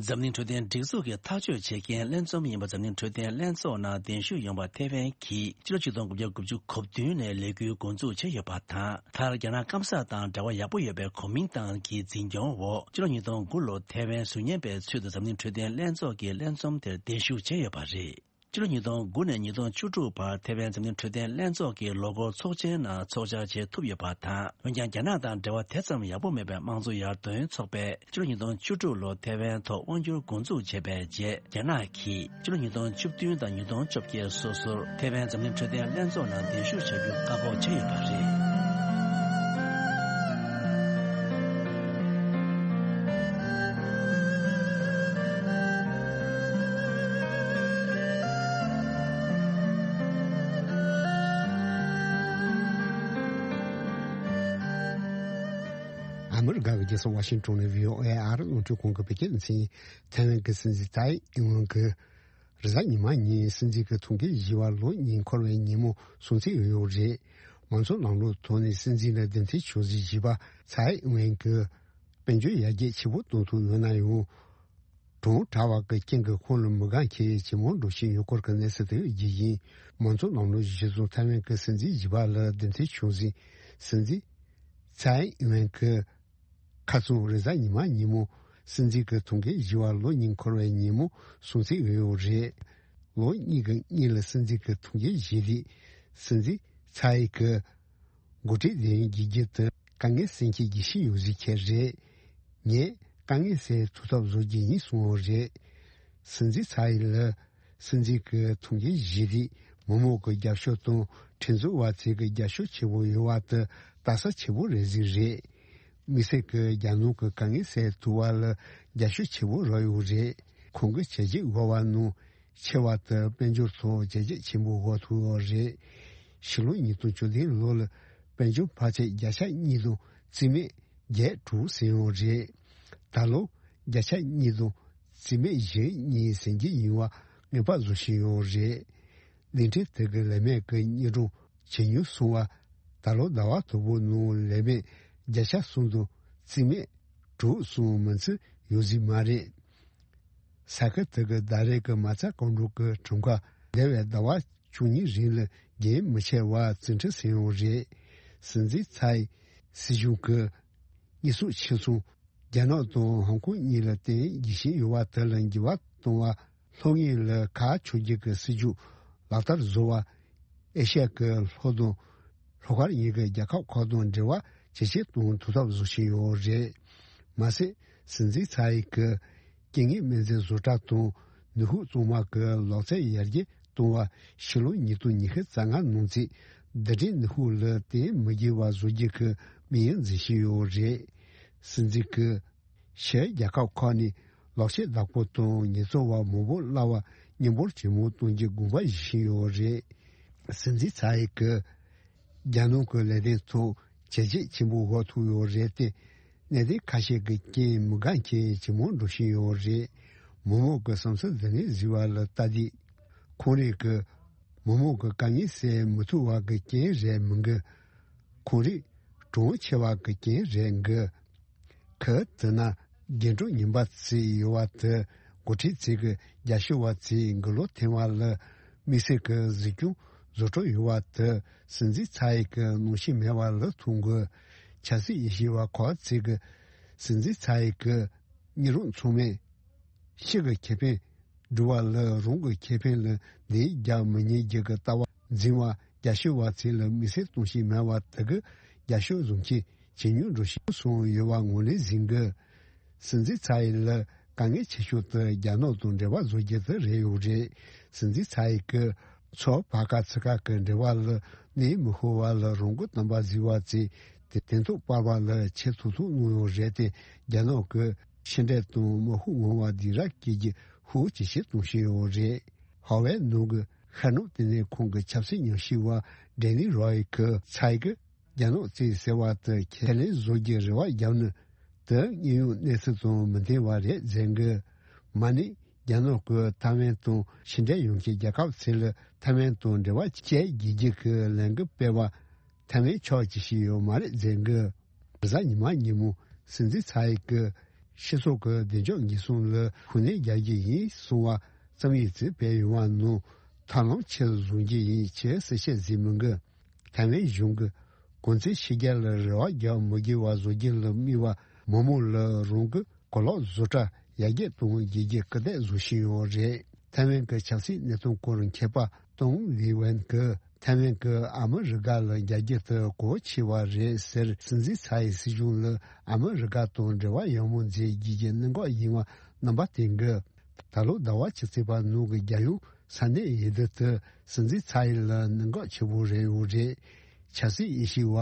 འཛམ་གླིང་འཕྲོད་བསྟེན་སྒྲིག་འཛུགས་ཀྱི་ཐག་གཅོད་བྱེད་མཁན་ལྷན་འཛོམས་ཡིན་པ་འཛམ་གླིང་འཕྲོད་བསྟེན་ལྷན་ཚོགས་ནང་གདན་ཞུ་ཡོང་བ་ཐེ་ཝན་གྱིས་ཕྱི་ལོ་ཆིག་སྟོང་དགུ་བརྒྱ་དགུ་བཅུ་གོ་བདུན་ནས་ལས་འགུལ་འགོ་འཛུགས་བྱས་ཡོད་པ་དང་། མཐར་རྒྱ་ནག་སྐམ་ས་དང་འབྲེལ་བ་ཡག་པོ་ཡོད་པའི་གོ་མིན་ཏང་གི་འཛིན་སྐྱོང་འོག་ཕྱི་ལོ་ཉིས་སྟོང་དགུ་ལོར་ཐེ་ཝན་གཟུགས་བརྙན་པའི་ཚུལ་དུ་འཛམ་གླིང་འཕྲོད་བསྟེན་ལྷན་ཚོགས་ཀྱི་ལྷན་འཛོམས་དེར་གདན་ཞུ་བྱས་ཡོད་པ་རེད། ཕྱི་ལོ་ཉིས་སྟོང་དགུ་ནས་ཉིས་སྟོང་བཅུ་དྲུག་བར་ཐེ་ཝན་འཛམ་གླིང་འཕྲོད་བསྟེན་ལྷན་ཚོགས་ཀྱི་ལོ་འཁོར་ཚོགས་ཆེན་ནང་ཚོགས་བཅར་བྱེད་ཐུབ་ཡོད་པ་དང་། འོན་ཀྱང་རྒྱ་ནག་དང་འབྲེལ་བ་དེ་ཙམ་ཡག་པོ་མེད་པའི་དམངས་གཙོ་ཡར་ཐོན་ཚོགས་པས་ཕྱི་ལོ་ཉིས་སྟོང་བཅུ་དྲུག་ལོར་ཐེ་ཝན་ཐོག་དབང་སྒྱུར་འགོ་འཛུགས་བྱས་པའི་རྗེས། རྒྱ་ནག་གིས་ཕྱི་ལོ་ཉིས་སྟོང་བཅུ་བདུན་དང་ཉིས་སྟོང་བཅོ་བརྒྱད་སོ་སོར་ཐེ་ཝན་འཛམ་གླིང་འཕྲོད་བསྟེན་ལྷན་ཚོགས་ནང་གདན་ཞུ་བྱ་རྒྱུ་བཀག་འགོག་བྱས་ཡོད་པ་རེད། ཨ་མི་རི་ཀ་གི་རྒྱལ་ས་ཝ་ཤིང་ཊོན་ནས་བྷི་ཨོ་ཨེ་ཨ་རི་རླུང་འཕྲིན་ཁང་གི་བོད་སྐད་སྡེ་ཚན། ཐའེ་ཝན་གྱི་སྲིད་འཛིན་ཏཱའི་ཨིན་ཝན་གྱིས་རེས་གཟའ་ཉི་མ་ཉིན་སྲིད་འཛིན་གྱི་ཐུགས་འགན་བཞེས་པར་ལོ་གཉིས་འཁོར་བའི་ཉིན་མོ་སྲུང་བརྩི་ཡོད་ཡོད་རེད། མང་གཙོ་ལམ་ལུགས་ཐོག་ནས་སྲིད་འཛིན་ལ་གདན་འདྲེན་ཞུ་རྩིས་བཞེས་པ་ཏཱའི་ཨིན་ཝན་གྱིས་དཔལ་འབྱོར་ཡར་རྒྱས་ཆེ་པོ་གཏོང་ཐུབ་ཡོད་ན་ཡང་། གྲོང་དྲག་པ་གི་རྐྱེན་གྱིས་ཁོང་ལ་མི་དགའ་མཁན་ཇེ་མང་འགྲོ་བཞིན་ཡོད་སྐོར་གྱི་གནས་ཚུལ་དེ་བརྒྱུད་ཡིན། མང་གཙོ་ལམ་ལུགས་གཞིར་བཟུང་ཐའེ་ཝན་གྱི་སྲིད་འཛིན་བཞི་པ་ལ་གདན་འདྲེན་བྱུང་ཟིན། སྲིད་འཛིན་ཚའེ་ཨིན་ཝན་གྱི་ཁ་རྩང་རེས་གཟའ་ཉི་མ་ཉིན་མོ་སྲིད་འཛིན་གྱི་ཐུགས་འགན་བཞེས་པ་ལོ་གཉིས་འཁོར་བའི་ཉིན་མོ་སྲུང་བརྩི་ཡོད་ཡོད་རེད། ལོ་གཉིས་ཀྱི་སྔོན་ལ་སྲིད་འཛིན་གྱི་ཐུགས་འགན་བཞེས་དུས། སྲིད་འཛིན་ཚའེ་ཡི་གི་འགོ་ཁྲིད་ལས་ཡུན་རྒྱས་འགྱུར་དུ་དཀའ་ངལ་སེལ་མཁན་རྒྱལ་ཞེན་ཡོད་ཟེར་མཁན་རེད། ངས་དཀའ་ངལ་སེལ་ཐུབ་ཐབས་བཟོ་རྒྱུ་ཡིན་གསུངས་པ་རེད། སྲིད་འཛིན་ཚའེ་ཡི་ལ་སྲིད་འཛིན་གྱི་ཐུགས་འགན་བཞེས་དུས། མི་མང་གི་རྒྱབ་སྐྱོར་དང་ཁྲིམས་བཟོ་བ་ཚོས་ཀྱི་རྒྱབ་སྐྱོར་ཆེན་པོ་ཡོད་པ་དེ་ལྟ་ས་ཆེན་པོ་རེད་ཟེར་རེད། དམིགས་བསལ་གྱི་རྒྱ་ནག་གི་དཀའ་ངལ་སེལ་ཐུབ་པ་ལ་རྒྱབ་སྐྱོར་ཆེན་པོ་རག་ཡོད་རེད། ཁོང་གི་བྱས་རྗེས་འོག་པ་ནང་ཆེ་བ་དེ་དཔལ་འབྱོར་ཐོག་བྱས་རྗེས་ཆེན་པོ་འོག་ཐུག་ཡོད་རེད། ཕྱི་ལོ་ཉིས་སྟོང་བཅུ་བདུན་ལོ་ལ་དཔལ་འབྱོར་འཕར་ཚད་བརྒྱ་ཆ་གཉིས་དང་རྩིས་མེད་བརྒྱད་དྲུག་ཟིན་ཡོད་རེད། ད་ལོ་བརྒྱ་ཆ་གཉིས་དང་རྩིས་མེད་བཞི་གཉིས་ཟིན་གྱི་ཡིན་པ་ངེས་པ་བཟོ་བཞིན་ཡོད་རེད། ལས་འཕྲོ་དེ་གི་ལས་མེད་ཀྱི་གཉེར་སྒྲོན་ཇེ་ཉུང་སོང་བ། ད་ལོ་ཟླ་བ་དང་པོའི་ནང་ལས་མེད་བརྒྱ་ཆ་གསུམ་དང་རྩིས་མེད་དྲུག་སོང་མིན་ཚོད་ཡོད་ཟིན་མ་རེད། ས་ཁུལ་དེ་གི་ཟླ་རེ་གི་མ་རྩ་གང་འགྲོ་གི་གྲངས་ཀ་འདས་པའི་ཟླ་བ་བཅུ་གཉིས་རིང་ལ་རྒྱུན་མི་ཆད་པར་རྩིས་ཁྲ་ཟིན་ཡོད་རེད། སྲིད་འཛིན་ཚའེ་སྲིད་གཞུང་གི་གཉེར་སྐྱོང་ཆེ་སོང་། རྒྱ་ནག་དང་ཧོང་ཀོང་གཉིས་ལ་བརྟེན་རྒྱུ་ཞེན་ཡོད་པ་དེ་ལ་འགྱུར་བ་གཏོང་བ། ལྷོ་ངོས་ལ་ཁ་ཕྱོགས་རྒྱུ་གི་སྲིད་ཇུས་ལག་བསྟར་བཟོ་བ། ཨེ་ཤ་ཡ་གི་ལྷོ་དང་ལྷོ་ཁ་གཉིས་ཀྱི་རྒྱལ་ཁབ་ཁག་དང་འབྲེལ་བ་ཇེ་ཆེར་གཏོང་ཐུབ་ཐབས་བཟོ་བཞིན་ཡོད་རེད། མ་ཟད་སྲིད་འཛིན་ཚའེ་ཡི་གི་རྐྱེན་ངན་སྨན་རྫས་བཟོ་གྲྭ་དང་ནུས་ཤུགས་གཙང་མ་གི་ལག་རྩལ་ཡར་རྒྱས་གཏོང་བ། ཕྱི་ལོ་ཉིས་སྟོང་ཉི་ཤུ་རྩ་ལྔ་ནང་ཚུད་རྡུལ་ཕྲན་ནུས་ཤུགས་ལ་བརྟེན་མི་དགོས་པ་བཟོ་རྒྱུ་གི་དམིགས་ཡུལ་འཛིན་བཞིན་ཡོད་རེད། སྲིད་འཛིན་གྱི་ཕྱིར་རྒྱལ་ཁབ་ཁག་ནས་ལག་ཤེས་བདག་པོ་དང་ཉེན་ཚབས་པ་མང་པོ་གླ་བ་མཉམ་འབོར་ཇེ་མང་གཏོང་རྒྱུ་དགོངས་པ་བཞེས་བཞིན་ཡོད་རེད། སྲིད་འཛིན་ཚའེ་ཡི་གིས་རྒྱ་ནག་གི་ལས་དོན་ཐོག་བྱས་རྗེས་ཆེན་པོ་འོག་ཐུག་ཡོད་རེད་དེ། གནད་དོན་ཁ་ཤས་ཀྱི་རྐྱེན་མི་དགའ་མཁན་ཇེ་མང་འགྲོ་བཞིན་ཡོད་རེད། མི་མང་གི་བསམ་ཚུལ་འདི་ནས་གཟིགས་པ་ལ་ལྟ་དུས། ཁོང་རང་གིས་མི་མང་གི་དཀའ་ངལ་སེལ་མི་ཐུབ་པ་གི་རྐྱེན་རེད་མི་འགི། ཁོང་རང་གྲོང་ཆེ་བ་གི་རྐྱེན་རེད་འགི། ཁ་དེ་ན་རྒྱན་གྲོགས་ངན་པ་ཚོ་ཡོད་པ་དེ། འགོ་ཁྲིད་ཚོ་གི་རྒྱབ་སྐྱོར་བ་ཚོས་འགི་ལོ་ཐེངས་པ་ལ་དམིགས་བསལ་གྱི་གཟིགས་སྐྱོང་བཟོ་གྲྭ་ཡོད་པ་དེ། སྲིད་འཛིན་ཚའེ་ཡི་གི་གནང་ཤེས་མེད་པ་ལ་ཐུག་འགི། ཆབ་སྲིད་དབྱེ་ཞིབ་པ་ཁག་ཚོས་གི་སྲིད་འཛིན་ཚའེ་ཡི་གི་གཉེར་རོགས་ཚང་མས་ཕྱི་གི་ཁེ་ཕན་སྒྲུབ་པ་ལ་རང་གི་ཁེ་ཕན་ལ་བདེ་རྒྱག་མི་ཉན་རྒྱུ་གི་ལྟ་བ་འཛིན་པ། རྒྱབ་སྐྱོར་བ་ཚོ་ལ་དམིགས་བསལ་གཏོང་ཤེས་མེད་པ་དེ་གིས་རྒྱབ་སྐྱོར་བཟོ་མཁན་ཇེ་ཉུང་འགྲོ་བཞིན་སོང་ཡོད་པ་ངོས་ལེན་གཟིགས་འགི། སྲིད་འཛིན་ཚའེ་ཡི་ལ་དཀའ་ངལ་ཆེ་ཤོས་དེ་རྒྱ་ནག་དང་འབྲེལ་བ་བཟོ་རྒྱུ་དེ་རེད་ཡོད་རེད། སྲིད་འཛིན་ཚའེ་ཡི་གིས་མཚོ་བར་ཁ་ཚུ་ཁ་གི་འབྲེལ་བ་ལ་གནོད་མི་ཤོར་བ་ལ་རང་འགུལ་གཏོང་བ་གཟིགས་པ་ཚོས་དེ་དོན་ཐོག་སྤར་བ་ལ་ཆེ་ཐུག་ཐུག་གནང་ཡོད་རེད་དེ། རྒྱ་ནག་གི་ཕྱི་འབྲེལ་དང་དམག་དཔུང་ངོ་བ་འདི་ར་སྐྱེལ་རྒྱུ་ཤུགས་ཇེ་ཆེར་གཏོང་བཞིན་ཡོད་རེད། ཧྭ་ཝེ་ནང་གི་ཤར་ནུབ་ལྟེ་གནས་ཁང་གི་ཆབ་སྲིད་ཉམས་ཞིབ་པ་ཌེ་ནི་རོ་ཡི་གིས་ཚའེ་གིས་རྒྱ་ནག་རྩིས་ཟེར་བ་དེ་ཁས་ལེན་བཟོ་རྒྱུའི་རེ་བ་བརྒྱབ་ནི་དེ་དངོས་ཡོད་གནས་ཚུལ་དང་མི་མཐུན་པ་རེད་ཟེར་གི། མ་ཎི་རྒྱ་ནག་གིས་ཐའེ་ཝན་དང་ཕྱི་འབྲེལ་ཡོང་མཁན་རྒྱལ་ཁབ་ཚོ་ལ་ཐའེ་ཝན་དང་འབྲེལ་བ་བཅད་རྒྱུ་གི་ལས་འགུལ་སྤེལ་བ། ཐའེ་ཝན་ཕྱོགས་ཀྱིས་ཤེས་ཡོད་མ་རེད་ཟེར་གི། རེས་གཟའ་ཉི་མ་ཉིན་མོ་སྲིད་འཛིན་ཚའེ་གིས་སྤྱི་ཚོགས་ཀྱི་བདེ་འཇགས་འགན་སྲུང་ལ་ཤུགས་སྣོན་རྒྱག་རྒྱུ་ཡིན་གསུངས་པ་རྩོམ་ཡིག་ཅིག་སྤེལ་ཡོད་པ་ནང་། ཐབས་ལམ་ཆེ་རུ་བཟུང་རྒྱུ་ཡིན་ཅེས་གསལ་བཤད་གཟིགས་མི་འགི། ཐའེ་ཝན་གཞུང་གིས་གོང་ཚད་ཕྱི་རྒྱལ་ལ་རེ་བ་རྒྱག་མི་དགོས་པ་བཟོ་རྒྱུ་ལ་དམིགས་པ། མི་མང་ལ་རང་འགུལ་གོ་ལག་བཟོ་གྲྭ་ཡར་རྒྱས་གཏོང་རྒྱུ་གི་སྐུལ་འདེད་བཟོ་བཞིན་ཡོད་རེད། ཐའེ་ཝན་གྱི་ཆབ་སྲིད་གནད་དོན་སྐོར་མཁས་པ་ཏོང་ལི་ཝན་གྱིས་ཐའེ་ཝན་གྱིས་ཨ་མི་རི་ཀ་ལ་རྒྱབ་སྐྱོར་དེ་གལ་ཆེ་བ་རེད་ཟེར། སྲིད་འཛིན་ཚའེ་ཡི་སྲིད་གཞུང་ལ་ཨ་མི་རི་ཀ་དང་འབྲེལ་བ་ཡག་མོ་མཛད་རྒྱུ་གི་གནད་འགག་ཡིན་པ་རྣམ་པ་བསྟན་གི། ད་ལོ་ཟླ་བ་བཅུ་གཅིག་པ་ནང་གི་རྒྱལ་ཡོངས་ས་གནས་འོས་བསྡུ་དེ་སྲིད་འཛིན་ཚའེ་ཡི་ལ་གནད་འགག་ཆེ་པོ་རེད་ཡོད་རེད། ཆབ་སྲིད་དབྱེ་ཞིབ་པ་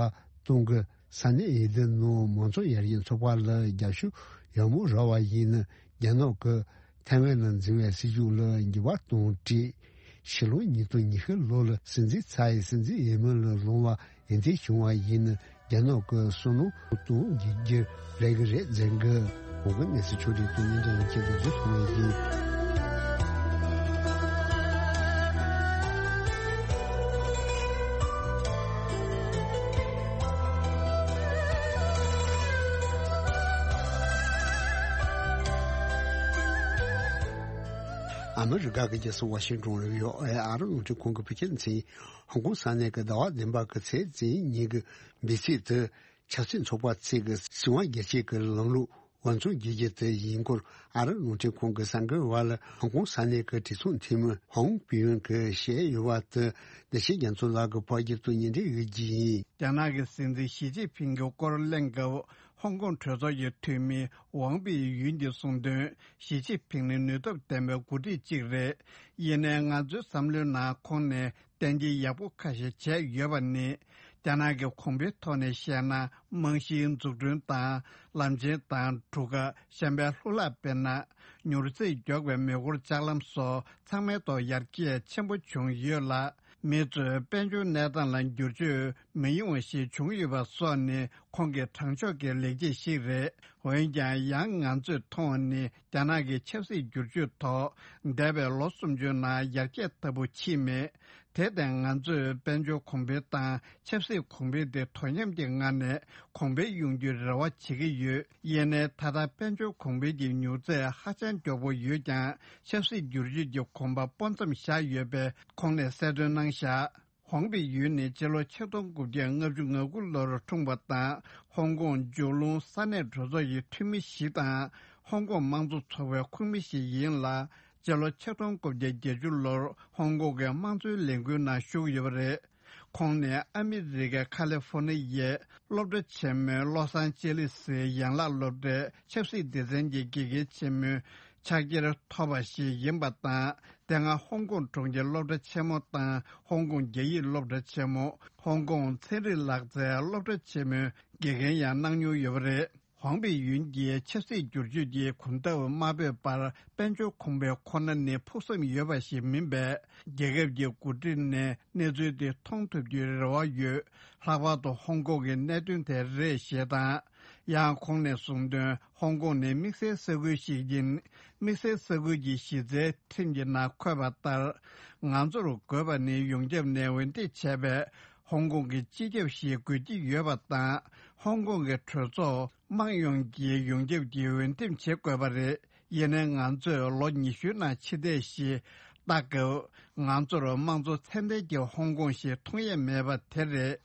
ཏོང་གིས་ས་གནས་འོས་བསྡུ་ནང་མང་གཙོ་ཡར་རྒྱས་ཚོགས་པ་ལ་རྒྱབ་སྐྱོར་ཡག་མོ་རག་པ་ཡིན་ན། རྒྱ་ནག་གིས་ཐའེ་ཝན་ལ་འཛིན་པའི་སྲིད་ཇུས་ལ་འགྱུར་བ་གཏོང་སྲིད། ཕྱི་ལོ་ཉིས་སྟོང་ཉི་ཤུ་ལོ་ལ་སྲིད་འཛིན་ཚའེ་ཡི་སྲིད་འཛིན་འོས་མི་ལ་ལངས་པ་འོས་འདེམས་བྱུང་བ་ཡིན་ན། རྒྱ་ནག་གི་བསམ་བློ་གཏོང་རྒྱུ་རེད་གི་རེད་ཟེར་གི། འོ་གི་གནས་ཚུལ་ཕྱོགས་སྒྲིག་དང་བརྙན་འཕྲིན་ཡན་ཆད་དུ་གཟིགས་ཐུབ་པ་ཡིན། ཨ་མི་རི་ཀ་གི་རྒྱལ་ས་ཝ་ཤིང་ཏོན་ལ་ཡོད་ཨེ་ཨ་རི་རླུང་འཕྲིན་ཁང་གི་བོད་སྐད་མཚན། ཧོང་ཀོང་ས་གནས་ཀྱི་ཟླ་བ་བདུན་པ་གི་ཚེས་བཅུ་གཉིས་ཀྱི་འབིས་ཚིག་ཏུ་ཆབ་སྲིད་ཚོགས་པ་ཚོས་ཀྱི་སྲིད་དབང་སྒེར་གཅོད་ཀྱི་ལམ་ལུགས་ དབང་ཚད་རྒྱས་རྒྱུ་དེ་ཡིན་སྐོར། ཨ་རི་རླུང་འཕྲིན་ཁང་གི་གསར་འགོད་པ་ལ་ཧོང་ཀོང་ས་གནས་ཀྱི་གྲོས་ཚོགས་འཐུས་མི་ཧོང་པི་ཡོན་གྱིས་བཤད་ཡོད་པ་དེ། བདེ་སྐྱིད་རྒྱ་མཚོ་ལགས་ཀྱིས་ཕབ་སྒྱུར་དང་སྙན་སྒྲོན་ཞུ་རྒྱུ་ཡིན། རྒྱ་ནག་གི་སྲིད་འཛིན་ཞི་ཅིན་ཕིང་གི་སྐོར་གླེང་སྐབས། ཧོང་ཀོང་གྲོས་ཚོགས་ཀྱི་འཐུས་མི་ཝང་པི་ཡུན་གྱིས་གསུངས་དོན། ཞི་ཅིན་ཕིང་ནི་ནུས་སྟོབས་ལྡན་པའི་འགོ་ཁྲིད་ཅིག་རེད། ཡིན་ནའི་ང་ཚོའི་བསམ་བློའི་ནང་ཁོང་ནས་གཏན་འཁེལ་ཡག་པོ་ཁ་ཤས་བྱས་ཡོད་པ་ནི། རྒྱ་ནག་གི་གོང་འཕེལ་ཐོག་ནས་བཤད་ན། རྨང་གཞིའི་འཛུགས་སྐྲུན་དང་། ལམ་ཆེན་དང་གྲུ་ཁ། གཞན་པའི་ལྷུ་ལག་དཔེར་ན། མྱུར་ཚད་མགྱོགས་པའི་མེ་འཁོར་ལྕགས་ལམ་སོགས་ཚང་མའི་ཐོག་ཡར་རྒྱས་ཆེན་པོ་བྱུང་ཡོད་ལ། མི་ཚོས་དཔལ་འབྱོར་གནས་སྟངས་ལ་འགྱུར་བཅོས་མི་ཡོང་བ་ཞིག་བྱུང་ཡོད་པ་སོགས་ནི་ཁོང་གི་དྲང་ཕྱོགས་ཀྱི་ལེགས་སྐྱེས་ཤིག་རེད། འོན་ཀྱང་། ཡང་ང་ཚོས་མཐོང་བ་ནི། རྒྱ་ནག་གི་ཆབ་སྲིད་བསྒྱུར་བཅོས་ཐོག་འདས་པའི་ལོ་སུམ་ཅུའི་ནང་ཡར་རྒྱས་ལྟ་བུ་ཕྱིན་མེད། དེ་ལྟར་ང་ཚོས་དཔལ་འབྱོར་གོང་འཕེལ་དང་ཆབ་སྲིད་གོང་འཕེལ་དེ་དོ་མཉམ་གྱི་ངང་ནས་གོང་འཕེལ་ཡོང་རྒྱུའི་རེ་བ་བྱེད་ཀྱི་ཡོད། ཡིན་ནའི་ད་ལྟ་དཔལ་འབྱོར་གོང་འཕེལ་གྱི་མྱུར་ཚད་ཧ་ཅང་མགྱོགས་པོ་ཡོད་ཀྱང་། ཆབ་སྲིད་བསྒྱུར་བཅོས་ཀྱི་གོམ་པ་སྤོ་མཚམས་བཞག་ཡོད་པའི་ཁོང་ནས་གསལ་སྟོན་གནང་བཞག་ཧོང་པི་ཡུན་ནི་སྤྱི་ལོ་ཆིག་སྟོང་དགུ་བརྒྱ་ལྔ་བཅུ་ང་དགུ་ལོར་འཁྲུངས་པ་དང་། ཧོང་ཀོང་མཇུག་ལོང་ས་གནས་གྲོས་ཚོགས་ཀྱི་འཐུས་མི་ཞིག་དང་། ཧོང་ཀོང་དམངས་གཙོ་ཚོགས་པའི་ཁོངས་མི་ཞིག་ཡིན་ལ། སྤྱི་ལོ་ཆིག་སྟོང་དགུ་བརྒྱ་བརྒྱད་ཅུ་ལོར་ཧོང་ཀོང་གི་དམངས་གཙོའི་ལས་འགུལ་ནང་ཞུགས་ཡོད་པ་རེད། ཁོང་ནི་ཨ་མི་རི་ཀའི་ཁ་ལི་ཧྥོ་ནི་ཡའི་སློབ་གྲྭ་ཆེན་མོའི་ལོ་སང་ཅེ་ལི་སིའི་ཡན་ལག་སློབ་གྲྭའི་ཆབ་སྲིད་སྡེ་ཚན་གྱི་དགེ་རྒན་ཆེན་མོའི་ཕྱག་འཁྱེར་ཐོབ་པ་ཞིག་ཡིན་པ་དང་། དེ་སྔ་ཧོང་ཀོང་གྲོང་ཁྱེར་སློབ་གྲྭ་ཆེན་མོ་དང་། ཧོང་ཀོང་རྒྱ་ཡིག་སློབ་གྲྭ་ཆེན་མོ། ཧོང་ཀོང་ཚན་རིག་ལག་རྩལ་སློབ་གྲྭ་ཆེན་མོའི་དགེ་རྒན་ཡང་གནང་མྱོང་ཡོད་པ་རེད། ཧོང་པི་ཡུན་གྱིས་ཆབ་སྲིད་བསྒྱུར་བཅོས་ཀྱི་གོམ་སྟབས་མ་སྤོས་པར། དཔལ་འབྱོར་གོང་འཕེལ་ཁོ་ན་ནི་ཕུགས་བསམ་ཡོད་པ་ཞིག་མིན་པས། རྒྱལ་ཁབ་ཀྱི་འགོ་ཁྲིད་ནས་གནས་ཚུལ་དེ་མཐོང་ཐུབ་རྒྱུའི་རེ་བ་ཡོད། ལྷག་པར་དུ་ཧོང་ཀོང་གི་གནད་དོན་དེ་རེད་ཞེས་དང་། ཡང་ཁོང་ནས་གསུངས་དོན། ཧོང་ཀོང་ནི་དམིགས་བསལ་ས་ཁུལ་ཞིག་ཡིན། དམིགས་བསལ་ས་ཁུལ་གྱི་གཞི་རྩའི་ཁྲིམས་ཀྱི་ནང་འཁོད་པ་ལྟར། ང་ཚོར་དགོས་པ་ནི་ཡོངས་ཁྱབ་ནས་འོས་འདེམས་བྱས་པའི་ཧོང་ཀོང་གི་སྤྱི་ཁྱབ་ཞིག་དགོས་ཀྱི་ཡོད་པ་དང་། ཧོང་ཀོང་གི་གྲོས་ཚོགས་དམངས་ཡོངས་ཀྱིས་ཡོངས་ཁྱབ་ཀྱིས་འོས་འདེམས་བྱེད་དགོས་པ་རེད། ཡིན་ནའི་ང་ཚོས་ལོ་ཉི་ཤུའི་ནང་ཕྱི་བལྟས་ཤིག་བལྟ་སྐབས། ང་ཚོར་དམངས་གཙོ་ཚད་ལྡན་གྱི་ཧོང་ཀོང་ཞིག་མཐོང་ཡས་མེད་པ་དེ་རེད།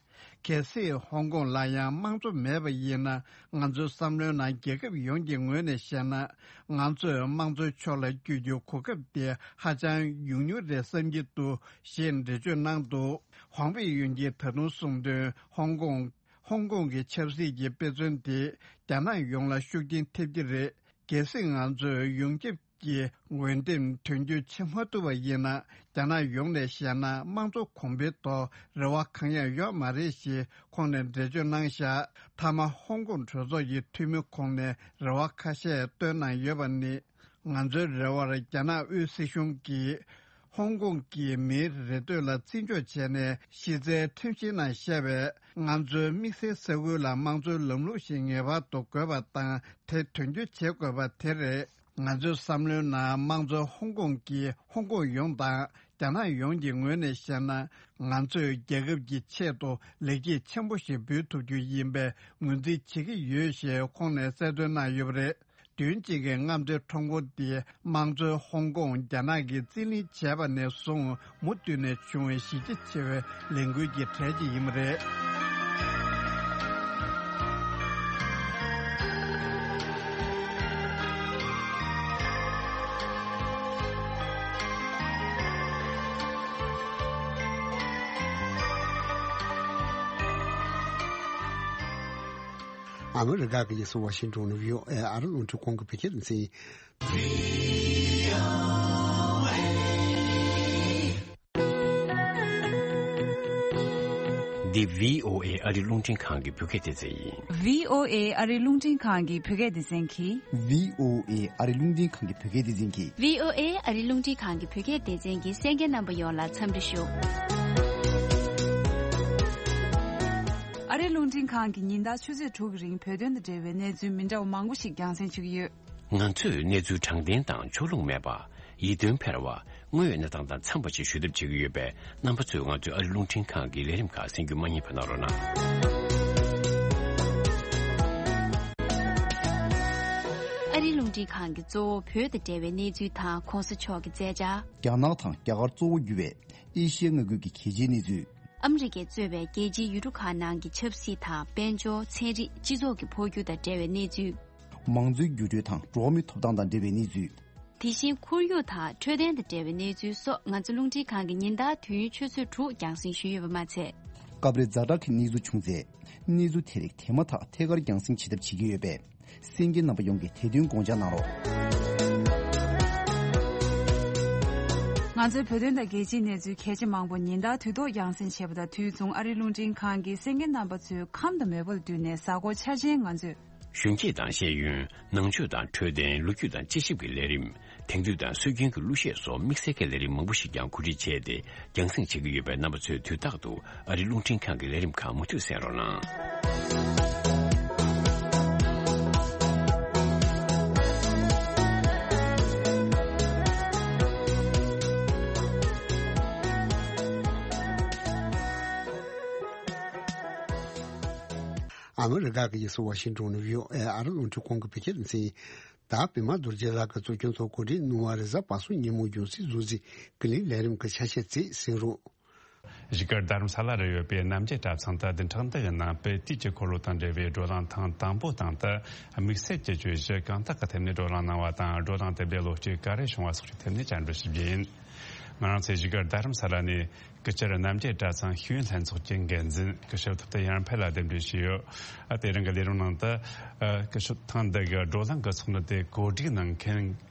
གལ་སྲིད་ཧོང་ཀོང་ལ་ཡང་དམངས་གཙོ་མེད་པ་ཡིན་ན། ང་ཚོའི་བསམ་བློའི་ནང་རྒྱལ་ཁབ་ཡོངས་ཀྱི་ངོས་ནས་བཤད་ན། ང་ཚོས་དམངས་གཙོའི་ཕྱོགས་ལ་བསྐྱོད་རྒྱུའི་གོ་སྐབས་དེ་ཧ་ཅང་ཉུང་ཉུང་རེད་བསམ་གྱི་འདུག་ཞེས་འགྲེལ་བརྗོད་གནང་འདུག་ཧོང་པི་ཡུན་གྱིས་ད་དུང་གསུངས་དོན། ཧོང་ཀོང་། ཧོང་ཀོང་གི་ཆབ་སྲིད་ཀྱི་དཔེ་མཚོན་དེ་རྒྱ་ནག་ཡོངས་ལ་ཤུགས་རྐྱེན་ཐེབས་ཀྱི་རེད། གལ་སྲིད་ང་ཚོས་ཡོངས་ཁྱབ་ཀྱི་འོས་འདེམས་དོན་འཁྱོལ་བྱེད་མ་ཐུབ་པ་ཡིན་ན། རྒྱ་ནག་ཡོངས་ནས་བཤད་ན། དམངས་གཙོ་གོང་འཕེལ་ཐོག་རེ་བ་གང་ཡང་ཡོད་མ་རེད་ཞེས་ཁོང་ནས་འགྲེལ་བརྗོད་གནང་བཞག་མཐའ་མ་ཧོང་ཀོང་གྲོས་ཚོགས་ཀྱི་འཐུས་མི་ཁོང་ནས་རེ་བ་ཁ་ཤས་བཏོན་གནང་ཡོད་པ་ནི། ང་ཚོའི་རེ་བར་རྒྱ་ནག་དབུས་སྲིད་གཞུང་གིས། ཧོང་ཀོང་གི་མིའི་རེ་འདོད་ལ་བརྩི་འཇོག་བྱས་ནས། གཞི་རྩའི་ཁྲིམས་གཞི་ནང་བཤད་པའི་ང་ཚོའི་དམིགས་བསལ་ས་ཁུལ་ལ་དམངས་གཙོའི་ལམ་ལུགས་ཤིག་ངེས་པར་དུ་དགོས་པ་དང་། དེ་དོན་འཁྱོལ་བྱེད་དགོས་པ་དེ་རེད། ང་ཚོའི་བསམ་བློའི་ནང་། དམངས་གཙོ་ཧོང་ཀོང་གིས་ཧོང་ཀོང་ཡོངས་དང་། རྒྱ་ནག་ཡོངས་ཀྱི་ངོས་ནས་བཤད་ན། ང་ཚོས་རྒྱལ་ཁབ་ཀྱི་ཆེད་དུ་ལེགས་སྐྱེས་ཆེན་པོ་ཞིག་འབུལ་ཐུབ་རྒྱུ་ཡིན་པའི་ངོས་འཛིན་བྱེད་ཀྱི་ཡོད་ཞེས་ཁོང་ནས་གསལ་སྟོན་གནང་ཡོད་པ་རེད། བདུན་གཅིག་གི་རྔམ་སྟོན་ཁྲོམ་སྐོར་འདི་དམངས་གཙོའི་ཧོང་ཀོང་རྒྱ་ནག་གིས་རྩིས་ལེན་བྱས་པ་ནས་བཟུང་མུ་མཐུད་ནས་བྱུང་བའི་གཞི་རྒྱ་ཆེ་བའི་ལས་འགུལ་གྱི་གྲས་ཅིག་ཡིན་པ་རེད། ཨ་མི་རི་ཀ་གི་རྒྱལ་ས་ཝ་ཤིང་ཏོན་ནས་བྷི་ཨོ་ཨེ་ཨ་རི་རླུང་འཕྲིན་ཁང་གི་བོད་སྐད་སྡེ་ཚན་ཡིན། འདི་བྷི་ཨོ་ཨེ་ཨ་རི་རླུང་འཕྲིན་ཁང་གི་བོད་སྐད་སྡེ་ཚན་ཡིན། བྷི་ཨོ་ཨེ་ཨ་རི་རླུང་འཕྲིན་ཁང་གི་བོད་སྐད་སྡེ་ཚན་གྱིས། བྷི་ཨོ་ཨེ་ཨ་རི་རླུང་འཕྲིན་ཁང་གི་བོད་སྐད་སྡེ་ཚན་གྱིས། བྷི་ཨོ་ཨེ་ཨ་རི་རླུང་འཕྲིན་ཁང་གི་བོད་སྐད་སྡེ་ཚན་གྱི་གསན་མཁན་རྣམ་པ་ཡོངས་ལ་འཚམས་འདྲི་ཞུ། ཨ་རི་རླུང་འཕྲིན་ཁང་གིས་ཉིན་ལྟར་ཆུ་ཚོད་དྲུག་གི་རིང་བོད་དོན་དང་འབྲེལ་བའི་གནས་ཚུལ་མི་འདྲ་བ་མང་པོ་ཞིག་རྒྱང་སྲིང་ཞུ་གི་ཡོད། ང་ཚོས་གནས་ཚུལ་དྲང་བདེན་དང་ཕྱོགས་ལྷུང་མེད་པ། ཡིད་རྟོན་འཕེར་བ། དངོས་ཡོད་གནས་སྟངས་དང་འཚམས་པ་ཞིག་ཞུ་ཐབས་བྱེད་ཀྱི་ཡོད་པས། རྣམ་པ་ཚོས་ང་ཚོའི་ཨ་རི་རླུང་འཕྲིན་ཁང་གི་ལས་རིམ་ཁག་གསན་རྒྱུ་མ་བསྙེལ་བ་གནང་རོགས་གནང་། ཨ་རི་རླུང་འཕྲིན་ཁང་གིས་གཙོ་བོ་བོད་དང་འབྲེལ་བའི་གནས་ཚུལ་དང་གོང་ས་མཆོག་གི་མཛད་འཆར། རྒྱ་ནག་དང་རྒྱ་གར་གཙོ་བོ་གྱུར་བའི་ཨེ་ཤི་ཡ་མངའ་ཁུལ་གྱི་གལ་ཆེའི་གནས་ཚུལ། ཨ་མི་རི་ཀས་གཙོས་པའི་རྒྱལ་སྤྱིའི་ཡུལ་གྲུ་ཁག་ནང་གི་ཆབ་སྲིད་དང་། དཔལ་འབྱོར། ཚན་རིག་སྤྱི་ཚོགས་ཀྱི་འཕོ་འགྱུར་དང་འབྲེལ་བའི་གནས་ཚུལ། མང་གཙོའི་འགྱུར་འགྲོས་དང་འགྲོ་བ་མིའི་ཐོབ་ཐང་དང་འབྲེལ་བའི་གནས་ཚུལ། དེ་བཞིན་ཁོར་ཡུག་དང་འཕྲོད་བསྟེན་དང་འབྲེལ་བའི་གནས་ཚུལ་སོགས་ང་ཚོ་རླུང་འཕྲིན་ཁང་གི་ཉིན་ལྟར་དུས་ཡུན་ཆུ་ཚོད་དྲུག་རྒྱང་སྲིང་ཞུས་ཡོད་པ་མ་ཚད། སྐབས་རེ་ཛ་དྲག་གི་གནས་ཚུལ་བྱུང་ཚེ། གནས་ཚུལ་དེ་རིགས་དེ་མ་ཐག་ཐད་ཀར་རྒྱང་སྲིང་བྱེད་ཐབས་བྱེད་ཀྱི་ཡོད་པས། གསན་མཁན་རྣམ་པ་ཡོངས་ཀྱིས་དེ་དོན་དགོངས་འཇགས་གནང་རོགས། ང་ཚོའི་བོད་དོན་དང་རྒྱལ་སྤྱིའི་གནས་ཚུལ་གལ་ཆེ་མང་པོ་ཉིན་ལྟར་དུས་ཐོག་རྒྱང་སྲིང་བྱེད་པ་དང་དུས་མཚུངས་ཨ་རིའི་རླུང་འཕྲིན་ཁང་གི་གསན་མཁན་རྣམ་པ་ཚོའི་ཁམས་དང་མོས་པ་ལ་བསྟུན་ནས་གཟའ་འཁོར་འཆར་ཅན་ང་ཚོས། གཞོན་སྐྱེས་དང་ཤེས་ཡོན། ནང་ཆོས་དང་འཕྲོད་བསྟེན། ལོ་རྒྱུས་དང་དཔྱད་ཞིབ་ཀྱི་ལས་རིམ། དེང་དུས་དང་སྲོལ་རྒྱུན་གྱི་གླུ་གཞས་སོགས་དམིགས་བསལ་གྱི་ལས་རིམ་མང་པོ་ཞིག་ཀྱང་གོ་སྒྲིག་བྱས་ཏེ་རྒྱང་སྲིང་བྱེད་ཀྱི་ཡོད་པས། རྣམ་པ་ཚོས་དུས་རྟག་ཏུ་ཨ་རིའི་རླུང་འཕྲིན་ཁང་གི་ལས་རིམ་ཁག་མུ་མཐུད་གསན་རོགས་གནང་། ཨ་མི་རི་ཀ་གི་རྒྱལ་ས་ཝ་ཤིང་ཏོན་ནས་བྷི་ཨོ་ཨེ་ཨ་རི་རླུང་འཕྲིན་ཁང་གི་བོད་སྐད་སྡེ་ཚན། ད་པད་མ་རྡོ་རྗེ་ལགས་ཀྱིས་གཙོ་སྐྱོང་ཐོག་གོ་སྒྲིག་གནང་བ་རེད། གཟའ་པ་སངས་ཉིན་མོ་རྒྱང་སྲིང་བཟོ་རྩིས་ཀྱི་ལས་རིམ་གྱི་ཆ་ཤས་བཅས་གསན་རོགས། གཞིས་སྒར་རྡ་རམ་ས་ལ་རུ་ཡོད་པའི་རྣམ་རྒྱལ་གྲྭ་ཚང་དུ་བདུན་ཕྲག་འདི་གི་ནང་པའི་དུས་ཀྱི་འཁོར་ལོ་དང་འབྲེལ་བའི་བགྲོ་གླེང་ཐེངས་དང་པོའི་སྟེང་དུ། དམིགས་བསལ་གྱི་བརྗོད་གཞི་གང་དག་གི་ཐད་ནས་བགྲོ་གླེང་གནང་བ་དང་། བགྲོ་གླེང་དེ་འདྲའི་ལོ་རྒྱུས་ག་རེ་བྱུང་བ་སོགས་ཀྱི་ཐད་ནས་བཅར་འདྲི་ཞུ་རྒྱུ་ཡིན། ང་རང་ཚོའི་གཞིས་སྒར་རྡ་རམ་ས་ལ་ནས་སྐུ་བཅར་རྣམ་རྒྱལ་གྲྭ་ཚང་ཤེས་ཡོན་ལྷན་ཚོགས་ཀྱི་འགན་འཛིན་སྐུ་ཞབས་ཐུབ་བསྟན་ཡར་འཕེལ་ལགས་གདན་འདྲེན་ཞུས་ཡོད། ཨ། དེ་རིང་གི་ལས་རིམ་ནང་དུ། ཨ། སྐུ་ཞབས་ཐེངས་འདི་གི་བགྲོ་གླེང་གི་ཚོགས་འདུ་དེ་གོ་སྒྲིག་གནང་མཁན་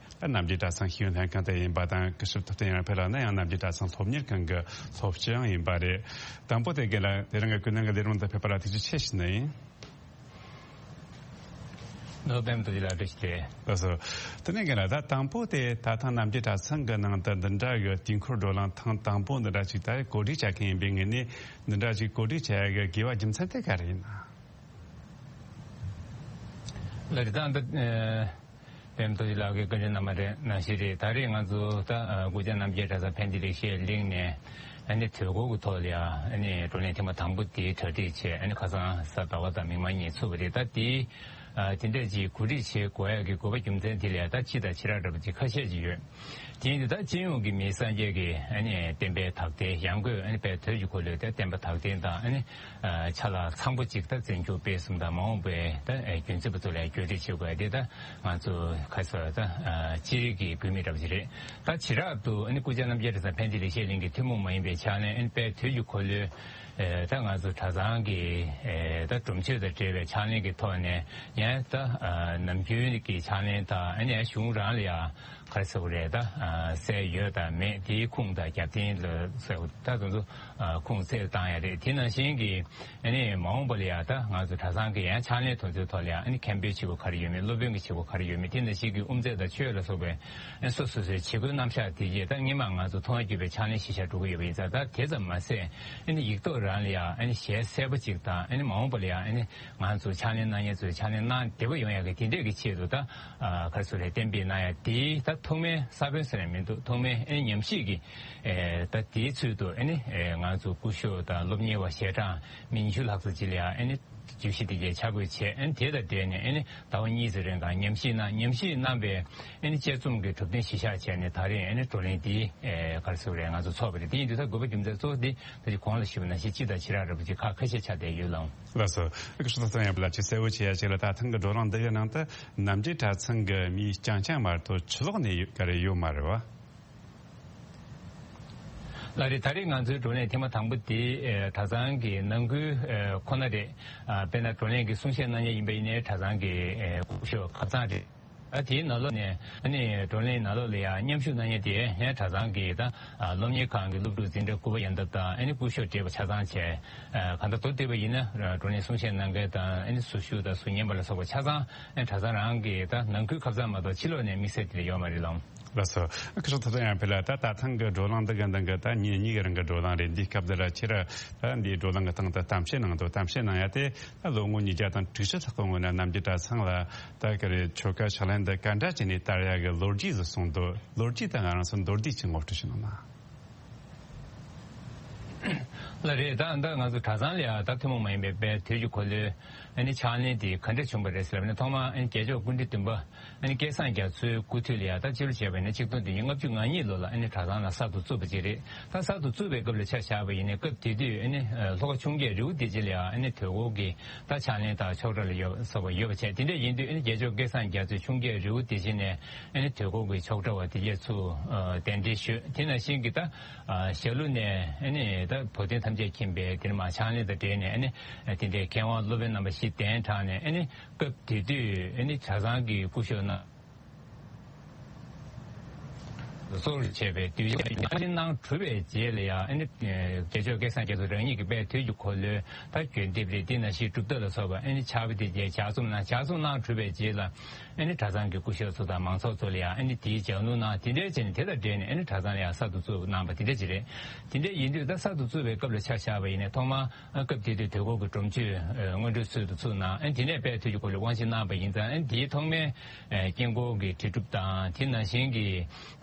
རྣམ་རྒྱལ་གྲྭ་ཚང་ཤེས་ཡོན་ལྷན་ཁང་དེ་ཡིན་པ་དང་། སྐུ་ཞབས་ཐུབ་བསྟན་ཡར་འཕེལ་ལགས་ནི་ཡང་རྣམ་རྒྱལ་གྲྭ་ཚང་སློབ་གཉེར་ཁང་གི་སློབ་སྤྱི་ཡང་ཡིན་པ་རེད། དང་པོ་དེ་རྒན་ལགས། དེ་རིང་གི་ཀུན་སློང་གི་ལས་རིམ་དུ་ཕེབས་པ་ལ་ཐུགས་རྗེ་ཆེ་ཞུ་ནི་ཡིན། ནོར་བུ་པད་མ་རྡོ་རྗེ་ལགས་བཀྲ་ཤིས་བདེ་ལེགས། ལགས་སོ། དེ་ནས་རྒན་ལགས། ད་དང་པོ་དེ་ད་ཐེངས་རྣམ་རྒྱལ་གྲྭ་ཚང་གི་ནང་དུ་འདི་འདྲ་གི་དུས་འཁོར་བགྲོ་གླེང་ཐེངས་དང་པོ་འདི་འདྲ་ཅིག་ད་གོ་སྒྲིག་བྱ་མཁན་ཡིན་པའི་ངོས་ནས། འདི་འདྲ་ཅིག་གོ་སྒྲིག་བྱ་ཡ་གི་དགོས་པ་རྒྱུ་མཚན་དེ་ག་རེ་ཡིན་ན། ལགས་རེད། ད་འདི། ཨ། པད་མ་རྡོ་རྗེ་ལགས་ཀྱིས་བཀའ་འདྲི་གནང་བ་རེད། ནང་བཞིན་རེད། ད་རེས་ང་ཚོ་ད། ཨ། སྐུ་བཅར་རྣམ་རྒྱལ་གྲྭ་ཚང་ཕན་བདེ་ལེགས་བཤད་གླིང་ནས། ཨ་ནི་དུས་འཁོར་གྱི་ཐོག་ལ་ཡ། ཨ་ནི་བགྲོ་གླེང་ཐེངས་མ་དང་པོ་དེ་གྲ་སྒྲིག་བྱས། ཨ་ནི་ཁ་སང་གཟའ་ཟླ་བ་དང་མིག་དམར་གཉིས་ཚུགས་པ་རེད། ད་དེ། ཨ། དེ་འདྲས་ཅིག་གོ་སྒྲིག་བྱེད་དགོས་ཡ་གི་དགོས་པ་རྒྱུ་མཚན་དེ་ལ་ཡ་ད་སྤྱི་དང་ཕྱི་རབས་འདྲ་པོ་ཅིག་ཁ་ཤས་ཅིག་ཡོད། དེ་ཡིན་དུས་ད་སྤྱི་ཡོངས་ཀྱི་མི་སངས་རྒྱས་ཀྱི། ཨ་ནི་བསྟན་པའི་དག་ལྡན། ཡང་སྒོས། ཨ་ནི་དཔལ་དུས་ཀྱི་འཁོར་ལོའི་ད་བསྟན་པ་དག་ལྡན་དང་། ཨ་ནི། ཨ། ཆ་ལག་ཚང་པོ་ཅིག་ད་འཛིན་སྐྱོང་སྤེལ་གསུམ་དང་། མ་འོངས་པའི་ད། ཨ། རྒྱུན་འཛིན་པ་ཚོ་ལ་གྱོད་སྒྲིག་བྱེད་དགོས་ཡ་དེ་ད་ང་ཚོ་ག་ཚོད་ད། ཨ། སྤྱིར་གྱི་དགོས་དམིགས་འདྲ་པོ་ཅིག་རེད། ད་བྱེ་བྲག་ཏུ། ཨ་ནི་སྐུ་བཅར་རྣམ་རྒྱལ་གྲྭ་ཚང་ཕན་བདེ་ལེགས་བཤད་གླིང་གི་ཐུན་མོང་མ་ཡིན་པའི་ཕྱག་ལེན། ཨ་ནི་དཔལ་དུས་ཀྱི་འཁོར་ལོའི། ཨ། ད་ང་ཚོ་གྲྭ་ཚང་གི། ཨ། ད་སྒྲུབ་མཆོད་དང་འབྲེལ་བའི་ཕྱག་ལེན་གྱི་ཐོག་ནས་ཡང་ད། ཨ། ནམ་རྒྱུན་གྱི་ཕྱག་ལེན་དང་། ཨ་ནི་ཡང་གཞུང་རང་ལ་ཡང་ག་རེ་ཟེར་དགོས་རེད། ད། ཨ། གསལ་ཡོད་དང་མེད། དེའི་ཁུངས་དང་རྒྱབ་རྟེན་ལ་ཟེར་དགོས། ད་དེ་ཚོ། ཨ། ཁུངས་གསལ་བཏང་ཡ་རེད། དེ་ནང་བཞིན་གྱི། ཨ་ནི་མ་འོངས་པ་ལ་ཡ་ད་ང་ཚོ་གྲྭ་ཚང་གི་ཡང་ཕྱག་ལེན་དེ་ཚོའི་ཐོག་ལ་ཡ། ཨ་ནི་མཁན་པོའི་བྱེད་སྒོ་ག་རེ་ཡོད་མེད། སློབ་དཔོན་གྱི་བྱེད་སྒོ་ག་རེ་ཡོད་མེད། དེ་ནང་བཞིན་གྱི་དབུ་མཛད་དང་ཆོས་ལ་སོགས་པའི། ཨ། སོ་སོ་སོའི་བྱེད་སྒོའི་རྣམ་གཞག་དེ་རྗེས་ད་སྔོན་མ་ང་ཚོ་ཐོག་མར་གྱུར་པའི་ཕྱག་ལེན་གཞིར་བཞག་འགྲོ་གི་ཡོད་པ་ཡིན་ཙང་། ད་དེ་ཙམ་མ་ཟད། ཨ་ནི་ཡིག་ཐོག་རང་ལ་ཡ། ཨ་ནི་ཞལ་གསལ་པོ་ཅིག་དང་། ཨ་ནི་མ་འོངས་པ་ལ་ཡ། ཨ་ནི་ང་ཚོ་ཕྱག་ལེན་གནང་མཁན་ཚོས་ཕྱག་ལེན་གནང་བདེ་པོ་ཡོང་ཡ་གི་དེ་འདྲས་ཀྱི་ཆེད་དུ། ད། ཨ། ག་རེ་ཟེར་དགོས་རེད། གཏན་འབེབས་གནང་ཡ་དེ་ད་ཐོག་མའི་ས་བོན་ཟེར་ཡ་མི་འདུག། ཐོག་མའི། ཨ་ནི་ཉམས་ཞིབ་ཀྱི། ཨེ། ད་དེའི་ཚུལ་དུ། ཨ་ནི། ཨེ། ང་ཚོ་སྐུ་ཞབས་དང་སློབ་གཉེར་བ་ཞལ་གྲངས་མི་ཉི་ཤུ་ལྷག་ཙམ་ཅིག་ལ་ཡ། ཨ་ནི་བརྗོད་གཞི་དེ་གའི་ཕྱག་འབུལ་བྱས། ཨ་ནི་དེ་དང་འབྲེལ་ནས། ཨ་ནི་ཟླ་བ་གཉིས་ཙམ་རིང་ག་ཉམས་ཞིབ་གནང་། ཉམས་ཞིབ་གནང་བའི། ཨ་ནི་དཔྱད་རྩོམ་གྱི་གྲུབ་དོན་གཞིར་བཞག་བྱས་ནས། ད་རེས། ཨ་ནི་བགྲོ་གླེང་འདི། ཨེ། ག་རེ་ཟེར་དགོས་རེད། ང་ཚོ་ཚོགས་པ་རེད། དེ་ཡིན་དུས་ད་དགོས་པ་རྒྱུ་མཚན་གཙོ་བོ་འདི་ད་ཅིག་གོང་ལ་ཞུས་པ་ནང་བཞིན་སྤྱི་དང་ཕྱི་རབས་འདྲ་པོ་ཅིག་ཁག་ཁ་ཤས་ཆགས་བསྡད་ཡོད་ལགས། ལགས་སོ། ཨ། སྐུ་ཞབས་ཐུབ་བསྟན་ཡར་འཕེལ་ལགས། ཅིག་གསལ་བོ་བྱེད་ཡ་ཅིག་ལ། ད་ཐེངས་ཀྱི་བགྲོ་གླེང་འདི་གའི་ནང་དུ་རྣམ་རྒྱལ་གྲྭ་ཚང་གི་མི་རྐྱང་རྐྱང་མ་གཏོགས་ཕྱི་ལོགས་ནས་ཡོད། ག་རེ་ཡོད་མ་རེད་བ། ལགས་རེད། ད་རེས་ང་ཚོའི་བགྲོ་གླེང་ཐེངས་མ་དང་པོ་དེ། ཨེ། གྲྭ་ཚང་གི་ནང་ཁུལ། ཨེ། ཁོ་ན་རེད། ཨ། དཔེར་ན་བགྲོ་གླེང་གི་གསུང་བཤད་གནང་མཁན་ཡིན་པ་ཡིན་ནའི། གྲྭ་ཚང་གི། ཨེ། སྐུ་ཞབས་ཁབ་ཚང་རེད། ཨ། དེའི་ནང་ལོགས་ནས། ཨ་ནི་བགྲོ་གླེང་ནང་ལོགས་ལ་ཡང་མཉམ་ཞུགས་གནང་མཁན་དེ་ཡང་གྲྭ་ཚང་གི་ད། ཨ། སློབ་གཉེར་ཁང་གི་སློབ་ཕྲུག་འཛིན་གྲྭ་དགུ་པ་ཡན་འདབ་དང་། ཨ་ནི་སྐུ་ཞབས་བགྲེས་པ་ཆ་ཚང་བྱས། ཨ། གང་ལྟར་མདོར་བསྡུས་པ་ཡིན་ན། བགྲོ་གླེང་གསུང་བཤད་གནང་མཁན་དང་། ཨ་ནི་ཟུར་ཞུགས་དང་ཟུར་ཉན་པ་ལ་སོགས་པ་ཆ་ཚང་། ཨ། གྲྭ་ཚང་རང་གི་ད་ནང་ཁུལ་ཁབ་ཚང་མ་གཏོགས་ཕྱི་ལོགས་ནས་དམིགས་བསལ་དེ་ལ་ཡོད་མ་རེད་ལགས། ལགས་སོ། སྐུ་ཞབས་ཐུབ་བསྟན་ཡར་འཕེལ་ལགས། ད་ད་ཐེངས་ཀྱི་བགྲོ་གླེང་འདི་ག་འདི་ག་ད་ཉིན་གཉིས་ཀྱི་རིང་གི་བགྲོ་གླེང་རེད། འདིའི་སྐབས་འདི་ལ་ཁྱེད་རང་ད་འདིའི་བགྲོ་གླེང་གི་སྟེང་དུ་གཏམ་བཤད་གནང་འདུག། གཏམ་བཤད་གནང་ཡ་དེ་ད་ལོ་ངོ་ཉིས་བརྒྱ་དང་དྲུག་ཅུ་ལྷག་གི་སྔོན་ན་རྣམ་རྒྱལ་གྲྭ་ཚང་ལ་ད་ག་རེ་ཆོ་ག་ཕྱག་ལེན་འདི་ག་འདྲ་བྱས་ནས་དར་ཡ་གི་ལོ་རྒྱུས་ཟིག་གསུངས་འདུག། ལོ་རྒྱུས་དེ་ང་རང་ཚོ་མདོར་བསྡུས་ཅིག་ངོ་སྤྲོད་ཞུ་གནང་ན། ལགས་རེད། ད་ད་ང་ཚོ་གྲྭ་ཚང་ལ་ཡང་ད་ཐུན་མོང་མ་ཡིན་པའི་དཔལ་དུས་ཀྱི་འཁོར་ལོའི་ཨ་ནི་ཕྱག་ལེན་དེ་ག་འདྲ་བྱུང་བ་རེད་ཟེར་བ་ནི། ཐོག་མར་ཨ་ནི་རྒྱལ་མཆོག་སྐུ་ཕྲེང་བདུན་པ་ཨ་ནི་སྐལ་བཟང་རྒྱ་མཚོའི་སྐུ་དུས་ལ་ཡང་ད་སྤྱི་ལོ་བྱས་པ་ཡིན་ན་ཆིག་སྟོང་དགུ་བརྒྱ་ལྔ་བཅུ་ང་གཉིས་ལོ་ལ་ཨ་ནི་གྲྭ་ཚང་ལ་གསར་དུ་བཙུགས་པ་ཅིག་རེད། ད་གསར་དུ་བཙུགས་པའི་སྐབས་ལ་ཆ་བཞག་པ་ཡིན་ན་སྐབས་དེ་དུས་ཨ་ནི་ལྷོ་ཁ་ཆུ་འགྱེད་རི་བོ་བདེ་ཆེན་ལ་ཡང་ཨ་ནི་དོལ་སྐོར་གྱི་ད་ཕྱག་ལེན་དང་ཆོག་གྲྭ་ལ་ཡོད་སོགས་པ་ཡོད་པ་བྱས། དེ་འདྲ་ཡིན་དུས་ཨ་ནི་རྒྱལ་མཆོག་སྐལ་བཟང་རྒྱ་མཚོས་ཆུ་འགྱེད་རི་བོ་བདེ་ཆེན་ནས་ཨ་ནི་དོལ་སྐོར་གྱི་ཆོག་གྲྭ་བ་དེ་གས་ཚུར་གདན་འདྲེན་ཞུས། དེ་ནང་བཞིན་གྱི་ད་ཞྭ་ལུ་ནས་ཨ་ནི་ད་བོ་དོན་ཐམས་ཅད་མཁྱེན་པའི་དེ་ནས་མ་ཕྱག་ལེན་དང་འབྲེལ་ནས་ཨ་ནི་དེ་འདྲའི་མཁས་དབང་སློབ་དཔོན་རྣམ་པ་བཞི་གདན་དྲངས་ནས་ཨ་ནི་སྐབས་དེ་དུས་ཨ་ནི་གྲྭ་ཚང་གི་སྐུ་ཞབས་རྣམས་གཙོར་བྱས་པའི་གདུལ་བྱ་ཡང་ཅིན་གནང་གྲུབ་པའི་རྗེས་ལ་ཡང་ཨ་ནི་རྒྱལ་མཆོག་སྐལ་བཟང་རྒྱ་མཚོ་རང་ཉིད་ཀྱི་དཔལ་དུས་ཀྱི་འཁོར་ལོའི་ད་བརྒྱུད་འདེབས་རེད། དེ་ནང་བཞིན་གྲུབ་རྟགས་ལ་སོགས་པ་ཨ་ནི་ཕྱག་དཔེ་དེ་རྗེས་ལྗགས་རྩོམ་གནང་། ལྗགས་རྩོམ་གནང་གྲུབ་པའི་རྗེས་ལ་ཨ་ནི་གྲྭ་ཚང་གི་སྐུ་ཞབས་ཚོ་དང་མང་ཚོགས་ཚོ་ལ་ཡང་ཨ་ནི་དེའི་ལྗགས་ལུང་གནང་། དེ་འདྲའི་བྱས་ནས་དེ་དང་འབྲེལ་ནས་ཨ་ནི་གྲྭ་ཚང་ལ་ཡང་གསར་དུ་བཙུགས་གནང་པ་དེ་འདྲ་ཅིག་རེད། དེ་འདྲ་ཡིན་དུས་ད་གསར་དུ་བཙུགས་པའི་སྐབས་ལ་ཆ་བཞག་པ་ཡིན་ན་ཐོག་མར་ཨ་སྐབས་དེ་དུས་དོལ་སྐོར་གྱི་སྒྲོམ་གཞི་ཨ་སྔོན་འགྲོའི་ཚུལ་དུ་ཚུགས་གནང་། ཨ་ནི་དེ་ནས་དཔལ་དུས་ཀྱི་འཁོར་ལོའི་དབང་ཆེན་གནང་པ་ཡིན་ཙང་། ཨ་ནི་དེའི་ཐོག་མའི་ཨ་དཀྱིལ་འཁོར་གྱི་དྲིལ་སྒྲུབ་དང་དེ་ནང་བཞིན་གྱི་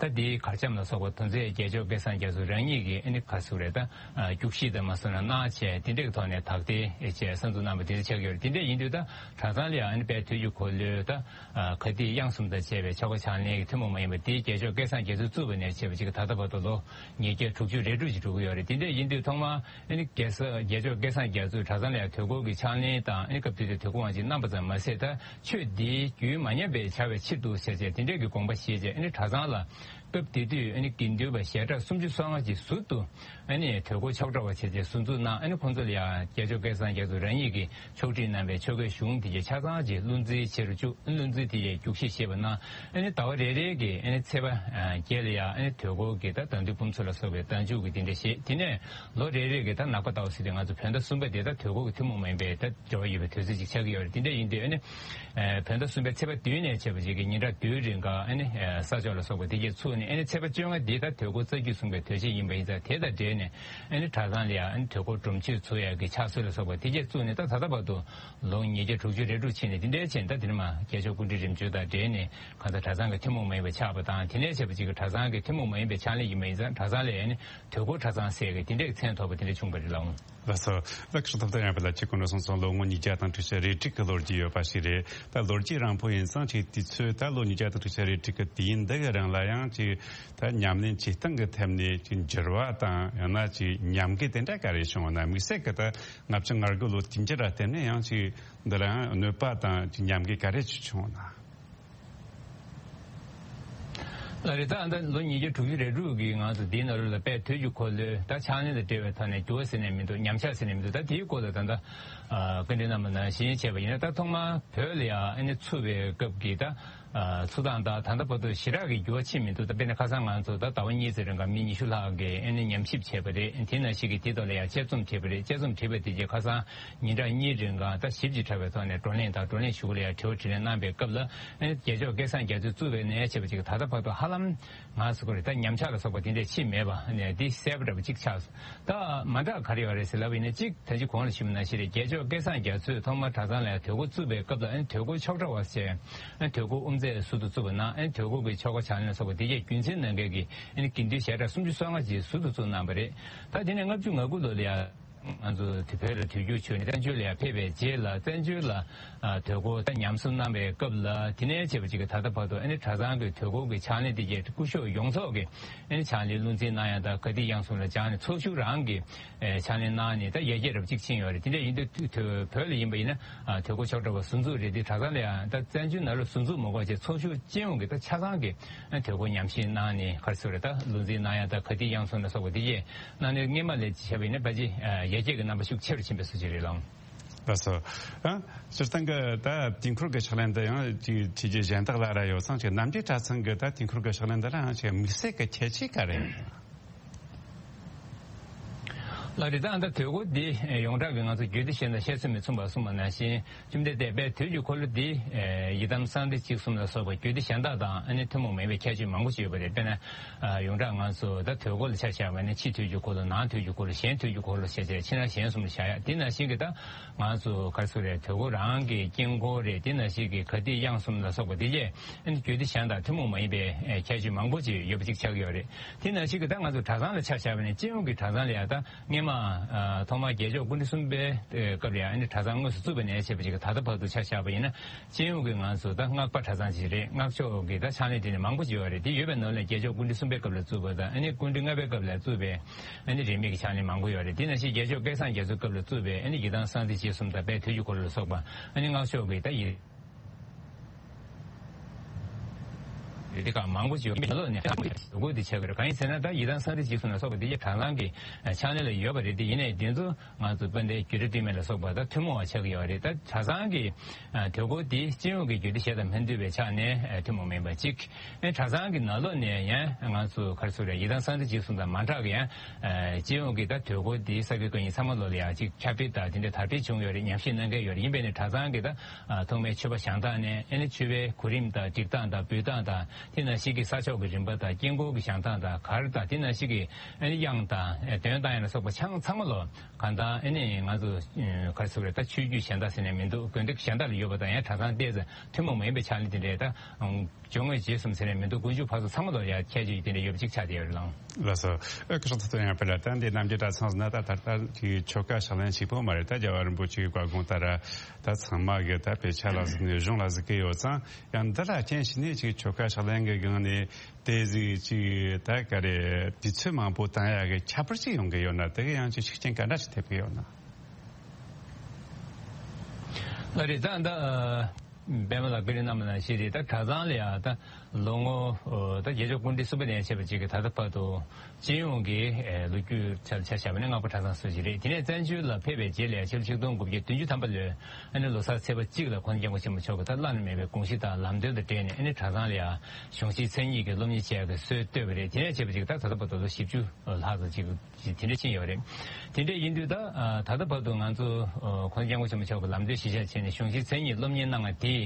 ད་དེའི་གར་འཆམ་ལ་སོགས་པ་དོན་ཚན་རྒྱལ་མཆོག་སྐལ་བཟང་རྒྱ་མཚོ་རང་ཉིད་ཀྱིས་ཨ་ནི་ག་ཟེར་རེད། ད་ཨ་རྒྱུགས་གཞི་དང་མ་སོང་ན་གནང་བྱས་དེ་འདྲའི་ཐོག་ནས་དག་ཐེར་བྱས་གསར་འཛུགས་གནང་པ་དེ་འདྲ་ཆགས་ཀྱི་ཡོད་རེད། དེ་འདྲ་ཡིན་དུས་ད་གྲྭ་ཚང་ལ་ཡང་ཨ་ནི་དཔལ་དུས་ཀྱི་འཁོར་ལོའི་ད་ཨ་ག་དུས་དབྱངས་གསུམ་དང་བཅས་པའི་ཆོ་ག་ཕྱག་ལེན་གྱི་ཐུན་མོང་མ་ཡིན་པ་དེའི་རྒྱལ་མཆོག་སྐལ་བཟང་རྒྱ་མཚོས་བཙུགས་པ་ནས་བྱས་པ་ཅིག་གི་ད་ལྟ་བར་དུ་ལོ་ཉིས་བརྒྱ་དྲུག་ཅུ་རེ་དྲུག་ཅིག་འགྲོ་གི་ཡོད་རེད། དེ་འདྲ་ཡིན་དུས་ཐོག་མར་ཨ་ནི་རྒྱལ་ས་རྒྱལ་མཆོག་སྐལ་བཟང་རྒྱ་མཚོས་གྲྭ་ཚང་ལ་ཡང་དོལ་སྐོར་གྱི་ཕྱག་ལེན་དང་། ཨ་ནི་སྐབས་དེ་དུས་དོལ་སྐོར་དབང་ཆེན་གནང་པ་ཙམ་མ་ཟད། ད་ཆོས་འདིའི་རྒྱུན་མ་ཉམས་པའི་བྱ་བའི་ཕྱིར་དུ་ཟེར་བྱས་དེ་འདྲའི་གི་དགོངས་པ་བཞེས་བྱས། ཨ་ནི་གྲྭ་ཚང་ལ་སྐབས་དེ་དུས་ཨ་ནི་དགེ་འདུན་པ་ཞལ་གྲངས་སུམ་ཅུ་སོ་ལྔ་ཅིག་ཟུར་དུ་ཨ་ནི་དོལ་སྐོར་ཆོག་གྲྭ་བ་བྱས་བྱས་ཟུར་འཛུགས་གནང་། ཨ་ནི་ཁོང་ཚོ་ལ་ཡང་རྒྱལ་མཆོག་སྐལ་བཟང་རྒྱ་མཚོ་རང་ཉིད་ཀྱིས་ཆོག་ཁྲིད་གནང་བའི་ཆོ་གའི་གཞུང་དེ་གའི་ཆ་ཚང་ཅིག་བློ་འཛིན་བྱེད་རུ་བཅུག་བློ་འཛིན་དེ་གའི་རྒྱུགས་གཞི་བཞེས་པ་གནང་། ཨ་ནི་ཟླ་བ་རེ་རེ་གི་ཨ་ནི་ཚེས་པ་ཨ་བརྒྱད་ལ་ཡང་ཨ་ནི་དོལ་སྐོར་གྱི་ད་བདག་མདུན་ཕུན་ཚོགས་ལ་སོགས་པའི་བདག་འཇུག་གི་དེ་འདྲ་བཞེས། དེ་ནས་ལོ་རེ་རེ་གི་ད་ནག་པ་ཟླ་བ་ཟེར་དུས་ང་ཚོ་བོད་ཟླ་གསུམ་པ་དེ་ད་དོལ་སྐོར་གྱི་ཐུན་མོང་མ་ཡིན་པའི་ད་འབྲེལ་བ་ཡོད་པའི་དུས་ཚོད་ཅིག་ཆགས་ཀྱི་ཡོད་རེད། དེ་འདྲ་ཡིན་དུས་ཨ་ནི་ཨ་བོད་ཟླ་གསུམ་པའི་ཚེས་པ་བདུན་ནས་བྱས་པ་ཅིག་གི་ཉིན་གྲངས་བདུན་རིང་ག་ཨ་ནི་ཨ་ས་ཕྱོགས་ལ་སོགས་པ་དེ་གས་ཚུགས་ནས། ཨ་ནི་ཚེས་པ་བཅོ་ལྔ་འདི་ད་དོལ་སྐོར་རྩ་རྒྱུད་གསུང་བའི་དུས་ཆེན་ཡིན་པ་ཡིན་ཙང་། དེ་དང་འབྲེལ་ནས་ཨ་ནི་གྲྭ་ཚང་ལ་ཡང་ཨ་ནི་དོལ་སྐོར་སྒྲོམ་གཞི་ཚུགས་ཡག་གི་ཕྱག་སྲོལ་ལ་སོགས་པ་དེ་གས་བཙུགས་ནས། ད་ད་ལྟ་བར་དུ་ལོ་ཉིས་བརྒྱ་དྲུག་ཅུ་རེ་དྲུག་ཕྱིན་ནས། དེ་འདྲའི་ཕྱིན་ད་དེ་ནས་མར་རྒྱལ་མཆོག་སྐུ་ཕྲེང་རིམ་བྱོན་དང་འབྲེལ་ནས་གང་ལྟར་གྲྭ་ཚང་གི་ཐུན་མོང་མ་ཡིན་པ་ཆགས་པ་དང་། དེ་ནས་བྱས་པ་ཅིག་གི་གྲྭ་ཚང་གི་ཐུན་མོང་མ་ཡིན་པའི་ཕྱག་ལེན་ཡིན་པ་ཡིན་ཙང་གྲྭ་ཚང་ལ་ཨ་ནི་དོལ་སྐོར་གྲྭ་ཚང་ཟེར་གི་དེ་འདྲའི་མཚན་ཐོགས་པ་དེ་འདྲ་བྱུང་བ་རེད་ལགས། ལགས་སོ། ད་ཁྲི་ཐོབ་ཐང་ཡང་བ་ལ་ཅིག་གོང་དུ་གསུངས་སོང་། ལོ་ངོ་ཉིས་བརྒྱ་དང་དྲུག་ཅུ་རེ་དྲུག་གི་ལོ་རྒྱུས་ཡོད་པ་ཞིག་རེད། ད་ལོ་རྒྱུས་རིང་པོ་ཡིན་ཙང་ཅིག་དུས་ཚོད་ད་ལོ་ཉིས་བརྒྱ་དང་དྲུག་ཅུ་རེ་དྲུག་གི་དུས་ཡུན་འདི་གི་རིང་ལ་ཡང་ཅིག་ད་ཉམས་ལེན་བྱེད་སྟངས་ཀྱི་ཐད་ནས་ཅིག་འགྱུར་བ་དང་ཡང་ན་ཅིག་ཉམས་རྒུད་དེ་འདྲ་ག་རེ་བྱུང་བ་ན། དམིགས་བསལ་གྱི་ད་ལྔ་བཅུ་ང་དགུ་ལོ་དུས་འགྱུར་ལ་བརྟེན་ནས་ཡང་ཅིག་འདི་ལ་ཡང་གནོད་པ་དང་ཅིག་ཉམས་རྒུད་ག་རེ་ཅིག་བྱུང་བ་ན། ལགས་རེད། ད་ཨ་ད་ལོ་ཉིས་བརྒྱ་དྲུག་ཅུ་རེ་དྲུག་གི་ང་ཚོ་འདིའི་ནང་ལོགས་ལ་དཔལ་དུས་ཀྱི་འཁོར་ལོའི་ད་ཕྱག་ལེན་དང་འབྲེལ་བའི་ཐོག་ནས་འགྱུར་བ་ཟེར་ནས་མི་འདུག་ཉམས་ཆག་ཟེར་ནས་མི་འདུག་ད་དེའི་སྐོར་ལ་ད་ལྟ་ཨ་བཀའ་འདྲི་གནང་བ་ནང་བཞིན་བྱས་པ་ཡིན་ན། ད་ཐོག་མར་བོད་ལ་ཡང་ཨ་ནི་ཚུགས་པའི་སྐབས་ཀྱི་ད་ཨ་ཚུགས་སྟངས་དང་ད་ལྟ་བར་དུ་ཞེ་དྲག་གི་འགྱུར་བ་ཕྱིན་མི་འདུག་ད་དཔེར་ན་ཁ་སང་ང་ཚོ་ད་ཟླ་བ་གཉིས་ཙམ་རིང་ག་མི་ཉི་ཤུ་ལྷག་གིས་ཨ་ནི་ཉམས་ཞིབ་བྱས་པ་རེད། དེ་ནང་བཞིན་གྱི་དེ་ཐོག་ལ་ཡང་དཔྱད་རྩོམ་བྲིས་པ་རེད། དཔྱད་རྩོམ་བྲིས་པ་དེ་རྗེས་ཁ་སང་ཉིན་གྲངས་གཉིས་རིང་ག་ད་ཞིབ་ཅིང་ཕྲ་བའི་ཐོག་ནས་བགྲོ་གླེང་དང་བགྲོ་གླེང་ཞུ་གུ་ལ་ཡང་དྲི་བ་དྲིས་ལན་གནང་པའི་སྐབས་ལ། ཨ་ནི་རྒྱལ་མཆོག་སྐལ་བཟང་རྒྱ་མཚོས་བཙུགས་པའི་ནས་བྱས་པ་ཅིག་ད་ལྟ་བར་དུ་ཧ་ལམ་ང་ཚོ་གི་རེད། ད་ཉམས་ཆག་ལ་སོགས་པ་དེ་འདྲས་ཕྱིན་མེད་པ་ནས་འདི་གསལ་པོ་འདྲ་པོ་ཅིག་ཆགས་སོང་། ད་མ་འདྲ་ག་རེ་ཡོད་རེད་ཟེར་ལབ་པ་ཡིན་ན། གཅིག་ད་ཅི་གོང་ལ་ཞུས་པ་ནང་བཞིན་རེད། རྒྱལ་མཆོག་སྐལ་བཟང་རྒྱ་མཚོས་ཐོག་མར་གྲྭ་ཚང་ལ་ཡང་དོལ་སྐོར་བཙུགས་པའི་སྐབས་ལ། ཨ་ནི་དོལ་སྐོར་ཆོག་གྲྭ་བ་ཟེར། ཨ་ནི་དོལ་སྐོར་དབུ་མཛད་ཟུར་དུ་བཙུགས་པ་ན། ཨ་ནི་དོལ་སྐོར་གྱི་ཆོ་ག་ཕྱག་ལེན་ལ་སོགས་པ་དེ་གའི་རྒྱུན་འཛིན་གནང་མཁན་གྱི་ཨ་ནི་དགེ་འདུན་ཞལ་གྲངས་སུམ་ཅུ་སོ་ལྔ་ཅིག་ཟུར་དུ་བཙུགས་གནང་བ་རེད། ད་དེ་ནས་ལྔ་བཅུ་ང་དགུ་ལོ་ལ་ཡང་ང་ཚོ་དེ་བོད་ལ་དུས་འགྱུར་བྱུང་ནས་བཙན་བྱོལ་ལ་ཡང་ཕེབས་པའི་རྗེས་ལ། བཙན་བྱོལ་ལ་ཨ་དོལ་སྐོར་ད་ཉམས་གསོ་གནང་བའི་སྐབས་ལ། དེ་ནས་བྱས་པ་ཅིག་གི་ད་ལྟ་བར་དུ་ཨ་ནི་གྲྭ་ཚང་གི་དོལ་སྐོར་གྱི་ཕྱག་ལེན་དེ་གའི་སྐུ་ཞབས་ཡོངས་རྫོགས་ཀྱི་ཨ་ནི་ཕྱག་ལེན་བློ་འཛིན་གནང་ཡག་དང་ག་དུས་དབྱངས་གསུམ་ལ་སྦྱངས་ནས་ཚོགས་ཞུགས་རང་གི་ཨ་ཕྱག་ལེན་གནང་ནས་ད་ཡར་རྒྱས་རབ་གཅིག་ཕྱིན་ཡོད་རེད། དེ་འདྲ་ཡིན་དུས་དུ་དུ་བོད་ལ་ཡིན་པ་ཡིན་ན་ཨ་དོལ་སྐོར་ཆོག་གྲྭ་བ་ཟུར་འཛུགས་རེད་དེ། གྲྭ་ཚང་ལ་ཡང་ད་བཙན་བྱོལ་ནང་ལ་ཟུར་འཛུགས་མ་དགོས་བྱས་ཚོགས་ཞུགས་སྤྱི་ཡོངས་ཀྱི་ད་ཆ་ཚང་གི་ཨ་དོལ་སྐོར་ཉམས་ཞིབ་གནང་ནས་ག་རེ་ཟེར་རེད། ད་བློ་འཛིན་གནང་ཡག་དང་ག་དུས་དབྱངས་གསུམ་ལ་སོགས་པ་དེ་གས་གནང་ནས་སྔོན་མ་ལས་བྱས་པ་ཡིན་ན་ཕལ་ཆེར་ཨ་ཡར་རྒྱས་ཀྱི་རྣམ་པ་ཤུགས་ཆེ་རུ་ཕྱིན་པའི་བཟོ་ཅིག་རེད་ལགས། ལགས་སོ། ཨ་སྤྱིར་བཏང་གི་ད་དུས་འཁོར་གྱི་ཕྱག་ལེན་འདི་ཡང་ཅིག་ཁྲིད་རྒྱུ་གཞན་དག་ལ་ར་ཡོད་ཙང་། ཅིག་རྣམ་རྒྱལ་གྲྭ་ཚང་གི་ད་དུས་འཁོར་གྱི་ཕྱག་ལེན་འདི་ལ་ཡང་ཅིག་དམིགས་བསལ་གྱི་ཁྱད་ཆོས་ག་རེ་ཡོད། ལགས་རེད། ད་ད་དོལ་སྐོར་འདི་ཡོངས་གྲགས་ཀྱི་ང་ཚོ་རྒྱུད་སྡེ་གཞན་དང་བཤད་ཚུལ་མི་མཚུངས་པ་གསུངས་པ་ནང་བཞིན། བཅོམ་ལྡན་འདས་དཔལ་དུས་ཀྱི་འཁོར་ལོ་འདི་ཡི་དམ་གསང་བདེ་གཅིག་གསུམ་ལ་སོགས་པ་རྒྱུད་སྡེ་གཞན་དག་དང་ཨ་ནི་ཐུན་མོང་མ་ཡིན་པའི་ཁྱད་ཆོས་མང་པོ་ཅིག་ཡོད་པ་རེད། དཔེར་ན་ཡོངས་གྲགས་ང་ཚོ་ད་དོལ་སྐོར་ལ་ཆ་བཞག་པ་ཡིན་ན་ཕྱི་དུས་ཀྱི་འཁོར་ལོ། ནང་དུས་ཀྱི་འཁོར་ལོ། གཞན་དུས་ཀྱི་འཁོར་ལོ་ཞེས་བྱས་ཕྱི་ནང་གཞན་གསུམ་ལ་བཞག་ཡག་དེ་ནང་བཞིན་གྱི་ད་ང་ཚོ་ག་རེ་ཟེར་རེད། དོལ་སྐོར་རང་གི་དཀྱིལ་འཁོར་རེད། དེ་ནང་བཞིན་གྱི་ག་དུས་དབྱངས་གསུམ་ལ་སོགས་པ་དེ་གས་ཨ་ནི་རྒྱུད་སྡེ་གཞན་དང་ཐུན་མོང་མ་ཡིན་པའི་ཁྱད་ཆོས་མང་པོ་ཅིག་ཡོད་པ་ཅིག་ཆགས་ཀྱི་ཡོད་རེད། དེ་ནང་བཞིན་གྱི་ད་ང་ཚོ་གྲྭ་ཚང་ལ་ཆ་བཞག་པ་ཡིན་ན་སྤྱི་ཡོངས་ཀྱི་གྲྭ་ཚང་ལ་ཡང་ད་སྔོན་ མ་ཐོག་མར་རྒྱལ་མཆོག་སྐུ་ཕྲེང་གསུམ་པའི་སྐབས་ལ་ཡང་ཨ་ནི་གྲྭ་ཚང་དངོས་སུ་བཙུགས་པ་ནས་བྱས་པ་ཅིག་ད་ལྟ་བར་དུ་ཆ་བཞག་པ་ཡིན་ན། སྤྱི་ཡོངས་ཀྱི་ང་ཚོ་ད་སྔགས་པ་གྲྭ་ཚང་ཅིག་རེད། སྔགས་ཕྱོགས་ཀྱི་ད་ཕྱག་ལེན་དེ་ནི་མང་པོ་ཅིག་ཡོད་རེད། དེ་ཡོད་པའི་ནང་ལས་རྒྱལ་མཆོག་སྐུ་ཕྲེང་གསུམ་པའི་སྐབས་ལ་བཙུགས་པ་དང་ཨ་ནི་སྐུ་ཕྲེང་ལྔ་པའི་སྐབས་ལ་བཙུགས་པའི་ཨ་ནི་རིས་མེད་ཀྱི་ཕྱག་ལེན་མང་པོ་ཡོད་རེད། དེ་ནང་བཞིན་རྒྱལ་མཆོག་སྐལ་བཟང་རྒྱ་མཚོའི་སྐབས་ལ་བཙུགས་པའི་ཨ་ནི་ཡི་དམ་གསང་བདེ་རྗེས་གསུམ་དང་དཔལ་དུས་ཀྱི་འཁོར་ལོ་ལ་སོགས་པ་ཨ་ནི་སྔགས་ཕྱོགས་ཀྱི་ད་ཡི་རེད། དེ་ག་མང་པོ་ཞིག་ཡོད་མི་ལོ་ནས་ཧ་གོ་དེ་ཆགས་ཀྱི་རེད། གང་ཡིན་ཟེར་ན་ད་ཡི་དམ་གསང་བདེ་རྗེས་གསུམ་ལ་སོགས་པ་དེ་གྲྭ་ཚང་གི་ཕྱག་ལེན་ལ་ཡོད་པ་རེད། དེ་ཡིན་ནའི་དེ་ཚོ་ང་ཚོ་དཔལ་ལྡན་རྒྱུད་གྲྭ་སྟོད་སྨད་ལ་སོགས་པ་ད་ཐུན་མོང་བ་ཆགས་ཀྱི་ཡོད་རེད། ད་གྲྭ་ཚང་གི་དུས་འཁོར་དེ་སྤྱི་ཡོངས་ཀྱི་རྒྱུད་སྡེ་གཞན་དང་མི་མཐུན་པའི་ཆ་ནས་ཐུན་མོང་མིན་པ་གཅིག་ཨེ་གྲྭ་ཚང་གི་ནང་ལོགས་ནས་ཡང་ང་ཚོ་ག་རེ་ཟེར་རེད། ཡི་དམ་གསང་བདེ་རྗེས་གསུམ་དང་མ་འདྲ་གི་ཡང་སྤྱི་ཡོངས་ཀྱི་ད་དུས་འཁོར་དེ་ས་དགེ་བཀའ་རྙིང་ཚང་མ་ལོགས་ལ་ཡང་ཅིག་ཁྱབ་སྤེལ་དང་དེ་འདྲ་དར་སྤེལ་བྱུང་ཡོད་རེད། ཉམས་ཞིབ་གནང་མཁན་ཡོད་རེད། ཡིན་པས་ནི་གྲྭ་ཚང་གི་ད་ཐོག་མའི་མཆོད་པ་བཞེངས་སྟངས་ནས་ཨ་ནི་མཆོད་པའི་གོ་རིམ་དང་སྒྲིག་སྟངས་དང་འབུལ་སྟངས་དང་དེ་ནང་བཞིན་གྱི་ས་ཕྱོགས་ཀྱི་རིམ་པ་དང་དཀྱིལ་འཁོར་གྱི་བཞེངས་སྟངས་དང་གར་དང་དེ་ནང་བཞིན་གྱི་ཨ་ནི་དབྱངས་དང་འདོན་སྟངས་ཡང་ལ་སོགས་པ་ཆ་ཚང་མ་ལོ་གང་ལྟར་ཨ་ནི་ང་ཚོ་ག་རེ་ཟེར་རེད། ད་ཆོས་བརྒྱུད་གཞན་དག་ཟེར་ནས་མི་འདུག་དགོན་སྡེ་གཞན་དག་ལ་ཡོད་པ་དང་ཡང་གྲྭ་ཚང་ཏོག་ཙམ་ཐུན་མོང་མ་ཡིན་པའི་ཕྱག་ལེན་དེ་འདྲའི་ད། སྦྱོར་དངོས་རྗེས་གསུམ་ཟེར་ནས་མི་འདུག་དཀོན་མཆོག་ཕར་ཚུར་ཚང་མ་ལོ་ཡ་ཁྱད་ཆོས་ཀྱི་དེ་འདྲ་ཡོད་པ་ཅིག་ཆགས་བསྡད་ཡོད་རེད་ལགས། ལགས་སོ། ཨེ་སྐུ་ཞབས་ཐུབ་བསྟན་ཡར་འཕེལ་ལགས། ད་འདི་རྣམ་རྒྱལ་གྲྭ་ཚང་ཟེར་ན་ད་ད་ལྟ་གི་ཆོ་ག་ཕྱག་ལེན་གཅིག་པོ་མ་རེད། ད་རྒྱལ་བ་རིན་པོ་ཆེའི་བཀའ་དགོངས་ལྟར་ད་ཚང་མ་གི་ད་དཔེ་ཆ་ལ་གཟིགས་ནས་གཞུང་ལ་གཟིགས་ཀྱི་ཡོད་ཙང་། ཡང་འདི་ལ་རྐྱེན་བྱས་ནས་ཅིག་ཆོ་ག་ཕྱག་ལེན་གྱི་སྒང་ནས་དེ་ཟིག་ཅིག་ད་ག་རེ་དུས་ཚོད་མང་པོ་བཏང་ཡག་གི་ཁྱད་པར་ཅིག་ཡོང་གི་ཡོད་ན། དེ་གི་ཡང་ཅིག་ཤུགས་རྐྱེན་ག་འདྲ་ཞིག་ཐེབས་ཀྱི་ཡོད་ན། ལགས་རེད། ད་ད། པདྨ་ལགས་བཀའ་འདྲི་གནང་བ་ནང་བཞིན་རེད། ད་གྲྭ་ཚང་ལ་ཡང་ད་ལོ་ངོ་ད་རྒྱལ་མཆོག་སྐུ་ཕྲེང་གསུམ་པ་ནས་བྱས་པ་ཅིག་གི་ད་ལྟ་བར་དུ་སྤྱི་ཡོངས་ཀྱི་ལོ་རྒྱུས་ཆ་ཆ་བཞག་པ་ནི་སྔགས་པ་གྲྭ་ཚང་སུ་ཞིག་རེད། དེ་ནས་བཙན་བྱོལ་ལ་ཕེབས་པའི་རྗེས་ལ་ཕྱི་ལོ་ཆིག་སྟོང་དགུ་བརྒྱ་བདུན་ཅུ་ཐམ་པ་ལོའི་ཨ་ནི་ལོ་གསར་ཚེས་པ་གཅིག་ལ་༸གོང་ས་༸སྐྱབས་མགོན་ཆེན་པོ་མཆོག་གིས་ད་བླ་ན་མེད་པའི་དགོངས་གཞི་དང་ལམ་སྟོན་དང་འབྲེལ་ནས་ཨ་ནི་གྲྭ་ཚང་ལ་ཡང་གཞུང་ཆེན་མཚན་ཉིད་ཀྱི་སློབ་གཉེར་བྱེད་ཡག་གི་སྲོལ་བཏོད་པ་རེད། དེ་ནས་བྱས་པ་ཅིག་ད་ད་ལྟ་བར་དུ་ལོ་བཞི་བཅུ་ལྷག་ཙམ་ཅིག་དེ་འདྲ་ཕྱིན་ཡོད་རེད། དེ་འདྲ་ཡིན་དུས་ད་ད་ལྟ་བར་དུ་ང་ཚོ་༸གོང་ས་༸སྐྱབས་མགོན་ཆེན་པོ་མཆོག་གི་ལམ་སྟོན་གཞིར་བཞག་བྱས་ནས་གཞུང་ཆེན་མཚན་ཉིད་སློབ་གཉེར་གནང་བ་དེས་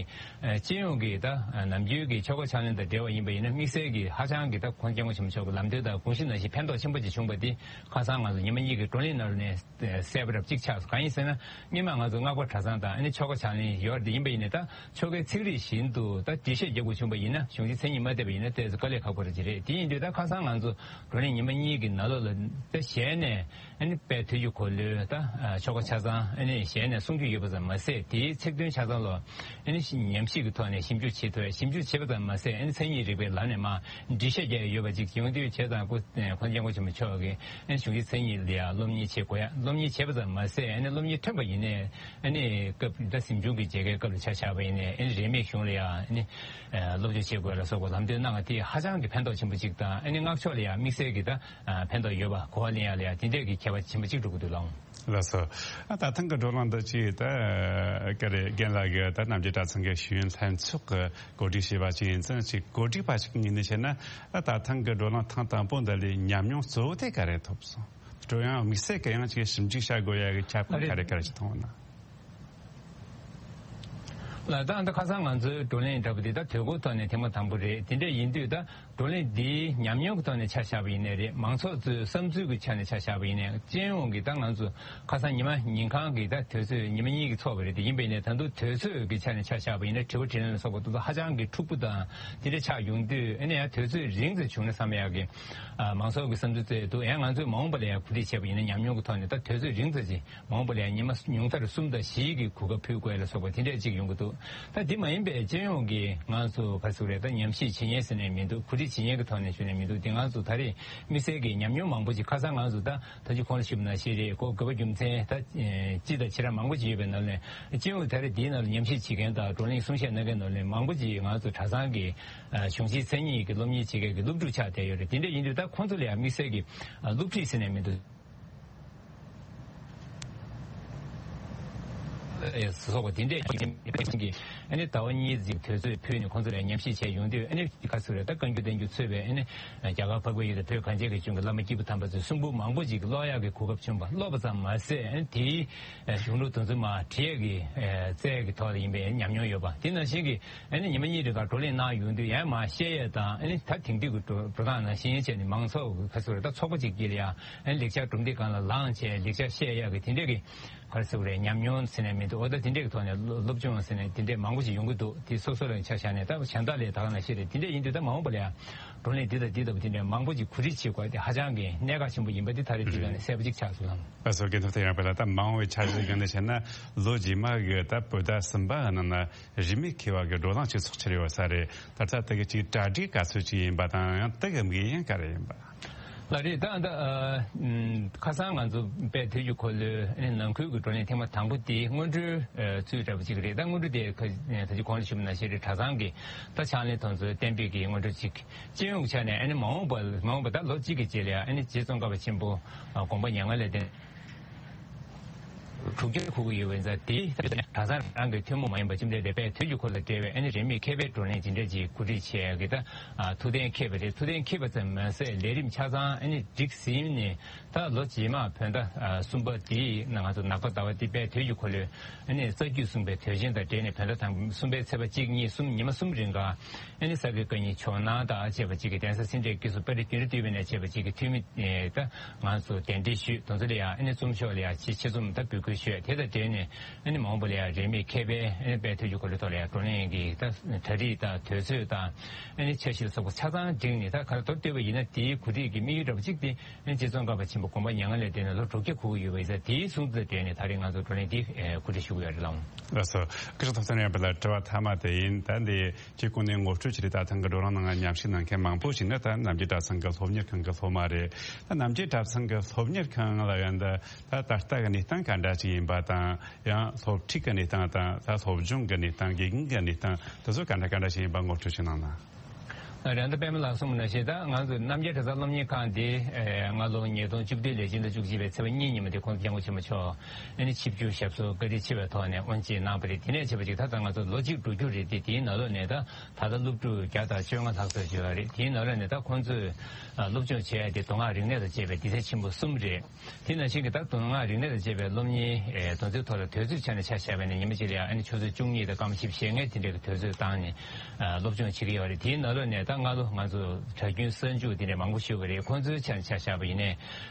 སྤྱི་ཡོངས་ཀྱི་ད་ནམ་རྒྱུན་གྱི་ཆོ་ག་ཕྱག་ལེན་དང་འབྲེལ་བ་ཡིན་པ་ཡིན་ན་དམིགས་བསལ་གྱི་ཧ་ཅང་གི་ད་༸གོང་ས་༸སྐྱབས་མགོན་ཆེན་པོ་མཆོག་གི་ལམ་སྟོན་དང་དགོངས་གཞི་ནང་བཞིན་ཕན་ཐོགས་ཆེན་པོ་ཅིག་བྱུང་བ་དེ་ཁ་སང་ང་ཚོ་ཉི་མ་གཉིས་ཀྱི་བགྲོ་གླེང་ནང་ནས་གསལ་པོ་རབ་གཅིག་ཆགས་སོང་། གང་ཡིན་ཟེར་ན་སྔོན་མ་ང་ཚོ་སྔགས་པ་གྲྭ་ཚང་དང་ཨ་ནི་ཆོ་ག་ཕྱག་ལེན་ཡོད་རེད། ཡིན་པ་ཡིན་ན་ད་ཆོ་གའི་ཚིག་རིས་བཞིན་དུ་ད་འགྲེལ་བཤད་རྒྱག་དགོས་བྱུང་བ་ཡིན་ན་གཞུང་ཆེན་མཚན་ཉིད་མ་བལྟས་པ་ཡིན་ན་ཏོག་ཙམ་དཀའ་ལས་ཁག་པོ་རེད་ཅིག་རེད། དེ་ཡིན་དུས་ད་ཁ་སང་ང་ཚོ་བགྲོ་གླེང་ཉི་མ་གཉིས་ཀྱི་ནང་ལོགས་ལ་ད་ཞལ་ནས་ཨ་ནི་དཔལ་དུས་ཀྱི་འཁོར་ལོའི་ད་ཆོ་ག་ཆ་ཚང་ཨ་ནི་ཞལ་ནས་གསུང་རྒྱུ་ཡོད་པ་ཙམ་མ་ཟད་དེའི་ཚིག་དོན་ཆ་ཚང་ལ་ཨ་ནི་ཉམས་ཞིབ་ཀྱི་ཐོག་ནས་ཞིབ་འཇུག་བྱེད་ཐུབ། ཞིབ་འཇུག་བྱེད་པ་ཙམ་མ་ཟད་ཨ་ནི་མཚན་ཉིད་རིག་པའི་ལམ་ནས་མར་འགྲེལ་བཤད་རྒྱག་ཡ་ཡོད་པ་ཅིག་ཡོང་དུས་བྱས་ཙང་སྐུ་༸གོང་ས་༸སྐྱབས་མགོན་ཆེན་པོ་མཆོག་གིས་ཨ་ནི་གཞུང་ཆེན་མཚན་ཉིད་ལ་ཡང་སློབ་གཉེར་བྱེད་དགོས་ཡ། སློབ་གཉེར་བྱས་པ་ཙམ་མ་ཟད་ཨ་ནི་སློབ་གཉེར་ཐོན་པ་ཡིན་ནའི་ཨ་ནི་སྐབས་ད་གཟིམ་ཆུང་གི་མཇལ་ཁའི་སྐབས་ལ་ཆ་བཞག་པ་ཡིན་ནའི་ཨ་ནི་རིས་མེད་གཞུང་ལ་ཡང་ཨ་ནི་སློབ་སྦྱོང་བྱེད་དགོས་ལ་སོགས་པ་ལམ་སྟོན་གནང་བ་དེ་ཧ་ཅང་གི་ཕན་ཐོགས་ཆེན་པོ་ཅིག་དང་ཨ་ནི་སྔགས་ཕྱོགས་ལ་ཡང་དམིགས་བསལ་གྱི་ད་ཕན་ཐོགས་ཡོད་པ། གོ་བ་ལེན་ཡ་ལ་ཡང་དེ་འདྲས་ཀྱི་ཁྱད་པར་ཆེན་པོ་ཅིག་འགྲོ་གི་འདུག་ལགས། ལགས་སོ། ཨ་ད་ཐེངས་ཀྱི་བགྲོ་གླེང་འདི་ཅིག་ད་ཀ་རེ་རྒན་ལགས་ཀྱིས་ད་རྣམ་རྒྱལ་གྲྭ་ཚང་གི་ཤེས་ཡོན་ལྷན་ཚོགས་ཀྱིས་གོ་སྒྲིག་བྱས་པ་ཅིག་ཡིན་ཙང་ཅིག་གོ་སྒྲིག་པ་ཞིག་གི་ངོས་ནས་བཤད་ན། ཨ་ད་ཐེངས་ཀྱི་བགྲོ་གླེང་ཐེངས་དང་པོ་འདི་ལས་ཉམས་མྱོང་གཙོ་བོ་དེ་ག་རེ་ཐོབ་སོང་། བགྲོ་གླེང་དམིགས་བསལ་གྱི་ཡང་ཅིག་ཞིབ་འཇུག་བྱ་དགོས་ཡ་གི་ཁྱད་པར་ག་རེ་ག་རེ་ཞིག་མཐོང་ན། ལགས། ད་ལྟ་ཁ་སང་ང་ཚོའི་བགྲོ་གླེང་འདྲ་པོ་འདི་ད་དུས་འཁོར་ཐོག་ནས་ཐེངས་མ་དང་པོ་རེད། དེ་འདྲ་ཡིན་དུས་ད་བགྲོ་གླེང་འདིའི་ཉམས་མྱོང་གི་ཐོག་ནས་ཆ་བཞག་པ་ཡིན་ནའི་རེད། མང་ཚོགས་ཚོའི་བསམ་ཚུལ་གྱི་ཆ་ནས་ཆ་བཞག་པ་ཡིན་ནའི་སྤྱི་ཡོངས་ཀྱི་ད་ང་ཚོ་ཁ་སང་ཉི་མ་ཉིན་གང་གི་ད་དུས་ཚོད་ཉི་མ་གཉིས་ཀྱི་ཚོགས་པ་རེད། དེ་ཡིན་པ་ཡིན་ནའི་ད་དུང་དུས་ཚོད་ཀྱི་ཆ་ནས་ཆ་བཞག་པ་ཡིན་ན་དྲི་བ་དྲིས་ལན་ལ་སོགས་པ་དེ་ཚོ་ཧ་ཅང་གི་འཁྲུག་པོ་དང་དེ་འདྲ་ཆགས་ཡོང་དུས་ཨ་ནི་ཡང་དུས་ཚོད་རིང་ཙམ་བྱུང་ན་བསམ་ཡག་གི་མང་ཚོགས་ཀྱི་བསམ་ཚུལ་བཙལ་འདུག་ཡང་ང་ཚོས་མ་འོངས་པ་ལ་ཡང་གོ་སྒྲིག་བྱས་པ་ཡིན་ན་ཉམས་མྱོང་གི་ཐོག་ནས་ད་དུས་ཚོད་རིང་ཙམ་ཅིག་མ་འོངས་པ་ལ་ཡང་ཉི་མ་ཉུང་མཐར་གསུམ་དང་བཞིའི་གི་གོ་སྐབས་ཕུལ་དགོས་ལ་སོགས་པ་དེ་འདྲས་ཅིག་ཡོང་གི་འདུག་ད་དེ་མ་ཡིན་པའི་སྤྱི་ཡོངས་ཀྱི་ང་ཚོ་ག་ཟེར་རེད། ད་ཉམས་ཞིབ་བྱེད་མཁན་ཟེར་ནས་མི་འདུག་གོ་སྒྲིག་བྱེད་མཁན་གྱི་ཐོག་ནས་ཞུ་ནས་མི་འདུག་དེ་ང་ཚོ་ད་རེས་དམིགས་བསལ་གྱི་ཉམས་མྱོང་མང་པོ་ཅིག་ཁ་སང་ང་ཚོ་ད་ད་ཅི་གོང་ལ་ཞུས་པ་ནང་བཞིན་རེད། གོ་དགོས་པ་རྒྱུ་མཚན་ད་སྤྱི་དང་ཕྱི་ར་མང་པོ་ཅིག་ཡོད་པའི་ནང་ནས་སྤྱི་ཡོངས་ད་རེས་འདིའི་ནང་ལ་ཉམས་ཞིབ་བྱེད་མཁན་དང་བགྲོ་གླེང་གསུང་བཤད་གནང་མཁན་ནང་ནས་མང་པོ་ཅིག་ང་ཚོ་གྲྭ་ཚང་གི་གཞུང་ཆེན་མཚན་ཉིད་ཀྱི་སློབ་གཉེར་བྱེད་མཁན་གྱི་སློབ་ཕྲུག་ཆགས་བསྡད་ཡོད་རེད། དེ་འདྲས་ཡིན་དུས་ད་ཁོང་ཚོ་ལ་ཡང་དམིགས་བསལ་གྱི་སློབ་ཁྲིད་ཟེར་ནས་མི་འདུག་ཨེ་སོགས་པ་དེ་འདྲས་ཀྱི་ཨ་ནི་ཟླ་བ་གཉིས་ཀྱི་དུས་ཚོད་ཕུལ་ནས་ཁོང་ཚོ་ལ་ཉམས་ཞིབ་བྱས་ཡོང་དུས་ཨ་ནི་ག་ཚོད་རེད། ད་བཀའ་འགྱུར་བསྟན་འགྱུར་གཙོས་པའི་ཨ་ནི་རྒྱ་གར་འཕགས་པའི་ཡུལ་དང་བོད་གངས་ཅན་གྱི་ལྗོངས་ཀྱི་བླ་མ་སྐྱེས་བུ་དམ་པ་ཚོའི་གསུང་འབུམ་མང་པོ་ཅིག་ཀློག་ཡག་གི་གོ་སྐབས་བྱུང་བ། ཀློག་པ་ཙམ་མ་ཟད་ཨ་ནི་དེའི་གཞུང་ལུགས་དོན་ཚན་མར་བྲིས་ཡག་གི་རྩལ་གྱི་ཐོག་ལ་ཡིན་པའི་ཉམས་མྱོང་ཡོད་པ། དེ་ནང་བཞིན་གྱི་ཨ་ནི་ཉི་མ་གཉིས་རིང་ག་བགྲོ་གླེང་གནང་ཡོང་དུས་ཡང་མར་བཤད་ཡས་དང་ཨ་ནི་ད་དེང་དུས་ཀྱི་འགྲོ་འགྲོ་སྟངས་ནང་བཞིན་བྱས་ནས་མང་ཚོགས་ཀྱི་ཁ་ཚུར་ད་ཚོགས་པ་ཅིག་དཀྱིལ་ལ་ཡང་ཨ་ནི་ལེགས་སྦྱར་གྲུབ་འབྲས་སྒང་ལ་ལངས་བྱས་ལེགས་སྦྱར་བཤད་ཡས་ཀྱི་དེ་འདྲས་ཀྱི་ག་རེ་ཟེར་དགོས་རེད། ཉམས་མྱོང་ཟེར་ནས་མི་འདུག་འོ་ད་དེ་འདྲའི་ཐོག་ནས་སློབ་སློབ་སྦྱོང་ཟེར་ནས་དེ་འདྲའི་མང་པོ་ཞིག་ཡོང་གི་འདུག་དེ་སོ་སོ་ལ་ཆ་བཞག་ནས་ད་གཞན་དག་ལས་ད་ག་ནང་བཞིན་རེད། དེ་འདྲ་ཡིན་དུས་ད་མ་འོངས་པ་ལ་ཡང་བགྲོ་གླེང་འདི་དང་འདི་ལྟ་བུ་དེ་འདྲའི་མང་པོ་ཞིག་གོ་རེ་དེ་ཧ་ཅང་གི་གནད་འགག་ཆེན་པོ་ཡིན་པ་དེ་ད་རེས་འདི་ག་ནས་གསལ་པོ་ཅིག་ཆགས་སོང་ལགས། ཨ་སོ་དགེ་ཐོག་དེ་ཡང་བས་ལ་ད་མ་འོངས་པའི་འཆར་གཞི་སྒང་ནས་བཤད་ན་ལོ་རྗེས་མ་གི་ད་བོད་ཟླ་གསུམ་པ་གི་ནང་ན་རིས་མེད་མཁས་པ་གི་བགྲོ་གླེང་ཅིག་ཚོགས་ཀྱི་རེད་བ་ས་རེད། ད་ལྟ་དེ་གི་ཅིག་གྲ་སྒྲིག་ག་ཚོད་ཅིག་ཡིན་པ་དང་ཡང་དེ་གི་དམིགས་ཡུལ་ག་རེ་ཡིན་པ། ལགས་རེད། ད་ད་ཨ་ཁ་སང་ང་ཚོ་དཔལ་དུས་ཀྱི་འཁོར་ལོའི་ནང་ཁུལ་གྱི་བགྲོ་གླེང་ཐེངས་མ་དང་པོ་དེ་སྔོན་འགྲོའི་ཚུལ་འདྲ་པོ་ཅིག་རེད། ད་སྔོན་འགྲོ་དེ་ད་ཅི་གོང་ལ་ཞུས་པ་ནང་བཞིན་རེད། གྲྭ་ཚང་གི་ད་ཕྱག་ལེན་དེ་ཚོ་གཏན་འབེབས་ཀྱི་སྔོན་འགྲོ་ཅིག་སྤྱི་ཡོངས་ཀྱི་ཆ་ནས་ཨ་ནི་མ་འོངས་པ་མ་འོངས་པ་ད་ལོ་གཅིག་གི་རྗེས་ལ་ཨ་ནི་རྗེ་ཙོང་ཁ་པ་ཆེན་པོ་དགོངས་པ་མྱ་ངན་ལས་འདས་དྲུག་བརྒྱ་འཁོར་གྱི་ཡོད་པ་ཡིན་ཙང་དེ་གྲྭ་ཚང་རང་གི་ཐུན་མོང་མ་ཡིན་པ་ཅིག་རེད་དེ། དཔལ་དུས་ཀྱི་འཁོར་ལོ་དང་འབྲེལ་བའི་ཨ་ནི་རིས་མེད་མཁས་པའི་བགྲོ་གླེང་ཇི་འདྲ་ཅིག་གོ་སྒྲིག་བྱས་ཀྱི་ད་ཐུགས་གཏན་འཁེལ་བ་རེད། ཐུགས་གཏན་འཁེལ་བ་ཙམ་མ་ཟད་ལས་རིམ་ཆ་ཚང་ཨ་ནི་སྒྲིག་ཟིན་ནས་ད་ལོ་རྗེས་མ་བོད་ཟླ་གསུམ་པ་དེའི་ནང་ང་ཚོ་ནག་པ་ཟླ་བ་དེ་དཔལ་དུས་ཀྱི་འཁོར་ལོའི་ཨ་ནི་རྩ་རྒྱུད་གསུངས་པའི་དུས་ཆེན་དང་འབྲེལ་ནས་བོད་ཟླ་དང་གསུམ་པའི་ཚེས་པ་གཅིག་གཉིས་གསུམ་ཉི་མ་གསུམ་རིང་ག་ཨ་ནི་ས་དགེ་བཀའ་རྙིང་ཇོ་ནང་དང་བཅས་པ་ཅིག་གི་གདན་ས་སེ་འབྲས་དཀྱིལ་སུ་དཔའ་རིས་རྒྱུན་རིང་བསྟོད་པའི་གནས་བཅས་པ་ཅིག་གི་འཐུས་མི་ད་ང་ཚོ་གདན་འདྲེན་ཞུས། དེ་ཚོ་ལ་ཡང་ཨ་ནི་གཙོ་མཆོག་ལ་ཡང་ཆེ་ཆེ་ཙམ་ད་འབོད་སྐུལ་ཞུས། དེ་དང་འབྲེལ་ནས་ཨ་ནི་མ་འོངས་པ་ལ་ཡང་རིས་མེད་མཁས་པའི་ཨ་ནི་དཔལ་དུས་ཀྱི་འཁོར་ལོའི་ཐོག་ལ་ཡང་བགྲོ་གླེང་གི་ད་གྲ་སྒྲིག་དང་དུས་ཚོད་དང་ཨ་ནི་འཆར་གཞི་ལ་སོགས་པ་ཆ་ཚང་བསྒྲིགས་ནས་ད་ག་རེ་མདོར་བསྡུས་པ་ཡིན་ན་དེའི་གོ་སྒྲིག་གི་དམིགས་ཡུལ་འདྲ་པོ་གཅིག་དེ་ཨ་ནི་རྗེ་ཙོང་ཁ་པ་ཆེན་པོ་དགོངས་པ་མྱ་ངན་ལས་འདས་ནས་ལོ་དྲུག་བརྒྱ་འཁོར་གྱི་ཡོད་པ་ཡིན་ཙང་དེའི་གསུང་ཚུལ་དང་འབྲེལ་ནས་ད་རེས་ང་ཚོ་བགྲོ་གླེང་འདི་གོ་སྒྲིག་ཞུ་གི་ཡོད་རེད་ལགས། ལགས་སོ། སྐུ་ཞབས་ཐུབ་བསྟན་རབ་ལ་དྲི་བ་མཐའ་མ་དེ་ཡིན། ད་འདི་སྤྱི་ཁོངས་ནས་ངོ་སྤྲོད་བྱས་རེད། ད་ཐེངས་ཀྱི་བགྲོ་གླེང་ནང་མཉམ་ཞུགས་གནང་མཁན་མང་པོ་ཞིག་ནི་ད་རྣམ་རྒྱལ་གྲྭ་ཚང་གི་སློབ་གཉེར་ཁང་གི་སློབ་མ་རེད། ད་རྣམ་རྒྱལ་གྲྭ་ཚང་གི་སློབ་གཉེར་ཁང་ལ་ཡོད་འདི་ད་ད་ལྟ་གི་གནས་སྟངས་ག་འདྲ་ཞིག་ཡིན་པ་དང་ཡང་སློབ་ཁྲིད་ཀྱི་གནས་སྟངས་དང་ད་སློབ་སྦྱོང་གི་གནས་སྟངས་དགེ་རྒན་གྱི་གནས་སྟངས་དེ་ཚོ་ག་འདྲ་ག་འདྲ་ཞིག་ཡིན་པ་ངོ་སྤྲོད་ཅིག་གནང་ན། རེད། ད་པད་མ་ལགས་གསུངས་པ་ནང་བཞིན་ད་ང་ཚོ་རྣམ་རྒྱལ་གྲྭ་ཚང་སློབ་གཉེར་ཁང་འདི་ཨེ་སྔ་ལོ་ཉིས་སྟོང་བཅུ་བདུན་ལས་སྤྱི་ཟླ་བཅུ་གཅིག་པའི་ཚེས་པ་གཉིས་ཉིན་མོ་དེ་༸གོང་ས་༸སྐྱབས་མགོན་ཆེན་པོ་མཆོག་ཨ་ནི་ཆིབས་བསྒྱུར་ཞབས་སོར་བཀའ་དྲིན་ཆེ་བའི་ཐོག་ནས་དབུ་འབྱེད་གནང་བ་རེད། དེ་ནས་བྱས་པ་ཅིག་ད་ལྟ་ང་ཚོ་ལོ་གཅིག་འགྲོ་རྒྱུ་རེད་དེ། དེའི་ནང་ལོགས་ནས་ད་ད་ལྟ་སློབ་ཕྲུག་བརྒྱ་དང་བཅོ་ལྔ་ལྷག་ཙམ་ཡོད་རེད། དེའི་ནང་ལོགས་ནས་ད་ཁོང་ཚོས་ཨ་སློབ་སྦྱོང་བྱེད་ཡ་དེ་མདོ་སྔགས་རིག་གནས་དང་བཅས་པའི་འདི་ཚད་ཆེན་པོ་གསུམ་རེད། དེ་ནང་བཞིན་གྱི་ད་མདོ་སྔགས་རིག་གནས་དང་བཅས་པའི་སློབ་གཉེར་ཨེ་དོན་ཚན་ཐོག་ལ་དུས་ཚོད་ཆ་ནས་ཆ་བཞག་པ་ཡིན་ན་ཉི་མ་གཅིག་ལ་ཡང་ཨ་ནི་ཆུ་ཚོད་བཅུ་གཉིས་དང་སྐར་མ་བཞི་བཅུ་ཞེ་ལྔའི་དེ་འདྲའི་གི་དུས་ཚོད་བཏང་ནས་ཨ་སློབ་སྦྱོང་བྱེད་ཀྱི་ཡོད་རེད། དེའི་ནང་ལོགས་ནས་ད་སྔ་ལོ་ང་ཚོ་གྲྭ་རྒྱུན་གསར་འཇུག་དེ་འདྲའི་མང་པོ་ཞུགས་པ་རེད། ཁོང་ཚོའི་ཆ་ནས་ཆ་བཞག་པ་ཡིན་ནའི་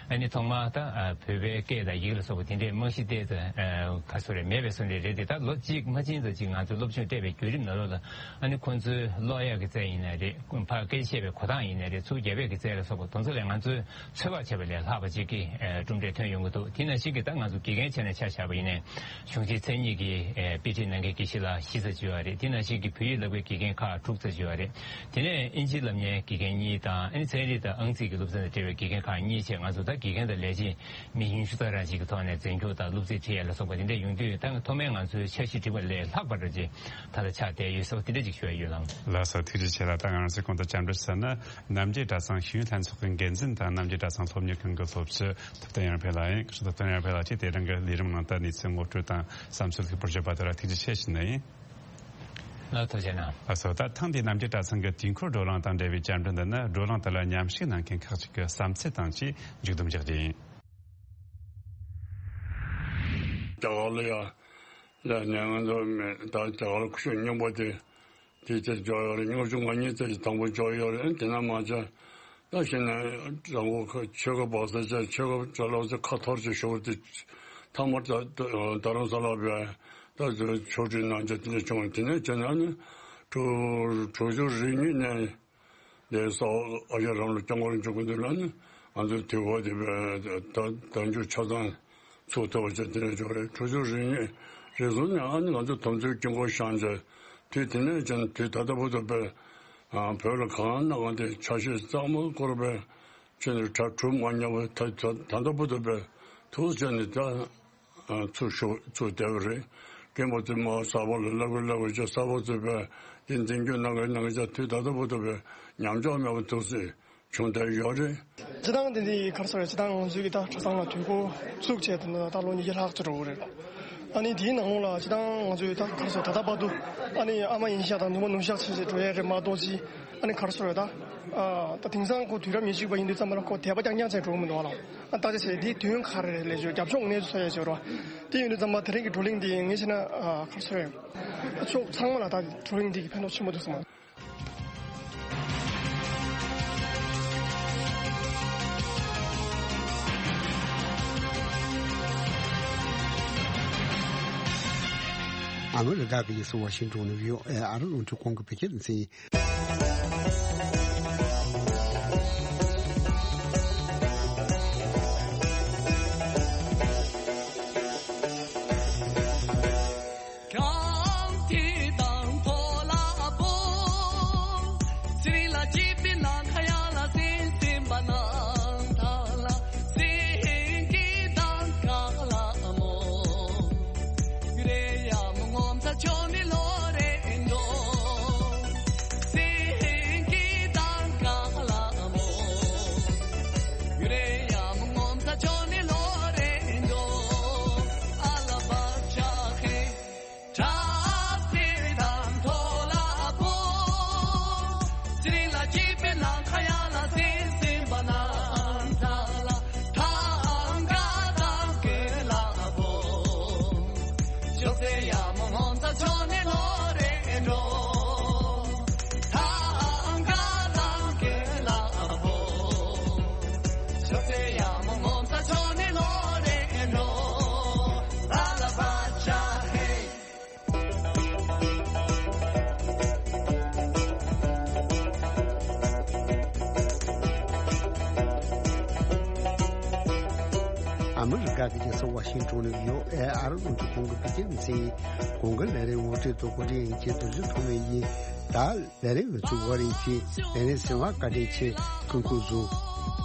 ཨ་ནི་ཐོག་མར་ད་ཨ་བོད་པའི་སྐད་དང་ཡི་གེ་ལ་སོགས་པ་དེ་འདྲའི་རྨང་གཞི་དེ་ཚོ་ཨ་ག་ཚོད་རེད་མེད་པའི་བཟོ་འདྲ་རེད་དེ། ད་ལོ་གཅིག་མ་ཕྱིན་ཙམ་ཅིག་ང་ཚོས་སློབ་སྦྱོང་སྤྲད་པའི་བརྒྱུད་རིམ་ནང་ལོགས་ལ་ཨ་ནི་ཁོང་ཚོའི་ཀློག་ཡག་གི་རྩལ་ཡིན་ནའི་རེད། ཕར་སྐད་ཆ་བཤད་པའི་གོ་སྟངས་ཡིན་ནའི་རེད། ཚུར་རྒྱབ་ཡག་གི་རྩལ་ལ་སོགས་པ་དེ་ཚོ་ལས་ང་ཚོས་ཚོད་དཔག་བྱས་པ་ལས་ལྷག་པ་ཅིག་གི་ཨེ་གྲུབ་འབྲས་ཐོན་ཡོང་གི་འདུག་དེ་ནང་བཞིན་གྱི་ད་ང་ཚོ་དགེ་རྒན་བྱས་ནས་ཆ་བཞག་པ་ཡིན་ནའི་གཞུང་ཆེན་མཚན་ཉིད་ཀྱི་ཨེ་དཔེ་ཁྲིད་གནང་མཁན་དགེ་བཤེས་ལགས་བཞི་ཙམ་ཅིག་ཡོད་རེད། དེ་ནང་བཞིན་གྱི་བོད་ཡིག་བསླབ་མཁན་དགེ་རྒན་ཁག་དྲུག་ཙམ་ཅིག་ཡོད་རེད། དེ་ནས་ཨིན་ཇི་བསླབ་མཁན་དགེ་རྒན་གཉིས་དང་ཨ་ནི་ཚན་རིག་དང་ཨང་རྩིས་ཀྱི་སློབ་ཚན་དང་འབྲེལ་བའི་དགེ་རྒན་ཁག་གཉིས་བྱས། ང་ཚོ་ད་དགེ་རྒན་དང་ལས་བྱེད་མི་ཉུང་ཤོས་ཙམ་རང་ཞིག་གི་ཐོག་ནས་འཛིན་སྐྱོང་དང་སློབ་ཚན་ཁྲིད་ཡ་ལ་སོགས་པ་དེ་འདྲ་ཡོང་དུས་ད་ཐོག་མའི་ང་ཚོའི་འཆར་གཞི་བསྒྲིགས་པ་ལས་ལྷག་པ་འདྲ་ཅིག་ད་ལྟ་ཆགས་བསྡད་ཡོད་ཟེར་བ་དེ་འདྲ་ཅིག་ཞུ་ཡ་ཡོད་ལགས། ལགས་སོ། ཐུགས་རྗེ་ཆེ་ལགས། ད་ང་རང་ཚོའི་གོང་དུ་བཅར་འདྲི་ཞུས་ན་རྣམ་རྒྱལ་གྲྭ་ཚང་ཤེས་ཡོན་ལྷན་ཚོགས་ཀྱི་འགན་འཛིན་དང་རྣམ་རྒྱལ་གྲྭ་ཚང་སློབ་གཉེར་ཁང་གི་སློབ་སྤྱི་ཐུབ་བསྟན་ཡར་འཕེལ་ལགས་ཡིན། ཐུབ་བསྟན་ཡར་འཕེལ་ལགས་ཀྱིས་དེ་རིང་གི་ལས་རིམ་ནང་དུ་གནས་ཚུལ་ངོ་སྤྲོད་དང་བསམ་ཚུལ་ལྷུག་པོར་བརྗོད་པ་དེ་ལ་ཐུགས་རྗེ་ཆེ་ཞུ་ནི་ཡིན། ལགས་ཐུགས་རྗེ་གནང་། ལགས་སོ། ད་ཐེངས་འདིའི་རྣམ་རྒྱལ་གྲྭ་ཚང་གི་དུས་འཁོར་བགྲོ་གླེང་དང་འབྲེལ་བའི་བཅར་འདྲི་འདི་ནི་བགྲོ་གླེང་དེ་ལ་མཉམ་ཞུགས་གནང་མཁན་ཁག་ཅིག་གི་བསམ་ཚུལ་དང་བཅས་མཇུག་བསྡོམས་རྒྱག་རྒྱུ་ཡིན། རྒྱ་གར་ལ་ཡ་ལ་ནས་ང་ཚོ་མེད། ད་རྒྱ་གར་ལ་ཁུ་བྱུག་རྙིང་པ་དེ་དེ་ཚེ་འཇོག་ཡོད་རེད། ལྔ་བཅུ་ང་གཉིས་ཚེ་ཞིག་དང་པོ་འཇོག་ཡོད་རེད། དེ་ན་མ་ཆ་ད་ཤི་ན་རང་གོ་ཁ་ཆོས་ཁ་བག་ས་ཆ་ཆོས་ཁ་གྲྭ་ལོག་ཚེ་ཁ་ཐོར་ཅིག་ཤོར་ཏེ་མཐའ་མར་ད་རྡ་རམ་ས་ལ་བས་ད་ཆོས་ཁྲིད་གནང་ཆ་དེ་འདྲ་བྱུང་། དེ་ནས་བྱས་ན་ནི་དྲུག་དྲུག་ཅུ་རེ་གཉིས་ནས་དེ་ས་ཨ་ཡ་རམ་ལ་སྐྱབས་མགོན་རིན་པོ་ཆེ་སྐུ་མདུན་ལ་ནི་ང་ཚོའི་དུས་འཁོར་དེ་བས་ད་ད་འཇུ་ཆ་ཚང་ཚུགས་ཐུབ་པ་བྱས་དེ་འདྲ་བྱུང་རེད། དྲུག་ཅུ་རེ་གཉིས་རེ་ཟུང་ནས་ཨ་ནི་ང་ཚོ་དམ་ཚིག་དཀྱིལ་འཁོར་བཤམས་བྱས་དུས་དེ་ནས་ཀྱང་དུས་ད་ལྟ་བར་དུ་བས་བོད་ལ་གང་ན་གང་དེ་ཆ་ཤས་གཙང་མ་བསྐོར་བས་ཁྱོད་ནི་གྲྭ་གྲུབ་མ་ཉམས་པ་ད་ད་ད་ལྟ་བར་དུ་བས་ཐུགས་བྱས་ནས་ད་ཚུར་ཤོག་ཚུར་བསྡད་པ་རེད། རྒན་པ་ཚོས་མ་གསར་པ་ལ་བསླབ་དགོས་བསླབ་དགོས་ཀྱི་གསར་པ་ཚོས་བས་དེ་འཛིན་སྐྱོང་གནང་དགོས་གནང་དགོས་ཀྱི་དུས་ད་ལྟ་བར་དུ་བས་ཉམས་ཆག་མེད་པ་ཐུགས་སྲས། བྱུང་བསྡད་ཡོད་རེད། སྤྱི་བཏང་དེ་འདི་ག་རེ་ཟེར་རེད། སྤྱི་བཏང་ང་ཚོའི་གི་ད་གྲྭ་ཚང་ལ་དུས་འཁོར་བཙུགས་བྱས་དེ་ནས་ད་ལོ་ཉིས་བརྒྱ་ལྷག་ཙམ་འགྲོ་གི་རེད། ཨ་ནི་དེའི་ནང་ལོགས་ལ་སྤྱི་བཏང་ང་ཚོའི་ད་ག་རེ་ཟེར་ད་ལྟ་བར་དུ་ཨ་ནི་ཨ་མ་ཡིན་ཤག་དང་ནུ་མ་ནུ་ཤག་བྱས་བྱས་འགྲོ་ཡས་རེད་མ་གཏོགས་ཅི། ཨ་ནི་ག་རེ་ཟེར་རེད་ད། ཨ་ད་དེང་སང་ཁོ་དུས་རབས་ཉེར་གཅིག་པ་ཡིན་དུས་ཙམ་པ་ལ་ཁོ་དད་པ་རྐྱང་རྐྱང་བྱས་འགྲོ་གི་མི་འདུག་ཨ་ལགས། ཨ་ད་ཅི་ཟེར་དེའི་དོན་ག་རེ་རེད་ལས་བྱོས་རྒྱབ་ཕྱོགས་ངོས་ནས་ཚོད་ཡས་བྱོས་རོགས། དེ་ཡིན་དུས་ཙམ་པ་དེ་རིང་གི་བགྲོ་གླེང་འདི་ངས་བྱས་ན་ཨ་ག་རེ་ཟེར་རེད། ཕྱོགས་ཚང་མ་ལ་ད་བགྲོ་གླེང་འདི་གི་ཕན་ཐོགས་ཆེན་པོ་འདུག་བསམ། ཨ་མི་རི་ཀ་གི་རྒྱལ་ས་ཝ་ཤིང་ཏོན་ནས་བྷི་ཨོ་ཨེ་ཨ་རི་རླུང་འཕྲིན་ཁང་གི་བོད་སྐད་སྡེ་ཚན་ཡིན། ཨ་མི་རི་ཀ་གི་རྒྱལ་ས་ཝ་ཤིང་ཏོན་ནས་བྷི་ཨོ་ཨེ་ཨ་རི་རླུང་འཕྲིན་ཁང་གི་བོད་སྐད་སྡེ་ཚན་ཡིན། གོང་གི་ལས་རིམ་ངོ་སྤྲོད་དང་གོ་སྒྲིག་ཡིན་གྱི་རྡོ་རྗེ་ཐོགས་མེད་ཡིན། ད་ལས་རིམ་ལ་ཚུར་བར་ཡིན་གྱི་ལས་རིམ་གསན་པར་བཀའ་དྲིན་ཆེ། སྐུ་ཁམས་བཟང་།